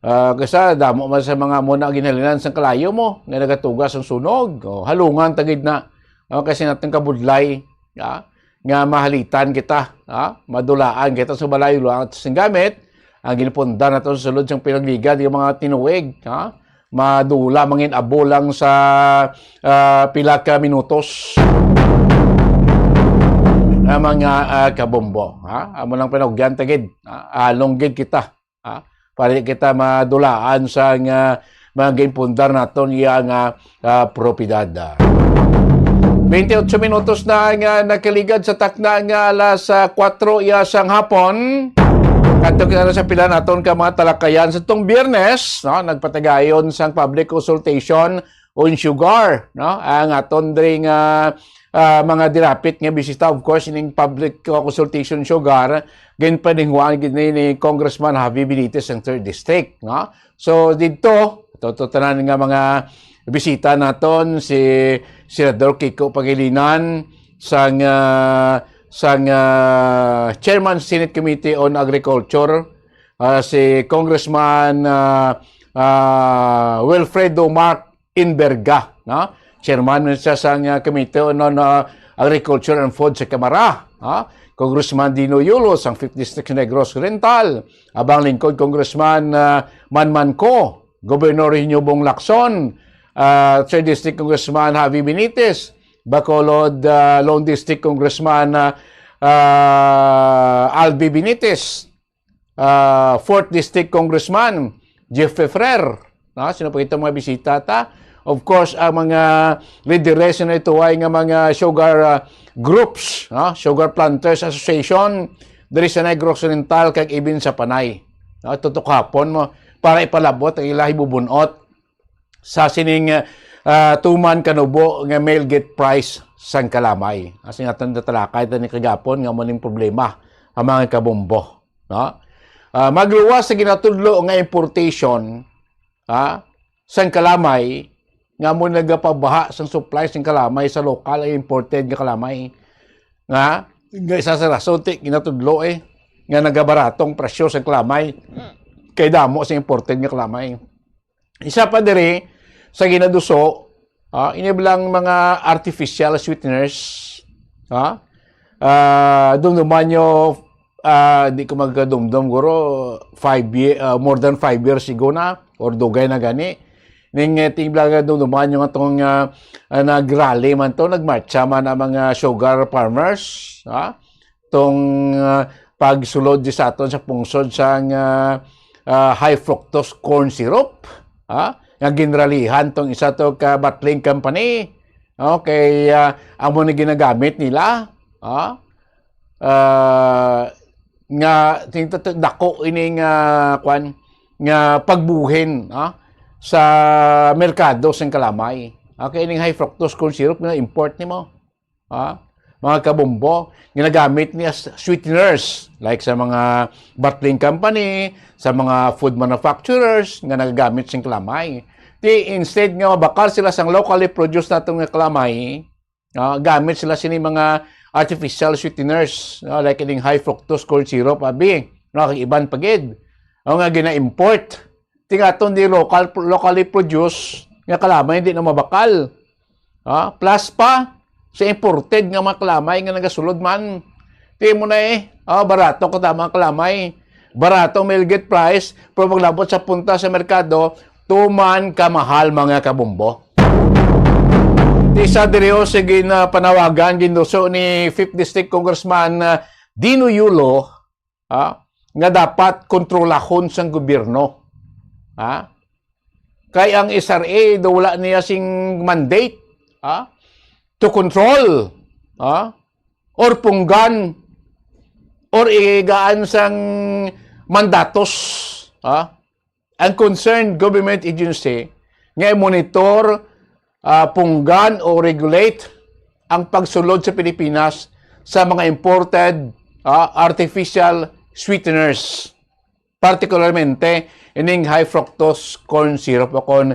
Ah, kaysa damo man sa mga mo na ginhalinan sang kalayo mo, nga nagatugas ang sunog. O, halungan ta gid na. O, kasi natin kabudlay, ha? Nga mahalitan kita, ha? Madulaan kita sa balay, dulaan kita sa gamit. Ang ginpundar nato sa sulod sang pinagligad, yung mga tinuig, ha? Madula, mangin-abo lang sa, ah, pila ka minutos. Ang mga, ah, kabombo, ha? Amo lang panugyan ta gid, ha? Along gid kita, ha? Para di kita madulaan sa nga mga ginpundar naton iya nga, ah, propiedad. Twenty-eight minutos na nga nakaligad sa takna nga alas, ah, kuwatro iya sang hapon. Kadto kita na sa pila naton ka mga talakayan sa tong Biyernes, no? Nagpatagayon sang public consultation on sugar, no? Ang aton diri nga, ah, mga dirapit nga bisita, of course, ining public consultation sugar, ginpaninguhaan gid ni, ni Congressman Javi Benitez ang third District, no? So, dito, ito, ito tanan nga mga bisita naton, si Senador Kiko Pangilinan, sang, ah, sang, ah, Chairman Senate Committee on Agriculture, ah, si Congressman, ah, ah, Wilfredo Mark Inverga, no? Chairman man siya sang, ah, Committee on, on, ah, Agriculture and Food sa Kamara. Ha? Congressman Dino Yulo sang fifth District Negros Oriental, abang lingkod Congressman, ah, Manman Co, Gobernador Eugenio Bong Lacson, ah, third District Congressman Javi Benitez, Bacolod, ah, Lone District Congressman, ah, ah, Albi Benitez, ah, fourth District Congressman Jeffrey Ferrer. Na, sino pa kita mga bisita ta? Of course, ang mga lideres na ito ay nga mga sugar, ah, groups, no? Sugar Planters Association, diri sa Negros Oriental, kag even sa Panay. No? Tutok hapon mo, para ipalabot ang ilahi bubunot sa sining, ah, tuman kanubo nga male gate price sang kalamay. As in, aton natalakay ta ni kagapon nga mo ning problema ang mga kabombo, no? Ah, magluwas sa ginatudlo nga importation, ah, sang kalamay nga mo nagapabaha sang supply sang kalamay sa lokal ay imported nga kalamay nga, nga isa sa rason ti ginatudlo eh nga nagabaratong presyo sang kalamay kay damo sa imported nga kalamay. Isa pa diri sa ginaduso, ah, ini bilang mga artificial sweeteners, ah, ah, dumduman nyo, ah, di ko magkadumdum, guro, five year, ah, more than five years ago na, or dugay na gani. Ning, eh, ting bilang dumduman nyo nga tong, ah, ah, nag-rally man to, nagmarcha man ang mga sugar farmers, ah, tong, ah, pagsulod di sa aton sa pungsod sang, ah, ah, high fructose corn syrup, ah, nga ginralihan tong isa to ka bottling company. Okay, ah, amo ni ginagamit nila, ah, ah, nga ting-, dako ini nga, kwan, nga pagbuhin, ah, sa merkado sang kalamay. Okay, ining high fructose corn syrup nga import nimo. Ha? Mga kabombo, ginagamit niya s-, sweeteners, like sa mga bottling company, sa mga food manufacturers nga nagagamit sing kalamay. Ti instead nga mabakal sila sang locally produced nato nga kalamay, ah, gamit sila sini mga artificial sweeteners, ah, like ining high fructose corn syrup, abi, no, kag iban pa gid. O nga gina-import. Ti nga aton di local, locally produced nga kalamay, hindi na mabakal. Ha? Plus pa, sa imported nga mga kalamay nga nagasulod man. Ti mo na eh, ah, barato ka tama ang kalamay. Barato ang male gate price, pero paglabot sa punta sa merkado, tuman ka mahal, mga kabombo. Ti sa diri, o, sige na panawagan, ginduso ni fifth District Congressman, ah, Dino Yulo, ah, nga dapat kontrolahon sang gobyerno. Ah? Kay ang S R A daw wala niya sing mandate, ah, to control, ah, or punggan or igaan sang mandatos, ah, ang concerned government agency nga i-monitor, ah, punggan o regulate ang pagsulod sa Pilipinas sa mga imported, ah, artificial sweeteners, partikularmente ining high fructose corn syrup o kon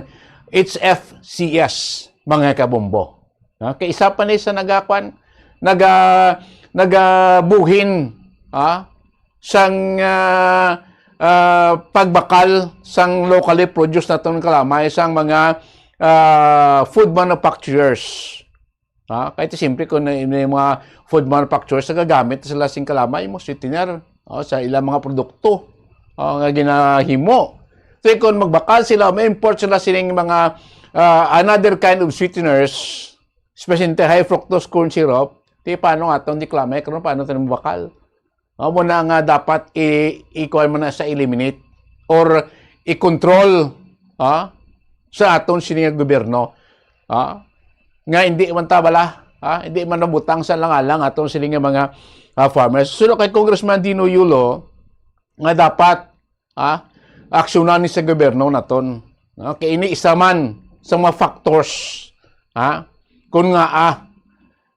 H F C S, mga kabombo. No? Kay isa pa ni sa nagakwan, naga-, nagabuhin, ha, sang, ah, ah, pagbakal sang locally produced naton kalamay sang mga, ah, food manufacturers. Ha? Kay ti siyempre kung may, may mga food manufacturers, nagagamit sila sing kalamay mo, sweetener, o, sa ilang mga produkto, o, nga ginahimo. So, kung magbakal sila, may import sila sining mga, ah, another kind of sweeteners, especially high fructose corn syrup, ti paano nga itong diklamay, kung paano ito mabakal? Amo na nga dapat i-, ikuan mo na sa eliminate or i-control, ha, sa aton sini nga gobyerno, ha, nga hindi man ta bala, ha, hindi man nabutang sa langalang aton sini nga mga, ah, farmers. Suno kay Congressman Dino Yulo nga dapat, ha, aksyonan ni sa gobyerno naton, ha, kay ini isa man sa mga factors, ha, kung nga, ah,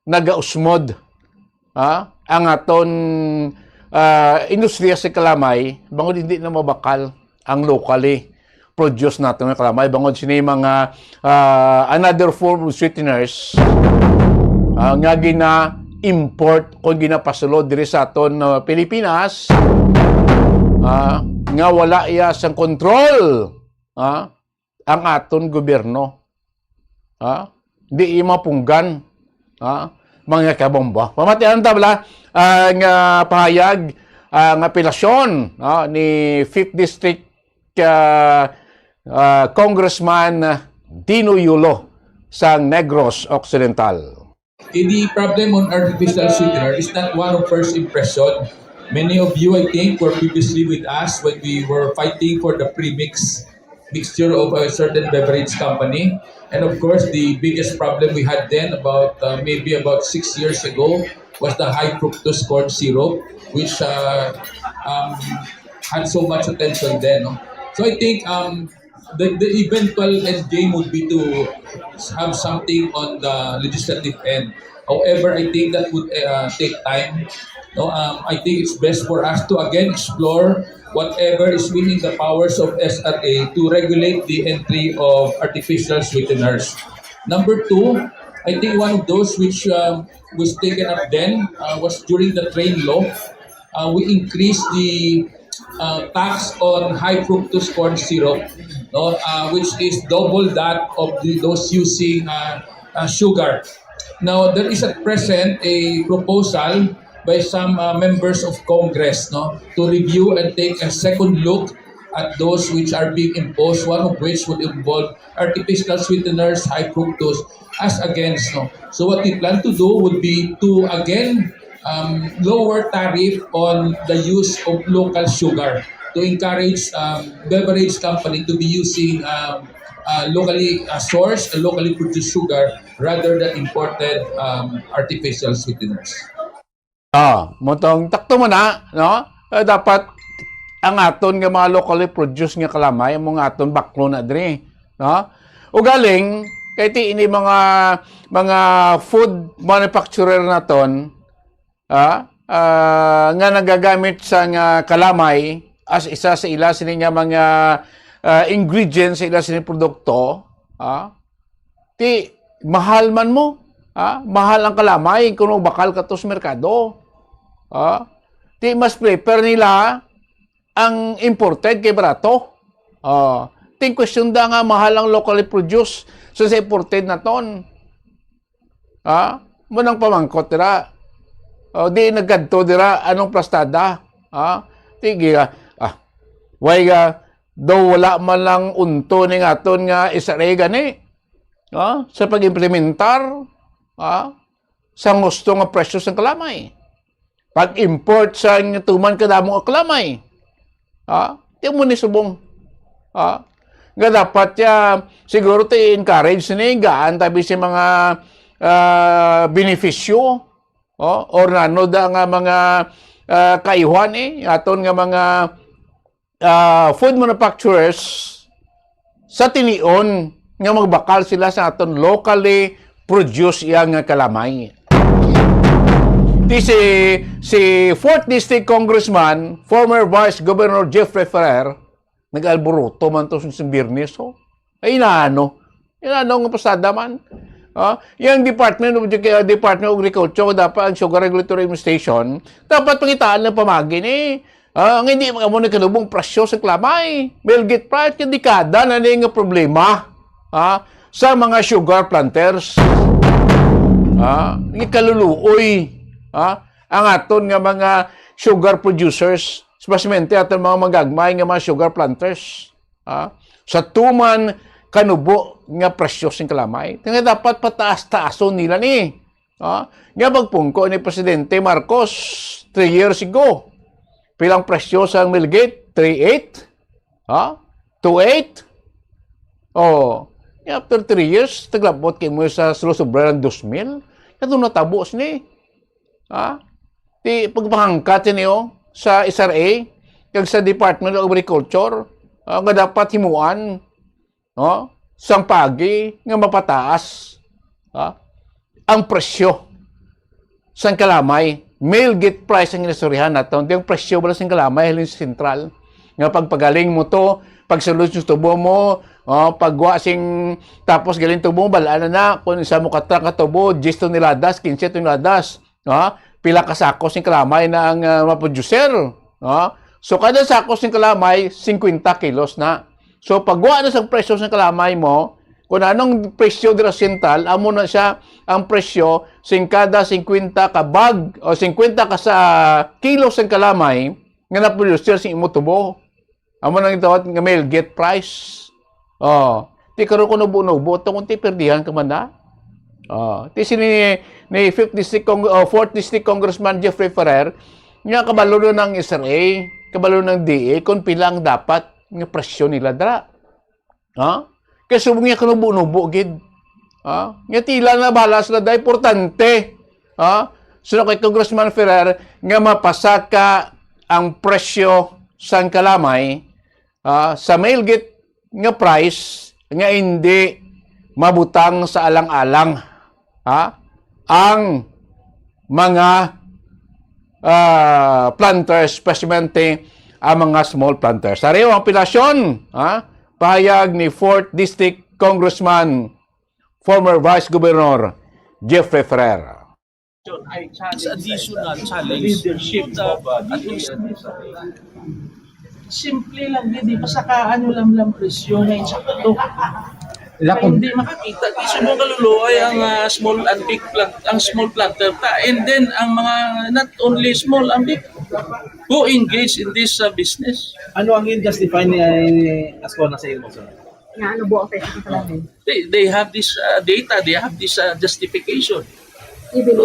nagausmod, ha, ang aton, ah, industriya sa kalamay, bangod hindi na mabakal ang locally produce naton nga kalamay, bangod sini mga, ah, another form of sweeteners, ah, nga gina-import o ginapasulod diri sa aton, ah, Pilipinas, ah, nga wala iya sang control, ah, ang aton gobyerno. Ha? Di iya mapunggan. Ha? Mga kabombo, pamatian ta bala ang, ah, pahayag, ang apelasyon, no, ni Fifth District, ah, ah, Congressman Dino Yulo sang Negros Occidental. Eh, the problem on artificial sweetener is not one of first impression. Many of you, I think, were previously with us when we were fighting for the premix mixture of a certain beverage company. And of course, the biggest problem we had then, about uh, maybe about six years ago, was the high fructose corn syrup, which uh, um, had so much attention then. No? So I think um, the, the eventual end game would be to have something on the legislative end. However, I think that would uh, take time. No, um, I think it's best for us to again explore whatever is within the powers of S R A to regulate the entry of artificial sweeteners. Number two, I think one of those which um, was taken up then uh, was during the train law. Uh, we increased the uh, tax on high fructose corn syrup, no, uh, which is double that of the, those using uh, uh, sugar. Now, there is at present a proposal by some uh, members of Congress, no, to review and take a second look at those which are being imposed, one of which would involve artificial sweeteners, high fructose, as against. No? So what we plan to do would be to again um, lower tariff on the use of local sugar to encourage um, beverage company to be using um, uh, locally uh, sourced, uh, locally produced sugar rather than imported um, artificial sweeteners. Ah, mo tong takto mo na, no? Eh, dapat ang aton nga mga locally produced nga kalamay, amo nga aton baklo na diri, no? Ugaling kay ti ini mga mga food manufacturer naton, ah, ah, nga nagagamit sa nga kalamay as isa sa ila sini nga mga ah, ingredients sa ila sini produkto, ah, ti mahal man mo, ah, mahal ang kalamay kung bakal ka to sa merkado. Ah, ti mas prefer nila ang imported kay barato. Ah, ti question da nga mahal ang locally produced sa, sa imported naton. Ah, mo nang pamangkot dira. O, di nagkadto dira, anong plastada? Ah, ti gi-, ah, why ga, daw wala man lang unto ning aton nga S R A gani, ah, sa pag-implementar, ah, sa gusto nga presyo sang kalamay. Pag-import sa tuman kadamo nga kalamay. Ah, ti mo ni subong. Ah, nga dapat ya siguro ti encourage ni gaan tabi si mga ah, benepisyo, oh, or nano da nga mga ah, kaihuan eh, aton nga mga ah, food manufacturers sa tinion nga magbakal sila sa aton locally produced iya nga kalamay. Ti si, si fourth District Congressman, former Vice Governor Jeffrey Ferrer, nag-alboroto man to sa Biyernes, oh. Ay, inaano? Inaano nga pasada man? Ah, yang Department of Edu-, Department of Agriculture, dapat ang Sugar Regulatory Administration, dapat pangitaan ng pamagi ni. Ah, nga hindi mo na kanubong presyo sa kalamay. Milgit price, kay dekada na ni nga problema, ah, sa mga sugar planters. Ah, ni kaluluoy, ah, ang aton nga mga sugar producers, especially aton mga magagmay nga mga sugar planters. Ah, sa tuman kanubo nga presyo sing kalamay. Nga dapat pataas-taason nila ni. Ah, nga pagpungko ni Presidente Marcos three years ago. Pilang presyo sa Milgate? Three eight? Ha? Two eight? Oh, after three years, taglabot kay mo sa silo sobra ng dos mil. Kato natabo sini. Ha? Ti pagpangangkat niyo sa S R A kag sa Department of Agriculture, ah, nga dapat himuan, no? Sang pagi nga mapataas, ha? Ang presyo sang kalamay, Milgate price ang inasurihan naton. Di ang presyo bala sang kalamay halin sa sentral. Nga pagpagaling mo to, pagsulod sa tubo mo, oh, pagwa sing tapos galing tubo mo, balaan na na kung isa mo ka truck nga tubo, diyes toneladas, kinse toneladas. No? Pila ka sako sing kalamay na ang ah, maproducer. No? So, kada sako sing kalamay, singkwenta kilos na. So, pagwa na sa presyo sa kalamay mo, Kung anong presyo dira sa sentral, amo na siya ang presyo sing kada singkwenta ka bag o singkwenta ka sa kilo sang kalamay nga naproducer sa imo tubo. Amo nang gitawag nga mill gate price. Oh, ti karon ko nubo-nubo to kung ti perdihan ka man na. Oh, ti sini ni fifth District Cong-, oh, fourth District Congressman Jeffrey Ferrer nga kabalo na ng S R A, kabalo ng D A kung pila ang dapat nga presyo nila dra. Ha? Kay subong niya kanubo-nubo gid. Ha? Nga tila na bahala sila dahil importante. Ha? So, kay Congressman Ferrer nga mapasaka ang presyo sang kalamay, ha, sa mill gate nga price nga hindi mabutang sa alang-alang, ha, ang mga, ah, planters, especially ang mga small planters. Ari ang apelasyon, ha, pahayag ni fourth District Congressman, former Vice Governor Jeffrey Ferrer. It's additional challenge to the administration. Simple lang gid, di pasakaan nyo lang lang presyo nga insakto. Kay hindi makakita, di subong kaluluoy ang, ah, small and big plant, ang small planter ta, and then ang mga not only small and big who engage in this, ah, business. Ano ang i-justify ni Ascona sa imo, sir? Nga ano buo sa isa ka salamin? They, they have this, uh, data, they have this, uh, justification. Even if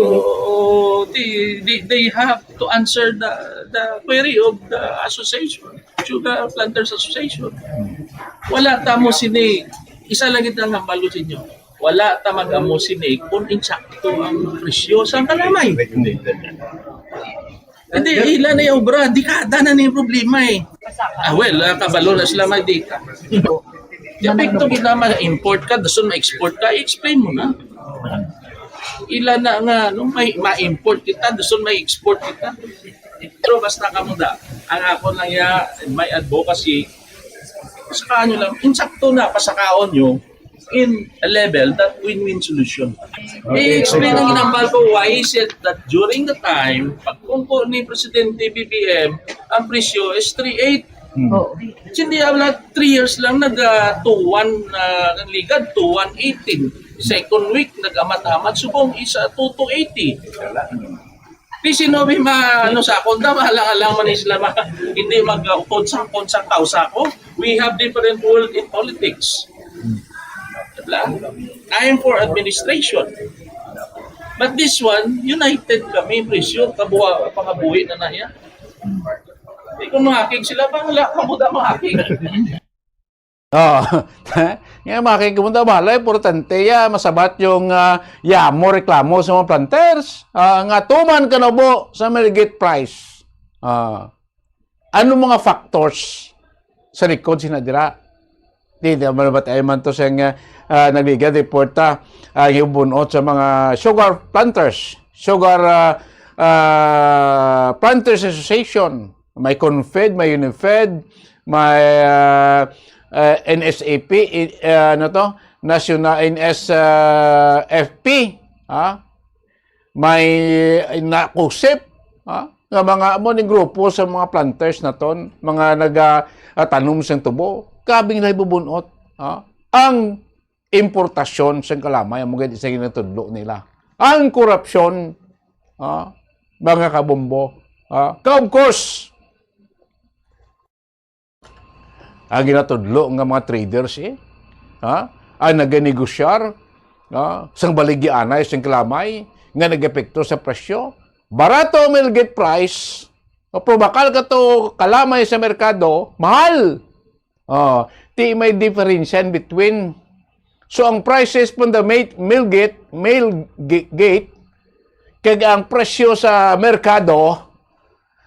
So, they, they, they have to answer the, the query of the association, Sugar Planters Association. Wala ta mo sini, isa lang ito ang hambal ko sa inyo. Wala ta mag-amo sini kung insakto ang presyo sa kalamay. Hindi, ila na yung obra. Dekada na ni problema eh. Ah, well, ah, kabalo na sila may data. Epekto kita, ma-import ka, dason ma-export ka, i-explain mo na. Ila na nga, no, may ma-import kita, dason ma-export kita. Pero basta kamo da, ang ako lang ya, my advocacy, saka nyo lang, insakto na, pasakaon nyo, in a level that win-win solution. I-explain ang ginambal ko, why is it that during the time, pagpungko ni Presidente B B M, ang presyo is three eight. Hmm. Oo. Hindi, ah, wala, three years lang, nag, ah, two one, ah, nagligad, two one eighteen. Second week, nag-amat-amat, subong is, ah, two two eighty. Di sino may ma-, ano sa akon, tama lang, alang man sila ma-, hindi mag-, uh, upod sa akon, sa tao sa ako. We have different world in politics. Diba? Time for administration. But this one, united kami, presyo, kabuha, pangabuhi na na yan. Di kung mahakig sila, bang wala ka mo na mahakig? Oh, nga makikita mo, bahala, importante ya, masabat yung, ah, yamo, reklamo sa mga planters, ah, nga tuman kanubo sa mill gate price. Ah, ano mga factors sa likod sina dira? Di, di naman ba tayo man to sa nga, ah, nagliga, di porta, ah, yung bunot sa mga sugar planters, sugar, ah, ah, planters association, may CONFED, may UNIFED, may, ah, ah, N S A P, i-, ah, ano to? National N S, ah, F P, ha? May nakusip, ha? Nga mga amo ni grupo sa mga planters naton, mga naga, ah, tanom sang tubo. Kabing na ibubunot, ha? Ang importasyon sang kalamay, amo gid sa ginatudlo nila. Ang korupsyon, ha? Mga kabombo, ha? Ka, of course, ang ginatudlo nga mga traders, eh, ha? Ang naganegosyar, ha? Sang baligyaanay, sang kalamay, nga nag-epekto sa presyo. Barato ang mill gate price, o pero bakal ka to kalamay sa merkado, mahal. Oh, ti may diferensya in between. So, ang prices from the ma-, mill gate, mill ga-, gate, kag ang presyo sa merkado,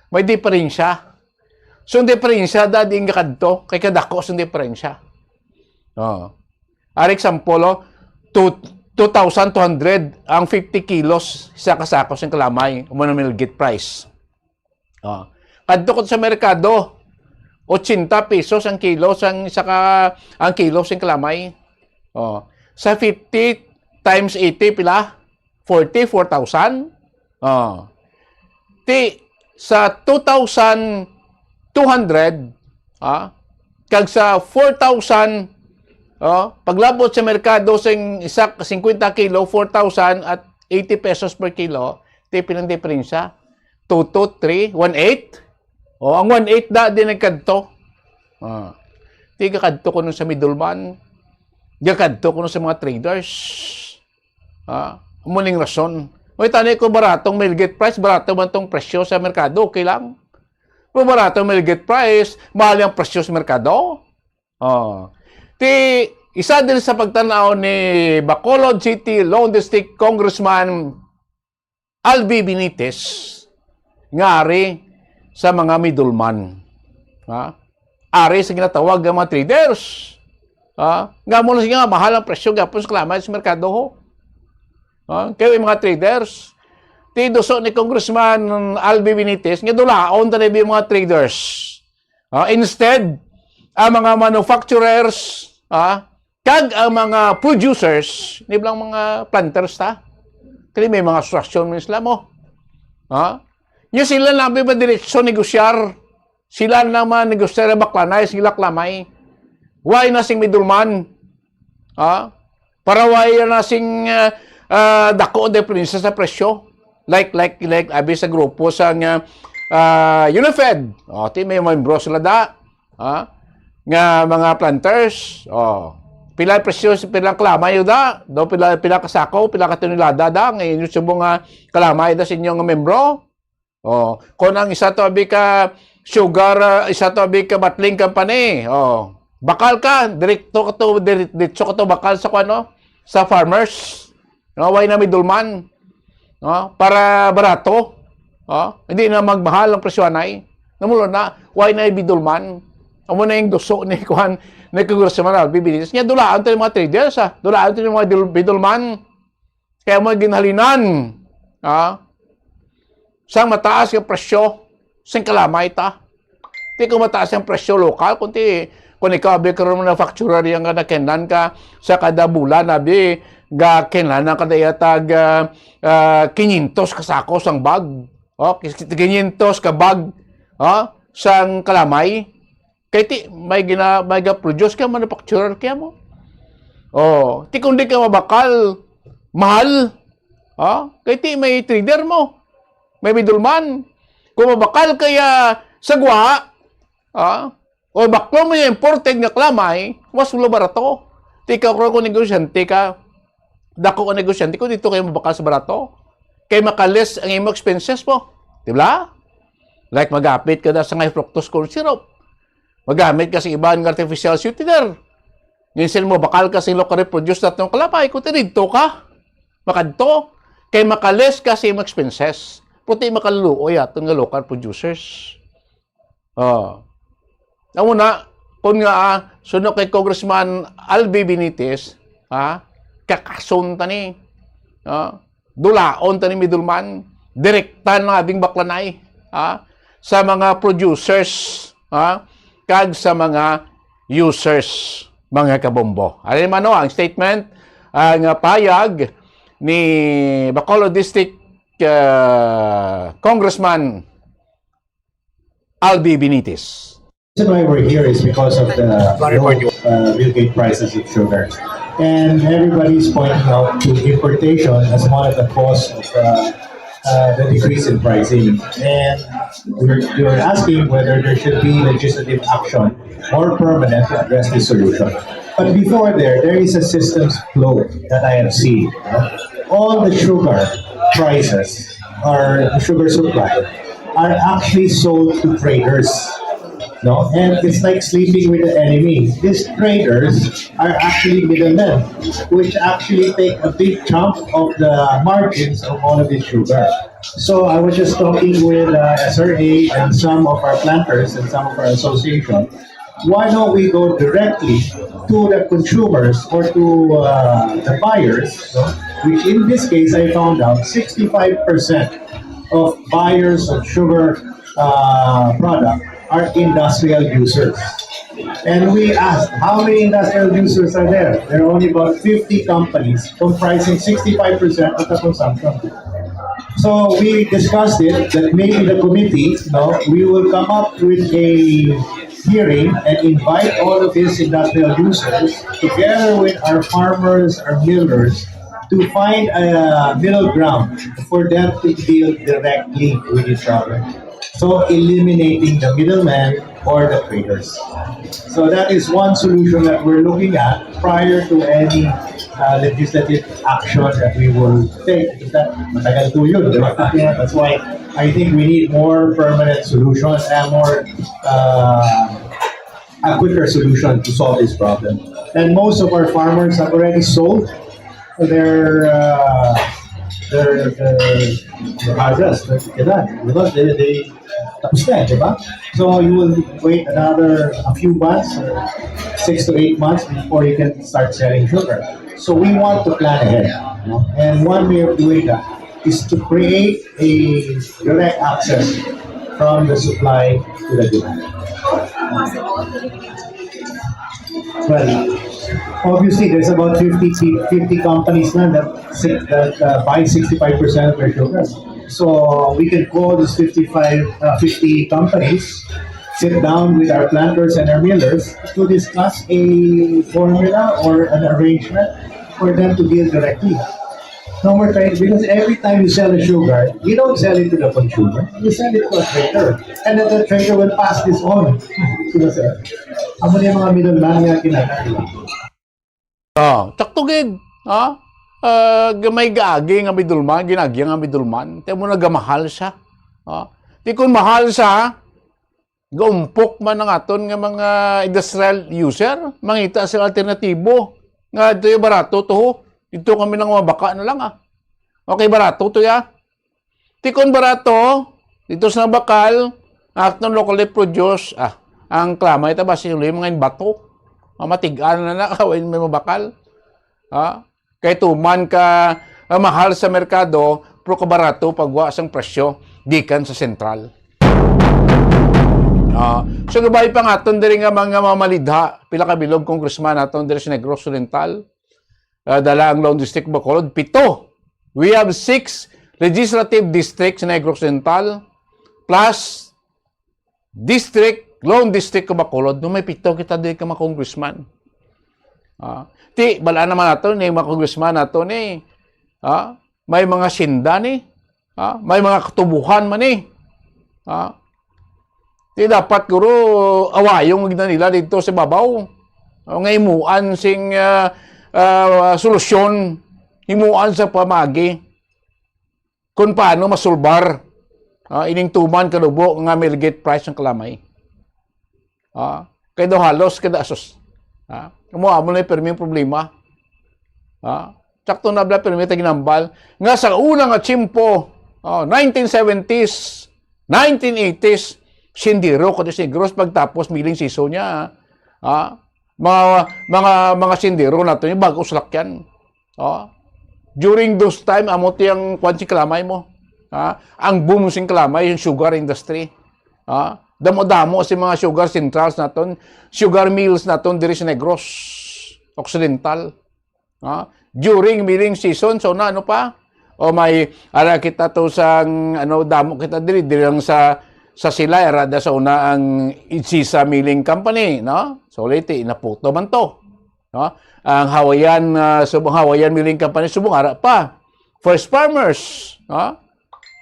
may diferensya. So, ang diferensya, dad, ing kadto, kay kadako sa diferensya. Oh. Ari example, oh, two, two thousand two hundred ang fifty kilos sa kasako sa kalamay, amo na mill gate price. Oh. Kadto ko sa merkado, ochenta pesos ang kilo sang isa ka, ang kilo sang kalamay. Oh. Sa fifty times eighty, pila? Forty, four thousand. Oh. Ti, sa two thousand two hundred, ah, kag sa four thousand Oh, paglabot sa merkado sing isa, fifty kilo, four thousand at eighty pesos per kilo, ti pila ang diferensya? Two to three, one eight. Oh, ang one eight da di nagkadto. Ah. Ti gakadto kuno sa middleman. Gakadto kuno sa mga traders. Ah, amo ning rason. Oy, tani ko baratong mill gate price, barato man tong presyo sa merkado, okay lang. Kung barato ang mill gate price, mahal ang presyo sa merkado. Oh. Ti, isa din sa pagtanaw ni Bacolod City Lone District Congressman Albi Benitez nga ari sa mga middleman. Ha? Ari sa ginatawag nga mga traders. Ha? Nga mo na siya nga mahal ang presyo gapon sa kalamay sa merkado ho. Ha? Kaya yung mga traders, ti duso ni Congressman Albi Benitez nga dulaon ta na yung mga traders. Ah, instead, ang mga manufacturers, ah, kag ang mga producers, ni lang mga planters ta. Kani may mga asosasyon man sila mo. Ha? Nya sila na may madiretso negosyar. Sila na mga negosyar baklanay, sila klamay. Why na sing middleman? Ha? Para why na sing ah, ah, dako ang diferensya sa presyo. Like, like, like, abi sa grupo sa nga ah, Unifed. O, ti may membro sila da. Ha? Nga mga planters. O, pila presyo, pila ang kalamay da? Do pila, pila ka sako, pila ka tonelada da? Nga inyo subo nga kalamay da sa inyo nga membro? O, kung ang isa to abi ka sugar, ah, isa to abi ka bottling company. O, bakal ka, direkto ka to, dire-, diretso ka to bakal sa kuno, sa farmers. No, why na middleman? No, para barato. O, hindi na magmahal ang presyo anay. Namulo na, why na middleman? Amo na yung duso ni kuan ni Congressman Albi Benitez. Nya dulaan to yung mga traders, ah. Dulaan to yung mga dil-, middleman. Kaya mo ginhalinan, ha? Sang mataas nga presyo, sing kalamay ta. Di ko mataas ang presyo lokal, kundi kung ikaw abi karon manufacturer yang nga nakinlan ka sa kada bulan, abi, ga kinlan ang kada yatag ah, ah, quinientos ka sako sang bag. O, quinientos ka bag, ha? Sang kalamay. Kay ti, may gina-, may ga-produce kaya manufacturer kaya mo. O, ti kung di ka mabakal, mahal. Ha? Kay ti may trader mo. May middleman. Kung mabakal kaya sa gwa, ha? O baklo mo yung imported nga kalamay, mas ulo barato. Ti ka kung negosyante ka, dako ka negosyante, kung dito kayo mabakal sa barato. Kay makaless ang imo expenses mo. Di ba? Like magapit ka na sa nga fructose corn syrup. Magamit ka sa iban nga artificial sweetener. Minsan mo bakal ka sa locally produced na itong kalapay, kung tinidto ka, makadto, kay makaless ka sa imong expenses. Puti makaluoy aton nga local producers. Oh. Ang una, kung nga, ah, suno kay Congressman Albi Benitez, ha, kakason ta ni. Ha? Dulaon ta ni middleman, direkta na abing baklanay, ha? Sa mga producers, ha? Kag sa mga users, mga kabombo. Ano man, no, ang statement, ang payag ni Bacolod District ah, Congressman Albi Benitez. The reason why we're here is because of the low uh, real gate prices of sugar. And everybody's pointing out to importation as one of the cause of uh, uh, the decrease in pricing. And we're, we're asking whether there should be legislative action or permanent to address this solution. But before there, there is a systems flaw that I have seen. All the sugar prices or the sugar supply are actually sold to traders. No? And it's like sleeping with the enemy. These traders are actually middlemen, which actually take a big chunk of the margins of all of this sugar. So I was just talking with uh, S R A and some of our planters and some of our association. Why don't we go directly to the consumers or to uh, the buyers, no? Which in this case I found out sixty-five percent of buyers of sugar uh, product are industrial users. And we asked, how many industrial users are there? There are only about fifty companies comprising sixty-five percent of the consumption. So we discussed it that maybe the committee, no, we will come up with a hearing and invite all of these industrial users together with our farmers, our millers, to find a middle ground for them to deal directly with each other. So eliminating the middlemen or the traders. So that is one solution that we're looking at prior to any uh, legislative action that we will take. Because that, matagal to yun, di ba? That's why I think we need more permanent solutions and more uh, a quicker solution to solve this problem. And most of our farmers have already sold their uh, their, their, their harvest, their, because they, they tapos na, eh, di ba? So you will wait another a few months, uh, six to eight months before you can start selling sugar. So we want to plan ahead. No? And one way of doing that is to create a direct access from the supply to the demand. Well, obviously, there's about fifty, fifty companies na that, that uh, buy sixty-five percent of their sugar. So we can call these fifty-five, uh, fifty companies, sit down with our planters and our millers to discuss a formula or an arrangement for them to deal directly. No more trying, because every time you sell a sugar, you don't sell it to the consumer. You sell it to a trader. And then the trader will pass this on to the seller. Amo ni mga middleman nga kinakailangan. Oh, takto gid. Ha? Ah, gamay gaagi nga middleman, ginagya nga middleman. Kaya mo nagamahal siya. Ha? Di kung mahal siya, gaumpok man ang aton nga mga industrial user, mangita sila alternatibo nga ito yung barato to. Dito kami nang mabaka na lang ah. Okay, barato to ya. Tikon barato, dito sa bakal, aton locally produce, ah, ang klamay ta ba si mga bato. Mamatigan na na, kawin may mabakal. Ha? Kay tuman ka ah, mahal sa merkado, pero kabarato pagwa sang presyo gikan sa sentral. Ah, so gabay pa nga aton diri nga mga mamalidha, pila ka bilog congressman aton diri sa Negros Oriental. Ah, dala ang Lone District Bacolod, pito. We have six legislative districts sa Negros Oriental plus district, Lone District of Bacolod, no may pito kita diri ka mga congressman. Ah, ti, bala naman nato ni mga congressman nato ni, ah, may mga sinda ni, ah, may mga katubuhan man ni. Ah, ti dapat guro awayong gid na nila dito sa babaw. Ah, nga himuan sing ah, ah, solusyon, himuan sa pamagi kung paano masulbar ah, ining tuman kalubo nga miligate price ng kalamay. Ah, kay daw halos kada asos. Ah, amo amo na permi problema. Ah, sakto na bla permi ta ginambal nga sa una nga tiyempo, ah, nineteen seventies, nineteen eighties, sindiro ko si Negros pagtapos milling season niya. Ah, mga mga mga sindiro nato ni bago salakyan. Oh. During those time, amo ti ang kwan si kalamay mo. Ha? Ang boom sing kalamay, yung sugar industry. Ha? Damo-damo si mga sugar centrals naton, sugar mills naton diri sa Negros Occidental. Ha? During milling season, so na ano pa? O may ara kita to sang ano damo kita diri diri lang sa sa Silay ara da sa una ang Idsisa Milling Company, no? So late naputo man to. No? Ang Hawaiian, ah, subong Hawaiian Milling Company, subong ara pa. First Farmers, no?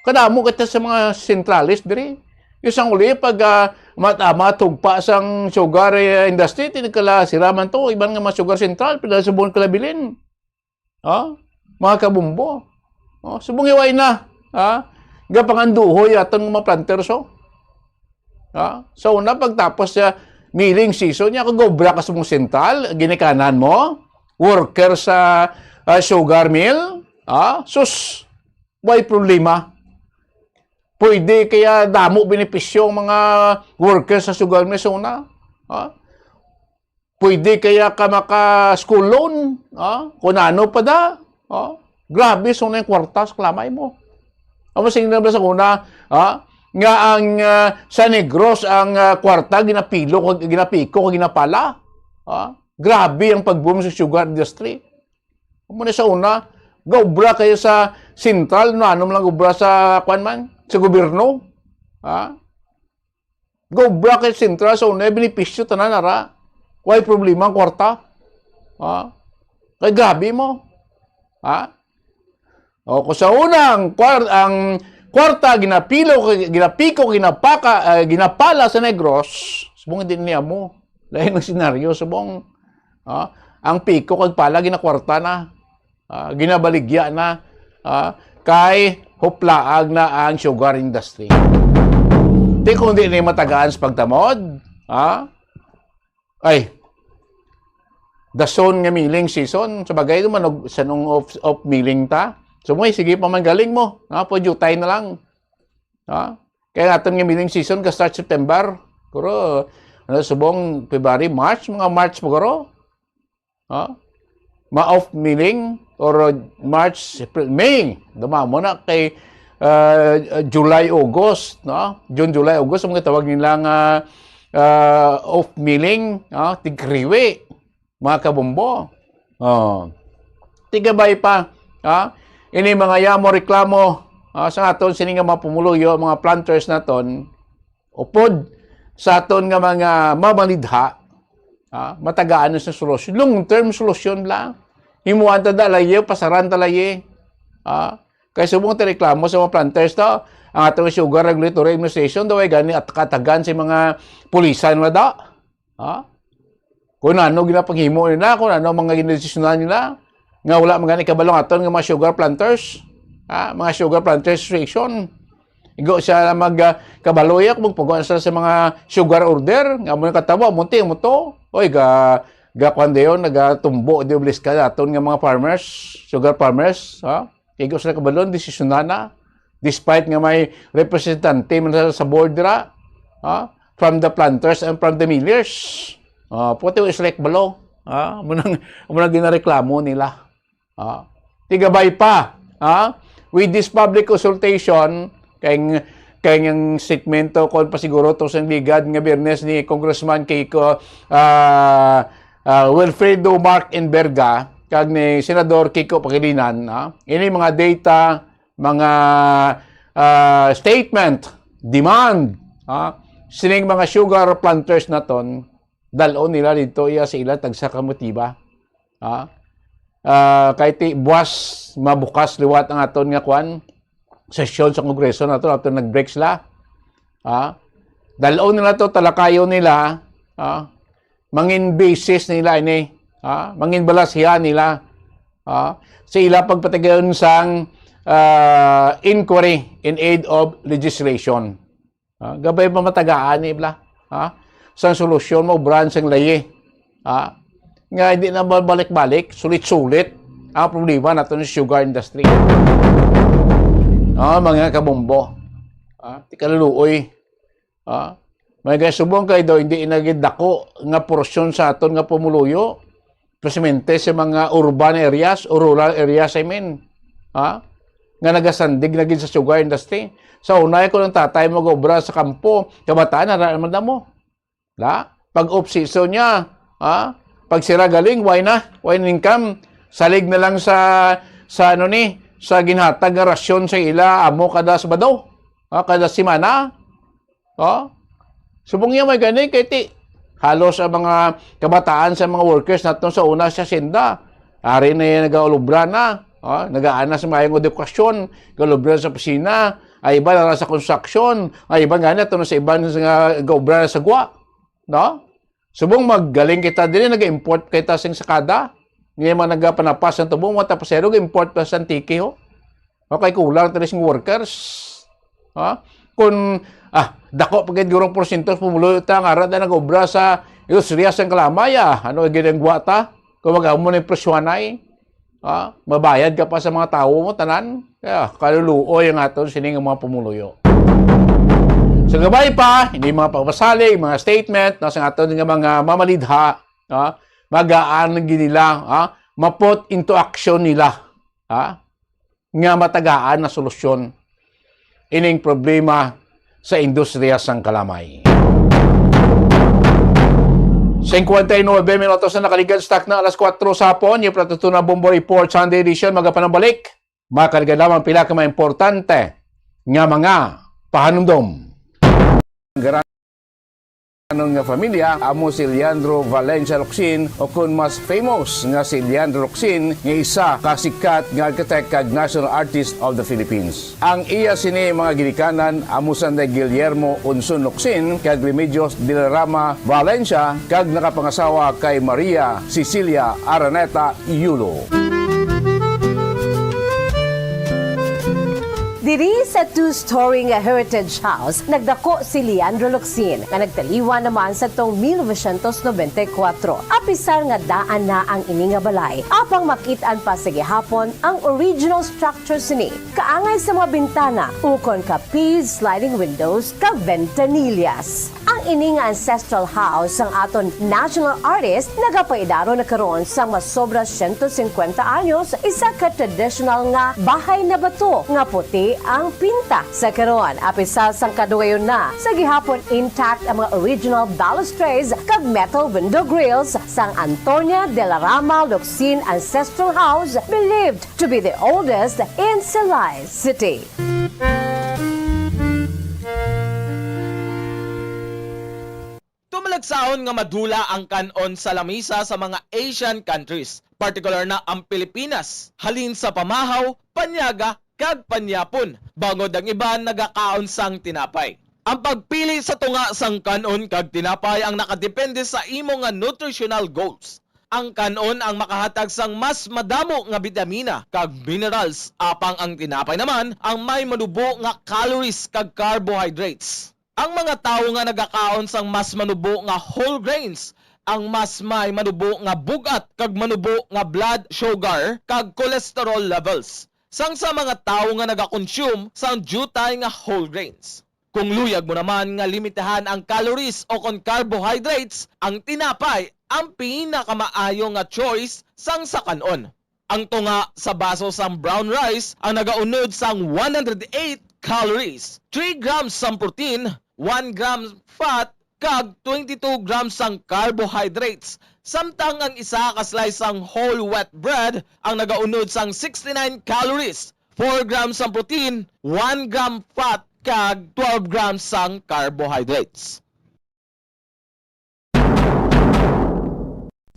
Kadamo kita sa mga centralist diri. Yung sang uli, pag ah, mat- ah, matugpa sang sugar eh, industry, tinagkala sira man to, iban nga mga sugar central, pila subong kala bilin. Ha? Mga kabumbo. Oh, subong iway na. Ha? Gapanganduhoy aton mga planters, oh. Ha? So, una, pagtapos sa milling season, niya kung gobra ka sa mong sentral, ginikanan mo, worker sa ah, sugar mill, ha? Sus, may problema. Pwede kaya damo benepisyo ang mga worker sa sugar mill sa una. Ha? Pwede kaya ka maka-school loan? Ha? Kung ano pa da? Ha? Grabe, so na yung kwarta sa kalamay mo. Amo sing nabla sa una, ha? Nga ang ah, sa Negros ang ah, kwarta ginapilo, ginapiko, ginapala. Ha? Grabe ang pag-boom sa sugar industry. Amo na sa una, gaobra kayo sa sentral, no ano man lang obra sa kwan man, sa gobyerno. Ha? Go bracket Central sa una, benepisyo tanan ara. Way problema ang kwarta. Ha? Kay grabe mo. Ha? O, kung sa una, ang kwar-, ang kwarta ginapilo, ginapiko, ginapaka, eh, ginapala sa Negros, subong hindi niya mo. Lain ang senaryo, subong, ah, ang piko kag pala ginakwarta na, ah, ginabaligya na, ah, kay huplaag na ang sugar industry. Di kung di na matagaan sa pagtamod, ah, ay, dason nga milling season. Sa bagay, manog-, sa nung off, off milling ta. So, mo, sige pa man galing mo. Ha? Pwede utay na lang. Ha? Kaya aton nga milling season ka start September. Pero, ano, subong February, March, mga March pa guro. Ha? Ma-off milling or March, April, May. Dama mo na kay, uh, July, August, no? June, July, August, ang mga tawag nila nga, uh, off milling, ha? Tigriwi, mga kabombo. Oh. Tigabay pa, ha? Ini mga yamo reklamo, ha, sa aton sini nga mga pumuluyo, mga planters naton, upod sa aton nga mga mamalidha, ha, matagaan na sa solusyon. Long-term solusyon lang. Himuan ta da layo, pasaran ta layo. Ha? Kay subong ta reklamo sa mga planters to, ang aton Sugar Regulatory Administration, daw ay gani at katagan sa mga pulisan na da. Ha? Kung ano ginapanghimo nila, kung ano mga ginadesisyonan nila, nga wala man gani kabalo ang aton nga mga sugar planters, ha? Mga sugar planters association. Igo siya mag, ah, kabalo iya kung magpagawa sila sa mga sugar order, nga mo nang katawa, munti mo to. Oy, ga, ga, kwan dayon, nagatumbo, di oblis ka aton nga mga farmers, sugar farmers, ha? Igo sila kabalo, desisyonan na. Despite nga may representante man sa, sa board dira, ha? From the planters and from the millers. Ah, puti wa sila kabalo. Ha? Amo nang, amo nang ginareklamo nila. Ah, tigabay pa, ha? With this public consultation, kay, kay ang segmento kon pasiguro to sa ligad nga Biyernes ni Congressman Kiko, ah, ah, Wilfredo Mark Enverga, kag ni Senador Kiko Pangilinan, ha? Ini mga data, mga, ah, statement, demand, ha? Sining mga sugar planters naton, dal-on nila dito iya sa ila tagsa ka motiba. Ha? Ah, kay ti buwas mabukas liwat ang aton nga kwan, sesyon sa Kongreso nato, ato nag-break sila. Ha? Dal-on nila to, talakayon nila. Ha? Mangin basis nila ini. Ha? Mangin balasya nila. Ha? Sa ila pagpatigayon sang, ah, inquiry in aid of legislation. Ah, gabay pa matagaan ni bla. Ha? Sang solusyon mo, brand sang layi. Ha? Nga hindi na babalik-balik, sulit-sulit ang problema nato sa sugar industry. Ah, mga kabombo. Ah, ti kaluluoy. Ah, may kay subong kay daw hindi na gid dako nga porsyon sa aton nga pumuluyo. Precisamente sa mga urban areas o rural areas, I mean, ha? Nga nagasandig na gid sa sugar industry. Sa una, kung ang tatay mo gobra sa kampo, kabataan na ra man mo. Da? Pag off season niya, ha? Pag sira galing, why na? Why income? Salig na lang sa, sa ano ni, sa ginhatag nga rasyon sa ila amo kada Sabado, ha? Kada semana. Oh? Subong niya may gani, kay ti, halos ang mga kabataan sa mga workers naton sa una sa senda, ari na yung nagaulubra na, oh? Nagaana sa mayong edukasyon, gaulubra sa opisina, ay iba na sa construction, ay iba gani ato na sa iban nga gaubra sa gwa, no? Subong magaling kita dili, nag-import kita sing sakada, nga mga nagapanapas ng tubo, mga tapasero, import pa sa Antique, ho? Okay, kulang tayo sing workers. Ha? Kung, ah, dako pa gid gurong porsyento, pumulo ta nga ara na nag-obra sa industriya sang kalamay, ah. Ano ang ginagawa ta? Kung mag-amo na yung presyo anay, ah, mabayad ka pa sa mga tawo mo, tanan. Kaya, kaluluoy ang aton sining mga pumuluyo. Sa gabay pa, hindi mga pagpasalig, mga statement, no, sa aton nga mga mamalidha, ha? Magaan gid nila, ha? Ma-put into action nila, ha? Nga matagaan na solusyon ining problema sa industriya sang kalamay. Singkwenta y nuebe minutos na nakaligad sa takna alas kuwatro sa hapon. Yung Platutunan Bombo Report Sunday edition, magapanambalik. Makaligad lamang pila ka mga importante nga mga pahanumdom. Anon nga familia amo si Leandro Valencia Locsin, o kon mas famous nga si Leandro Locsin, nga isa ka sikat nga architect kag National Artist of the Philippines. Ang iya sini mga ginikanan amo sanday Guillermo Unson Locsin kag Remedios Dilarama Valencia, kag nakapangasawa kay Maria Cecilia Araneta Yulo. Diri sa two-story nga Heritage House, nagdako si Leandro Locsin, nga nagtaliwan naman sa tong mil novecientos nobenta y kuwatro. Apisar nga daan na ang ini nga balay, apang makit-an pa sa gihapon ang original structure sini. Kaangay sa mga bintana, ukon ka P's sliding windows kag ventanillas. Ang ini nga ancestral house sang aton national artist nagapaidaro na karon sang masobra siyento singkwenta anyos, isa ka traditional nga bahay na bato nga puti ang pinta. Sa karon, apisar sang kadugayon na, sa gihapon intact ang mga original balustrades kag metal window grills sang Antonia de la Rama Locsin Ancestral House, believed to be the oldest in Silay City. Tumalagsahon nga madula ang kan-on sa lamisa sa mga Asian countries, partikular na ang Pilipinas, halin sa pamahaw, panyaga, kag panyapon, bangod ang iban nagakaon sang tinapay. Ang pagpili sa tunga sang kan-on kag tinapay ang nakadepende sa imo nga nutritional goals. Ang kan-on ang makahatag sang mas madamo nga bitamina kag minerals, apang ang tinapay naman ang may manubo nga calories kag carbohydrates. Ang mga tawo nga nagakaon sang mas manubo nga whole grains, ang mas may manubo nga bug-at kag manubo nga blood sugar kag cholesterol levels, sang sa mga tawo nga nagakonsume sang diutay nga whole grains. Kung luyag mo naman nga limitahan ang calories o kon carbohydrates, ang tinapay ang pinakamaayo nga choice sang sa kan-on. Ang tunga sa baso sang brown rice ang nagaunod sang one hundred eight calories, three grams sang protein, one gram fat, kag twenty-two grams sang carbohydrates, samtang ang isa ka slice sang whole wheat bread ang nagaunod sang sixty-nine calories, four grams sang protein, one gram fat, kag twelve grams sang carbohydrates.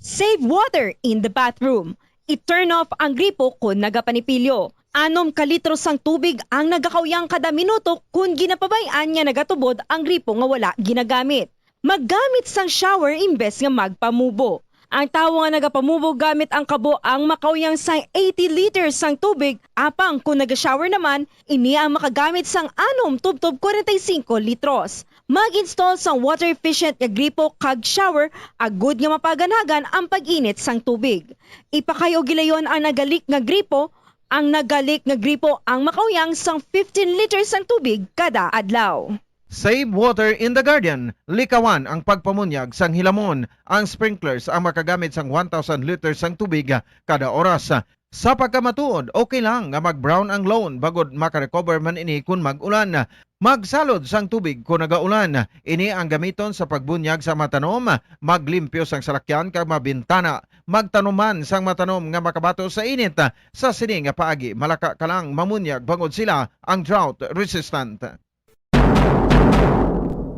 Save water in the bathroom. I-turn off ang gripo kon nagapanipilyo. Anom ka litro sang tubig ang nagakauyang kada minuto kon ginapabay-an nga nagatubod ang gripo nga wala ginagamit. Maggamit sang shower imbes nga magpamubo. Ang tawo nga nagapamubo gamit ang kabo ang makauyang sang eighty liters sang tubig, apang kon naga-shower naman, ini ang makagamit sang anom tubtob kwarenta y singko litros. Mag-install sang water efficient nga gripo kag shower agud nga mapaganagan ang pag-init sang tubig. Ipakay-o gilayon ang naga-leak nga gripo. Ang naga-leak nga gripo ang makauyang sang fifteen liters sang tubig kada adlaw. Save water in the garden. Likawan ang pagpamunyag sang hilamon. Ang sprinklers ang makagamit sang one thousand liters sang tubig kada oras. Sa pagkamatuod, okay lang nga mag-brown ang lawn bangod maka-recover man ini kon mag-ulan. Magsalod sang tubig kon nagaulan. Ini ang gamiton sa pagbunyag sa mga tanom, maglimpyo sang salakyan kag mga bintana. Magtanom man sang mga tanom nga makabato sa init. Sa sini nga paagi, malaka ka lang mamunyag bangod sila ang drought resistant.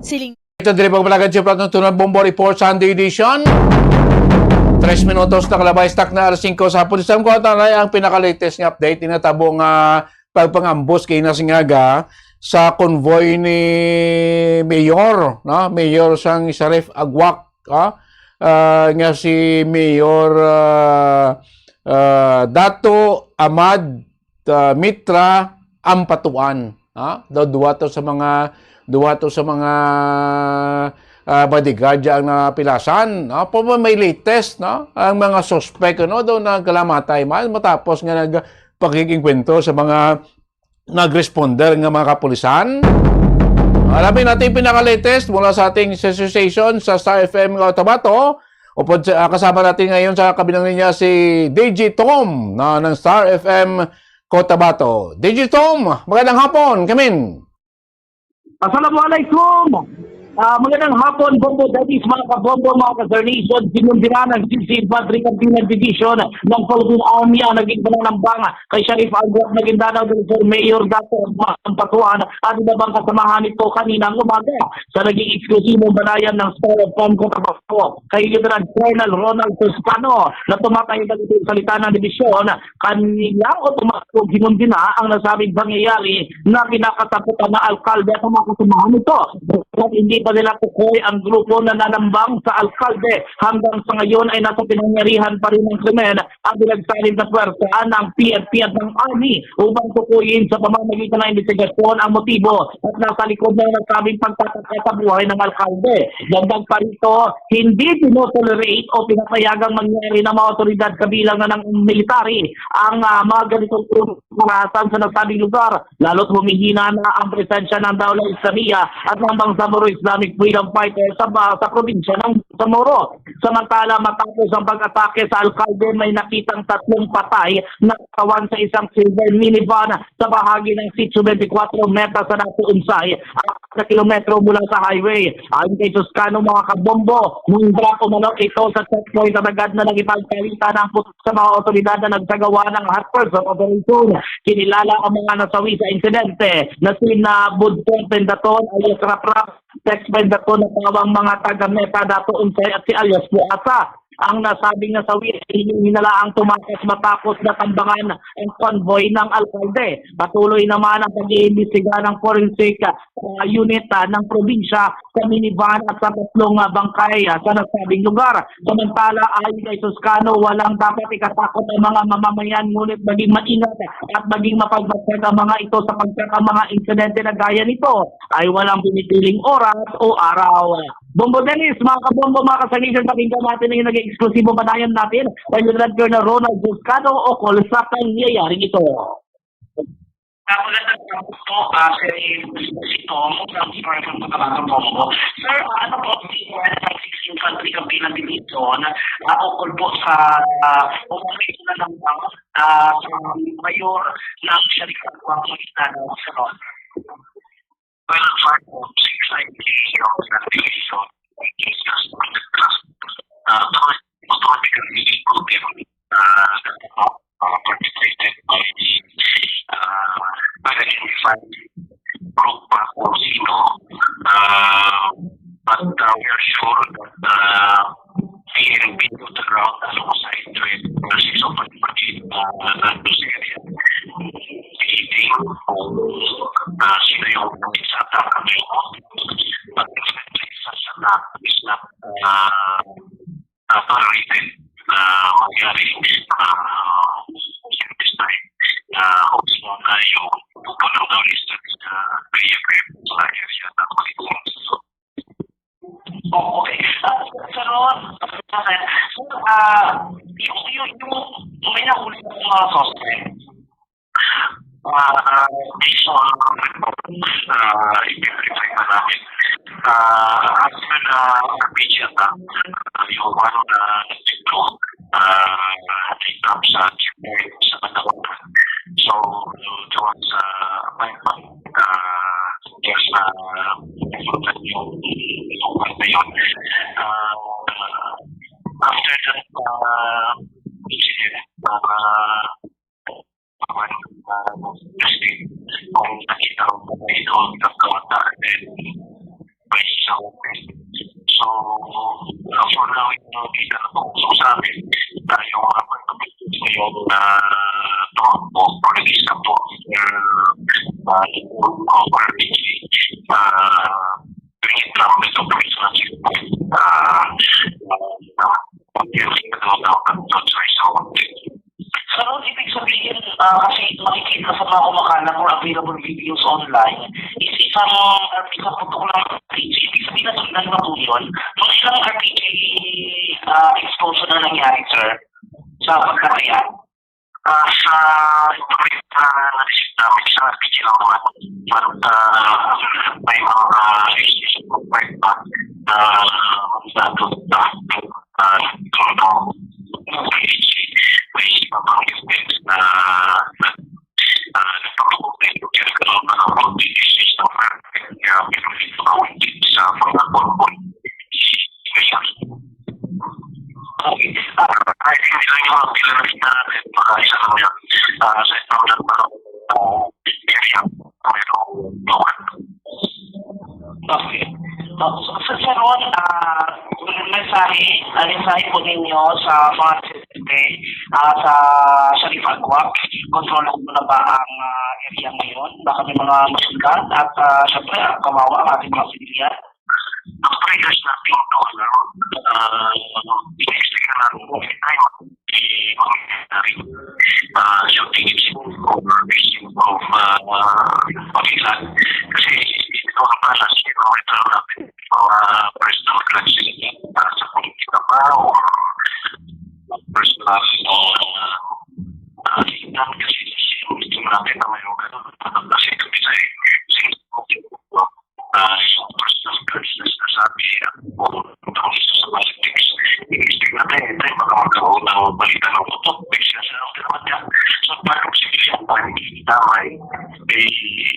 Siling Ito diri pagpalagan sa Platong Tunod Bombo Report Sunday edition. Tres minutos na kalabay sa takna alas singko sa hapon. Sa mga tanan ang pinaka-latest nga update, inatabo nga pagpangambos kay na singaga sa convoy ni Mayor, no? Mayor sang Sharif Agwak, ah, ah, nga si Mayor, ah, ah, Dato Ahmad, ah, Mitra Ampatuan, ha? Daw duwa to sa mga, duwa to sa mga, ah, bodyguard ang napilasan, no? Pero may latest, no? Ang mga suspect, ano, daw nagkalamatay man matapos nga nagpakikingkwento sa mga nag-responder nga mga kapulisan. Alamin natin yung pinaka-latest mula sa ating association sa Star F M Cotabato. Upod sa, ah, kasama natin ngayon sa kabilang linya si D J Tom na ng Star F M Cotabato. D J Tom, magandang hapon, kamin. Assalamualaikum. Ah, magandang hapon, Bombo Dennis, mga kabombo, mga ka-Star Nation. Sinundiran ang Sisi Padre Cardinal Division ng Philippine Army ang naging pananambang kay Sheriff Albert Maguindanao del Sur, Mayor Dato Osman Patuan, at iba pang kasamahan nito kaninang umaga sa naging eksklusibong banayan ng Star F M Cotabato kay Lieutenant Colonel Ronald Toscano na tumatay sa salita ng dibisyon. Kanila o tumakbo ginundina ang nasabing pangyayari na kinakatakutan ng alkalde at mga kasamahan nito. At hindi pa nila tukoy ang grupo na nanambang sa alkalde. Hanggang sa ngayon ay nasa pinangyarihan pa rin ng krimen ang pinagsanib na pwersa ng P N P at ng Army upang tukuyin sa pamamagitan ng investigasyon ang motibo at nasa likod ng nasabing pagtataka sa buhay ng alkalde. Dagdag pa rito, hindi tinotolerate o pinapayagang mangyari ng mga otoridad kabilang na ng military ang ah, mga ganitong karahasan sa nasabing lugar, lalo't humihina na ang presensya ng Daula Islamia at ng Bangsamoro Islamic Freedom Fighter sa, ba- sa probinsya ng Bangsamoro. Samantala, matapos ang pag-atake sa alkalde, may nakitang tatlong patay na katawan sa isang silver minivan sa bahagi ng Sitio twenty-four Meta sa Dato Unsay, sa kilometro mula sa highway. Ayon kay Toscano, mga kabombo, nung drop umano ito sa checkpoint at agad na nakipagpalitan ang putok sa mga otoridad na nagsagawa ng hot pursuit operation. Kinilala ang mga nasawi sa insidente na sina Budpong Pendaton alias Raprap, Tex Pendaton na tawag mga taga Meta Dato Unsay at si alias Puasa. Ang nasabing nasawi ay hinala ang tumakas matapos natambangan ang convoy ng alkalde. Patuloy naman ang pag-iimbestiga ng forensic ah, unit ah, ng probinsya sa minivan at sa tatlong ah, bangkay ah, sa nasabing lugar. Samantala, ayon kay Toscano, walang dapat ikatakot ang mga mamamayan, ngunit maging maingat at maging mapagmatyag ang mga ito sapagkat ang mga insidente na gaya nito ay walang pinipiling oras o araw. Bombo Dennis, mga kabombo, mga ka-Star Nation, pakinggan natin ang naging eksklusibo panayan natin kay Lieutenant Colonel Ronald Toscano ukol sa pangyayaring ito. Ah, magandang hapon po, ah, Sir Sitong, sa Sir Cotabato Bombo. Sir, ah, ano po ang statement ng sixteenth Infantry Kapilan Division, ah, ukol po sa, ah, umuli na lang, ah, sa mayor ng Sheriff Albert Maguindanao, Sir Ron? Well, five oh six, I believe, of the division, which is just on the class, uh, automatically included, uh, uh, perpetrated by the, uh, unidentified group, uh, or sino, uh, but, uh, we are sure that, uh, P N P on the ground alongside with the six oh five Brigade, uh, nandun sa area. Tinitingnan kung, uh, sino yung nagsata kami. But definitely, such an act is not, uh, uh, tolerated na mangyari, uh, at this time. Uh, hopes mo na yung grupo ng Daulista na may agreement sa area na maliwanag. Oh, okay. Ah, Sir Ron, Sir, ah, yung, yung, yung may nahuli na mga suspect. Ah, based on reports, ah, i-verify pa namin. Ah, after the R P G attack, ah, yung one na nagtiplo, ah, nag-stop sa checkpoint sa Matawagan. So, doon sa Paypang, ah, just, ah, yung, yung one na yun. Ah, after that, ah, incident, ah, Paano na testing kung nakita ang patay doon ng kawata and may isang open. So, uh, for now, hindi na po. So, sa amin, tayo ang kapatid ngayon na tumakbo, or nag-isa po, uh, uh, R P G, uh, bring it down with the operational checkpoint. Uh, uh, uh, Sa ron, ibig sabihin, ah, kasi makikita sa mga kumakalat or available videos online, is isang, ah, isang putok lang. Ibig sabihin, nasundan ba po yun? Mga ilang R P G, ah, explosion na nangyari, sir, sa pagkatayan? Ah, sa information na na-receive namin sa R P G lang naman, but, ah, may mga issues of fight back na dapat na, ah, todo may mga movement na, ah, nagpapakita yung kaya ka ng mga issues ng fight back. Kaya may mga sa mga Ay, hindi lang yung mga pila na kita, baka isa lang yan. Ah, aside from that, parang, ah, area, pero, okay. So, so, Sir Ron, ah, mensahe, ah, mensahe po ninyo sa mga residente, ah, sa Sharif Agwak, kontrolado na ba ang, ah, area ngayon? Baka may mga masugat at, ah, syempre, ah, kawawa ang ating mga sibilyan. Ang prayers natin, no, ano, ah, tinistigan natin kung may time, eh, kung may time, ah, shooting is over, is over, ah, pakinggan. Kasi, ito ang palace, you know, ito ang natin, mga personal grudges, ah, sa politika ba, or personal, ah, ah, kasi, gusto natin na may mga, kasi kami sa, ah, yung personal grudge na sinasabi, ah, kung tungkol sa politics, i-expect natin, eh, tayo baka magkaroon ng balita ng putok, bigla siya ng pinamata. So, paano sila yung panikita, may, eh,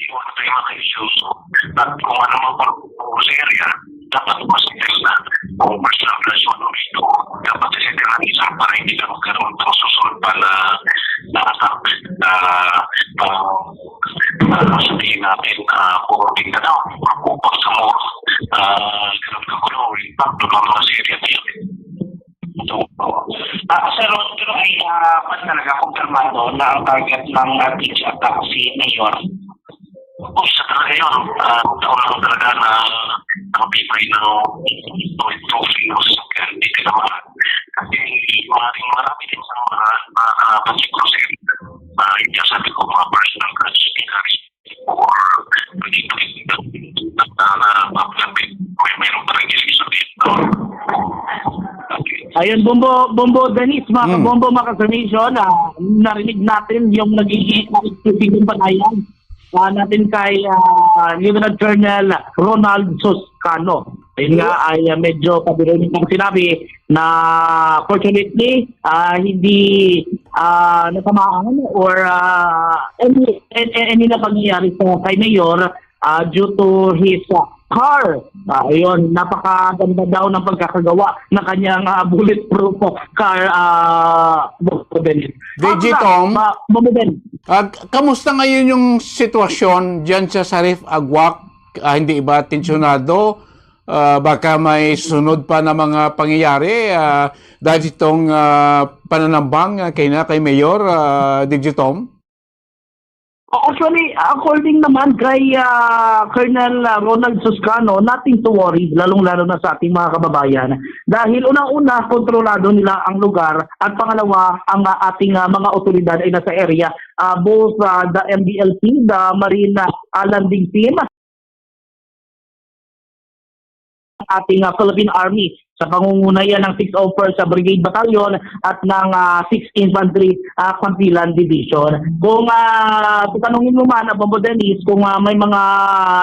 iwan tayo mga issues, no? At kung ano mang pagpupunta sa area, dapat masettle na. Kung personal grudge man o ito, dapat settle na isa para hindi na magkaroon ng susunod pa na, na attack, na, ah, ah, sabihin natin, ah, kung hindi na daw, kung pag sa mo, ah, ganun ka ko, no, impact ng mga Syria na yun. So, ah, Sir Ron, pero ay, ah, pa talaga kumpirmado na ang target ng, ah, beach attack si Mayor. O, sa talaga yun, ah, taon lang talaga na ang pipay ng, ng trophy ng sasakyan, hindi ka naman. Kasi maraming, marami din sa mga, mga kalaban si Crusade. Ah, hindi sabi ko mga personal grudge, or naging na, na, na, may, mayroon pa rin issues dito. Okay. Ayun, Bombo, Bombo Dennis, mga Hmm. kabombo, mga ka-Star Nation, ah, narinig natin yung naging exclusive panayan ah, natin kay ah, Lieutenant Colonel Ronald Suscano. Ayun nga ay ah, medyo pabiro ang sinabi na fortunately ah, hindi ah, natamaan or ah, any, any, any na pangyayari sa kay Mayor ah, due to his ah, car. Ah, ayun, napakaganda daw ng pagkakagawa ng kanyang ah, bulletproof car, ah, Bombo Dennis. D J Ako na, Tom? Ma- Bombo Dennis. Ah, kamusta ngayon yung sitwasyon diyan sa Sharif Agwak? Ah, hindi ba tensyonado? Ah, baka may sunod pa na mga pangyayari ah, dahil itong ah, pananambang ah, kay na kay Mayor ah, D J Tom? Actually, according naman kay ah, Colonel ah, Ronald Suscano, nothing to worry, lalong-lalo na sa ating mga kababayan. Dahil unang-una, kontrolado nila ang lugar. At pangalawa, ang ah, ating ah, mga otoridad ay nasa area, ah, both ah, the M D L T, the Marine ah, Landing Team, ating ah, Philippine Army sa pangunguna yan ng six oh four sa Brigade Battalion at ng ah, six Infantry ah, Campilan Division. Kung ah, tatanungin mo man, ah, Bombo Dennis, kung ah, may mga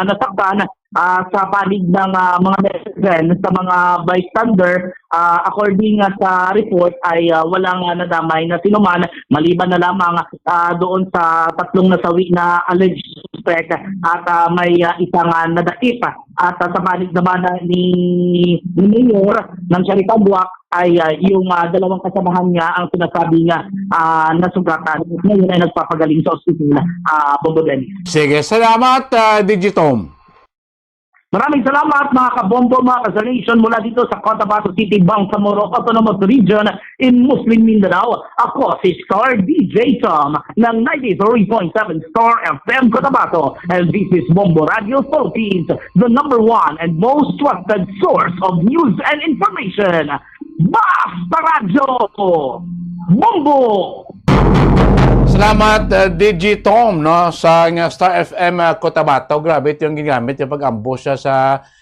nasaktan ah, sa panig ng ah, mga netizen, sa mga bystander, ah, according nga sa report ay ah, walang ah, nadamay na sinuman maliban na lamang ah, doon sa tatlong nasawi na alleged suspect at ah, may ah, isa nga nadakip. At ah, sa panig naman ah, ni, ni Mayor ng Sharif Agwak ay ah, yung ah, dalawang kasamahan niya ang sinasabi nga ah, nasugatan. Ngayon ay nagpapagaling sa ospital, ah, Bombo Dennis. Sige, salamat ah, D J Tom. Maraming salamat mga kabombo, mga ka-Star Nation mula dito sa Cotabato City, Bangsamoro Autonomous Region in Muslim Mindanao. Ako si Star D J Tom ng ninety-three point seven Star F M Cotabato. And this is Bombo Radio Philippines, the number one and most trusted source of news and information. Basta Radyo! Bombo! Salamat uh, D J Tom no sa nga Star F M uh, Cotabato. Grabe ito yung ginamit yung pag-ambush siya sa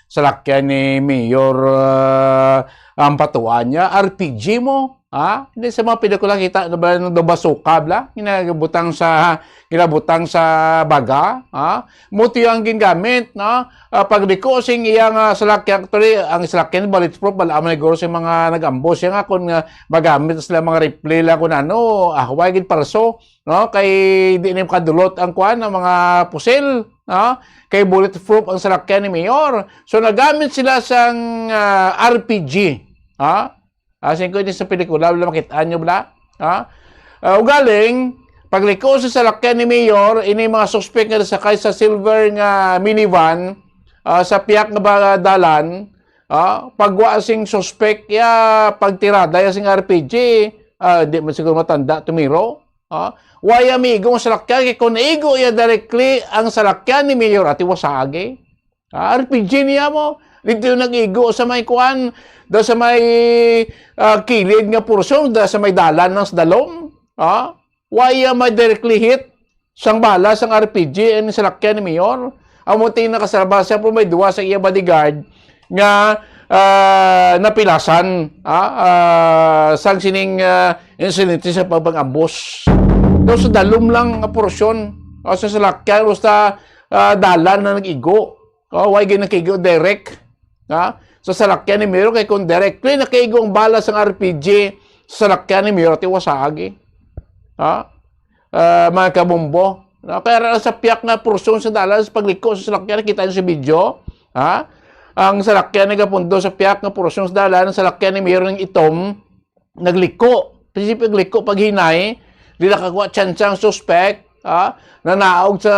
salakyan ni Mayor uh, ang patuan niya. R P G mo? Ha? Hindi sa mga pelikula kita na ba nang basuka bla? Ginabutang sa ginabutang sa baga, ha? Muti ang gingamit, no? Uh, pagliko sing iyang uh, salakyan, actually, ang salakyan bulletproof, bala man siguro sa mga nag-ambush siya nga kung uh, magamit sila mga rifle lang kung ano, ah, why gid parso, no? Kay di na kadulot ang kuan ang mga pusil, no? Kay bulletproof ang salakyan ni Mayor. So nagamit sila sang uh, R P G, ha? Ah, singko ini sa pelikula, wala makit-an nyo bala? Ha? Ah, ugaling, pagliko sa salakyan ni Mayor, ini mga suspek nga nasakay sa silver nga minivan, ah, sa piyak nga ba-, dalan, ah, pagwa sing suspek, ya, pagtirada ya sing R P G, ah, di man siguro matanda, tumiro. Ah, waya miigo ang salakyan, kay kung naigo ya directly ang salakyan ni Mayor, ati wasagi. Ah, R P G niya mo. Dito yung nag-igo sa may kuan, daw sa may, ah, kilid nga porsyon, daw sa may dalan ng Sdalom. Ah, waya may directly hit sang bala sang R P G ang salakyan ni Mayor. Amo ti nakasalba siya, pero may duwa sa iya bodyguard nga, ah, napilasan, ah, ah, sang sining, ah, insidente sa pagpang-ambos. Daw sa dalom lang nga porsyon, ah, sa salakyan o sa, ah, dalan na nag-igo. Oh, why gid nakigo direct? Ha? Sa salakyan ni Mayor, kay kung directly nakigo ang bala sang R P G sa salakyan ni Mayor, ati wasagi. Ha? Ah, mga kabombo. No? Kaya ra sa piyak nga porsyon sa dalan, sa pagliko sa salakyan, kita niyo sa video. Ha? Ang salakyan nagapundo sa piyak nga porsyon sa dalan, ang salakyan ni Mayor nga itom, nagliko. Prinsipyo nagliko paghinay, di nakakuha tsansa ang suspect, ah, nanaog sa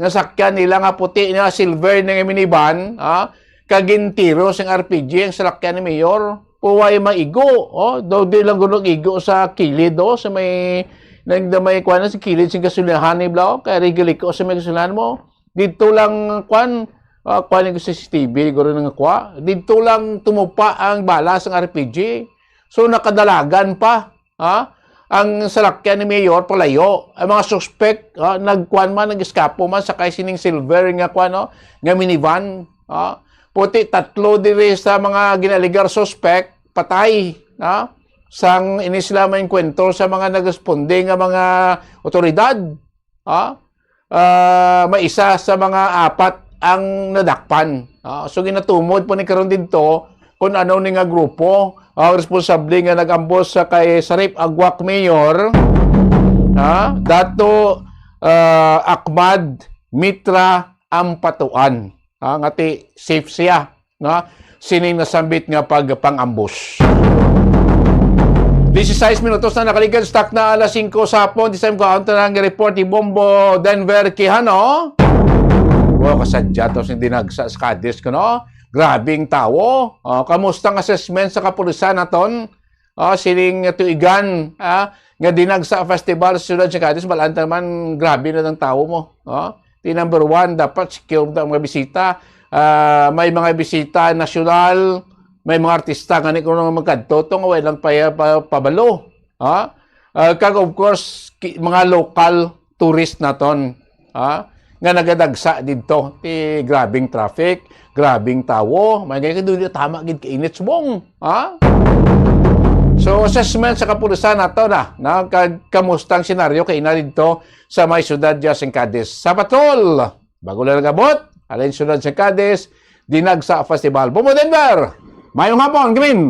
nasakyan nila nga puti nga silver nga minivan, ah, kag gintiro sing R P G ang salakyan ni Mayor. Puway maigo, oh, daw di lang gud igo sa kilid, oh, sa may, nang, may kuwan na sa kilid sing gasolinahan ni Blau, kay rigiliko sa may gasolinahan mo. Dito lang, kwan, ah, kwan yung C C T V, siguro nang kuha. Dito lang tumupa ang bala sang R P G. So, nakadalagan pa, ha? Ang salakyan ni Mayor palayo. Ang mga suspek, ha, nagkuan man, nag-eskapo man, sakay sining silver nga kuan, no? Nga minivan, ha? Puti tatlo diri sa mga ginaligar suspek, patay, ha? Sang ini sila maengkwentro sa mga nagresponde nga mga otoridad, ha? Ah, may isa sa mga apat ang nadakpan. Ah, so, ginatumod po ni karon didto kung ano ni nga grupo ang responsable nga nag-ambos sa kay Sarip Aguac Mayor, ha? Dato, ah, Ahmad Mitra Ampatuan. Ha? Nga ti safe siya, no? Sining nasambit nga pagpang-ambos. Dieciséis minutos na nakaligad, stock na alas singko sa hapon. This time ko ang tanang report ni Bombo Denver Quijano. Wow, kasadya to sing dinagsa sa Cadiz, kuno. Grabing tawo. Oh, kamusta ang assessment sa kapulisan naton? Oh, sining tuigan, ah, nga dinagsa festival sa siyudad sa Cadiz, balanta naman, grabe na ang tawo mo. Oh, di number one, dapat secure ang mga bisita. Ah, may mga bisita nasyonal, may mga artista nga ni kuno magkadto to nga wala lang pa, pa, pabalo. Ha? Ah, kag of course, ki-, mga local tourist naton, ha? Nga nagadagsa didto. Ti grabing traffic, grabing tawo, may gani kay dili tama gid kainit subong, ha? So, assessment sa kapulisan nato na, na kag kamusta ang senaryo kay na didto sa may siyudad dya sing Cadiz. Sa patrol, bago lang nagabot, halin siyudad sa Cadiz, dinagsa festival. Bombo Denver, mayong hapon, Green!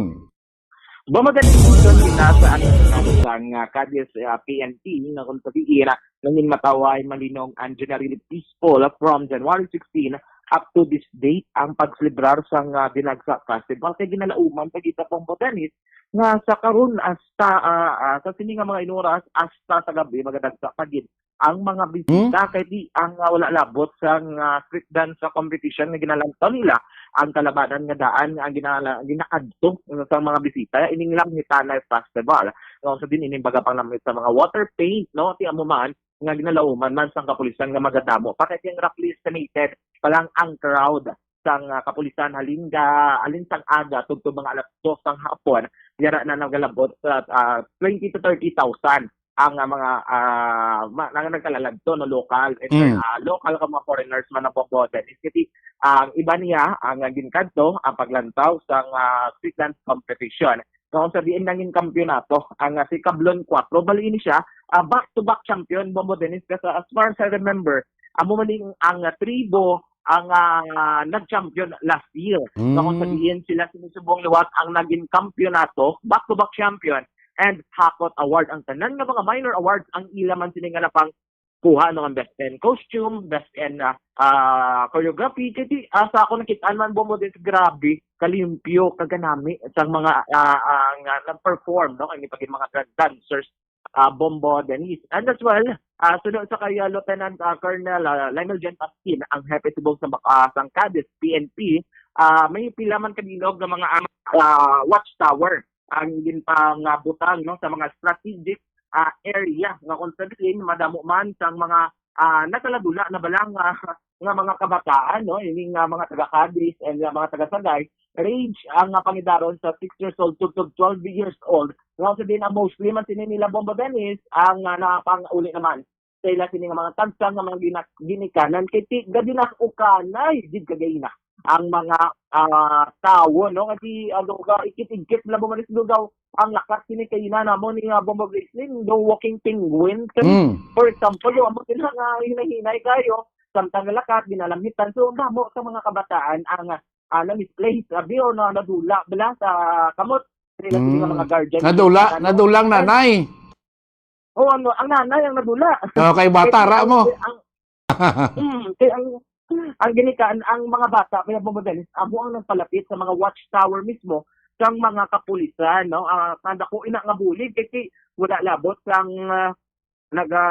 Bombo Denver, ginasa ang sang, ah, Cadiz, ah, P N P, nga kung sabihin, ah, nangin mataway, malinong, and generally peaceful from January sixteen up to this date ang pagselebrar sang, ah, Dinagsa Festival. Kay ginalauman pa kita, Bombo Dennis, nga sa karon hasta, ah, ah, sa sini nga mga inuras hasta sa gabi magadagsa pa gid ang mga bisita. Hmm? Kay di ang, ah, wala labot sang, ah, street dance sa competition nga ginalantaw nila ang kalabanan nga daan nga ang ginala-, ginakadto sa mga bisita ining Langitana Festival. Nga sa din ining baga pang namit sa mga water paint, no? Ti amo man nga ginalauman man sang kapulisan nga magadamo pa kay ang roughly estimated pa lang ang crowd sang, ah, kapulisan halin ga-, halin sang aga tubtob mga alas dos sang hapon, yara na nagalabot sa, ah, twenty to thirty thousand ang, ah, mga, ah, ma-, nga nagkalaladto, no, local, inter-, Mm. ah, local ka mga foreigners man ang boboto. Is kasi ang iba niya, ang, ah, ginkadto, ang paglantaw sang, ah, street dance competition. Kung sa diin nangin kampiyonato, ang, ah, si Kablon Cuatro, bali ini siya, ah, back-to-back champion, Bombo Dennis, kasi as far as I remember, amo man ning ang, ah, tribo, ang, ah, nag-champion last year. Mm. Kung sa diin sila sinisubong liwat ang naging kampiyonato, back-to-back champion, and Hakot Award. Ang tanan nga mga minor awards, ang ila man sini nga napang kuha, no, ang best in costume, best in, ah, ah, choreography. Kay di, ah, sa ako nakita man, Bombo Dennis, grabe kalimpyo, kaganami sang mga, ah, ang, ah, nag-perform, no, ang iba mga drag dancers, ah, Bombo Dennis. And as well, ah, suno sa kay, ah, Lieutenant, ah, Colonel, ah, Lionel John Pasquin, ang hepe subong sa, ah, sang Cadiz P N P, ah, may pila man kabilog nga mga, ah, watchtower ang ginpangabutang, no, sa mga strategic, ah, area nga kung sa diin madamo man sang mga, ah, nakaladula na bala nga, nga mga kabataan, no, ining, ah, mga taga Cadiz and, ah, mga taga Sagay, range ang, ah, pangidaron sa six years old to, to twelve years old. Nga sa din ang mostly man sini nila Bombo Dennis ang, ah, napang-uli naman sa ila sini nga mga tagsa nga mga gina-, ginikanan kay ti-, gadi na ukanay gid kagay na ang mga, ah, tawo, no? Kasi, ah, duga, ikit-ikit na bumalis dugaw ang lakat sini kay ina namo ni, ah, Bombo Gracelyn, the walking penguin. Kay, Mm. for example, yung amo sila nga hinay-hinay kayo, samtang lakat, ginalamhitan. So, damo sa mga kabataan ang, ah, na-misplace, abi, o na nadula bala sa kamot. Sila, sila Mm. mga guardian. Nadula, Ano? nadulang nanay. Oh, ano, ang nanay ang nadula. Oh, kay bata, Kay ra ang, mo. ang, mm, kay ang, ang ginikaan, ang mga bata, may mga Bombo Dennis, amo ang nagpalapit sa mga watchtower mismo sang mga kapulisan, no? Ah, ang dako ina nga bulig, kay ti-, wala labot sang, ah, naga,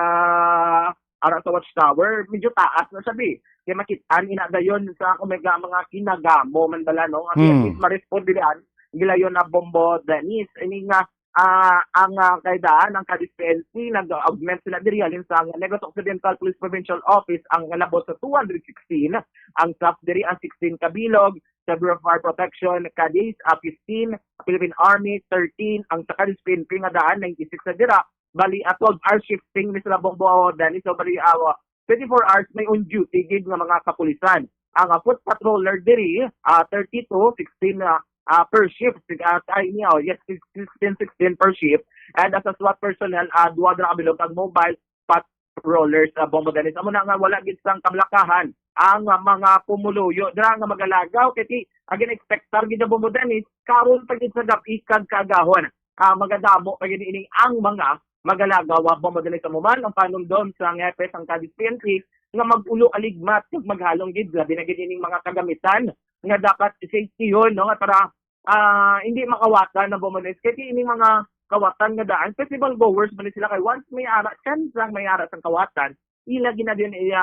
ara sa watchtower, medyo taas na sabi. Kay makit-an ina dayon sa kung may ga-, mga kinagamo man bala, no? Nga Hmm. at least ma-respond dili an, gilayon na Bombo Dennis. Ini nga, ah, ang, ah, kaidaan, ang Cadiz P N P, nag-augment sila diri halin sa Negros Occidental Police Provincial Office ang nalabot sa two hundred sixteen, ang staff diri ang sixteen kabilog, sa Bureau of Fire Protection, Cadiz, ah, fifteen, Philippine Army, thirteen, ang sa Cadiz P N P nga daan, ninety-six na dira, bali, ah, twelve hours shifting ni sila Bombo Dennis, so bali, ah, twenty-four hours may on duty gid nga mga kapulisan. Ang, ah, foot patroller diri, ah, thirty-two, sixteen, ah, ah, per shift. Sig-, ah, ay, niya, oh, yes, sixteen, sixteen per shift. And as a SWAT personnel, ah, duha na kabilog ang mobile patrollers, ah, Bombo Dennis. Amo na nga wala gid sang kablakahan ang, ah, mga pumuluyo dira nga magalagaw. Kay ti-, ang gin-expectar gid na Bombo Dennis, karon pa gid sa gab-i kag kaagahon, ah, magadamo pa gid ining ang mga magalagaw, ah, Bombo Dennis. Amo man ang panumdom sang hepe sang Cadiz P N P nga mag-ulo aligmat kag maghalong gid, labi na gid ining mga kagamitan nga dapat safetyhon, no, nga para, ah, hindi makawatan na Bombo Dennis. Kay ining mga kawatan nga daan, festival goers man sila, kay once may ara, chance lang may ara sang kawatan, ila gid na din iya,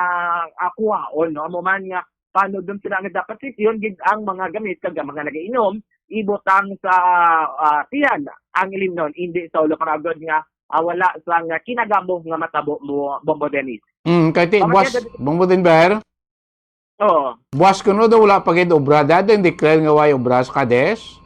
ah, kuhaon, no? Amo man nga, panumdom sila nga dapat safetyhon gid ang mga gamit kag ang mga nagainom, ibutang sa, ah, tiyan ang ilimnon, hindi sa ulo, para agud nga, ah, wala sang kinagamo nga matabo mo, Bombo Dennis. Mm, kay ti, Pamatyag Boss gid. Bombo Denver? Oo. Boss, kuno daw wala pa gid obra. Dati declare nga way obra sa Cadiz?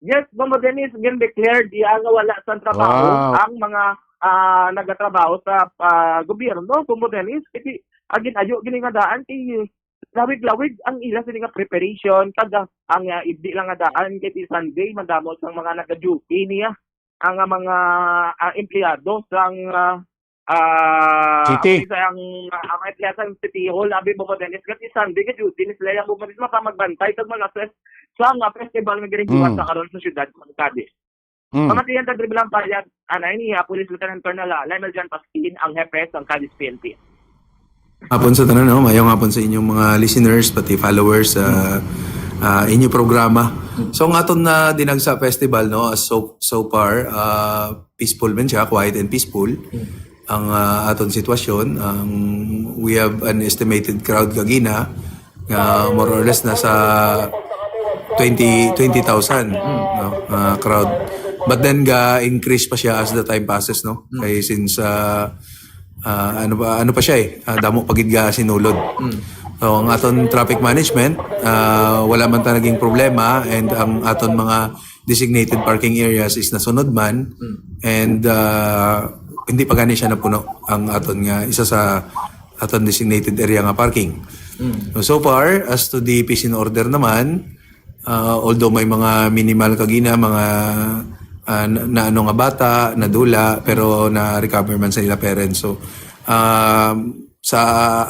Yes, Bombo Dennis, gin-declared iya nga wala sa trabaho Wow. ang mga, ah, nagatrabaho sa, ah, gobyerno, Bombo Dennis. Kasi, ah, gin-ayo gini nga daan, kay lawig-lawig ang ila sini nga preparation. Kag, ah, ang, ah, ibdi lang nga daan, kay ti Sunday, madamo sang mga nag-duty niya. Ang, ah, mga, ah, empleyado sang, ah, ah, City. Sa ang, ah, ang empleyado sa City Hall, abi, Bombo Dennis, kay ti Sunday, kay duty ni sila, ang Bombo Dennis, mapamagbantay, kag mag-assess sa mga festival nga ginahiwa Mm. sa karon sa siyudad sa Cadiz. Mm. Pamatian ta, Dribblang Payag, anay ni, ah, Police Lieutenant Colonel, ah, Lionel John Pasquin, ang hepe sang Cadiz P N P. Hapon sa tanan, no? Mayong hapon sa inyong mga listeners, pati followers sa, ah, inyong programa. So, ang aton na Dinagsa Festival, no, as so, so far, ah, peaceful man siya, quiet and peaceful. Ang, ah, aton sitwasyon, ang, we have an estimated crowd kagina nga more or less nasa twenty, twenty thousand, no, ah, crowd. But then, ga-increase pa siya as the time passes, no? Kay since, ah, ah, ano ba, ano pa siya eh, ah, damo pa gid ga sinulod. So, ang aton traffic management, ah, wala man ta naging problema, and ang aton mga designated parking areas is nasunod man, and, ah, hindi pa gani siya napuno ang aton nga isa sa aton designated area nga parking. So, so far, as to the peace and order naman, ah, although may mga minimal kagina, mga, ah, na, na ano nga bata, nadula, pero na-recover man sa ila parents. So, um, sa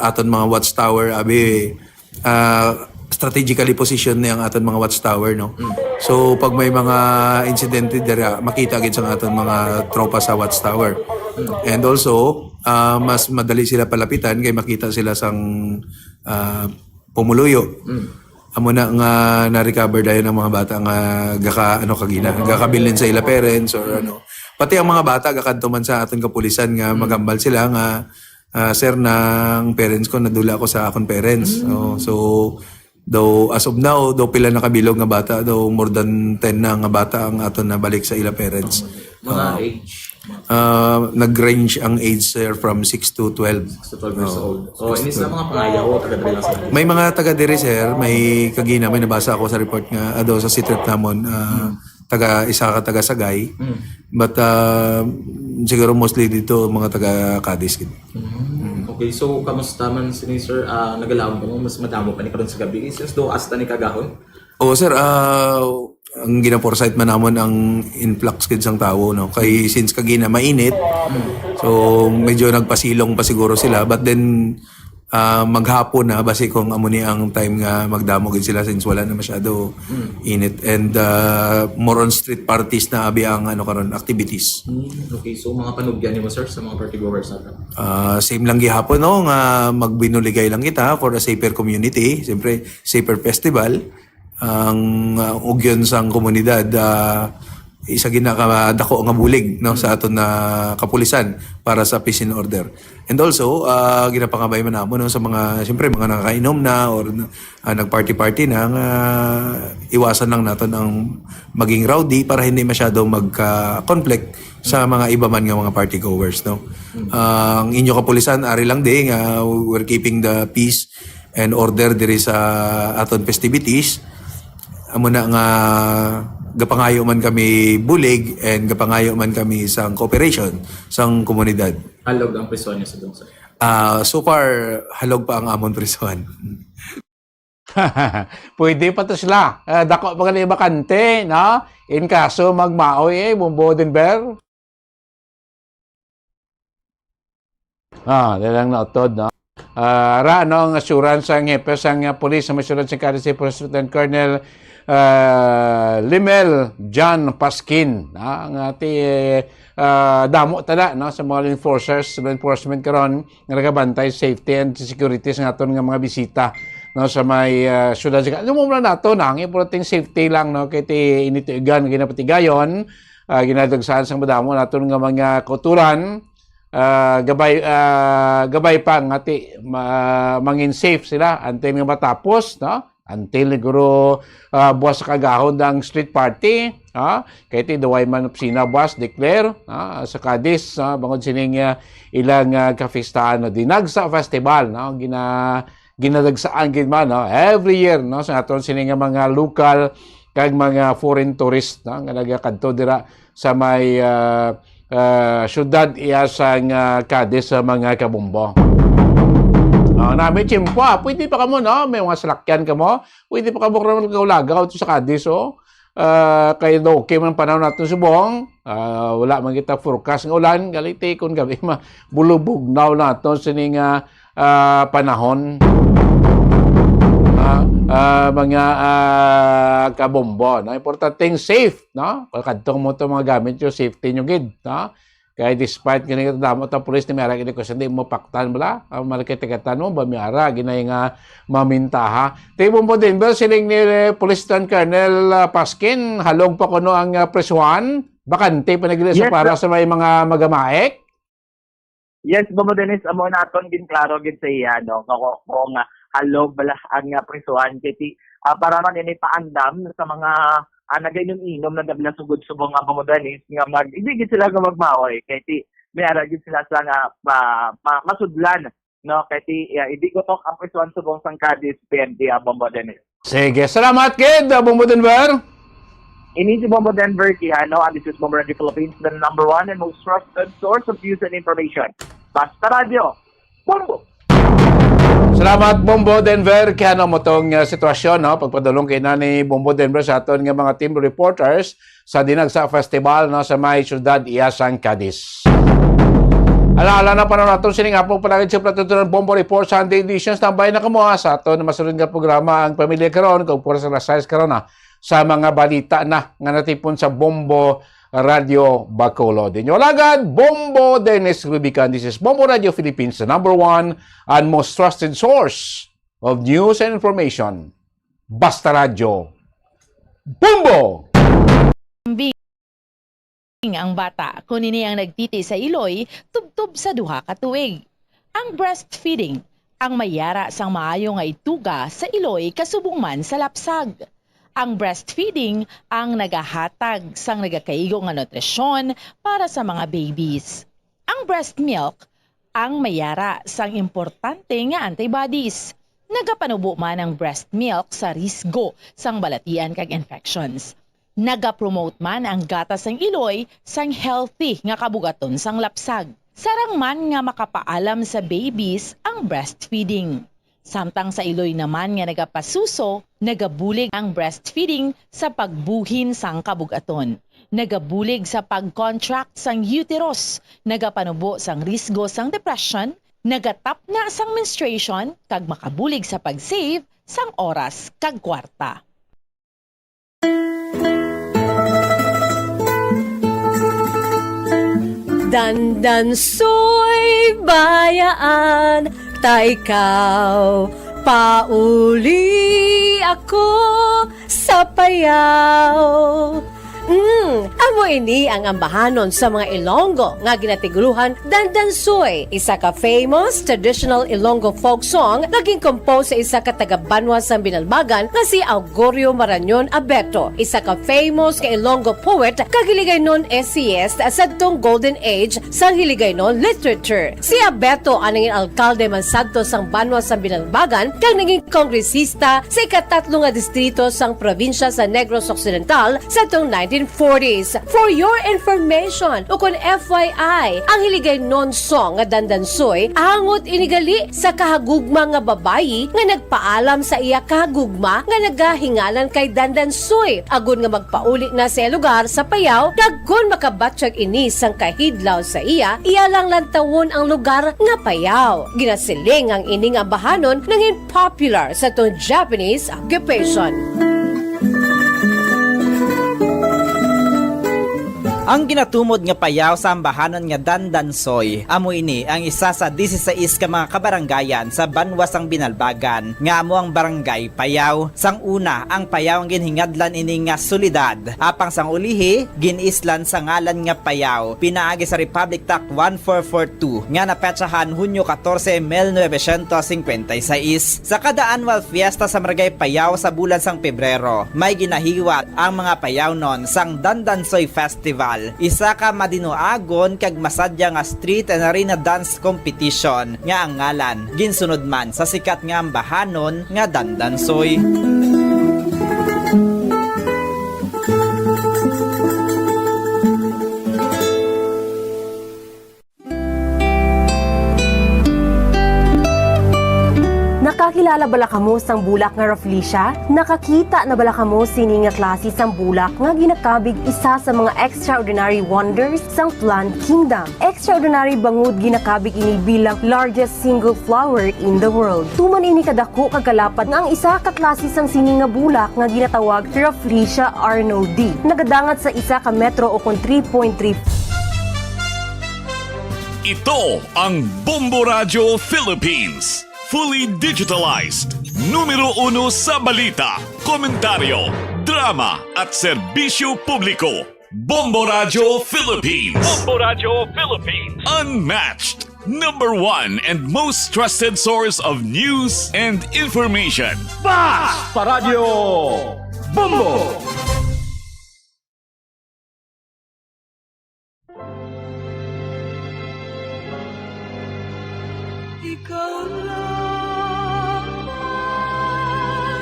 aton mga watchtower, abi, ah, strategically positioned ni ang aton mga watchtower, no? So, pag may mga insidente dira, makita gid sa aton mga tropa sa watchtower. And also, ah, mas madali sila palapitan kay makita sila sang, ah, pumuluyo. Amo na nga na-recover dayon ang mga bata nga gaka-, ano, kagina, gakabilin sa ila parents or ano. Pati ang mga bata gakadto man sa aton kapulisan nga Mm. maghambal sila nga, ah, "Sir, nang parents ko, nadula ko sa akon parents." Mm. Oh, so, daw, as of now, daw pila na kabilog nga bata, daw more than ten na nga bata ang aton nabalik sa ila parents. Mga Oh. age? Ah, nag-range ang age, sir, from six to twelve. Six to twelve years Oh, old. Oh, six ini to sa twelve. Mga pangayaw, taga diri lang sa May mga taga diri, sir. May kagina, may nabasa ako sa report nga, ah, daw sa C-TRIP namon, ah, Hmm. taga, isa ka taga Sagay. Hmm. But, ah, siguro mostly dito, mga taga Cadiz, gid. Hmm. Hmm. Okay, so kamusta man sini, sir? Ah, nagalaom pa mo, mas madamo pa ni karon sa gabi. Since do hasta ni kagahon? Oo, sir. Ah, ang gina-foresight man namon ang influx gid sang tawo, no? Kay since kagina mainit, so medyo nagpasilong pa siguro sila. But then, ah, maghapon na, basi kung amo ni ang time nga magdamo gid sila since wala na masyado Mm. init. And, ah, more on street parties na abi ang, ano, karon, activities. Mm, okay. So, mga panugyan nimo, sir, sa mga party goers nato? Ah, same lang gihapon, no, nga magbinuligay lang kita for a safer community. Siyempre, safer festival. Ang, ah, ugyon sang komunidad, ah, isa gid na ka dako nga bulig, no, sa aton na kapulisan para sa peace and order. And also, ah, ginapangabay man namo, no, sa mga, siyempre, mga nakakainom na or, ah, nag-party-party na, nga iwasan lang naton ang maging rowdy para hindi masyado magka-conflict sa mga iba man nga mga party goers, no. Ah, ang inyo kapulisan, ari lang di nga we're keeping the peace and order diri sa aton festivities. Amo na nga gapangayo man kami bulig and gapangayo man kami sang cooperation sang komunidad. Halog ang prisuhan niyo sa dong, sir? Ah, so far, halog pa ang amon prisuhan. Pwede pa to sila. Ah, dako pa gali bakante, no? In kaso magmaoy, eh, Bombo Denver. Ah, nilang nautod, no? Ah, ara, no, ang assurance sang hepe sang, ah, pulis sa may siyudad sang Cadiz, si Police Lieutenant Colonel, ah, Limel John Pasquin, no? Nga ti, ah, damo tala, no, sa mga law enforcers, law enforcement karon nga nagabantay safety and security sa aton nga mga bisita, no, sa may, ah, siyudad sa Cadiz. Ano mo muna nato, no? Ang importante safety lang, no? Kay ti initigan, ginapatigayon, ah, ginadagsahan sang madamo naton nga mga kauturan, ah, gabay, ah, gabay pa nga ti ma-, mangin safe sila until nga matapos, no? Until siguro, ah, buwas sa kagahon ang street party, ha? Kay ti duway man opisina buwas declare, ha, sa Cadiz, ha, bangod sining, ah, ilang, ah, kapistahan, no? Dinagsa Festival, no? Gina-, ginadagsaan gid man, no? Every year, no, sa aton sini nga mga local kag mga foreign tourist, no, nga nagakadto dira sa may, ah, ah, syudad iya sang, ah, Cadiz sa mga kabombo. Ah, na may tiyempo, ah. Pwede pa kamo, no? May mga salakyan kamo. Pwede pa kamo karon lagaw-lagaw to sa Cadiz, oh. Ah, kay daw okay man panahon naton subong. Ah, wala man kita forecast nga ulan, gali ti kon gabi ma-, bulubugnaw naton sini nga, ah, panahon. Ah, ah, mga, ah, kabombo, no? Importanteng safe, no? Pagkadto mo to mga gamit, yung safety nyo gid, no? Kay despite gani kadamo ta pulis ni may ara gid ko, hindi mo paktan bala. Ang malaki tigatan mo ba may ara ginay nga mamintaha. Ti Bombo Denver, siling ni, eh, Police Lieutenant Colonel, ah, Pasquin, halog pa kuno ang, ah, prisuhan. Bakante pa na gid sa Yes, para sir. Sa may mga magamaek. Yes, Bombo Dennis, amo naton ginklaro gid sa iya, no, nga ko, ko nga halog bala ang, ah, prisuhan kay ti, ah, para man ini paandam sa mga, ah, nagainom-inom na dabla sugod subong nga, Bombo Dennis, nga mag, hindi gid sila nga magmaoy kay ti may ara gid sila sa nga ma-, ma-, masudlan, no, kay ti, ah, hindi ko tok ang prisuhan subong sang Cadiz P N P, ah, Bombo Dennis. Sige, salamat gid, ah, Bombo Denver. Ini si Bombo Denver Quijano, and this is Bombo Radio Philippines, the number one and most trusted source of news and information. Basta Radyo, Bombo! Salamat, Bombo Denver. Kaya ano mo tong, uh, sitwasyon, no? Pagpadulong kay na ni Bombo Denver sa aton nga mga team reporters sa Dinagsa Festival, no, sa may siyudad iya sang Cadiz. Ala-ala na panahon naton sining hapon palagid sa Platutunan Bombo Report Sunday editions. Tambay na kamo, ha, sa aton masulod nga programa ang Pamilya Karon, kung pura sa alas sais karon, ha, sa mga balita na nga natipon sa Bombo Radio Bacolod. Inyo alagad, Bombo Dennis Rubican. This is Bombo Radio Philippines, the number one and most trusted source of news and information. Basta Radyo, Bombo! Kambing ang bata kon ini ang nagtiti sa iloy tubtob sa duha ka tuig. Ang breastfeeding ang may yara sang maayo nga ituga sa iloy kasubong man sa lapsag. Ang breastfeeding ang nagahatag sang nagakaigo nga nutrisyon para sa mga babies. Ang breast milk ang may yara sang importante nga antibodies. Nagapanubo man ang breast milk sa risgo sang balatian kag infections. Nagapromote man ang gatas sang iloy sang healthy nga kabugaton sang lapsag. Sarang man nga makapaalam sa babies ang breastfeeding. Samtang sa iloy naman nga nagapasuso, nagabulig ang breastfeeding sa pagbuhin sang kabugaton. Nagabulig sa pag-contract sang uterus, nagapanubo sang risgo sang depression, nagatapna sang menstruation, kag makabulig sa pag-save sang oras kag kwarta. Dandansoy bayaan, ta ikaw pauli ako sa payaw. Mm, amo ini ang ambahanon sa mga Ilonggo nga ginatiguluhan Dandansoy, isa ka famous traditional Ilonggo folk song nga gincompose sa isa ka taga-banwa sang Binalbagan nga si Augurio Marañon Abeto, isa ka famous nga Ilonggo poet kag Hiligaynon essayist sadtong Golden Age sang Hiligaynon literature. Si Abeto ang nangin alkalde man sadto sang banwa sang Binalbagan kag naging kongresista sa ikatatlo nga distrito sang probinsya sa Negros Occidental sadtong nineteen forties. For your information, ukon F Y I, ang Hiligaynon song nga Dandansoy angot ini gali sa kahagugma nga babayi nga nagpaalam sa iya kahagugma nga nagahingalan kay Dandansoy, agod nga magpauli na sa iya lugar sa Payaw, kag kon makabatyag ini sang kahidlaw sa iya, iya lang lantawon ang lugar nga Payaw. Ginasiling ang ini nga ambahanon nangin popular sa tong Japanese occupation. Ang ginatumod nga Payaw sa ambahanon nga Dandansoy, amo ini ang isa sa disisais ka mga kabarangayan sa banwa sang Binalbagan, nga amo ang Barangay Payaw. Sang una, ang Payaw ang ginhingadlan ini nga syudad, apang sang ulihi, gin-islan sa ngalan nga Payaw, pinaagi sa Republic Act one four four two nga napetsahan Hunyo katorse, mil novecientos singkwenta y seis. Sa kada annual fiesta sa Barangay Payaw sa bulan sang Pebrero, may ginahiwat ang mga Payawnon sang Dandansoy Festival, isa ka madinuagon kag masadya nga street and arena dance competition nga ang ngalan ginsunod man sa sikat nga ambahanon nga Dandansoy. Nakakilala bala kamo sang bulak nga Rafflesia? Nakakita na bala kamo sini nga klase sang bulak nga ginakabig isa sa mga extraordinary wonders sang plant kingdom? Extraordinary bangod ginakabig ini bilang largest single flower in the world. Tuman ini kadako kag kalapad nga ang isa ka klase sang sini nga bulak nga ginatawag Rafflesia arnoldii nagadangat sa isa ka metro ukon three point three Ito ang Bombo Radyo Philippines. Fully digitalized. Numero uno sa balita, komentaryo, drama at serbisyo publiko. Bombo Radyo Philippines. Bombo Radyo Philippines. Unmatched. Number one and most trusted source of news and information. Basta Radyo, Bombo! Ikaw lamang ang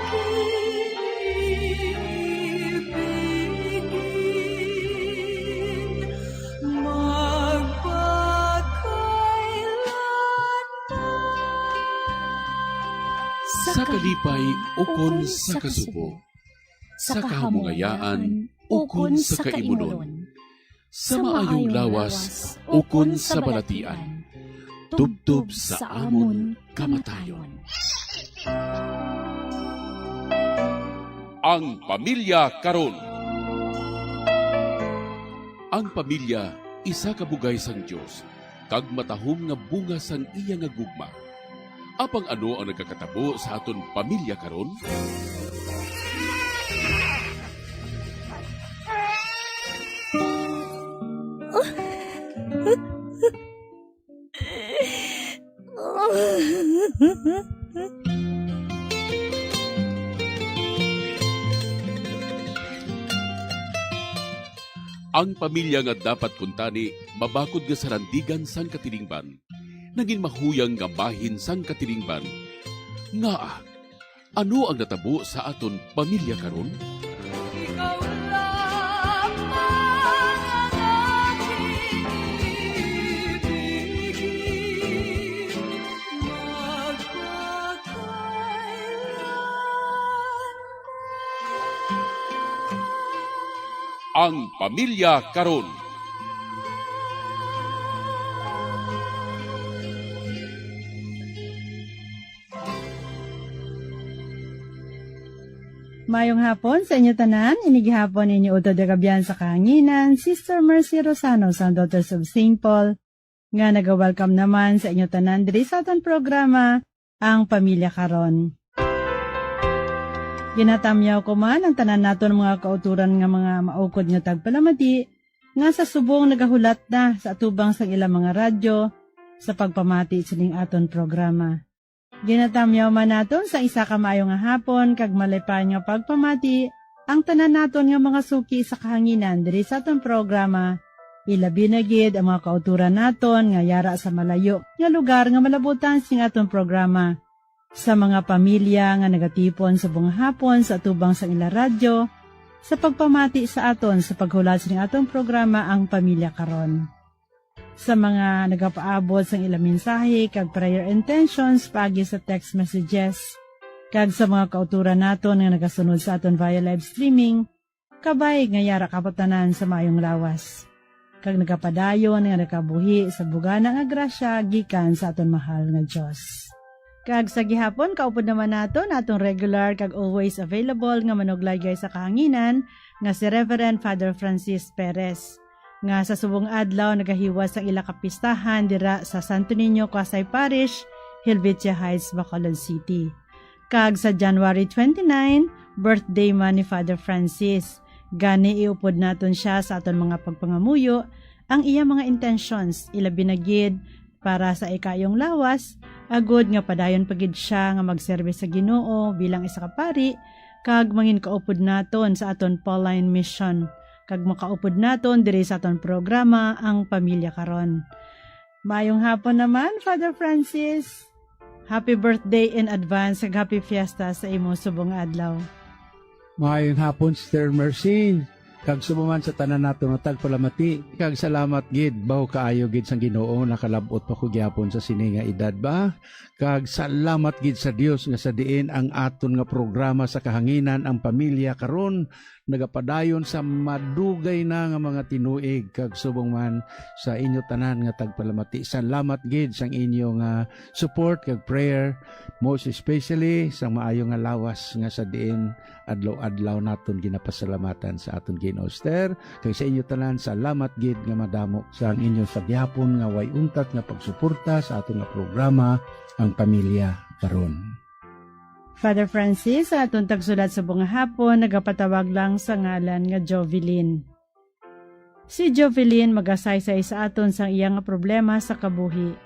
aking ibigin magpakailanman. Sa kalipay ukon sa kasubo, sa kahamungayaan ukon sa kaimunon, sa maayong lawas ukon sa balatian, tubtob sa amon kamatayon. Ang pamilya karon. Ang pamilya isa ka bugay sang Dios, kag matahom nga bunga sang iya nga gugma. Apang ano ang nagakatabo sa aton pamilya karon? Ang pamilya nga dapat kuntani mabakod nga sarandigan sang katilingban, nagin mahuyang nga bahin sang katilingban. Ngaa, ano ang natabo sa aton pamilya karon? Ikaw lamang ang aking ibigin, magpakailanman. Ang pamilya karon. Mayong hapon sa inyo tanan. Ini gihapon inyo utod nga kaabyan sa kahanginan, Sister Mercy Rosano sang Daughters of Saint Paul, nga naga-welcome naman sa inyo tanan diri sa aton programa, Ang Pamilya Karon. Ginatamyaw ko man ang tanan naton mga kauturan nga mga maukod nga tagpalamati nga sa subong nagahulat na sa atubang sang ilang mga radyo sa pagpamati sining aton programa. Ginatamyaw man naton sa isa ka maayo nga hapon kag malipayon nga pagpamati ang tanan naton nga mga suki sa kahanginan diri sa aton programa, ilabi na gid ang mga kauturan naton nga yara sa malayo nga lugar nga malabutan sing aton programa, sa mga pamilya nga nagatipon sa bungahapon sa atubang sang ila radyo sa pagpamati sa aton sa paghulat sing aton programa Ang Pamilya Karon, sa mga nagapaabot sang ila mensahe kag prayer intentions paagi sa text messages, kag sa mga kauturan naton nga nagasunod sa aton via live streaming, kabay nga yara kamo tanan sa maayong lawas, kag nagapadayon nga nakabuhi sa bugana nga grasya gikan sa aton mahal nga Dios. Kag sa gihapon, kaupod naman naton atong regular kag always available nga manuglaygay sa kahanginan, nga si Reverend Father Francis Perez, nga sa subong adlaw nagahiwas sang ila kapistahan dira sa Santo Niño Quasay Parish, Helvetia Heights, Bacolod City. Kag sa January twenty-nine, birthday man ni Father Francis. Gani, iupod naton sia sa aton mga pagpangamuyo, ang iya mga intentions, ilabi na gid para sa ikaayong lawas, agod nga padayon pa gid sia nga magserbi sa Ginoo bilang isa ka pari, kag manginkaupod naton sa aton Pauline Mission, kag makaupod naton diri sa aton programa, Ang Pamilya Karon. Maayong hapon naman, Father Francis. Happy birthday in advance, kag happy fiesta sa imo subong adlaw. Maayong hapon, Sister Mercy, kag subong man sa tanan nato nga tagpalamati, kag salamat gid, baho kaayo gid sang Ginoo, nakalab-ot pa ko gihapon sa sini nga edad ba, kag salamat gid sa Dios nga sa diin ang aton nga programa sa kahanginan, Ang Pamilya Karon, nagapadayon sa madugay na nga mga tinuig, kag subong man sa inyo tanan nga tagpalamati. Salamat gid sang inyo nga support kag prayer, most especially sa maayo nga lawas nga sa diin adlaw-adlaw naton ginapasalamatan sa aton Ginoo, Sister, kag sa inyo tanan, salamat gid nga madamo sang inyo sa gihapon nga way untat nga pagsuporta sa aton nga programa, Ang Pamilya Karon. Father Francis, sa aton tagsulat sa bungahapon, nagapatawag lang sa ngalan nga Jovelyn. Si Jovelyn magasaysay sa aton sang iya nga problema sa kabuhi.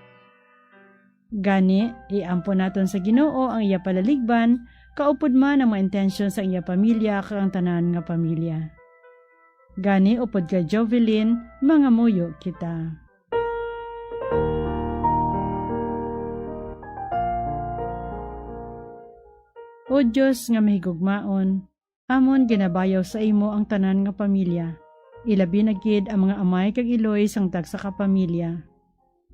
Gani, iampo naton sa Ginoo ang iya palaligban, kaupod man ang mga intensyon sang iya pamilya kag ang tanan nga pamilya. Gani, upod kay Jovelyn, mangamuyo kita. O Dios nga mahigugmaon, amon ginabayaw sa imo ang tanan nga pamilya, ilabi na gid ang mga amay kag iloy sang tagsa ka pamilya.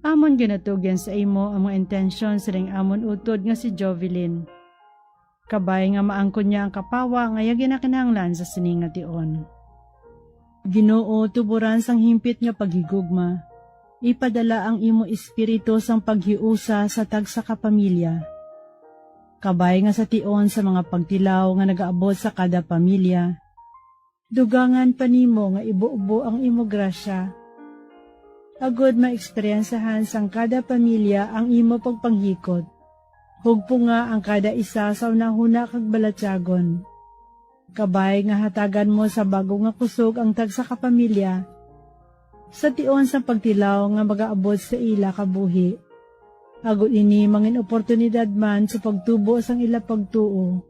Amon ginatugyan sa imo ang mga intensyon sining amon utod nga si Jovelyn. Kabay nga maangkon niya ang kapawa nga iya ginakinahanglan sa sini nga tion. Ginoo, tuboran sang himpit nga paghigugma, ipadala ang imo Espiritu sang paghiusa sa tagsa ka pamilya. Kabay nga sa tion sa mga pagtilaw nga nagaabot sa kada pamilya, dugangan pa nimo nga ibubo ang imo grasya, agod maeksperiensiyahan sang kada pamilya ang imo pagpanghikot. Hugpunga ang kada isa sa hunahuna kag balatyagon. Kabay nga hatagan mo sa bago nga kusog ang tagsa ka pamilya sa tion sang pagtilaw nga magaabot sa ila kabuhi, agod ini mangin oportunidad man sa pagtubo sang ila pagtuo,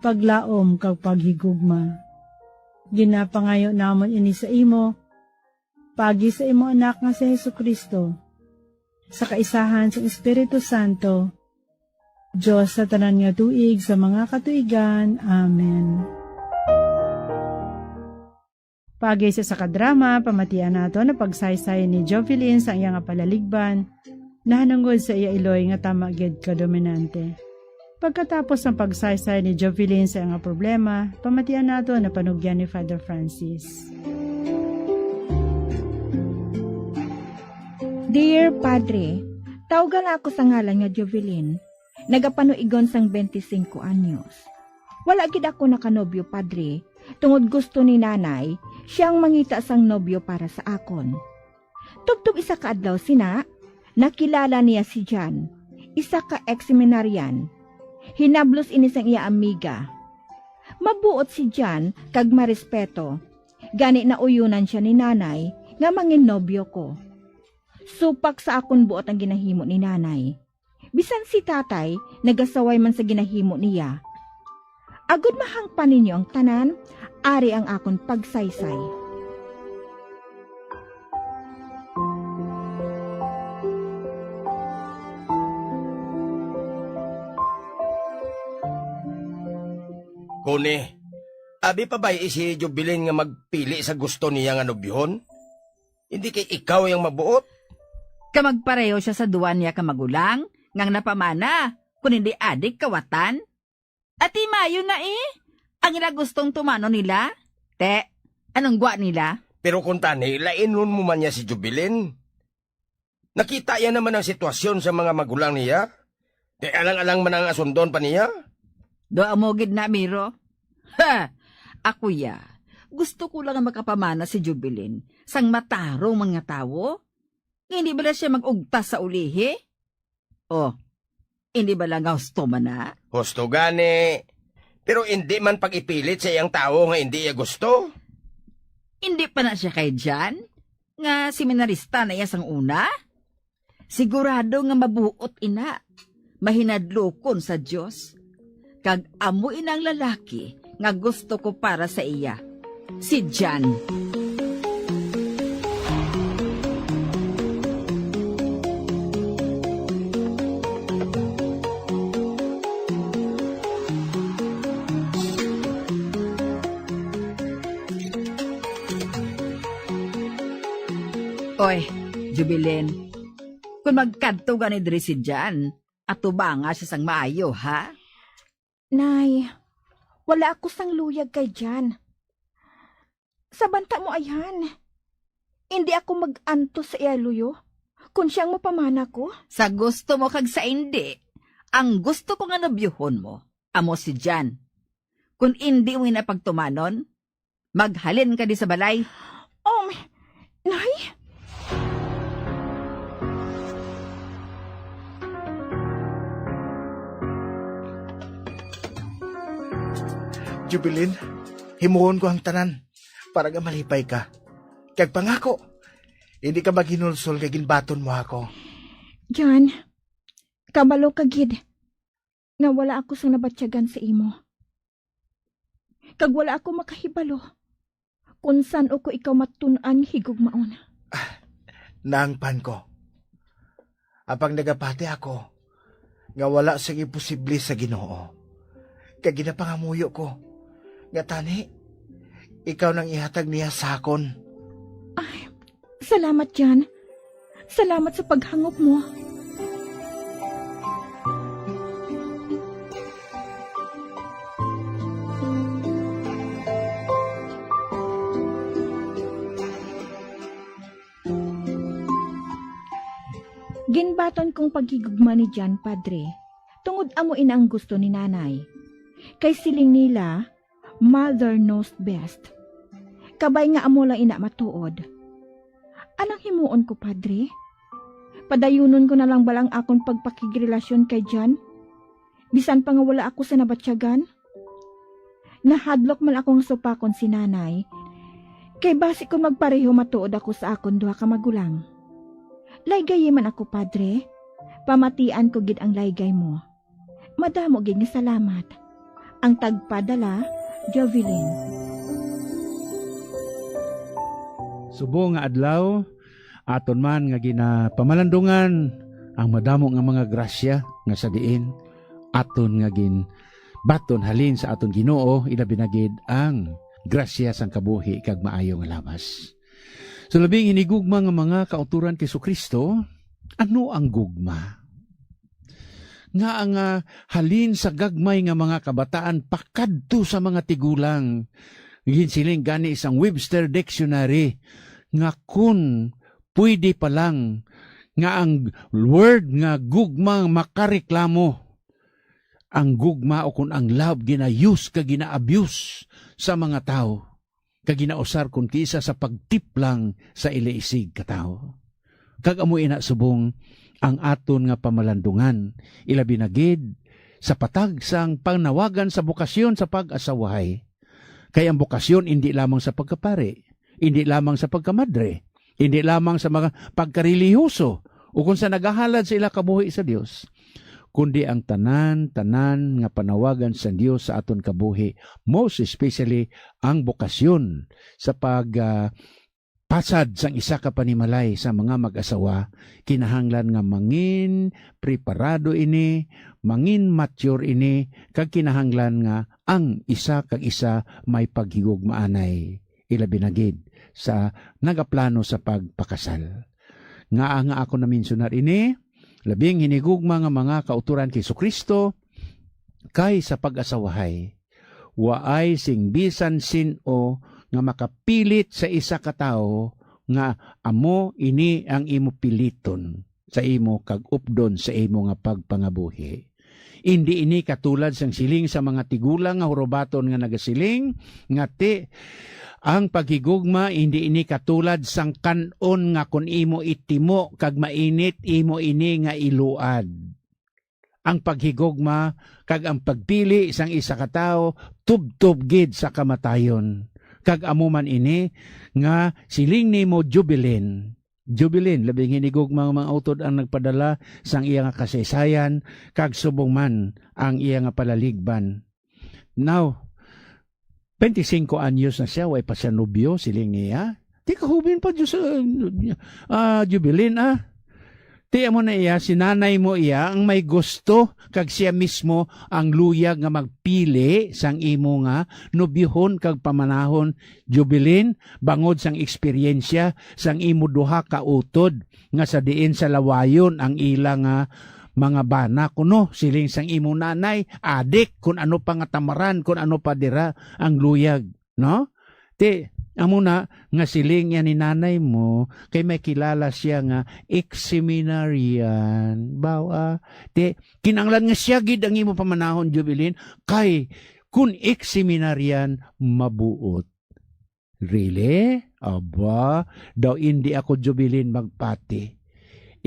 paglaom, kag paghigugma. Ginapangayo namon ini sa imo, paagi sa imo Anak nga si Jesu-Cristo, sa kaisahan sang Espiritu Santo, Dios sa tanan nga tuig sa mga katuigan. Amen. Paagi sa isa ka drama, pamatian nato na pagsaysay ni Jovelyn sa iya nga palaligban, nahanungod sa iya iloy nga tama gid ka dominante. Pagkatapos ng pagsaysay ni Jovelyn sa iya nga problema, pamatian nato na panugyan ni Father Francis. Dear Padre, tawga lang ako sa ngalan nga Jovelyn. Nagapanuigon sang twenty-cinco anyos. Wala gid ako nakanobyo, Padre, tungod gusto ni Nanay siya ang mangita sang nobyo para sa akon. Tubtob isa ka adlaw sina, nakilala niya si John, isa ka ex-seminarian. Hinablos ini sang iya amiga. Mabuot si John kag marespeto, gani nauyonan sia ni Nanay nga manginnobyo ko. Supak sa akon buot ang ginahimo ni Nanay. Bisan si Tatay nagasaway man sa ginahimo niya. Agod mahangpan ninyo ang tanan, ari ang akon pagsaysay. Kuni, abi pa bay si Jubilin nga magpili sa gusto niya nga nobyohon? Hindi kay ikaw yang mabuot? Ka magpareho sia sa duwa niya ka magulang, ngang napamana, kun hindi adik kawatan? Ati mayo na eh. Ang ila gustong tumanon nila? Te, anong gwa nila? Pero kung tani, lainon mo man niya si Jubilin. Nakita iya naman ang sitwasyon sa mga magulang niya. Kay alang-alang man ang asundon pa niya. Do amo gid na, Miro. Ha! Ako ya, gusto ko lang nga makapamana si Jubilin sang matarong mga tawo. Hindi bala siya mag-ugtas sa ulihi? Oh, hindi bala nga husto man na? Husto gani. Pero hindi man pag-ipilit sa iyang tawo nga hindi iya gusto. Hindi pa na siya kay Jan, nga seminarista na iya sang una? Sigurado nga mabuot ina, mahinadlokon sa Dios. Kag amo ina ang lalaki nga gusto ko para sa iya, si Jan. Oy, Jubilin, kon magkadto gani diri si Jan, atubanga siya sang maayo, ha? Nay, wala ako sang luyag kay Jan. Sa banta mo ayhan, indi ako mag-antos sa iya luyo kon siya ang mapamana ko. Sa gusto mo kag sa indi, ang gusto ko nga nobyohon mo, amo si Jan. Kon indi mo ina pagtumanon, maghalin ka di sa balay. Um, Nay? Jubilin, himuon ko ang tanan para nga malipay ka. Kag pangako, hindi ka maghinulsol kay ginbaton mo ako. John, kabalo ka gid nga wala ako sang nabatyagan sa imo. Kag wala ako makahibalo kon san-o ko ikaw matun-an higugmaon. Ah, naangpan ko. Apang nagapati ako nga wala sing imposible sa Ginoo. Kag ginapangamuyo ko nga tani ikaw nang ihatag niya sa akon. Ay, salamat, Jan. Salamat sa paghangop mo. Ginbaton kong paghigugma ni Jan, Padre, tungod amo ina ang gusto ni Nanay. Kay siling nila, Mother knows best. Kabay nga amo lang ina matuod. Anong himuon ko, Padre? Padayunon ko na lang bala ang akon pagpakigrelasyon kay Jan? Bisan pa nga wala ako sa nabatyagan, nahadlok man ako nga supakon si Nanay, kay basi kon magpareho matuod ako sa akon duha ka magulang. Laygayi man ako, Padre. Pamatian ko gid ang laygay mo. Madamo gid nga salamat. Ang tagpadala, Jovelyn. Subong nga adlaw, aton man nga ginapamalandungan ang madamo nga mga grasya nga sa diin aton nga ginbaton halin sa aton Ginoo, ilabi na gid ang grasya sang kabuhi kag maayo nga lawas. Sa labing hinigugma nga mga kauturan kay Jesu-Cristo, ano ang gugma? Nga ang, ah, halin sa gagmay nga mga kabataan pakadto sa mga tigulang. Ginsiling gani sang Webster Dictionary nga kun pwede pa lang nga ang word nga gugma makareklamo, ang gugma o kun ang love gina-use kag gina-abuse sa mga tawo, kag ginausar kon kisa sa pagtiplang sa ila isig ka tawo. Kag amo ina subong ang aton nga pamalandungan, ilabi na gid sa patag sang panawagan sa bokasyon sa pag-asawahay. Kay ang bokasyon indi lamang sa pagkapari, indi lamang sa pagkamadre, indi lamang sa mga pagkarelihiyoso, o kung sa nagahalad sa ila kabuhi sa Dios, kundi ang tanan-tanan nga panawagan sa Dios sa aton kabuhi, most especially ang bokasyon sa pag, ah, pasad sang isa ka panimalay sa mga mag-asawa, kinahanglan nga mangin preparado ini, mangin mature ini, kag kinahanglan nga ang isa kag isa may paghigugmaanay, ilabi na gid sa nagaplano sa pagpakasal. Ngaa nga ako naminsunar ini? Labing hinigugma nga mga kauturan kay Jesu-Cristo kay sa pag-asawahay. Waay sing bisan sin-o nga makapilit sa isa ka tawo nga amo ini ang imo piliton sa imo kag updon sa imo nga pagpangabuhi. Indi ini katulad sang siling sa mga tigulang nga hurubaton nga nagasiling nga ti ang paghigugma indi ini katulad sang kan-on nga kon imo itimo kag mainit, imo ini nga iluad. Ang paghigugma kag ang pagpili sang isa ka tawo tubtob gid sa kamatayon. Kag amo man ini nga siling nimo, Jubilin. Jubilin, labing hinigugma nga mga utod ang nagpadala sang iya nga kasaysayan, kag subong man ang iya nga palaligban. Now, twenty-cinco anyos na siya, way pa siya nobyo, siling niya. Ti kahubin pa, Diyos, ah, ah, Jubilin, ah. Ti amo na iya, si nanay mo iya ang may gusto, kag siya mismo ang luyag nga magpili sang imo nga nobyohon kag pamanahon, Jubilin, bangod sang eksperyensya sang imo duha ka utod nga sa diin sa lawayon ang ila nga mga bana, kuno siling sang imo nanay, adik, kun ano pa nga tamaran, kun ano pa dira ang luyag, no? Ti, amo na nga siling niya ni nanay mo, kay may kilala siya nga ex-seminarian. Bawa, ti, kinanglan nga siya gid ang imo pamanahon, Jubilin, kay kun ex-seminarian, mabuot. Really? Aba, daw indi ako, Jubilin, magpati.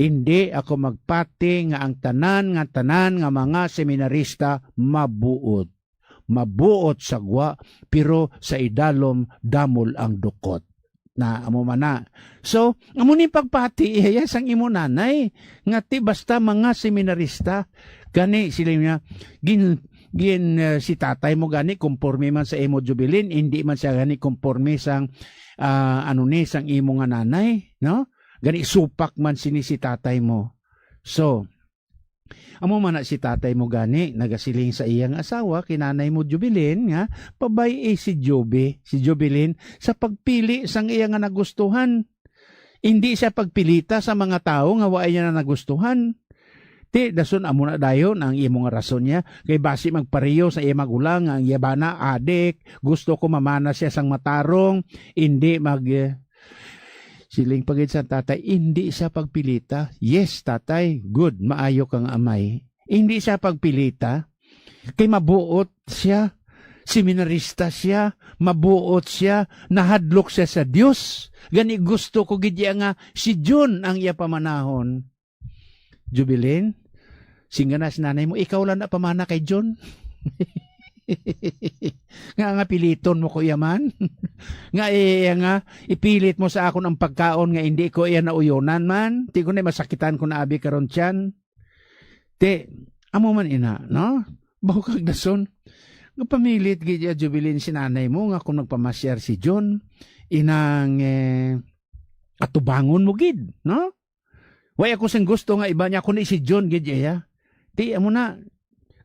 Indi ako magpati nga ang tanan nga tanan nga mga seminarista mabuot. Mabuot sa gwa, pero sa idalom damol ang dukot. Na, amo man na. So, amo ni pagpati iya sang imo nanay nga ti basta mga seminarista. Gani sila niya gin, gin, eh, si tatay mo gani, konporme man sa imo, Jubilin, hindi man siya gani konporme sang, ah, ano ni, sang imo nga nanay, no? Gani supak man sini si tatay mo. So, amo man na si tatay mo gani, nagasiling sa iyang asawa, kinanay mo, Jubilin, nga pabay-i si Jubi, si Jubilin, sa pagpili sang iya nga nagustuhan. Hindi siya pagpilita sa mga tawo nga wa iya na nagustuhan. Ti, dason amo na dayon ang imo nga rason niya. Kay basi magpareho sa iya magulang nga ang iya bana, adik, gusto ko mamana siya sang matarong, hindi mag, eh, siling pa gid sa tatay, hindi siya pagpilita. Yes, tatay, good, maayo kang amay. Hindi siya pagpilita. Kay mabuot siya, seminarista siya, mabuot siya, nahadlok siya sa Dios. Gani gusto ko gid iya nga si John ang iya pamanahon. Jubilin, Singana si nanay mo, "Ikaw lang na pamana kay John." Nga, nga piliton mo ko iya man. Nga, eh, nga, ipilit mo sa akon ang pagkaon nga hindi ko iya nauyonan man. Ti ko na masakitan ko na abi karon tiyan. Ti, amo man ina, no? Baho kag dason. Nga pamilit gid iya, Jubilin, si nanay mo nga kung nagpamasyar si John, inang, eh, atubangon mo gid, no? Way ako sing gusto nga iba niya, kundi si John gid iya. Ti, amo na,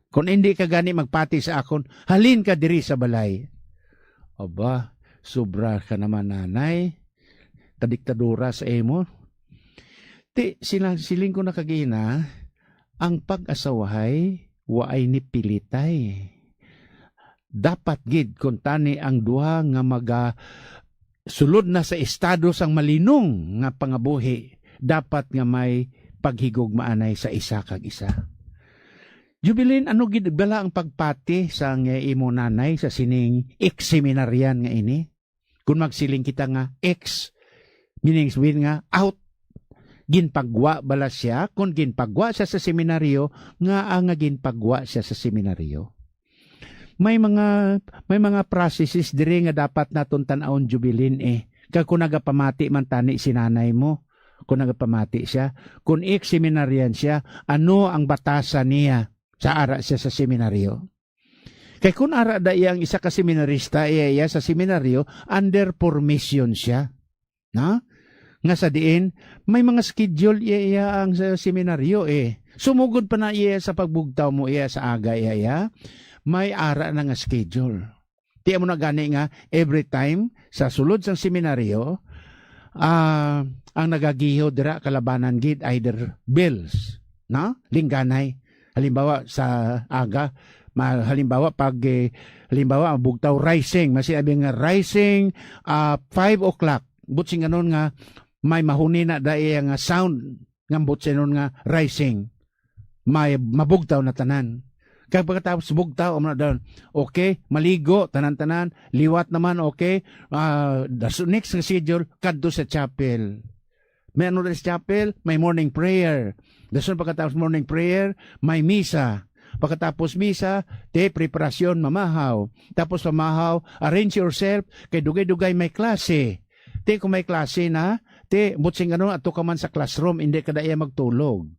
kung hindi ka gani magpati sa akon, halin ka diri sa balay. Aba, sobra ka naman, nanay. Kadiktadura sa imo. Ti, sila, siling ko na kagina, ang pag-asawahay, waay ni pilitay. Dapat gid kuntani ang duha nga maga-, sulod na sa estado sang malinong nga pangabuhi, dapat nga may paghigugmaanay sa isa kag isa. Jubilin, ano gid bala ang pagpati sang imo nanay sa sining ex-seminarian nga ini? Kung magsiling kita nga ex, meaning sabihin nga out, ginpagwa bala siya? Kung ginpagwa siya sa seminaryo, nga nga ginpagwa siya sa seminaryo? May mga, may mga processes diri nga dapat naton tan-awon, Jubilin, eh. Kag kung nagapamati man tani si nanay mo, kung nagapamati siya, kung ex-seminarian siya, ano ang batasan niya sa ara siya sa seminaryo? Kay kung ara da iya ang isa ka seminarista, iya, iya sa seminaryo, under formation siya. Na? Nga sa diin, may mga schedule iya, iya ang sa seminaryo, eh. Sumugod pa na iya sa pagbugtaw mo iya sa aga iya, iya. May ara na nga schedule. Ti amo na gani nga every time sa sulod sang seminaryo, ah, ang nagagiho dira kalabanan gid either bills, na? Lingganay. Halimbawa, sa aga, ma-, halimbawa, pag, eh, halimbawa, ang bugtaw, rising, masiabi nga rising, ah, five o'clock. Butsing anon nga may mahuni na dai nga sound nga butsing anon nga rising. May mabugtaw na tanan. Kag pagkatapos bugtaw, amo na daw, okay, maligo, tanan-tanan, liwat naman, okay. Ah, das-, next nga schedule, kadto sa chapel. May ano sa chapel? May morning prayer. Dason pagkatapos morning prayer, may misa. Pagkatapos misa, te, preparasyon, mamahaw. Tapos pamahaw, arrange yourself, kay dugay-dugay may klase. Te, kung may klase na, te, butsing ano, ato ka man sa classroom, hindi ka na iya magtulog.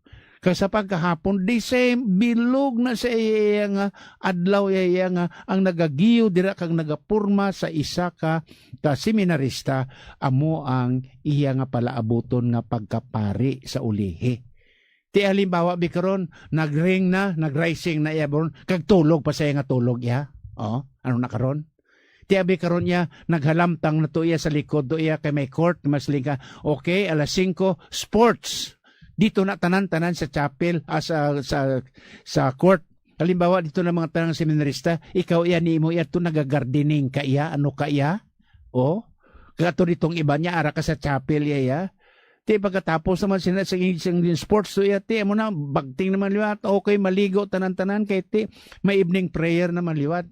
Kag sa pagkahapon, the same, bilog na sa iya nga adlaw, iya, iya nga ang nagagiyo dira kag nagapurma sa isa ka, ka seminarista, amo ang iya nga palaabuton nga pagkapari sa ulihi. Ti halimbawa, bi karon, nagring na, nagrising na iya, bron, kag tulog pa siya nga tulog iya. Oh, ano na karon? Ti abi karon iya, naghalamtang na to iya sa likod to iya kay may court, mas lingka. Okay, alas singko, sports. Dito na tanan-tanan sa chapel, ah, sa, sa, sa court. Halimbawa, dito na mga tanang seminarista, ikaw iya, nimo iya to nagagardening ka iya, ano ka iya? Oh, kato ditong iba niya, ara ka sa chapel iya, iya. Ti pagkatapos naman sina sa, sa sports to iya, ti, amo na, bagting naman liwat. Okay, maligo, tanan-tanan, kay ti, may evening prayer naman liwat.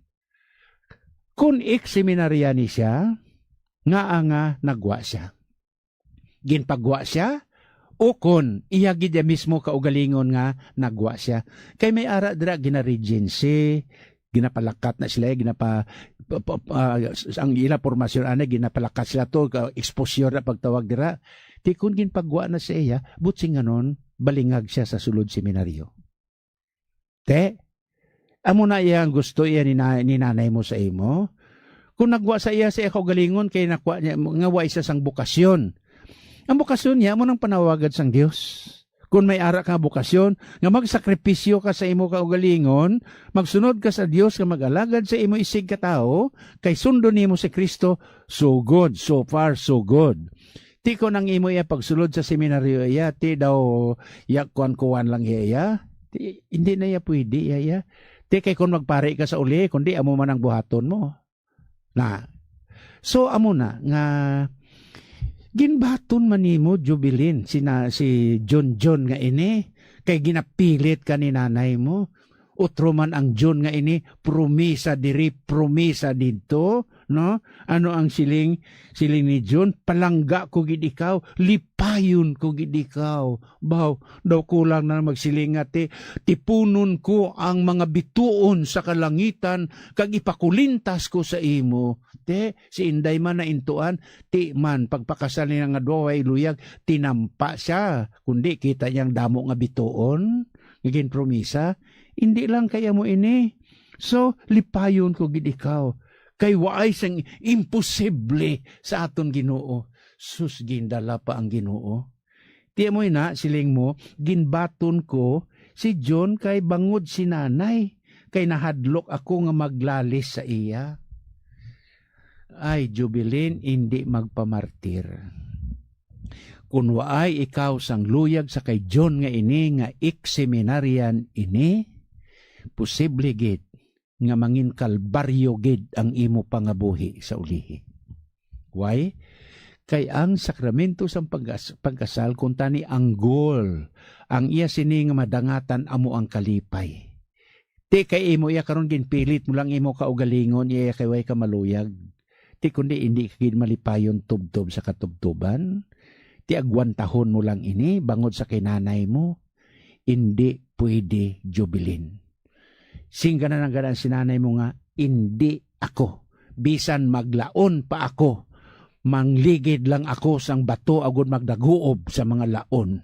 Kun ex-seminarian ni siya, nga nga nagwa siya. Ginpagwa siya, o kun iya gid iya mismo kaugalingon nga nagwa siya. Kay may ara dira gina-regency, ginapalakat na sila, ginapa-, pa-, pa-, ah, ang ila pormasyon, ani, ginapalakat sila to, ka-, exposure na pagtawag dira. Ti kun ginpagwa na sa iya, butsinganon, balingag siya sa sulod seminaryo. Te, amo na iya ang gusto iya ni na-, ni nanay mo sa imo. Kung nagwa sa iya sa iya kaugalingon, kay nakwa niya, nga wa siya sang bukasyon. Ang bukasyon niya, amo nang panawagan sang Dios. Kung may ara ka nga bukasyon, nga magsakripisyo ka sa imo kaugalingon, magsunod ka sa Dios, nga mag-alagad sa imo isig ka tawo, kay sundo nimo si Kristo, so good, so far, so good. Ti ko nang imo iya pagsulod sa seminaryo iya, ti daw ya kuan-kuan lang iya, iya. Ti, hindi na iya pwede iya, iya. Ti kay kung magpari ka sa uli, kundi amo man ang buhaton mo. Na. So, amo na nga ginbaton man nimo, Jubilin, si na, si John John nga ini, kay ginapilit ka ni nanay mo. Utro man ang John nga ini, promisa diri, promisa didto. No? Ano ang siling? Siling ni John, "Palangga ko gid ikaw, lipayon ko gid ikaw." Baw, daw kulang na magsiling nga, "Ti, tipunon ko ang mga bituon sa kalangitan, kag ipakulintas ko sa imo." Te, si Inday man naintuan, ti man, pagpakasal nila nga duha way luyag, tinampa siya. Kundi kita niyang damo nga bituon, nga ginpromisa. Hindi lang kay amo ini. So, lipayon ko gid ikaw. Kay waay sang imposible sa aton Ginoo. Sus, gindala pa ang Ginoo. Ti mo ina, siling mo, ginbaton ko si John kay bangod si nanay, kay nahadlok ako nga maglalis sa iya. Ay, Jubilin, indi magpamartir. Kun waay ikaw sang luyag sa kay John nga ini nga ex-seminarian ini, posible gid nga mangin kalbaryo gid ang imo pangabuhi sa ulihi. Why? Kay ang sakramento sang pagkas-, pagkasal kuntani ang goal, ang iya sini nga madangatan amo ang kalipay. Ti kay imo iya karon ginpilit mo lang imo kaugalingon, iya kay way ka maluyag. Ti kundi indi ka gid malipayon tubtob sa katubtoban. Ti agwantahon mo lang ini bangod sa kinanay mo. Indi pwede, Jubilin. Singganan ang gana si nanay mo nga, "Indi ako. Bisan maglaon pa ako, mangligid lang ako sang bato agud magdaguob sa mga laon.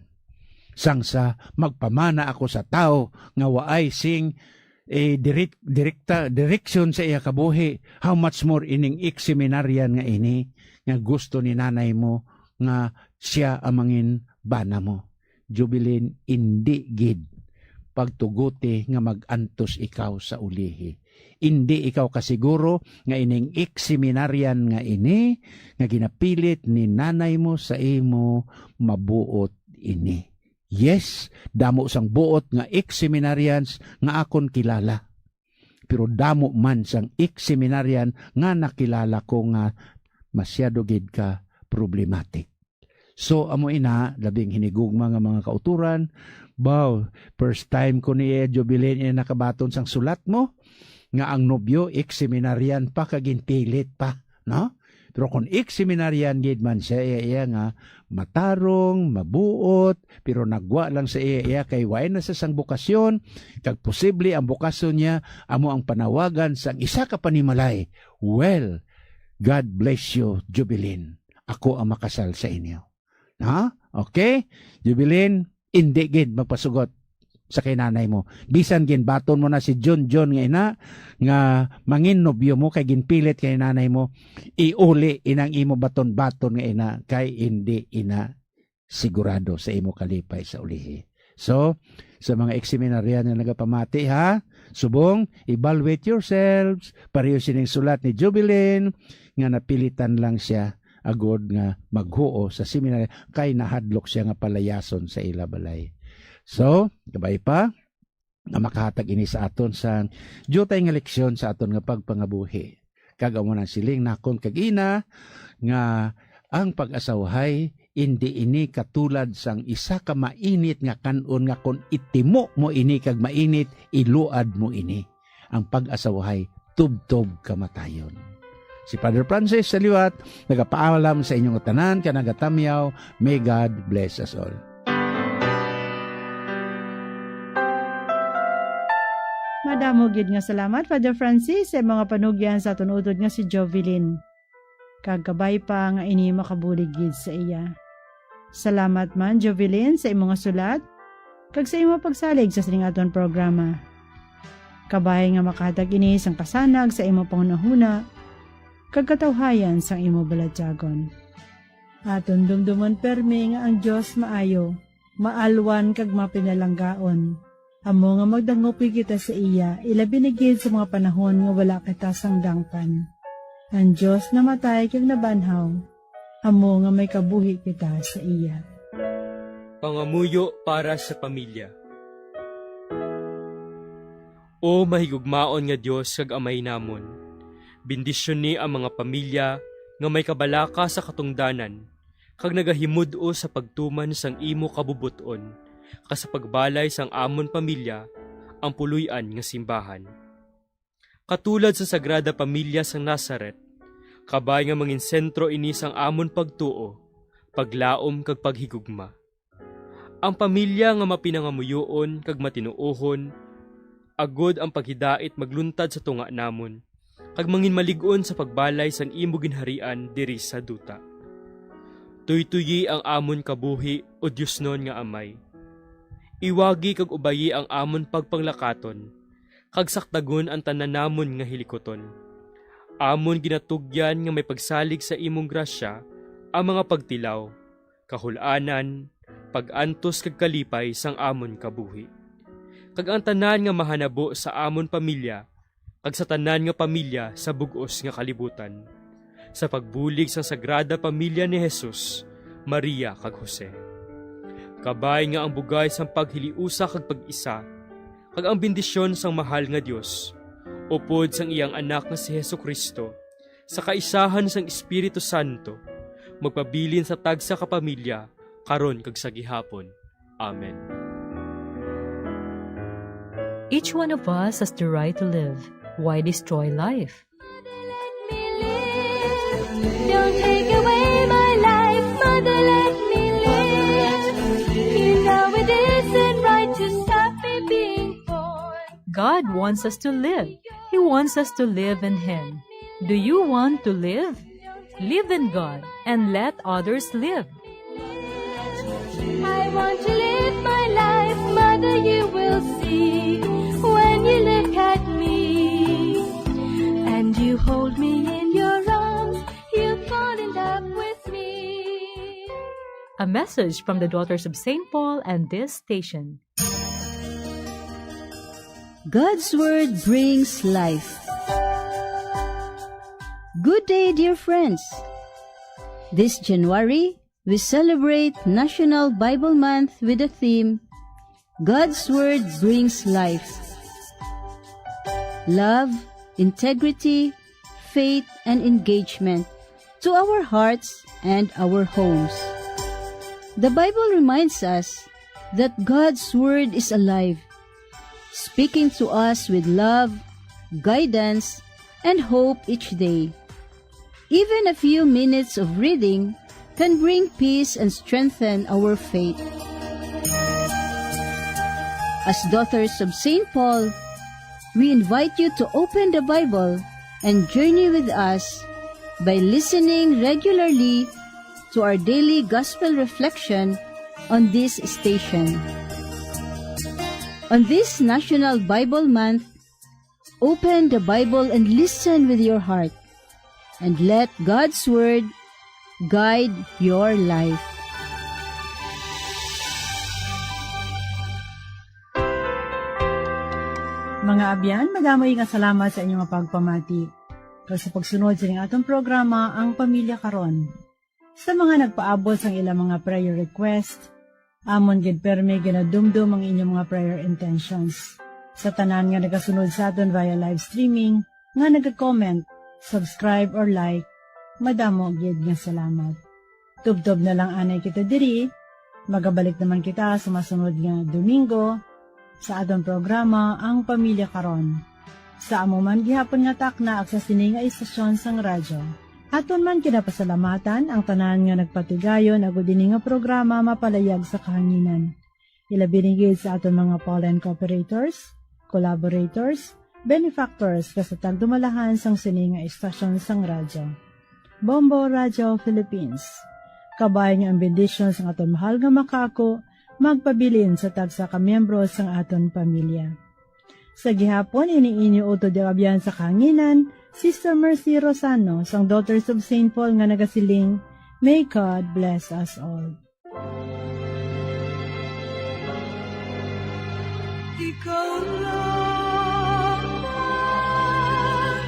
Sang sa magpamana ako sa tawo nga waay sing, eh, direk-, direkta, direksyon sa iya kabuhi, how much more ining ex-seminarian nga ini, nga gusto ni nanay mo nga siya ang mangin bana mo." Jubilin, indi gid pagtuguti nga mag-antos ikaw sa ulihi. Indi ikaw kasiguro nga ining ex-seminarian nga ini nga ginapilit ni nanay mo sa imo mabuot ini. Yes, damo sang buot nga ex-seminarians nga akon kilala. Pero damo man sang ex-seminarian nga nakilala ko nga masyado gid ka problematic. So, amo ina, labing hinigugma nga mga kauturan, baw, first time ko ni Jubilin ina nakabaton sang sulat mo, nga ang nobyo, ex-seminarian pa, kag ginpilit pa, no? Pero kung ex-seminarian gid man siya, iya, iya nga matarong, mabuot, pero nagwa lang sa iya, iya kay waay na sa sang bokasyon, kag posible ang bokasyon niya amo ang panawagan sang isa ka panimalay. Well, God bless you, Jubilin. Ako ang makasal sa inyo. Ha? Okay? Jubilin, indi gid magpasugot sa kay nanay mo. Bisan ginbaton mo na si John John nga ina, nga mangin nobyo mo kay ginpilit kay nanay mo, iuli inang imo baton-baton nga ina kay indi ina sigurado sa imo kalipay sa ulihi. So, sa mga ex-seminarian nga nagapamati, ha, subong, evaluate yourselves, pareho sining sulat ni Jubilin, nga napilitan lang siya agod nga maghuo sa seminary kay nahadlok siya nga palayason sa ila balay. So, kabay pa nga makahatag ini sa aton sang diutay nga leksyon sa aton nga pagpangabuhi. Kag amo nang siling nakon kag ina nga ang pag-asawahay indi ini katulad sang isa ka mainit nga kan-on nga kon itimo mo ini kag mainit, iluad mo ini. Ang pag-asawahay tubtob kamatayon. Si Father Francis sa liwat, nagapaalam sa inyong tanan ka nagatamyaw. May God bless us all. Madamo gid nga salamat, Father Francis, sa mga panugyan sa aton utod nga si Jovelyn. Kag kabay pa nga ini makabulig gid sa iya. Salamat man, Jovelyn, sa imo nga sulat, kag sa imo pagsalig sa sining aton programa. Kabay nga makahatag ini sang kasanag sa imo panghunahuna, kag katawhayan sang imo balatyagon. Aton dumdumon permi nga ang Dios maayo, maalwan kag mapinalanggaon. Amo nga magdangupi kita sa iya, ilabi na gid sa mga panahon nga wala kita sang dangpan. Ang Dios namatay kag nabanhaw, amo nga may kabuhi kita sa iya. Pangamuyo para sa pamilya. O mahigugmaon nga Dios kag Amay namon, bendisyoni ang mga pamilya nga may kabalaka sa katungdanan kag nagahimud-o sa pagtuman sang imo kabubot-on, kag sa pagbalay sang amon pamilya ang puloy-an nga simbahan. Katulad sa Sagrada Pamilya sang Nazareth, Kabay nga mangin sentro ini sang amon pagtuo, paglaom kag paghigugma. Ang pamilya nga mapinangamuyoon kag matinuohon, agod ang paghidait magluntad sa tunga namon, kag manginmalig-on sa pagbalay sang imo ginharian diri sa duta. Tuytoyi ang amon kabuhi, O Diosnon nga Amay. Iwagi kag ubayi ang amon pagpanglakaton, kag sakdagon ang tanan namon nga hilikuton. Amon ginatugyan nga may pagsalig sa imong grasya ang mga pagtilaw, kahul-anan, pag-antos kag kalipay sang amon kabuhi, kag ang tanan nga mahanabo sa amon pamilya kag sa tanan nga pamilya sa bug-os nga kalibutan, sa pagbulig sang Sagrada Pamilya ni Jesus, Maria, kag Jose. Kabay nga ang bugay sang paghiliusa kag pag-isa, kag ang bendisyon sang mahal nga Dios, upod sang iyang Anak nga si Jesu-Cristo, sa kaisahan sang Espiritu Santo, magpabilin sa tagsa ka pamilya, karon kag sa gihapon. Amen. Each one of us has the right to live. Why destroy life? Mother, let me live. Don't take away my life. Mother, let me live. You know it isn't right to stop me being born. God wants us to live. He wants us to live in Him. Do you want to live? Live in God and let others live. I want to live my life, mother, you will see. When you look at me and you hold me in your arms, you fall in love with me. A message from the Daughters of Saint Paul and this station. God's Word brings life. Good day, dear friends. This January, we celebrate National Bible Month with the theme, God's Word brings life. Love, integrity, faith, and engagement to our hearts and our homes. The Bible reminds us that God's Word is alive, speaking to us with love, guidance, and hope each day. Even a few minutes of reading can bring peace and strengthen our faith. As daughters of Saint Paul, we invite you to open the Bible and journey with us by listening regularly to our daily gospel reflection on this station. On this National Bible Month, open the Bible and listen with your heart, and let God's Word guide your life. Mga abyan, madamo nga salamat sa inyong pagpamati kag sa pagsunod sa aton programa, Ang Pamilya Karon. Sa mga nagpaabot sang ilang mga prayer request, amon gid permi ginadumdom ang inyong mga prayer intentions. Sa tanan nga nagasunod sa aton via live streaming, nga naga-comment, subscribe, or like, madamo gid nga salamat. Tubtob na lang anay kita diri. Magabalik naman kita sa masunod nga Domingo sa aton programa, Ang Pamilya Karon. Sa amo man gihapon nga takna ag sa sini nga istasyon sang radyo. Aton man ginapasalamatan ang tanan nga nagpatigayon agud ini nga programa mapalayag sa kahanginan. Ilabi na gid sa aton mga pollen cooperators, collaborators, benefactors, kag sa tagdumalahan sang sini nga istasyon sang radyo. Bombo Radio Philippines. Kabay nga ang bendisyon sang aton mahal nga makaako magpabilin sa tagsa ka miyembro sang aton pamilya. Sa gihapon, ini inyo utod nga abyan sa kahanginan, Sister Mercy Rosano sang Daughters of Saint Paul nga nagasiling, May God bless us all. Ikaw lang ang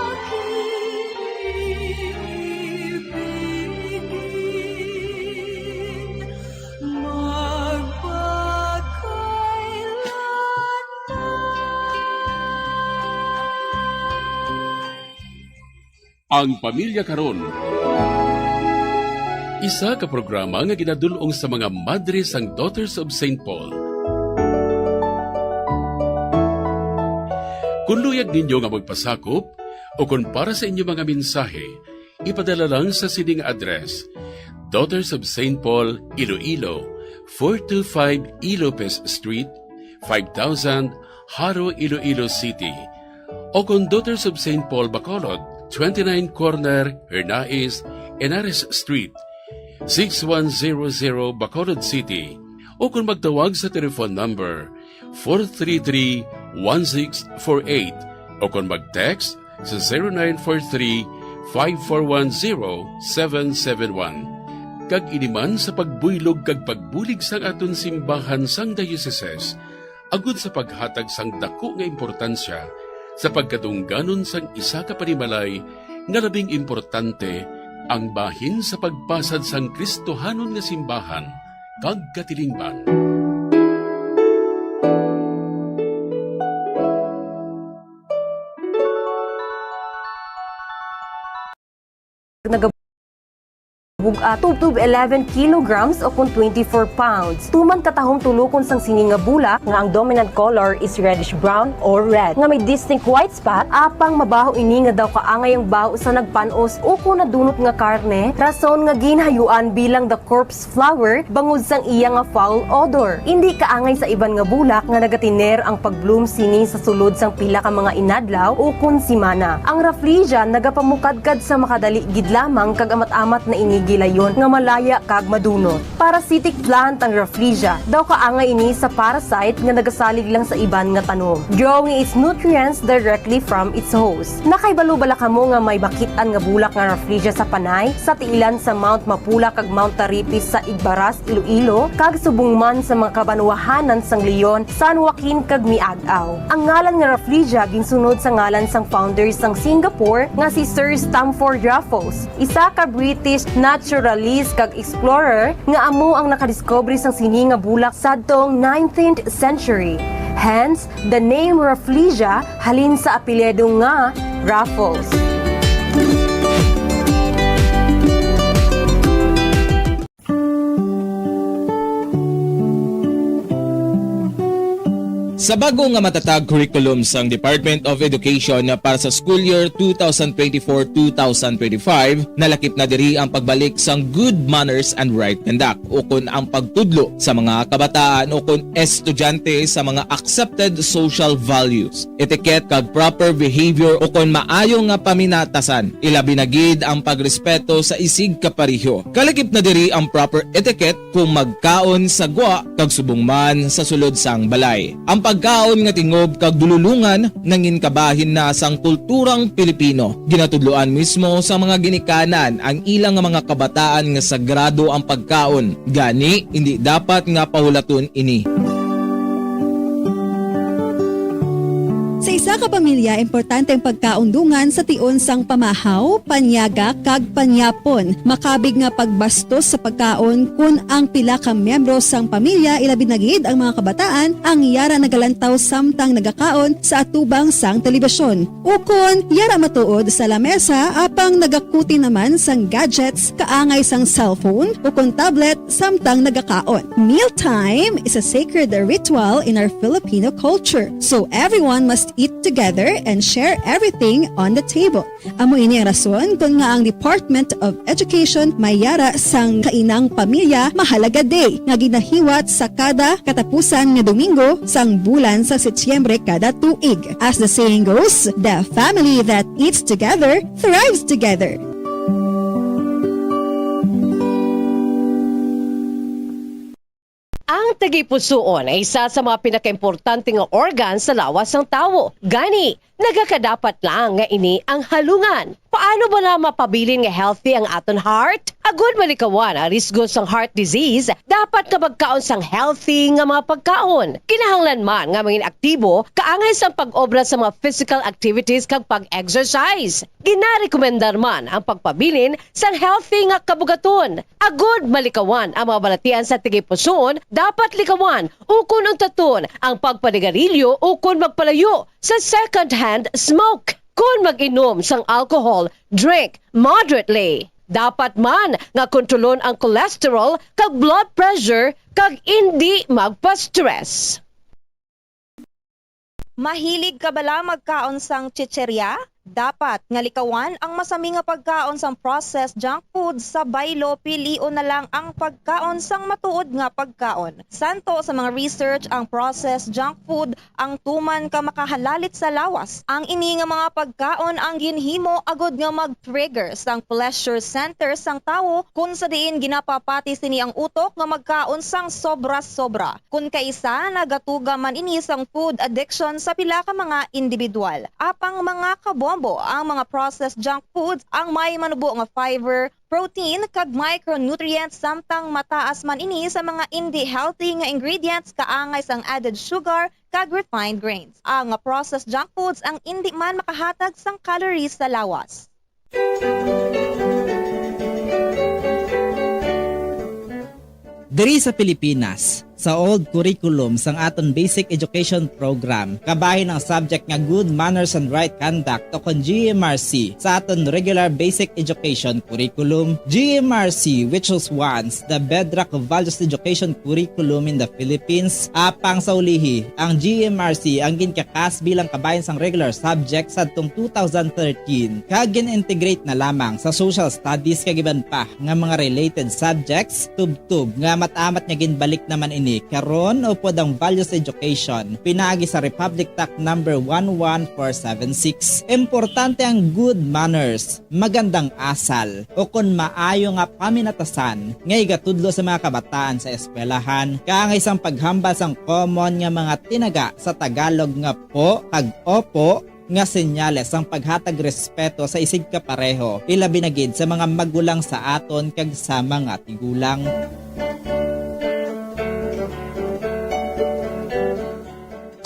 aking ibigin magpakailanman. Ang Pamilya Karon. Isa ka programa nga ginadul-ong sa mga madre sang Daughters of Saint Paul. Kung luyag ninyo nga magpasakop, O kon para sa inyo mga mensahe, ipadala lang sa sining address: Daughters of Saint Paul, Iloilo, four two five E. Lopez Street, five thousand, Jaro, Iloilo City. O kon Daughters of Saint Paul, Bacolod, twenty-nine Corner, Hernais, Henares Street, six one zero zero, Bacolod City. O kon magtawag sa telephone number four three three, one six four eight, o kon mag-text sa zero nine four three, five four one, zero seven seven one. Kag ini man sa pagbuylog kag pagbulig sang aton simbahan sang diocese, agud sa paghatag sang daku nga importansya sa pagkadungganon sang isa ka panimalay nga labing importante, ang bahin sa pagpasad sang Kristohanon nga simbahan kag katilingban. Nagabug-at tubtob eleven kilograms o kon twenty-four pounds. Tuman katahom tulokon sang sini nga bulak nga ang dominant color is reddish brown or red, nga may distinct white spot, apang mabaho ini nga daw kaangay ang baho sa nagpan-os o kon nadunot nga karne, rason nga ginhayuan bilang the corpse flower bangod sang iya nga foul odor. Indi kaangay sa iban nga bulak nga nagatiner ang pag-bloom sini sa sulod sang pila ka mga inadlaw ukon simana. Ang Rafflesia nagapamukadkad sa makadali gid lamang kag amat-amat na ini gilayon nga malaya kag madunot. Parasitic plant ang Rafflesia. Daw kaangay ini sa parasite nga nagasalig lang sa iban nga tanom, drawing its nutrients directly from its host. Nakahibalo bala kamo nga may makit-an nga bulak nga Rafflesia sa Panay, sa tiilan sa Mount Mapula kag Mount Taripis sa Igbaras, Iloilo, kag subong man sa mga kabanwahanan sang Leon, San Joaquin, kag Miag-ao. Ang ngalan nga Rafflesia ginsunod sa ngalan sang founder sang Singapore nga si Sir Stamford Raffles, isa ka British naturalist kag explorer nga amo ang nakadiskubre sang sini nga bulak sadtong nineteenth century. Hence, the name Rafflesia halin sa apelyido nga Raffles. Sa bago nga matatag curriculum sang Department of Education para sa school year two thousand twenty-four, two thousand twenty-five, nalakip na diri ang pagbalik sang good manners and right conduct, ukon ang pagtudlo sa mga kabataan ukon estudyante sa mga accepted social values, etiquette, kag proper behavior, ukon maayo nga paminatasan, ilabi na gid ang pagrespeto sa isigkapareho. Kalakip na diri ang proper etiquette kung magkaon sa gwa kag subong man sa sulod sang balay. Ang pagkaon nga tingob kag dululongan nangin kabahin na sang kulturang Pilipino. Ginatudloan mismo sa mga ginikanan ang ilang nga mga kabataan nga sagrado ang pagkaon, gani indi dapat nga pahulaton ini. Sa isa ka pamilya, importante ang pagkaon dungan sa tion sang pamahaw, panyaga, kag panyapon. Makabig nga pagbastos sa pagkaon kon ang pila ka miyembro sang pamilya, ilabi na gid ang mga kabataan, ang yara nagalantaw samtang nagakaon sa atubang sang telebisyon. Ukon yara matuod sa lamesa apang nagakuti naman sang gadgets kaangay sang cellphone ukon tablet samtang nagakaon. Mealtime is a sacred ritual in our Filipino culture, so everyone must eat together and share everything on the table. Amo ini ang rason kon ngaa ang Department of Education may yara sang Kainang Pamilya Mahalaga Day nga ginahiwat sa kada katapusan nga Domingo sang bulan sa Setyembre kada tuig. As the saying goes, the family that eats together thrives together. Ang tagipusoon ay isa sa mga pinakaimportante nga organ sa lawas sang tawo. Gani, nagakadapat lang nga ini ang halungan. Paano bala mapabilin nga healthy ang aton heart? Agud malikawan ang risgo sang heart disease, dapat nga magkaon sang healthy nga mga pagkaon. Kinahanglan man nga mangin aktibo kaangay sang pag-obra sa mga physical activities kag pag-exercise. Ginarekomendar man ang pagpabilin sang healthy nga kabugaton. Agud malikawan ang mga balatian sa tagipusoon, dapat likawan ukon untaton ang pagpanigarilyo ukon magpalayo sa second-hand smoke. Kon mag-inom sang alcohol, drink moderately. Dapat man nga kontrolon ang cholesterol kag blood pressure kag indi magpa-stress. Mahilig ka bala magkaon sang chichirya? Dapat nga likawan ang masami nga pagkaon sang processed junk food sa baylo, pilion na lang ang pagkaon sang matuod nga pagkaon. Santo sa mga research, ang processed junk food ang tuman ka makahalalit sa lawas. Ang ini nga mga pagkaon ang ginhimo agud nga mag-trigger sang pleasure center sang tawo, kun sa diin ginapapati sini ang utok nga magkaon sang sobra-sobra. Kun kaisa, nagatuga man ini sang food addiction sa pila ka mga individual. Apang mga kabombo, ang mga processed junk foods ang may manubo nga fiber, protein, kag micronutrients, samtang mataas man ini sa mga indi healthy nga ingredients kaangay sang added sugar kag refined grains. Ang processed junk foods ang indi man makahatag sang calories sa lawas. Diri sa Pilipinas, sa old curriculum sang aton basic education program, kabahin ang subject nga good manners and right conduct, o kon G M R C, sa aton regular basic education curriculum. G M R C, which was once the bedrock of values education curriculum in the Philippines, apang sa ulihi, ang G M R C ang ginkakas bilang kabahin sang regular subject sadtong two thousand thirteen, kag gin-integrate na lamang sa social studies kag iban pa nga mga related subjects, tubtob nga amat-amat nga ginbalik naman ini karon upod ang values education pinaagi sa Republic Act number one one four seven six. Importante ang good manners, magandang asal, o kon maayo nga paminatasan nga igatudlo sa mga kabataan sa eskwelahan, kaangay sang paghambal sang common nga mga tinaga sa Tagalog nga po kag opo, nga senyales sang paghatag respeto sa isigkapareho, ilabi na gid sa mga magulang sa aton kag sa mga tigulang.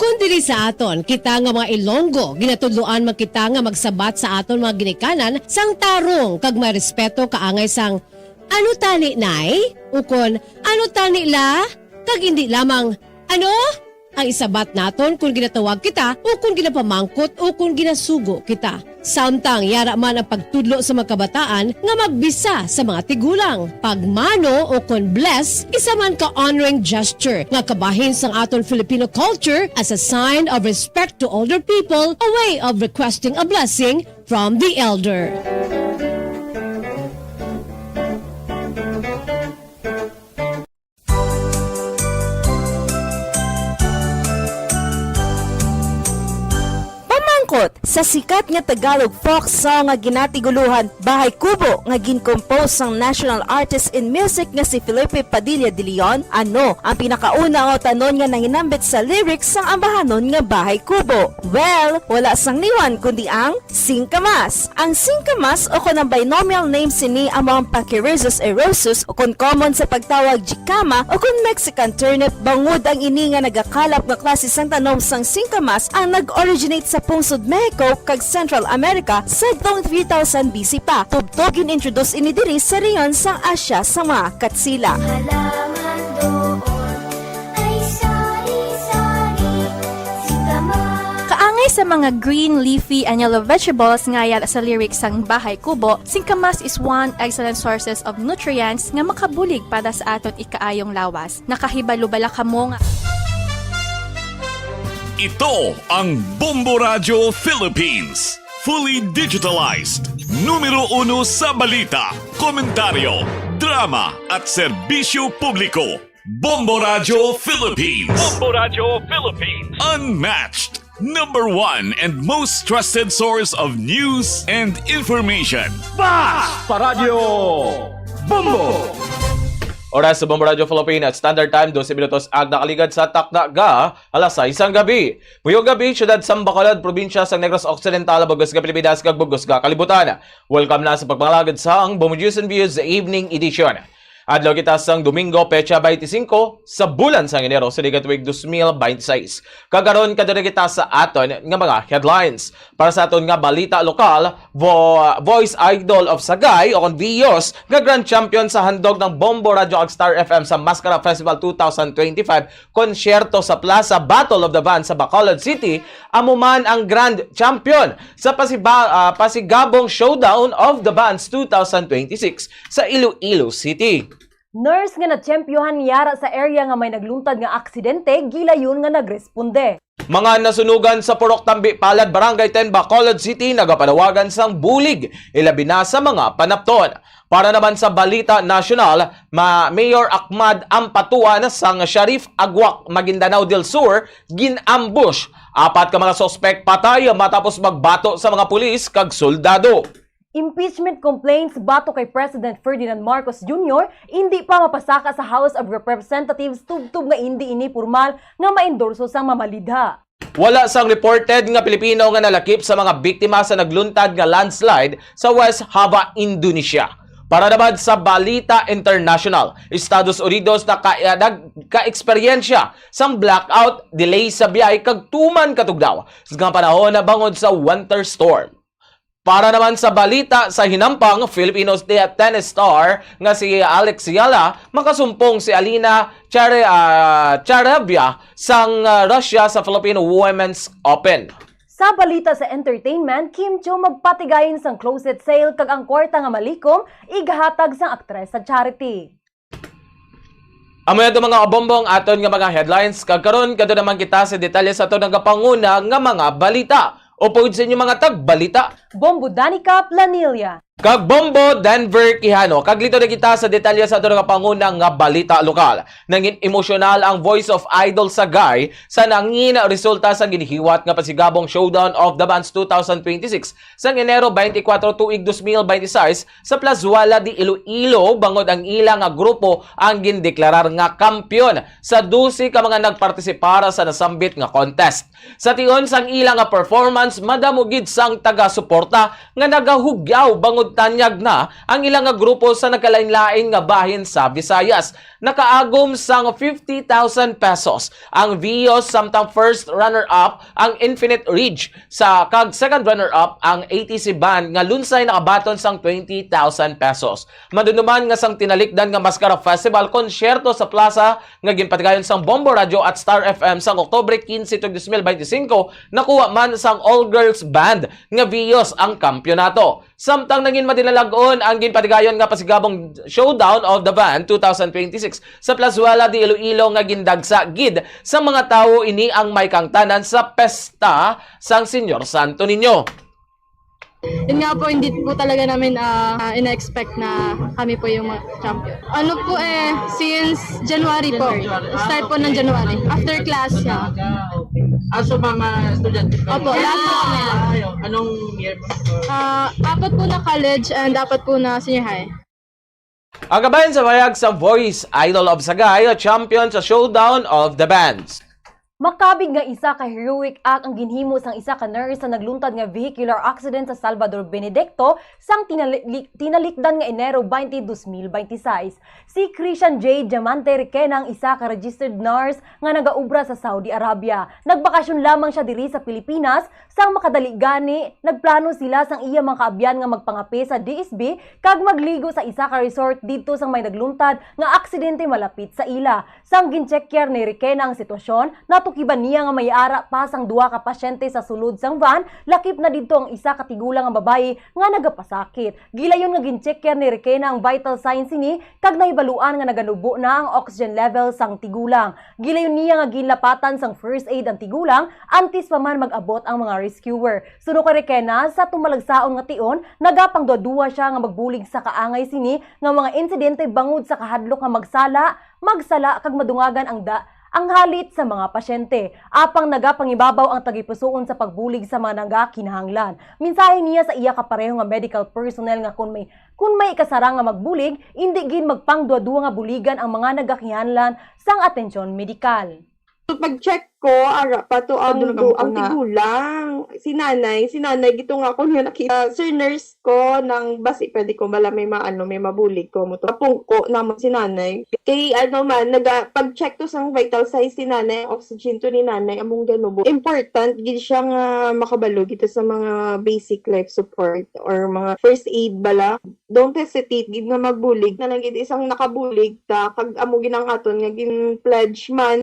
Kon diri sa aton, kita nga mga Ilonggo, ginatudloan man kita nga magsabat sa aton mga ginikanan sang tarong kag may respeto kaangay sang, "Ano tani, Nay?" Ukon, "Ano tani, La?" Kag indi lamang, "Ano?" ang isabat naton kon ginatawag kita o kon ginapamangkot o kon ginasugo kita. Samtang yara man ang pagtudlo sa mga kabataan nga magbisa sa mga tigulang. Pagmano o kon bless, isa man ka honoring gesture nga kabahin sang aton Filipino culture as a sign of respect to older people, a way of requesting a blessing from the elder. Pamangkot, sa sikat nga Tagalog folk song nga ginatiguluhan Bahay Kubo nga gin-compose sang national artist in music nga si Felipe Padilla de Leon, ano ang pinakauna nga utanon nga nahinambit sa lyrics sang ambahanon nga Bahay Kubo? Well, wala sang liwan kundi ang singkamas. Ang singkamas, o kon ang binomial name sini, amo ang Pachyrhizis eriosus, o kon common sa pagtawag jicama, o kon Mexican turnip, bangod ang ini nga nagakalap nga klase sang tanom sang singkamas ang nag-originate sa pungsod Mexico kag Central America sadtong three thousand B C pa. Tubtob gin-introduce ini diri sa rehiyon sang Asia sa mga Katsila. Halaman doon ay sari-sari, singkamas. Kaangay sa mga green, leafy, and yellow vegetables nga yara sa lyrics sang Bahay Kubo, singkamas is one excellent sources of nutrients nga makabulig para sa aton ikaayong lawas. Nakahibalo bala kamo nga Ito ang Bombo Radyo Philippines. Fully digitalized. Numero uno sa balita, komentaryo, drama, at serbisyo publiko. Bombo Radyo Philippines. Bombo Radyo Philippines. Unmatched. Number one and most trusted source of news and information. Bas pa Radyo Bombo! Oras sa Bombo Radyo Philippines, Standard Time, dose minutos ang nakaligad sa takna ga alas sais sang gabi. Maayong gabi, siyudad sang Bacolod, probinsya sang Negros Occidental, bug-os nga Pilipinas, kag bug-os nga kalibutan. Welcome na sa pagpangalagad sang Bombo News and Views Evening Edition. Adlaw kita sang Domingo, petsa twenty-five sa bulan sang Enero sa tuig dos mil twenty-six. Kag karon, kadto na kita sa aton nga mga headlines. Para sa aton nga balita lokal, vo-, Voice Idol of Sagay o kon Vios nga grand champion sa handog ng Bombo Radyo kag Star F M sa Mascara Festival two thousand twenty-five, konsyerto sa Plaza Battle of the Bands sa Bacolod City, amo man ang grand champion sa pasiba-, ah, pasigabong Showdown of the Bands two thousand twenty-six sa Iloilo City. Nurse nga natsyempohan yara sa area nga may nagluntad nga aksidente, gilayon nga nagresponde. Mga nasunugan sa Purok Tambi Palad, Barangay ten, Bacolod City, nagapanawagan sang bulig, ilabi na sa mga panapton. Para naman sa balita nasyonal, ma-, Mayor Ahmad Ampatuan sang Sharif Agwak, Maguindanao del Sur, gin-ambush. Apat ka mga suspek patay matapos magbato sa mga pulis kag soldado. Impeachment complaints batok kay President Ferdinand Marcos Junior indi pa mapasaka sa House of Representatives tubtob nga indi ini pormal nga maendorso sang mamalidha. Wala sang reported nga Pilipino nga nalakip sa mga biktima sa nagluntad nga landslide sa West Java, Indonesia. Para naman sa balita international, Estados Unidos naka-, nagka-eksperyensya sang blackout, delay sa biyay kag tuman katugdaw nga panahon na bangod sa winter storm. Para naman sa balita sa hinampang, Filipino te-, tennis star nga si Alex Yala makasumpong si Alina Chare-, ah, Charavia sang, ah, Russia sa Philippine Women's Open. Sa balita sa entertainment, Kim Chiu magpatigayon sang closet sale kag ang kwarta nga malikom igahatag sang aktres sa charity. Amo na to, mga kabombo, ang aton nga mga headlines. Kag karon, kadto naman kita sa detalye sa aton nagapanguna nga mga balita. Upod sa inyo, mga tagbalita, Bombo Danica Planilla. Kag Bombo Denver Quijano. Kag lito na kita sa detalye sa aton nagapanguna nga balita lokal. Nangin emosyonal ang Voice of Idol Sagay sa nangin resulta sa ginhiwat nga pasigabong Showdown of the Bands two thousand twenty-six sang Enero twenty-four, tuig dos mil binte seis, sa Plazuela de Iloilo, bangod ang ila nga grupo ang gindeklarar nga kampiyon sa dose ka mga nagpartisipar sa nasambit nga contest. Sa tion sang ila nga performance, madamo gid sang taga-suporta nga nagahugyaw bangod tanyag na ang ila nga grupo sa nagkalain-lain nga bahin sa Visayas. Nakaagom sang fifty thousand pesos ang Vios, samtang first runner-up ang Infinite Ridge, sa kag second runner-up ang A T C Band nga lunsay nakabaton sang twenty thousand pesos. Madumduman nga sang tinalikdan nga Maskara Festival konsyerto sa plaza nga ginpatigayon sang Bombo Radyo at Star F M sang Oktubre quince tuig dos mil binte singko, nakuha man sang all-girls band nga Vios ang kampiyonato. Samtang nangin madinalag-on ang ginpatigayon nga pasigabong Showdown of the Band two thousand twenty-six sa Plazuela de Iloilo nga gindagsa gid sa mga tawo, ini ang may kaangtanan sa pesta sang Señor Santo Niño. Yun nga po, hindi po talaga namin, ah, ah, ina-expect na kami po yung mag-champion. Ano po eh, since January po. January. Start po ng January. After class na. Ah, so mga estudyante po? Opo, lahat po kami. Ah, anong year po? Ah, apat po na college and apat po na senior high. Ang kabahin sa pahayag sa Voice, Idol of Sagay, champion sa Showdown of the Bands. Makabig nga isa ka heroic act ang ginhimo sang isa ka nurse sa nagluntad nga vehicular accident sa Salvador Benedicto sang tinali-, tinalikdan nga Enero twenty, dos mil binte seis. Si Christian J Diamante Requena ang isa ka registered nurse nga nagaobra sa Saudi Arabia. Nagbakasyon lamang siya diri sa Pilipinas. Sang makadali gani, nagplano sila sang iya mga kaabyan nga magpangape sa D S B kag magligo sa isa ka resort didto sang may nagluntad nga aksidente malapit sa ila. Sang ginchekyar ni Requena ang sitwasyon, natukiban niya nga may ara pa sang duha ka pasyente sa sulod sang van, lakip na didto ang isa ka tigulang nga babayi nga nagapasakit. Gilayon nga ginchekyar ni Requena ang vital signs sini kag nahibaluan nga naganubo na ang oxygen level sang tigulang. Gilayon niya nga ginlapatan sang first aid ang tigulang antes pa man mag-abot ang mga rescuer. Suno kay Requena, sa tumalagsaon nga tion, nagapangduhaduha siya nga magbulig sa kaangay sini nga mga insidente bangod sa kahadlok nga magsala, magsala kag madungagan ang da-, ang halit sa mga pasyente. Apang nagapangibabaw ang tagipusoon sa pagbulig sa mga nagakinahanglan. Mensahe niya sa iya kapareho nga medical personnel nga kon may, kon may ikasarang nga magbulig, indi gid magpangduhaduha nga buligan ang mga nagakinahanglan sang atensyon medikal. So, pag-check ko, ara pa to ang, ang tigulang. Si nanay, si nanay, gito nga ako niya nakita. Sir, nurse ko, nang basi pwede ko bala may maano, may mabulig ko mo to. Kapungko naman si nanay. Kay ano man, naga, pag-check to sang vital signs si nanay, oxygen to ni nanay, among ganubo. Important gid siya nga makabalo gid sa mga basic life support or mga first aid bala. Don't hesitate gid nga magbulig. Na lang gid isang nakabulig ta, kag amo gid ang aton nga gin-pledge man.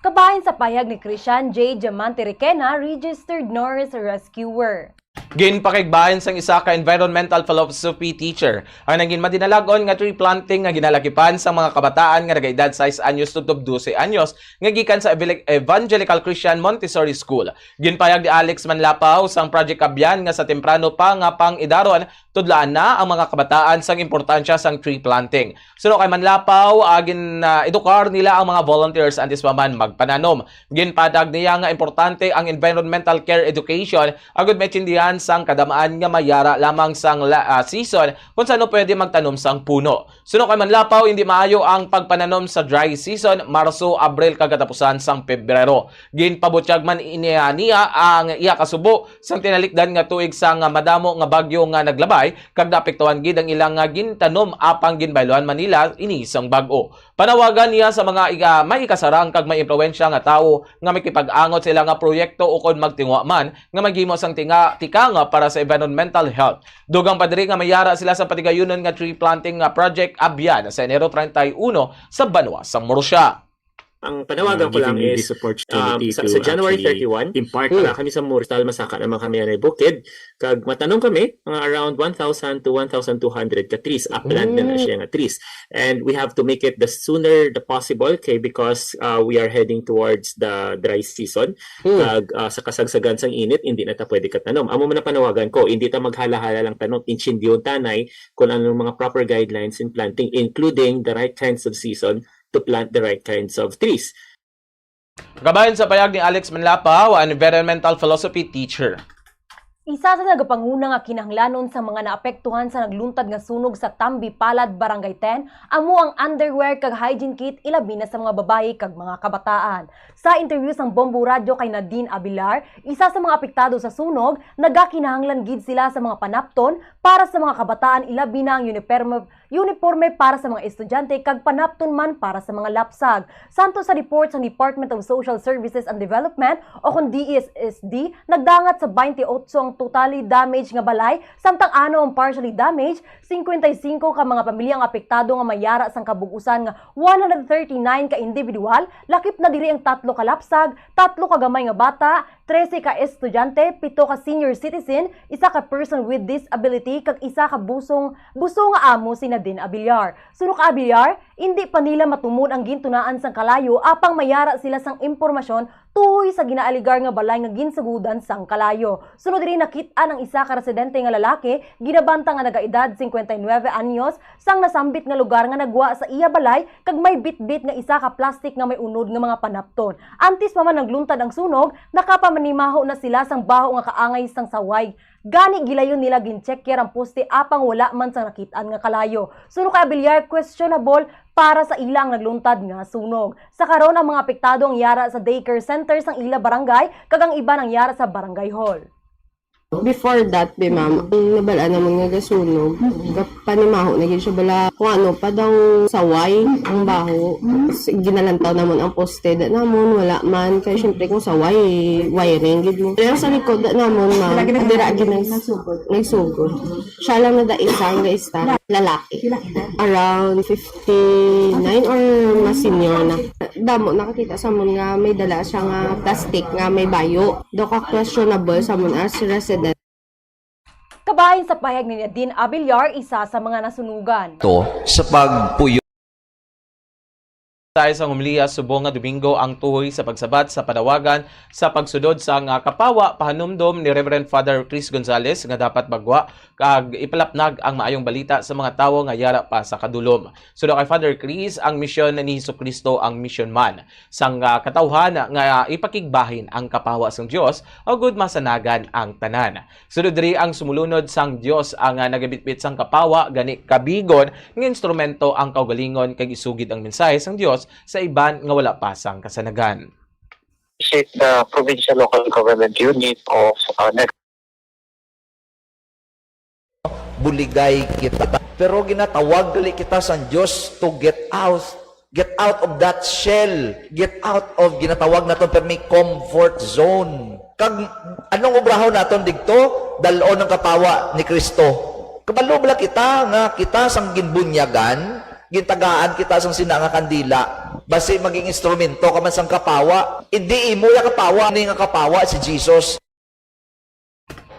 Kabahin sa pahayag ni Christian J Diamante Requena, registered nurse rescuer. Ginpakigbahin sang isa ka environmental philosophy teacher ang nangin madinalag-on nga tree planting nga ginalakipan sang mga kabataan nga nagaedad sais anyos tubtob dose anyos nga gikan sa Evangel-, Evangelical Christian Montessori School. Ginpayag ni Alex Manlapaw sang Project Abyan nga sa temprano pa nga pang-idaron, tudlaan na ang mga kabataan sang importansya sang tree planting. Suno kay Manlapaw, ah, gin, ah, edukar nila ang mga volunteers antes pa man magpananom. Ginpatag niya nga importante ang environmental care education agud maintindihan sang kadamaan nga mayara lamang sang la-, ah, season kung sano pwede magtanom sang puno. Suno kay Manlapaw, hindi maayo ang pagpananom sa dry season, Marso, Abril, kag katapusan sang Pebrero. Ginpabutyag man niya, niya ang iya kasubo sang tinalikdan nga tuig sang madamo nga bagyo nga naglabay kag naapektuhan gid ang ilang nga gintanom, apang ginbayluhan man nila ini sang bag-o. Panawagan niya sa mga iga-, may ikasarang kag may impluwensya nga tawo nga makipag-angot sa ila nga proyekto ukon magtinguha man nga maghimo sang tinga-, tikang para sa environmental health. Dugang pa diri nga mayara sila sa patigayunon nga tree planting nga project Abyan sa Enero treinta y uno sa banwa sa Murcia. Ang panawagan ko lang is, um, sa, sa January thirty-one, impart para kami sa Murcia, masaka naman kami anay bukid, kag matanom kami, mga around one thousand to one thousand two hundred ka trees, upland na na siya nga trees. And we have to make it the sooner the possible, kay, because, uh, we are heading towards the dry season, kag, uh, sa kasagsagan sang init, hindi na ta pwede katanom. Amo man ang panawagan ko, hindi ta maghala-hala lang tanom, intindiyon ta anay kung anong mga proper guidelines in planting, including the right kinds of season to plant the right kinds of trees. Kabahin sa payag ni Alex Manlapaw, ang environmental philosophy teacher. Isa sa nagapanguna nga kinahanglanon sa mga naapektuhan sa nagluntad nga sunog sa Tambi Palad, Barangay ten, amo ang underwear kag hygiene kit, ilabi na sa mga babayi kag mga kabataan. Sa interview sang Bombo Radyo kay Nadine Abilar, isa sa mga apektado sa sunog, nagakinahanglan gid sila sa mga panapton para sa mga kabataan, ilabi na ang uniforme, uniforme para sa mga estudyante kag panapton man para sa mga lapsag. Santo sa report sang Department of Social Services and Development o kon D E S S D, nagdangat sa twenty-eight ang totally damaged nga balay, samtang ano ang partially damaged, cincuenta y cinco ka mga pamilya ang apektado nga mayara sang kabug-usan nga one hundred thirty-nine ka individual, lakip na diri ang tatlo ka lapsag, tatlo ka gamay nga bata, trese ka estudyante, pito ka senior citizen, isa ka person with disability, kag isa ka busong, buso nga amo si Nadine Abiliar. Suno ka Abiliar, indi pa nila matumod ang gintunaan sang kalayo apang mayara sila sang impormasyon tuhoy sa ginaaligar nga balay nga ginsugudan sang kalayo. Sunod diri, nakit-an ang isa ka residente nga lalaki, ginabanta nga nagaedad cincuenta y nueve anyos, sang nasambit nga lugar nga nagwa sa iya balay kag may bitbit nga isa ka plastik nga may unod nga mga panapton. Antes pa man nagluntad ang sunog, nakapamanimaho na sila sang baho nga kaangay sang saway. Gani, gilayon nila gin-check ang poste apang wala man sang nakit-an nga kalayo. Suno kay Abiliar, questionable para sa ila ang nagluntad nga sunog. Sa karon, ang mga apektado ang yara sa daycare center sang ila barangay kag ang iban ang yara sa barangay hall. Before that, be, ma'am, ang nabal-an namon nga gasunog, gapanimaho na gid siya bala kung ano pa daw saway ang baho. S-, ginalantaw namon ang poste da namon, wala man. Kay syempre kung saway, wiring gid mo. Pero sa likod da namon, ma'am, dira gid nags-, nagsugod. Siya lang na da isa ang gaistar, lalaki. Around fifty-nine or mas senior na. Damo nakakita sa amon nga may dala siya nga plastic nga may bayo. Daw ka questionable sa amon as resident. Kabahin sa pahayag ni Nadine Abiliar, isa sa mga nasunugan. To sa pagpuyo. Sa isang homilya subong nga Domingo ang tuhoy sa pagsabat sa panawagan sa pagsunod sang, ah, kapawa, pahanumdom ni Reverend Father Chris Gonzalez nga dapat magwa kag ipalapnag ang maayong balita sa mga tawo nga yara pa sa kadulom. Suno kay Father Chris, ang misyon ni Jesu-Cristo ang misyon man sang, ah, katawhan nga ipakigbahin ang kapawa sang Dios agud masanagan ang tanan. Sunod diri ang sumulunod sang Dios ang, ah, nagabitbit sang kapawa, gani kabigon nga instrumento ang kaugalingon kag isugid ang mensahe sang Dios sa iban nga wala pa sang kasanagan. Visit the provincial local government unit of, uh, Negros. Buligay kita. Pero ginatawag gali kita sang Dios to get out. Get out of that shell. Get out of, ginatawag naton permi comfort zone. Kag anong obrahon naton digto? Dal-on ang kapawa ni Cristo. Kabalo bala kita nga kita sang ginbunyagan, gintagaan kita sang sina nga kandila? Basi maging instrumento ka man sang kapawa. Indi imo ya kapawa, ni nga kapawa si Jesus.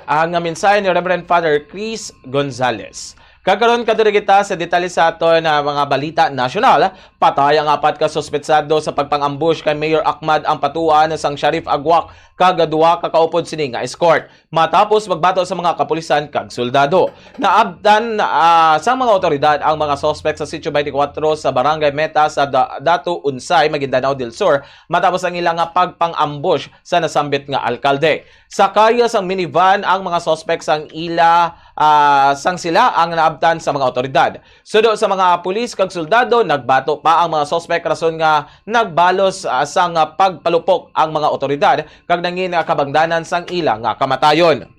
Ang mensahe ni Reverend Father Chris Gonzalez. Kag karon, kadto na kita sa detalye sa aton, ah, mga balita nasyonal. Patay ang apat ka suspetsado sa pagpang-ambush kay Mayor Ahmad Ampatuan sang Sharif Aguak kag duha ka kaupod sini nga escort. Matapos magbato sa mga kapulisan kag soldado, naabtan, ah, sang mga otoridad ang mga suspek sa Sitio twenty-four sa Barangay Meta sa Da-, Dato Unsay, Maguindanao del Sur, matapos ang ila nga pagpang-ambush sa nasambit nga alkalde. Sakay sang minivan ang mga suspek sang ila, ah, sang sila ang naabtan sa mga otoridad. Suno sa mga pulis kag soldado, nagbato pa ang mga suspek rason nga nagbalos, ah, sang, ah, pagpalupok ang mga otoridad kag nangin, ah, kabangdanan sang ila nga kamatayon.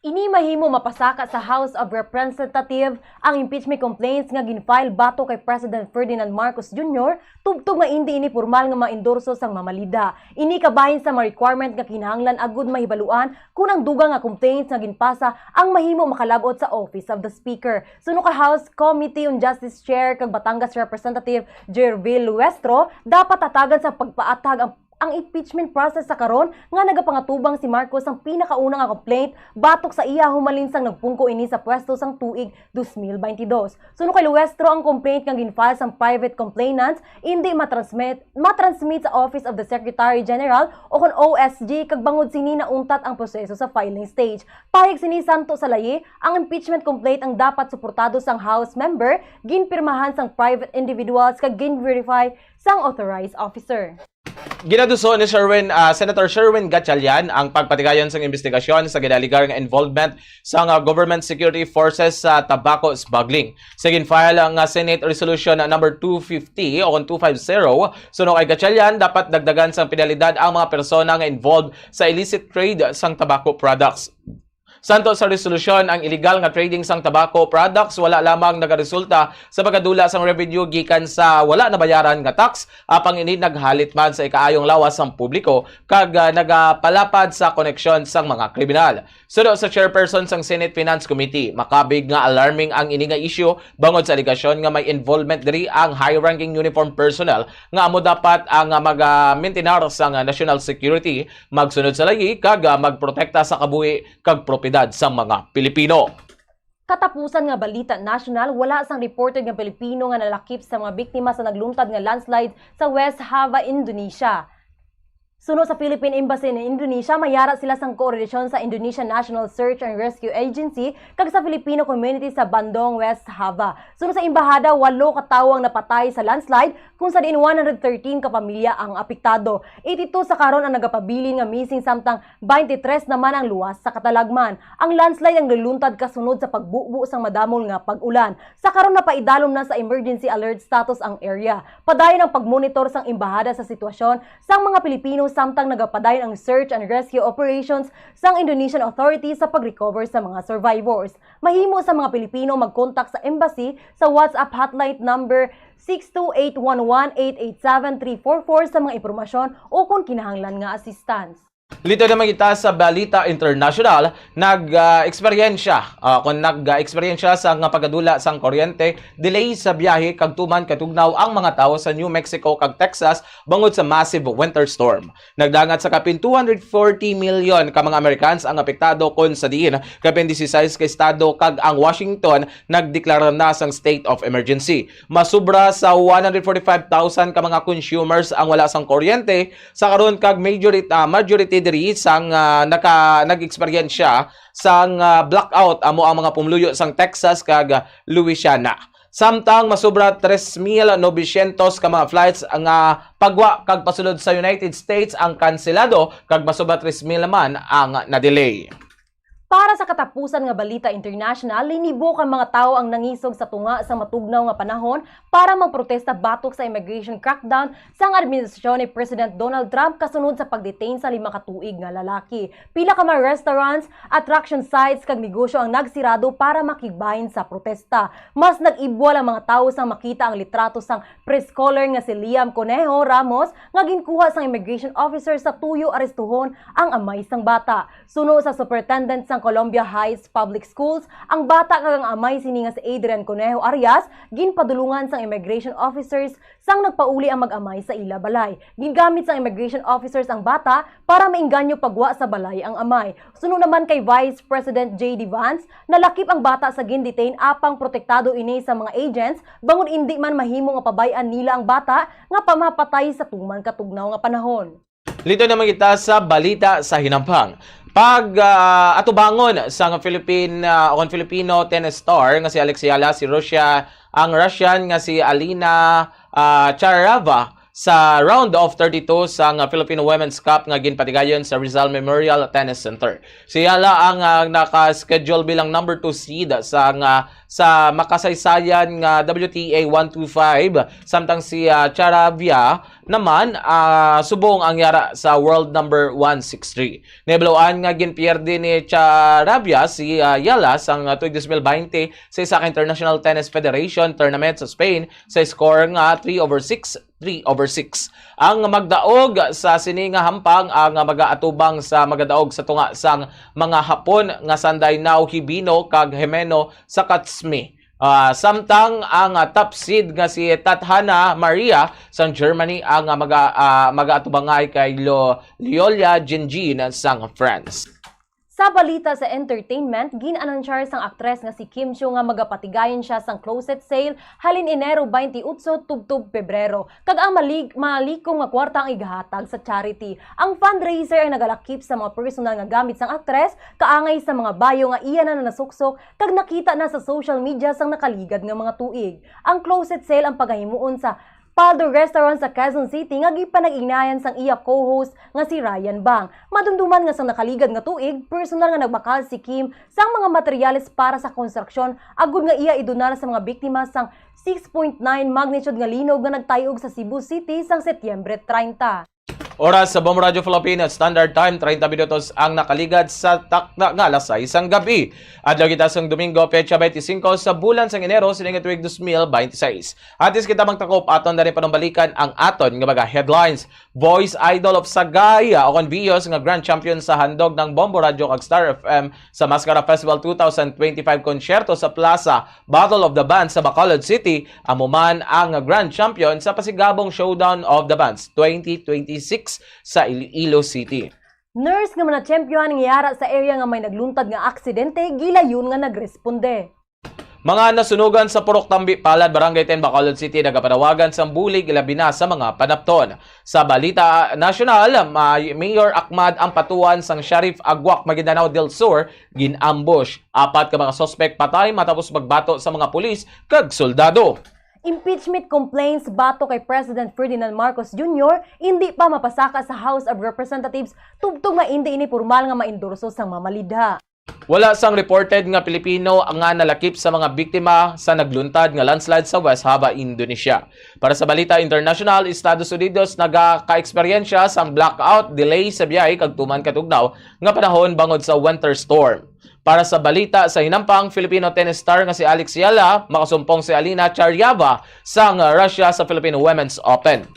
Ini mahimo mapasaka sa House of Representative ang impeachment complaints nga gin-file batok kay President Ferdinand Marcos Junior, tubtob nga indi ini pormal nga maendorso sang mamalida. Ini kabahin sa mga requirement nga kinahanglan agud mahibaluan kon ang dugang nga complaints nga ginpasa ang mahimo makalab-ot sa Office of the Speaker. Suno kay House Committee on Justice Chair kag Batangas Representative Jervil Luestro, dapat hatagan sa pagpaathag ang ang impeachment process sa karon nga nagapangatubang si Marcos sang pinakauna nga complaint batok sa iya humalin sang nagpungko ini sa pwesto sang tuig dos mil baynte dos. Suno kay Luestro, ang complaint nga gin-file sang private complainants indi matransmit, matransmit sa Office of the Secretary General o kon O S G, kag bangod sini nauntat ang proseso sa filing stage. Pahayag sini, santo sa layi, ang impeachment complaint ang dapat suportado sang House member, ginpirmahan sang private individuals kag gin-verify sang authorized officer. Ginaduso ni Sherwin, ah, Senator Sherwin Gatchalian ang pagpatigayon sang imbestigasyon sa ginaaligar nga involvement sang, ah, government security forces sa tobacco smuggling. Sa gin-file nga Senate Resolution number two fifty o kon two five zero, suno kay Gatchalian, dapat dagdagan sang penalidad ang mga persona nga involved sa illicit trade sang tobacco products. Santo sa resolusyon, ang iligal nga trading sang tobacco products wala lamang nagaresulta sa pagkadula sang revenue gikan sa wala nabayaran nga tax, apang ini naghalit man sa ikaayong lawas sang publiko kag, ah, nagapalapad sa koneksyon sang mga kriminal. Suno sa chairperson sang Senate Finance Committee, makabig nga alarming ang ini nga isyu bangod sa alegasyon nga may involvement diri ang high-ranking uniform personnel nga amo dapat ang, ah, mag-, ah, maintainer sang, ah, national security, magsunod sa layi kag, ah, magprotekta sa kabuhi kag propiedad sang mga Pilipino. Katapusan nga balita nasyonal, wala sang reported nga Pilipino nga nalakip sa mga biktima sa nagluntad nga landslide sa West Java, Indonesia. Suno sa Philippine Embassy in Indonesia, may yara sila sang koordinasyon sa Indonesia National Search and Rescue Agency kag sa Filipino community sa Bandong, West Java. Suno sa embahada, walo ka tawo ang napatay sa landslide, kung sa diin one hundred thirteen ka pamilya ang apektado. Eighty-two sa karon ang nagapabilin nga missing, samtang twenty-three naman ang luwas sa katalagman. Ang landslide ang nagluntad kasunod sa pagbubo sang madamol nga pag-ulan. Sa karon, napaidalom na sa emergency alert status ang area. Padayon ang pagmonitor sang embahada sa sitwasyon sang mga Pilipino, samtang nagapadayon ang search and rescue operations sang Indonesian authorities sa pag-recover sa mga survivors. Mahimo sa mga Pilipino mag-contact sa embassy sa WhatsApp hotline number six two eight one one eight eight seven three four four sa mga impormasyon o kon kinahanglan nga assistance. Lito naman kita sa balita international. Nag, ah, eksperyensya, ah, kung nag, ah, eksperyensya sa nga pagkadula sang kuryente, delay sa biyahe kag tuman katugnaw ang mga tawo sa New Mexico kag Texas bangod sa massive winter storm. Nagdangat sa kapin two hundred forty million ka mga Americans ang apektado, kon sa diin kapin disisais ka estado kag ang Washington nagdeklara na sang state of emergency. Masubra sa one hundred forty-five thousand ka mga consumers ang wala sang kuryente sa karon, kag majority, ah, majority diri sang, ah, naka-, nag-eksperyensya sang, ah, blackout amo ang mga pumuluyo sang Texas kag, ah, Louisiana. Samtang masubra tres mil novecientos ka mga flights nga pagwa kag pasulod sa United States ang kanselado, kag masubra tres mil man ang na-delay. Para sa katapusan nga balita international, linibo ka mga tawo ang nangisog sa tunga sa matugnaw nga panahon para magprotesta batok sa immigration crackdown sang administrasyon ni President Donald Trump kasunod sa pag-detain sa lima ka tuig nga lalaki. Pila ka mga restaurants, attraction sites, kag negosyo ang nagsirado para makigbahin sa protesta. Mas nag-ibwal ang mga tawo sang makita ang litrato sang press scholar nga si Liam Conejo Ramos nga ginkuha sang immigration officer sa tuyo arestuhon ang amay sang bata. Suno sa superintendent sang Columbia Heights Public Schools ang bata kag ang amay sini nga si Adrian Conejo Arias ginpadulungan sang immigration officers sang nagpauli ang mag-amay sa ila balay. Gingamit sang immigration officers ang bata para maingganyo pagwa sa balay ang amay. Suno naman kay Vice President J D Vance, nalakip ang bata sa gindetain apang protektado ini sa mga agents bangod indi man mahimo nga pabay-an nila ang bata nga pamapatay sa tuman katugnaw nga panahon. Lito naman kita sa balita sa hinampang. Pag ah, atubangon sang Philippine ah, o ang Filipino tennis star nga si Alex Yala, si Russia, ang Russian nga si Alina ah, Charava sa round of thirty-two sang Philippine Women's Cup nga ginpatigayon sa Rizal Memorial Tennis Center. Si Yala ang ah, naka-schedule bilang number two seed sa nga sa makasaysayan nga W T A one two five, samtang si ah, Charavia naman ah, subong ang yara sa world number one six three. Nahibaluan nga ginpierde ni Charavia si ah, Yala sang ah, tuig dos mil baynte sa isa ka International Tennis Federation tournament sa Spain sa score nga three over six, three over six. Ang magdaog sa sini nga hampang ang magaatubang sa magadaog sa tunga sang mga Hapon nga sanday Naohibino kag Himeno sa Katsmi. Ah, samtang ang ah, top seed nga si Tathana Maria sang Germany ang ah, maga, ah, magaatubangay kay Lo, Lyolia Jinjin sang France. Sa balita sa entertainment, gin-anunsyar sang aktres nga si Kim Chiu nga magapatigayon siya sang closet sale halin Enero twenty-eight tubtob Pebrero, kag ang malig-, malikom nga kwarta ang igahatag sa charity. Ang fundraiser ay nagalakip sa mga personal nga gamit sang aktres, kaangay sa mga bayo nga iya na nasuksok kag nakita na sa social media sang nakaligad nga mga tuig. Ang closet sale ang pagahimuon sa Paldo Restaurant sa Quezon City nga gipanag-ignayan sang iya co-host nga si Ryan Bang. Madumduman nga sang nakaligad nga tuig, personal nga nagbakal si Kim sang mga materyales para sa konstruksyon agud nga iya idonar sa mga biktima sang six point nine magnitude nga linog nga nagtayog sa Cebu City sang Setyembre treinta. Oras sa Bombo Radio Philippines Standard Time, treinta minutos ang nakaligad sa takna nga alas sais sang gabi. Adlaw kita sang Domingo, petsa twenty-cinco sa bulan sang Enero, sining tuig dos mil baynte sais. Antes kita magtakop, aton na rin panumbalikan ang aton nga mga headlines. Voice Idol of Sagaya o kon Vios nga Grand Champion sa handog ng Bombo Radio kag Star F M sa Mascara Festival two thousand twenty-five konsyerto sa Plaza Battle of the Bands sa Bacolod City, amo man ang Grand Champion sa Pasigabong Showdown of the Bands twenty twenty-six sa Iloilo City. Nurse nga mga champion nga yara sa area nga may nagluntad nga aksidente, gilayon nga nagresponde. Mga nasunugan sa Purok Tambi, Palad, Barangay ten, Bacolod City, nagapanawagan sang bulig, ilabi na sa mga panapton. Sa balita nasyonal, may Mayor Ahmad ang patuan sang Sheriff Aguac, Maguindanao del Sur, gin-ambush. Apat ka mga suspek patay matapos magbato sa mga pulis kag soldado. Impeachment complaints batok kay President Ferdinand Marcos Junior indi pa mapasaka sa House of Representatives tubtob nga indi ini pormal nga maendorso sang mamalidha. Wala sang reported nga Pilipino nga nalakip sa mga biktima sa nagluntad nga landslide sa West Java, Indonesia. Para sa balita internasyonal, Estados Unidos nagaka-eksperyensya sang blackout, delay sa biyahe kag tuman katugnaw nga panahon bangod sa winter storm. Para sa balita sa hinampang, Filipino tennis star nga si Alex Yala makasumpong si Alina Charyava sang Russia sa Philippine Women's Open.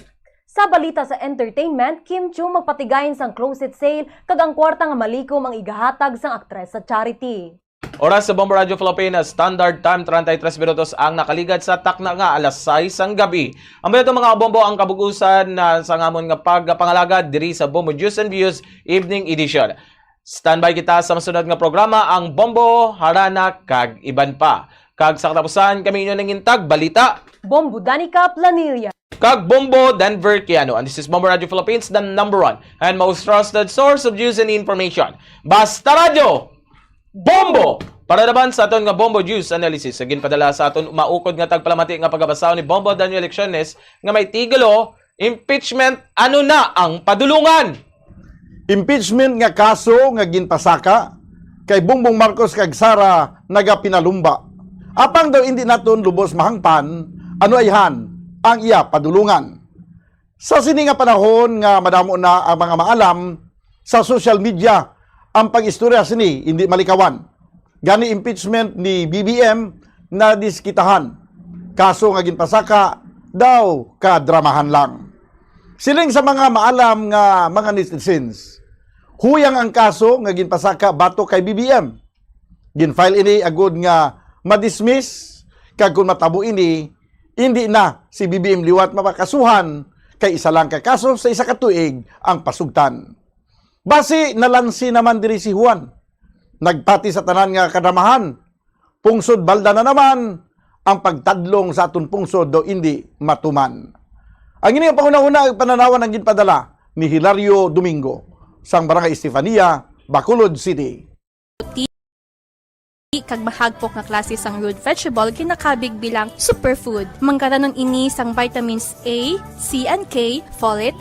Sa balita sa entertainment, Kim Chiu magpatigayon sang closet sale kag ang kwarta nga malikom ang igahatag sang aktres sa charity. Oras sa Bombo Radio Philippines Standard Time, treinta y tres minutos ang nakaligad sa takna nga alas sais sang gabi. Amo na to, mga kabombo, ang kabug-usan na sa ngamon nga pagpangalagad diri sa Bombo News and Views Evening Edition. Standby kita sa masunod nga programa, ang Bombo, Harana, kag iban pa. Kag sa katapusan, kami inyo nangintag balita. Bombo Danica Planilla. Kag Bombo Denver Kiano. And this is Bombo Radio Philippines, the number one and most trusted source of news and information. Basta Radyo, Bombo! Para naman sa aton nga Bombo News Analysis, sa ginpadala sa aton maukod nga tagpalamati nga pagabasahon ni Bombo Daniel Lecciones nga may titulo, Impeachment, ano na ang padulungan? Impeachment nga kaso nga ginpasaka kay Bongbong Marcos kag Sara nagapinalumba. Apang daw indi naton lubos mahangpan, ano ayhan ang iya padulungan. Sa sini nga panahon nga madamo na ang mga maalam sa social media, ang pag-istorya sini indi malikawan. Gani impeachment ni B B M nadiskitahan. Kaso nga ginpasaka daw kadramahan lang. Siling sa mga maalam nga mga netizens, Huyang ang kaso nga ginpasaka batok kay B B M. Gin-file ini agud nga ma-dismiss, kag kung matabo ini, indi na si B B M liwat mapakasuhan, kay isa lang ka kaso sa isa ka tuig ang pasugtan. Basi nalansi naman diri si Juan. Nagpati sa tanan nga kadamahan, pungsod Balda na naman ang pagtadlong sa aton pungsod daw indi matuman. Ang ini nga panghunahuna ug pananawan ang ginpadala ni Hilario Domingo sang Barangay Estefania, Bacolod City. Kag mahagpok nga klase sang root vegetable ginakabig bilang superfood. Manggaranon ini sang vitamins A, C and K, folate,